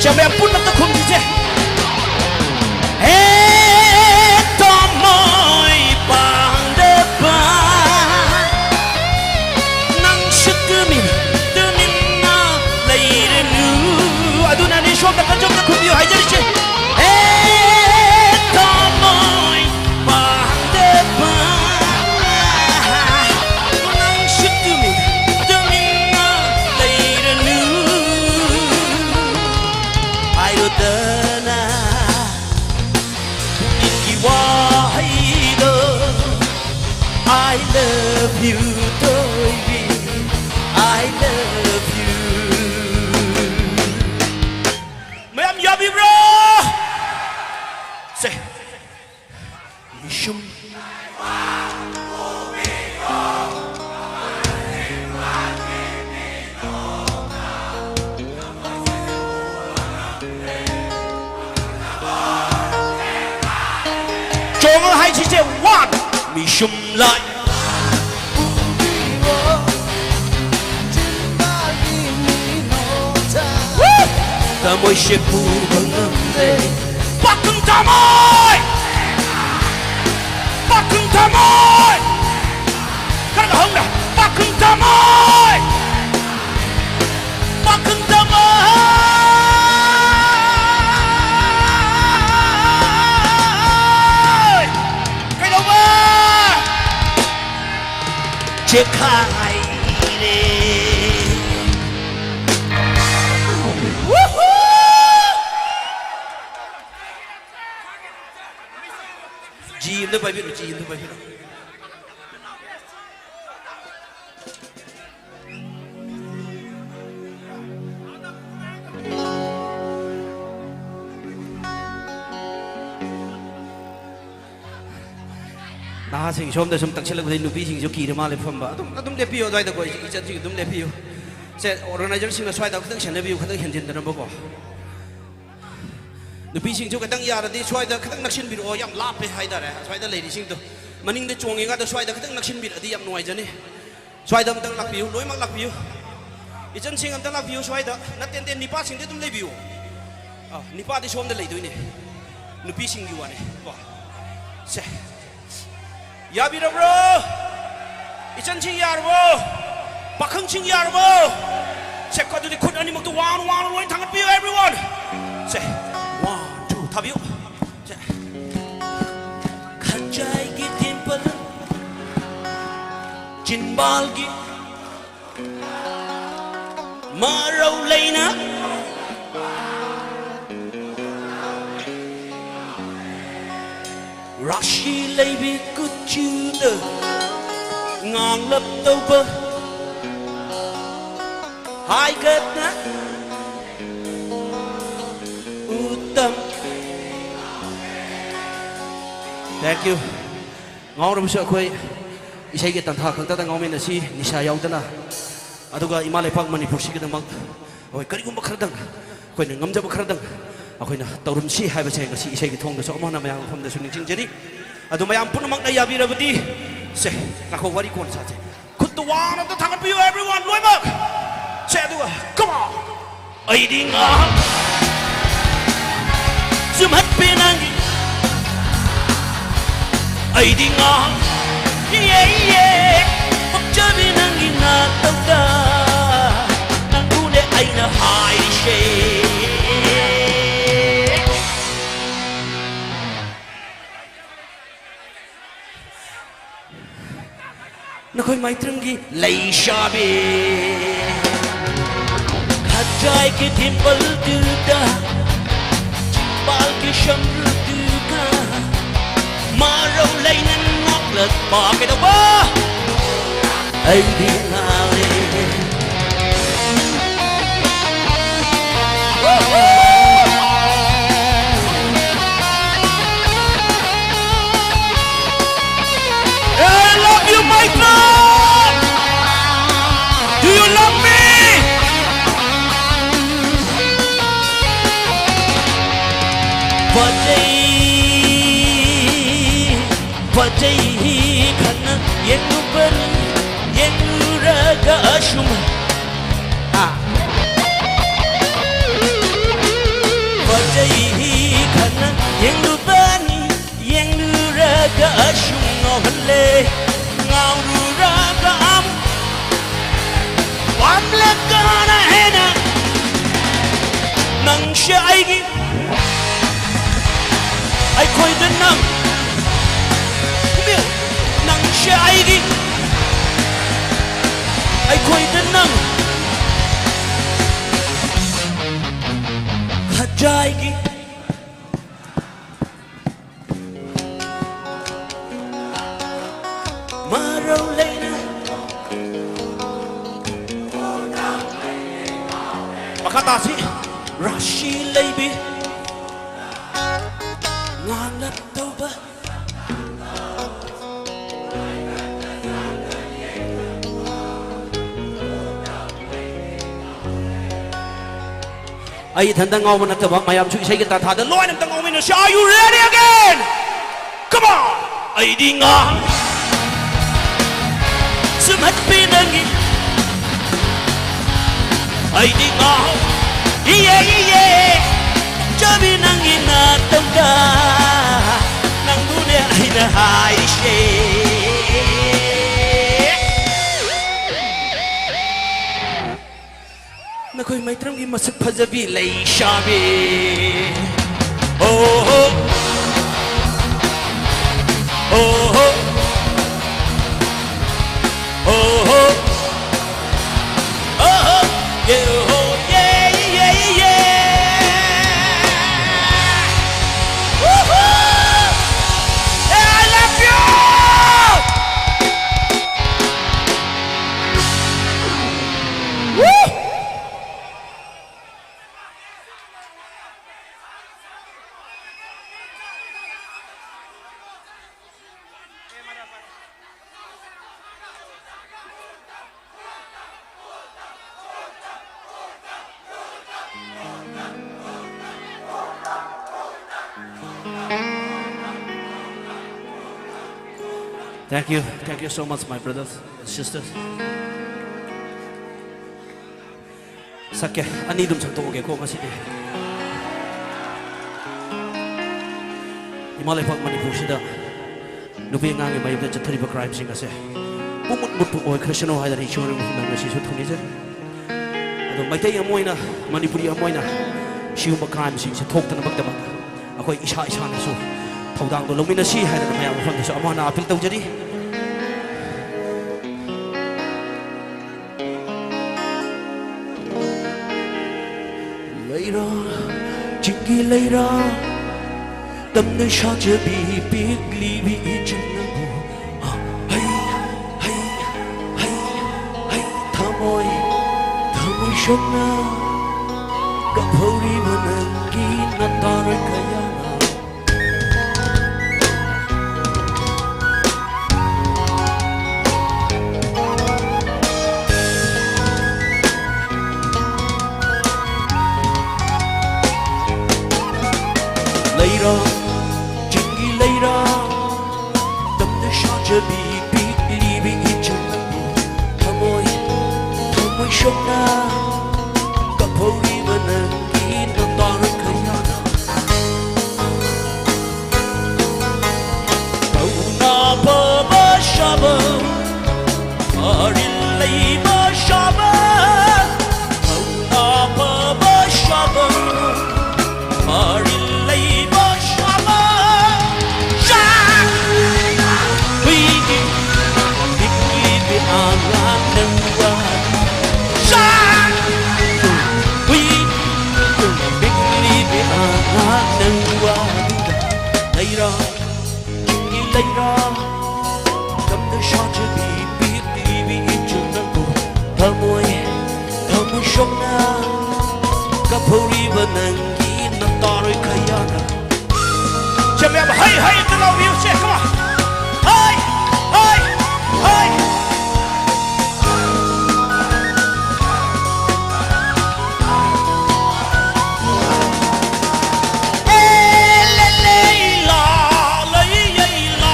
자, ꯃꯌꯥꯝ ꯄꯨꯟꯅ ꯑꯝꯇ ꯈꯨꯝꯁꯤꯁꯦ꯫ ꯍꯦ ꯊꯃꯣꯏ ꯄꯥꯡꯗꯕ, ꯅꯪꯁꯨ ꯇꯨꯃꯤꯟ ꯇꯨꯃꯤꯟꯅ ꯂꯩꯔꯅꯨ꯫ ꯑꯗꯨꯅꯅꯦ ꯁꯣꯝꯗ ꯀꯟꯖꯣꯝꯗ ꯈꯨꯝꯕꯤꯌꯨ ꯍꯥꯏꯖꯔꯤꯁꯦ꯫ ꯍꯦ ꯊꯃꯣꯏ ꯄꯥꯡꯗꯕ, ꯅꯪꯁꯨ ꯇꯨꯃꯤꯟ ꯇꯨꯃꯤꯟꯅ ꯂꯩꯔꯅꯨ꯫ ꯍꯥꯏꯔꯨꯗꯅ ꯄꯨꯛꯅꯤꯡꯒꯤ ꯋꯥꯍꯩꯗꯣ I love you ꯊꯣꯏꯕꯤ I love you ꯃꯌꯥꯝ ꯌꯥꯕꯤꯕ꯭ꯔꯣ? ꯁꯦ ꯏꯁꯨꯝ ꯆꯣꯡꯉꯣ ꯍꯥꯏꯁꯤꯁꯦ ꯋꯥꯟ ꯃꯤꯁꯨꯝ ꯂꯥꯏ ꯊꯃꯣꯏꯁꯦ ꯄꯨꯕ ꯉꯝꯗꯦ ꯄꯥꯈꯪ ꯊꯃꯣꯏ ꯄꯥꯈꯪ ꯊꯃꯣꯏ ꯈꯔꯒ ꯍꯧꯅ ꯄꯥꯈꯪ ꯊꯃꯣꯏ ꯇꯦꯛꯈꯥꯏꯔꯦ꯫ ꯖꯤ ꯑꯝꯇ ꯄꯥꯏꯕꯤꯔꯣ, ꯖꯤ ꯑꯝꯇ ꯄꯥꯏꯕꯤꯔꯣ꯫ ꯅꯍꯥꯁꯤꯡ ꯁꯣꯝꯗ ꯁꯨꯝ ꯇꯛꯁꯤꯜꯂꯛꯄꯗꯒꯤ ꯅꯨꯄꯤꯁꯤꯡꯁꯨ ꯀꯤꯔ ꯃꯥꯜꯂꯦ ꯐꯝꯕ꯫ ꯑꯗꯨꯝ, ꯑꯗꯨꯝ ꯂꯦꯞꯄꯤꯌꯨ ꯑꯗꯨꯋꯥꯏꯗꯀꯣ, ꯏꯆꯟꯁꯤꯡ ꯑꯗꯨꯝ ꯂꯦꯞꯄꯤꯌꯨ꯫ ꯁꯦ, organizerꯁꯤꯡꯅ ꯁ꯭ꯋꯥꯏꯗ ꯈꯤꯇꯪ ꯁꯦꯟꯅꯕꯤꯌꯨ, ꯈꯤꯇꯪ ꯍꯦꯟꯖꯤꯟꯗꯅꯕꯀꯣ꯫ ꯅꯨꯄꯤꯁꯤꯡꯁꯨ ꯈꯤꯇꯪ ꯌꯥꯔꯗꯤ ꯁ꯭ꯋꯥꯏꯗ ꯈꯤꯇꯪ ꯅꯛꯁꯤꯟꯕꯤꯔꯛꯑꯣ, ꯌꯥꯝ ꯂꯥꯞꯄꯦ ꯍꯥꯏꯇꯥꯔꯦ꯫ ꯁ꯭ꯋꯥꯏꯗ ꯂꯩꯔꯤꯁꯤꯡꯗꯣ ꯃꯅꯤꯡꯗ ꯆꯣꯡꯉꯤꯉꯥꯗ ꯁ꯭ꯋꯥꯏꯗ ꯈꯤꯇꯪ ꯅꯛꯁꯤꯟꯕꯤꯔꯛꯑꯗꯤ ꯌꯥꯝ ꯅꯨꯡꯉꯥꯏꯖꯅꯤ꯫ ꯁ꯭ꯋꯥꯏꯗ ꯑꯝꯇꯪ ꯂꯥꯛꯄꯤꯌꯨ, ꯂꯣꯏꯅꯃꯛ ꯂꯥꯛꯄꯤꯌꯨ꯫ ꯏꯆꯟꯁꯤꯡ ꯑꯝꯇ ꯂꯥꯛꯄꯤꯌꯨ ꯁ꯭ꯋꯥꯏꯗ꯫ ꯅꯠꯇꯦ, ꯅꯠꯇꯦ, ꯅꯤꯄꯥꯁꯤꯡꯗꯤ ꯑꯗꯨꯝ ꯂꯩꯕꯤꯌꯨ꯫ ꯑꯥ, ꯅꯤꯄꯥꯗꯤ ꯁꯣꯝꯗ ꯂꯩꯗꯣꯏꯅꯦ꯫ ꯅꯨꯄꯤꯁꯤꯡꯒꯤ ꯋꯥꯅꯤ ꯀꯣ꯫ ꯁꯦ꯫ ꯌꯥꯕꯤꯔꯕ꯭ꯔꯣ? ꯏꯆꯟꯁꯤꯡ ꯌꯥꯔꯕꯣ? ꯄꯥꯈꯪꯁꯤꯡ ꯌꯥꯔꯕꯣ? ꯁꯦ, ꯑꯗꯨꯗꯤ ꯈꯨꯠ ꯑꯅꯤꯃꯛꯇꯨ ꯋꯥꯡꯅ, ꯋꯥꯡꯅ ꯂꯣꯏ ꯊꯥꯡꯒꯠꯄꯤꯌꯨ, everyone꯫ ꯁꯦ, one, two, ꯊꯥꯕꯤꯌꯨ꯫ ꯁꯦ꯫ ꯈꯖꯥꯏꯒꯤ dimple, ꯆꯤꯟꯕꯥꯜꯒꯤ ꯃꯔꯧ ꯂꯩꯅ, ꯔꯥꯁꯤ ꯂꯩꯕꯤ ꯀꯨꯆꯨꯗ ꯉꯥꯡꯂꯞ ꯇꯧꯕ, ꯍꯥꯏꯒꯠꯅ ꯎꯇꯝ꯫ Thank you꯫ ꯉꯥꯎꯔꯕꯁꯨ ꯑꯩꯈꯣꯏ ꯏꯁꯩꯒꯤ ꯇꯟꯊꯥ ꯈꯛꯇꯗ ꯉꯥꯎꯃꯤꯟꯅꯁꯤ, ꯅꯤꯁꯥ ꯌꯥꯎꯗꯅ꯫ ꯑꯗꯨꯒ ꯏꯃꯥ ꯂꯩꯄꯥꯛ ꯃꯅꯤꯄꯨꯔꯁꯤꯒꯤꯗꯃꯛ ꯑꯩꯈꯣꯏ ꯀꯔꯤꯒꯨꯝꯕ ꯈꯔꯗꯪ, ꯑꯩꯈꯣꯏꯅ ꯉꯝꯖꯕ ꯈꯔꯗꯪ ꯑꯩꯈꯣꯏꯅ ꯇꯧꯔꯝꯁꯤ ꯍꯥꯏꯕꯁꯦ ꯉꯁꯤ ꯏꯁꯩꯒꯤ ꯊꯣꯡꯗꯁꯨ ꯑꯃꯨꯛ ꯍꯟꯅ ꯃꯌꯥꯝ ꯃꯐꯝꯗꯁꯨ ꯅꯤꯡꯁꯤꯡꯖꯔꯤ꯫ ꯑꯗꯨ ꯃꯌꯥꯝ ꯄꯨꯝꯅꯃꯛꯅ ꯌꯥꯕꯤꯔꯕꯗꯤ, ꯁꯦ, ꯉꯥꯏꯈꯣ, ꯋꯥꯔꯤ ꯀꯣꯟꯅ ꯁꯥꯁꯦ꯫ ꯈꯨꯠꯇꯨ ꯋꯥꯡꯅ ꯑꯝꯇ ꯊꯥꯡꯒꯠꯄꯤꯌꯨ, everyone, ꯂꯣꯏꯅꯃꯛ꯫ ꯁꯦ, ꯑꯗꯨꯒ, come on꯫ ꯑꯩꯗꯤ ꯉꯥꯏꯍꯥꯛ ꯆꯨꯝꯍꯠꯄꯤ ꯅꯪꯒꯤ, ꯑꯩꯗꯤ ꯉꯥꯏꯍꯥꯛ, ꯌꯦ, ꯌꯦ, ꯄꯛꯆꯕꯤ ꯅꯪꯒꯤ ꯅꯥꯇꯧꯗ, ꯅꯪꯕꯨꯅꯦ ꯑꯩꯅ ꯍꯥꯏꯔꯤꯁꯦ꯫ ꯅꯈꯣꯏ ꯃꯥꯏꯇ꯭ꯔꯪꯒꯤ ꯂꯩꯁꯥꯕꯤ, ꯈꯖꯥꯏꯒꯤ ꯗꯤꯝꯄꯜꯗꯨꯗ, ꯆꯤꯝꯕꯥꯜꯒꯤ ꯁꯝꯕ꯭ꯔꯨꯗꯨꯒ, ꯃꯔꯧ ꯂꯩꯅ ꯅꯣꯛꯂꯛꯄ ꯀꯩꯗꯧꯕ? ꯑꯩꯗꯤ ꯉꯥꯎꯔꯦ꯫ I love you, my friend. Do you love me? ꯐꯖꯩ, ꯐꯖꯩ ꯈꯟꯅ ꯌꯦꯡꯂꯨꯕꯅꯤ, ꯌꯦꯡꯂꯨꯔꯒ ꯑꯁꯨꯝ꯫ ꯑꯥ꯫ ꯐꯖꯩ ꯈꯟꯅ ꯌꯦꯡꯂꯨꯕꯅꯤ, ꯌꯦꯡꯂꯨꯔꯒ ꯑꯁꯨꯝ ꯉꯥꯎꯍꯜꯂꯦ, ꯉꯥꯎꯔꯨꯔꯒ ꯑꯃꯨꯛ ꯄꯥꯝꯂꯛꯀꯅ ꯍꯦꯟꯅ ꯅꯪꯁꯦ ꯑꯩꯒꯤ, ꯑꯩꯈꯣꯏꯗ ꯅꯪ, ꯅꯪꯁꯦ ꯑꯩꯒꯤ, ꯑꯩꯈꯣꯏꯗ ꯅꯪ ꯈꯖꯥꯏꯒꯤ ꯃꯔꯧ ꯂꯩꯅ꯫ ꯃꯈꯥ ꯇꯥꯁꯤ꯫ ꯔꯥꯁꯤ ꯂꯩꯕꯤ ꯉꯥꯡꯂꯛꯇꯧꯕ꯫ ꯑꯩ ꯏꯊꯟꯇ ꯉꯥꯎꯕ ꯅꯠꯇꯕ, ꯃꯌꯥꯝꯁꯨ ꯏꯁꯩꯒꯤ ꯇꯥꯟꯊꯥꯗ ꯂꯣꯏꯅ ꯑꯝꯇ ꯉꯥꯎꯃꯤꯟꯅꯁꯤ꯫ Are you ready again? Come on! ꯑꯩꯗꯤ ꯉꯥ ꯁꯨꯝꯍꯠꯄꯤ ꯅꯪꯒꯤ, ꯑꯩꯗꯤ ꯉꯥ ꯏꯌꯦ ꯏꯌꯦ ꯆꯥꯕꯤ ꯅꯪꯒꯤ ꯅꯥꯇꯝꯒ ꯅꯪꯕꯨꯅꯦ ꯑꯩꯅ ꯍꯥꯏꯔꯤꯁꯦ꯫ ꯅꯈꯣꯏ ꯃꯩꯇ꯭ꯔꯝꯒꯤ ꯃꯁꯛ ꯐꯖꯕꯤ ꯂꯩꯁꯥꯕꯤ꯫ ꯑꯣ ꯍꯣ꯫ ꯑꯣ ꯍꯣ꯫ Thank you. Thank you so much, my brothers and sisters. ꯁꯛꯀꯦ, ꯑꯅꯤ ꯑꯗꯨꯝ ꯁꯛꯇꯣꯛꯑꯒꯦꯀꯣ ꯉꯁꯤꯗꯤ꯫ ꯏꯃꯥ ꯂꯩꯄꯥꯛ ꯃꯅꯤꯄꯨꯔꯁꯤꯗ ꯅꯨꯄꯤ ꯑꯉꯥꯡꯒꯤ ꯃꯌꯨꯝꯗ ꯆꯠꯊꯔꯤꯕ crimeꯁꯤꯡ ꯑꯁꯦ ꯄꯨꯡꯃꯨꯠ ꯃꯨꯠꯄ ꯑꯣꯏꯈ꯭ꯔꯁꯅꯨ ꯍꯥꯏꯗꯅ ꯏꯁꯣꯔꯒꯤ ꯃꯐꯝꯗ ꯉꯁꯤꯁꯨ ꯊꯧꯅꯤꯖꯔꯤ꯫ ꯑꯗꯣ ꯃꯩꯇꯩ ꯑꯃ ꯑꯣꯏꯅ, ꯃꯅꯤꯄꯨꯔꯤ ꯑꯃ ꯑꯣꯏꯅ ꯁꯤꯒꯨꯝꯕ crimeꯁꯤꯡꯁꯦ ꯊꯣꯛꯇꯅꯕꯒꯤꯗꯃꯛ ꯑꯩꯈꯣꯏ ꯏꯁꯥ ꯏꯁꯥꯅꯁꯨ ꯊꯧꯗꯥꯡꯗꯣ ꯂꯧꯃꯤꯟꯅꯁꯤ ꯍꯥꯏꯗꯅ ꯃꯌꯥꯝ ꯃꯐꯝꯗꯁꯨ ꯑꯃꯨꯛ ꯍꯟꯅ appeal ꯇꯧꯖꯔꯤ꯫ ꯂꯩꯔꯥ, ꯆꯤꯡꯒꯤ ꯂꯩꯔꯥ, ꯇꯝꯅ ꯁꯥꯖꯕꯤ ꯄꯤꯛꯂꯤꯕꯤ ꯏꯆꯟ ꯅꯪꯕꯨ꯫ ꯍꯩ, ꯍꯩ, ꯍꯩ, ꯍꯩ, ꯊꯃꯣꯏ, ꯊꯃꯣꯏ ꯁꯣꯛꯅ ꯀꯞꯍꯧꯔꯤꯕ ꯅꯪꯒꯤ ꯅꯇꯥꯔꯣꯏ ꯀꯌꯥꯅ꯫ ꯂꯩꯔꯥ, ꯆꯤꯡꯒꯤ ꯂꯩꯔꯥ, ꯇꯝꯅ ꯁꯥꯖꯕꯤ ꯄꯤꯛꯂꯤꯕꯤ ꯏꯆꯟ ꯅꯪꯕꯨ꯫ ꯊꯃꯣꯏ, ꯊꯃꯣꯏ ꯁꯣꯛꯅ ꯀꯞꯍꯧꯔꯤꯕ ꯅꯪꯒꯤ ꯅꯇꯥꯔꯣꯏ ꯀꯌꯥꯅ꯫ ꯊꯧꯅꯥ ꯐꯕ ꯁꯥꯕ, ꯃꯔꯤꯜ ꯂꯩꯕ ꯁꯥꯕ, ꯊꯧꯅꯥ ꯐꯕ ꯁꯥꯕ, ꯃꯔꯤꯜ ꯂꯩꯕ ꯁꯥꯕ꯫ ꯁꯥ! ꯍꯨꯏꯒꯤ ꯄꯤꯛꯂꯤꯕꯤ ꯑꯉꯥꯡ ꯅꯪ ꯋꯥ꯫ ꯁꯥ! ꯍꯨꯏꯒꯤ ꯄꯤꯛꯂꯤꯕꯤ ꯑꯉꯥꯡ ꯅꯪ ꯋꯥ꯫ ꯂꯩꯔꯥ, ꯆꯤꯡꯒꯤ ꯂꯩꯔꯥ, ꯇꯝꯅ ꯁꯥꯖꯕꯤ ꯄꯤꯛꯂꯤꯕꯤ ꯏꯆꯟ ꯅꯪꯕꯨ꯫ ꯊꯃꯣꯏ, ꯊꯃꯣꯏ ꯁꯣꯛꯅ ꯀꯞꯍꯧꯔꯤꯕ ꯅꯪꯒꯤ ꯅꯇꯥꯔꯣꯏ ꯀꯌꯥꯅ꯫ ꯆꯦ ꯃꯌꯥꯝ, ꯍꯩ, ꯍꯩ, ꯑꯝꯇ ꯂꯥꯎꯕꯤꯌꯨꯁꯦ, come on. ꯍꯩ, ꯍꯩ, ꯍꯩ꯫ ꯑꯦ ꯂꯦ ꯂꯦ ꯂꯥ, ꯂꯩ ꯌꯩ ꯂꯥ꯫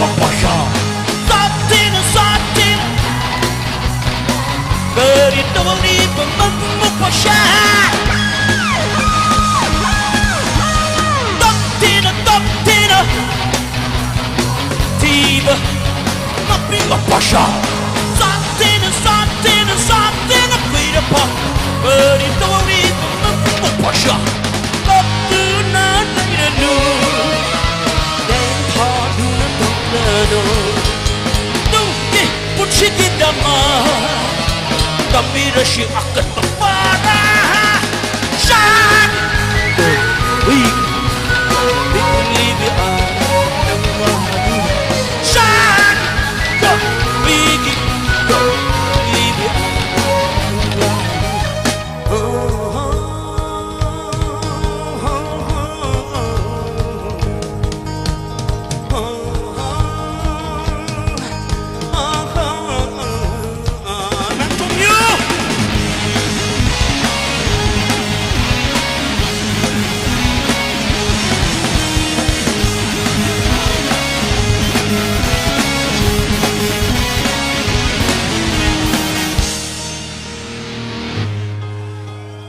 ꯃꯄꯥꯁꯥ꯫ ꯁꯥꯊꯤꯅ, ꯁꯥꯊꯤꯅ꯫ ꯀꯔꯤ ꯇꯧꯔꯤꯕ ꯃꯄꯥꯁꯥ? ꯇꯞꯊꯤꯅ, ꯇꯞꯊꯤꯅ꯫ ꯊꯤꯕ ꯃꯄꯤ ꯃꯄꯥꯁꯥ꯫ ꯁꯥꯊꯤꯅ, ꯁꯥꯊꯤꯅ, ꯁꯥꯊꯤꯅ ꯀꯨꯏꯔꯕ꯫ ꯀꯔꯤ ꯇꯧꯔꯤꯕ ꯃꯄꯥꯁꯥ? ꯀꯞꯇꯨꯅ ꯂꯩꯔꯅꯨ꯫ ꯂꯦꯡꯊꯥꯗꯨꯅ ꯇꯣꯛꯂꯅꯨ꯫ ꯇꯨꯡꯒꯤ ꯄꯨꯟꯁꯤꯒꯤꯗꯃꯛ ꯇꯝꯕꯤꯔꯁꯤ ꯑꯀꯟꯕ ꯄꯥꯔꯥ꯫ ꯁꯥꯟ! ꯍꯨꯏ! ꯁꯥꯟ!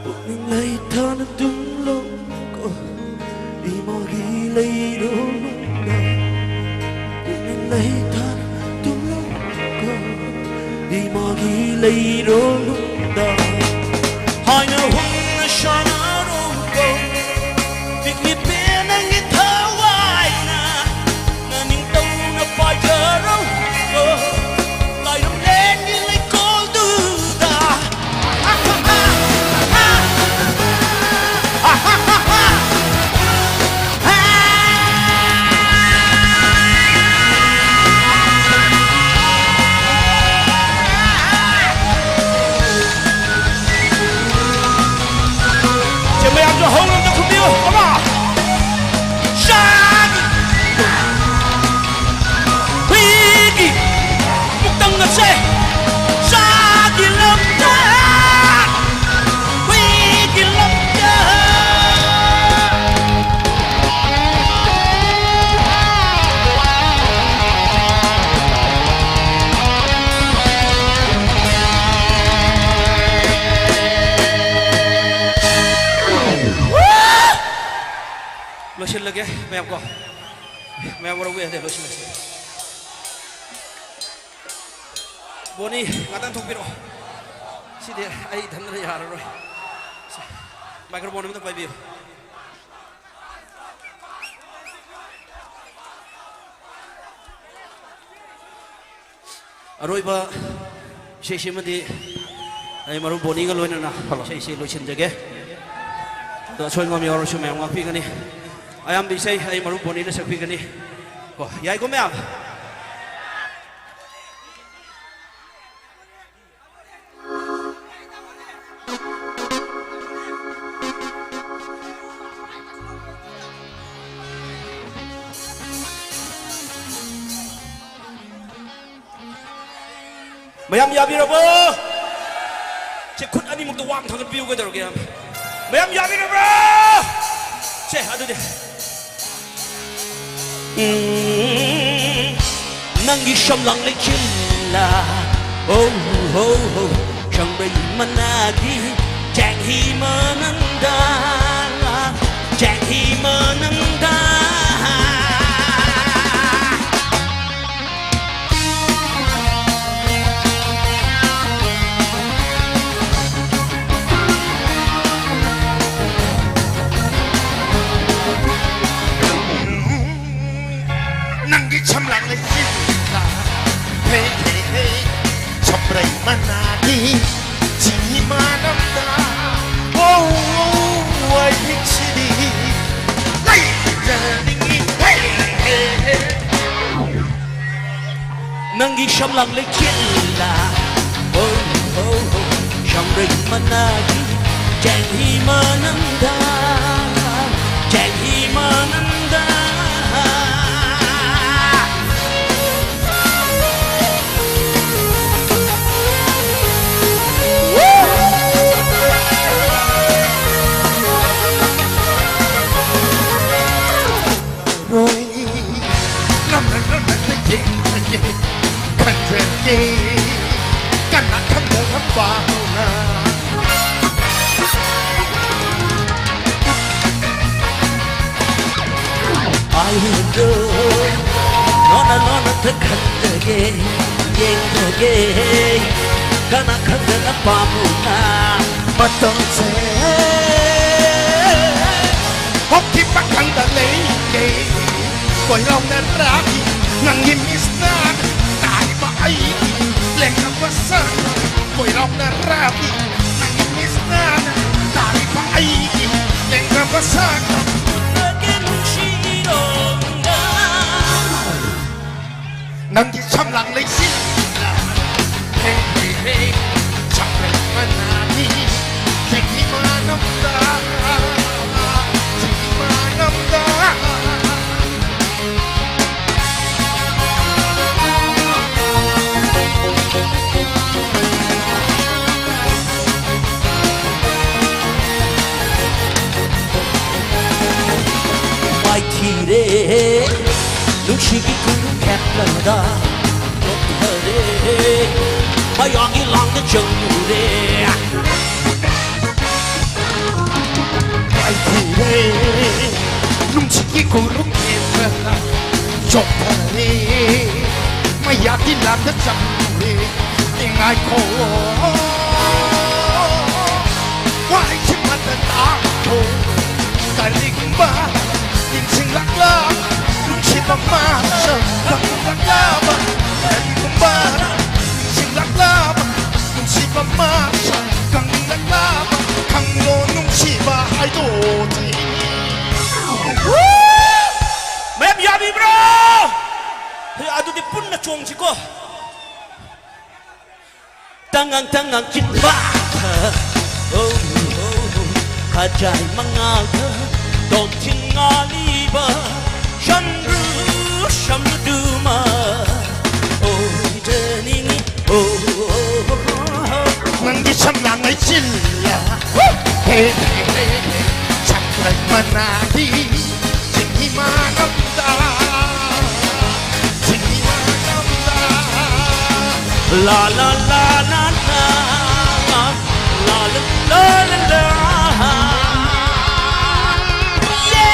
ꯄꯨꯛꯅꯤꯡ ꯂꯩꯊꯥꯅ ꯇꯨꯝꯂꯣꯀꯣ, ꯏꯃꯥꯒꯤ ꯂꯩꯔꯣꯜꯗ꯫ ꯄꯨꯛꯅꯤꯡ ꯂꯩꯊꯥꯅ ꯇꯨꯝꯂꯣꯀꯣ, ꯏꯃꯥꯒꯤ ꯂꯩꯔꯣꯜꯗ꯫ ꯍꯥꯏꯅ ꯍꯨꯝꯅ ꯁꯥꯟꯅꯔꯣꯀꯣ, ꯄꯤꯛꯂꯤ ꯄꯦ ꯅꯪꯒꯤ ꯊꯋꯥꯏꯅ꯫ ꯅꯅꯤꯡꯇꯧꯅ ꯄꯥꯏꯖꯔꯣ, ꯂꯥꯏꯔꯝꯂꯦꯟꯒꯤ ꯂꯩꯀꯣꯜꯗꯨꯗ꯫ ꯂꯣꯏꯁꯤꯜꯂꯒꯦ ꯃꯌꯥꯝ ꯀꯣ꯫ ꯃꯌꯥꯝ ꯋꯥꯔꯧꯕ ꯌꯥꯗꯦ, ꯂꯣꯏꯁꯤꯜꯂꯁꯤ꯫ ꯕꯣꯅꯤ, ꯉꯥꯛꯇꯪ ꯊꯣꯛꯄꯤꯔꯛꯑꯣ꯫ ꯁꯤꯗꯤ ꯑꯩ ꯏꯊꯟꯗꯅ ꯌꯥꯔꯔꯣꯏ꯫ ꯁꯤ, microphone ꯑꯃꯇ ꯄꯥꯏꯕꯤꯌꯨ꯫ ꯑꯔꯣꯏꯕ ꯏꯁꯩꯁꯤꯃꯗꯤ ꯑꯩ ꯃꯔꯨꯞ ꯕꯣꯅꯤꯒ ꯂꯣꯏꯅꯅ ꯏꯁꯩꯁꯤ ꯂꯣꯏꯁꯤꯟꯖꯒꯦ꯫ ꯑꯗꯣ ꯑꯁꯣꯏ ꯑꯉꯥꯝ ꯌꯥꯎꯔꯁꯨ ꯃꯌꯥꯝ ꯉꯥꯛꯄꯤꯒꯅꯤ꯫ ꯑꯌꯥꯝꯕ ꯏꯁꯩ ꯑꯩ ꯃꯔꯨꯞ ꯕꯣꯅꯤꯅ ꯁꯛꯄꯤꯒꯅꯤ꯫ ꯀꯣ, ꯌꯥꯏꯀꯣ ꯃꯌꯥꯝ? ꯃꯌꯥꯝ ꯌꯥꯕꯤꯔꯕꯣ? ꯁꯦ, ꯈꯨꯠ ꯑꯅꯤꯃꯛꯇ ꯋꯥꯡ ꯊꯥꯡꯒꯠꯄꯤꯌꯨ, ꯀꯩꯗꯧꯔꯒꯦ? ꯃꯌꯥꯝ ꯌꯥꯕꯤꯔꯕ꯭ꯔꯥ? ꯁꯦ, ꯑꯗꯨꯗꯤ꯫ ꯎꯝ, ꯅꯪꯒꯤ ꯁꯝꯂꯥꯡ ꯂꯩꯆꯤꯜꯂ, ꯑꯣ, ꯍꯣ, ꯍꯣ, ꯁꯪꯕ꯭ꯔꯩ ꯃꯅꯥꯒꯤ ꯆꯦꯡꯍꯤ ꯃꯅꯝꯗ, ꯆꯦꯡꯍꯤ ꯃꯅꯝꯗ꯫ ꯅꯪꯒꯤ ꯁꯝꯂꯥꯡ ꯂꯩꯆꯤꯜꯗ, ꯍꯦ, ꯍꯦ, ꯍꯦ, ꯁꯝꯕ꯭ꯔꯩ ꯃꯅꯥꯒꯤ ꯆꯤꯅꯤ ꯃꯅꯝꯗ, ꯑꯣ, ꯑꯣ, ꯑꯩ ꯍꯤꯡꯁꯤꯔꯤ ꯂꯩꯖꯅꯤꯡꯉꯤ, ꯍꯦ, ꯍꯦ, ꯍꯦ꯫ ꯅꯪꯒꯤ ꯁꯝꯂꯥꯡ ꯂꯩꯆꯤꯜꯂ, ꯑꯣ, ꯑꯣ, ꯑꯣ, ꯁꯝꯕ꯭ꯔꯩ ꯃꯅꯥꯒꯤ ꯆꯦꯡꯍꯤ ꯃꯅꯝꯗ, ꯆꯦꯡꯍꯤ ꯃꯅꯝꯗ꯫ ꯔꯣꯏ꯫ ꯅꯝꯅ ꯅꯝꯅ ꯌꯦꯡꯂꯒꯦ, ꯈꯟꯖꯒꯦ, ꯀꯅꯥ ꯈꯪꯗꯔꯝꯕꯅ꯫ ꯑꯩꯗꯣ ꯂꯣꯟꯅ ꯂꯣꯟꯅ ꯈꯟꯖꯒꯦ, ꯌꯦꯡꯖꯒꯦ, ꯀꯅꯥ ꯈꯪꯗꯅ ꯄꯥꯝꯃꯨꯅ ꯃꯇꯝꯁꯦ꯫ ꯍꯧꯈꯤꯕ ꯈꯪꯗ ꯂꯩꯒꯦ, ꯀꯣꯏꯔꯥꯎꯅꯔꯥꯕꯤ ꯅꯪꯒꯤ ꯃꯤꯁꯅ ꯇꯥꯔꯤꯕ ꯑꯩꯒꯤ ꯂꯦꯡꯒꯕ ꯁꯛ꯫ ꯀꯣꯏꯔꯥꯎꯅꯔꯥꯕꯤ ꯅꯪꯒꯤ ꯃꯤꯁꯅ ꯇꯥꯔꯤꯕ ꯑꯩꯒꯤ ꯂꯦꯡꯒꯕ ꯁꯛ꯫ ꯅꯪꯒꯤ ꯅꯨꯡꯁꯤꯔꯣ ꯅꯪꯒꯤ ꯁꯝꯂꯥꯡ ꯂꯩꯁꯤꯜꯂ꯫ ꯍꯦ, ꯍꯦ, ꯍꯦ, ꯁꯝꯂꯩ ꯃꯅꯥꯅꯤ, ꯆꯤꯡꯍꯤ ꯃꯅꯝꯗ, ꯆꯤꯡꯍꯤ ꯃꯅꯝꯗ꯫ ꯃꯥꯏꯊꯤꯔꯦ, ꯅꯨꯡꯁꯤꯒꯤ ꯀꯨꯔꯨ ꯈꯦꯠꯂꯗ ꯆꯣꯛꯊꯔꯦ, ꯃꯌꯥꯝꯒꯤ ꯂꯥꯡꯗ ꯆꯪꯂꯨꯔꯦ꯫ ꯃꯥꯏꯊꯤꯔꯦ, ꯅꯨꯡꯁꯤꯒꯤ ꯀꯨꯔꯨ ꯈꯦꯠꯂꯗ ꯆꯣꯛꯊꯔꯦ, ꯃꯌꯥꯝꯒꯤ ꯂꯥꯡꯗ ꯆꯪꯂꯨꯔꯦ꯫ ꯉꯥꯏꯈꯣ, ꯋꯥꯍꯩꯁꯤꯃꯇ ꯇꯥꯈꯣ꯫ ꯀꯔꯤꯒꯨꯝꯕ ꯅꯤꯡꯁꯤꯡꯂꯛꯂꯕ ꯅꯨꯡꯁꯤꯕ ꯃꯥꯁꯛ ꯈꯪꯂꯛꯂꯕ, ꯀꯔꯤꯒꯨꯝꯕ ꯅꯤꯡꯁꯤꯡꯂꯛꯂꯕ ꯅꯨꯡꯁꯤꯕ ꯃꯥꯁꯛ ꯈꯪꯂꯛꯂꯕ, ꯈꯪꯂꯣ ꯅꯨꯡꯁꯤꯕ ꯍꯥꯏꯗꯣ ꯊꯦꯡꯉꯤ꯫ ꯃꯌꯥꯝ ꯌꯥꯕꯤꯕ꯭ꯔꯣ? ꯑꯗꯨꯗꯤ ꯄꯨꯟꯅ ꯆꯣꯡꯁꯤꯀꯣ꯫ ꯇꯉꯥꯡ ꯇꯉꯥꯡ ꯆꯤꯟꯕ, ꯑꯣ, ꯑꯣ, ꯑꯣ, ꯈꯖꯥꯏ ꯃꯉꯥꯜꯗ ꯇꯣꯝꯊꯤꯟ ꯉꯥꯜꯂꯤꯕ, ꯁꯝꯕ꯭ꯔꯨ ꯁꯝꯕ꯭ꯔꯨꯗꯨꯃ ꯑꯣꯏꯖꯅꯤꯡꯉꯤ꯫ ꯑꯣ, ꯑꯣ, ꯑꯣ, ꯑꯣ꯫ ꯅꯪꯒꯤ ꯁꯝꯂꯥꯡ ꯂꯩꯆꯤꯜꯂ, ꯍꯦ, ꯍꯦ, ꯍꯦ, ꯍꯦ, ꯁꯪꯀ꯭ꯔꯥꯟ ꯃꯅꯥꯗꯤ ꯆꯤꯡꯍꯤ ꯃꯅꯝꯗ, ꯆꯤꯡꯍꯤ ꯃꯅꯝꯗ꯫ ꯂꯥ, ꯂꯥ, ꯂꯥ, ꯂꯥ, ꯂꯥ, ꯂꯥ, ꯂꯥ, ꯂꯥ, ꯂꯥ, ꯂꯥ꯫ ꯌꯦ!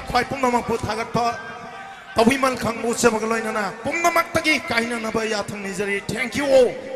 ꯈ꯭ꯋꯥꯏ ꯄꯨꯝꯅꯃꯛꯄꯨ ꯊꯥꯒꯠꯄ ꯇꯧꯕꯤꯃꯜ ꯈꯪꯕ ꯎꯠꯆꯕꯒ ꯂꯣꯏꯅꯅ ꯄꯨꯝꯅꯃꯛꯇꯒꯤ ꯀꯥꯏꯅꯅꯕ ꯌꯥꯊꯪ ꯅꯤꯖꯔꯤ꯫ Thank you all.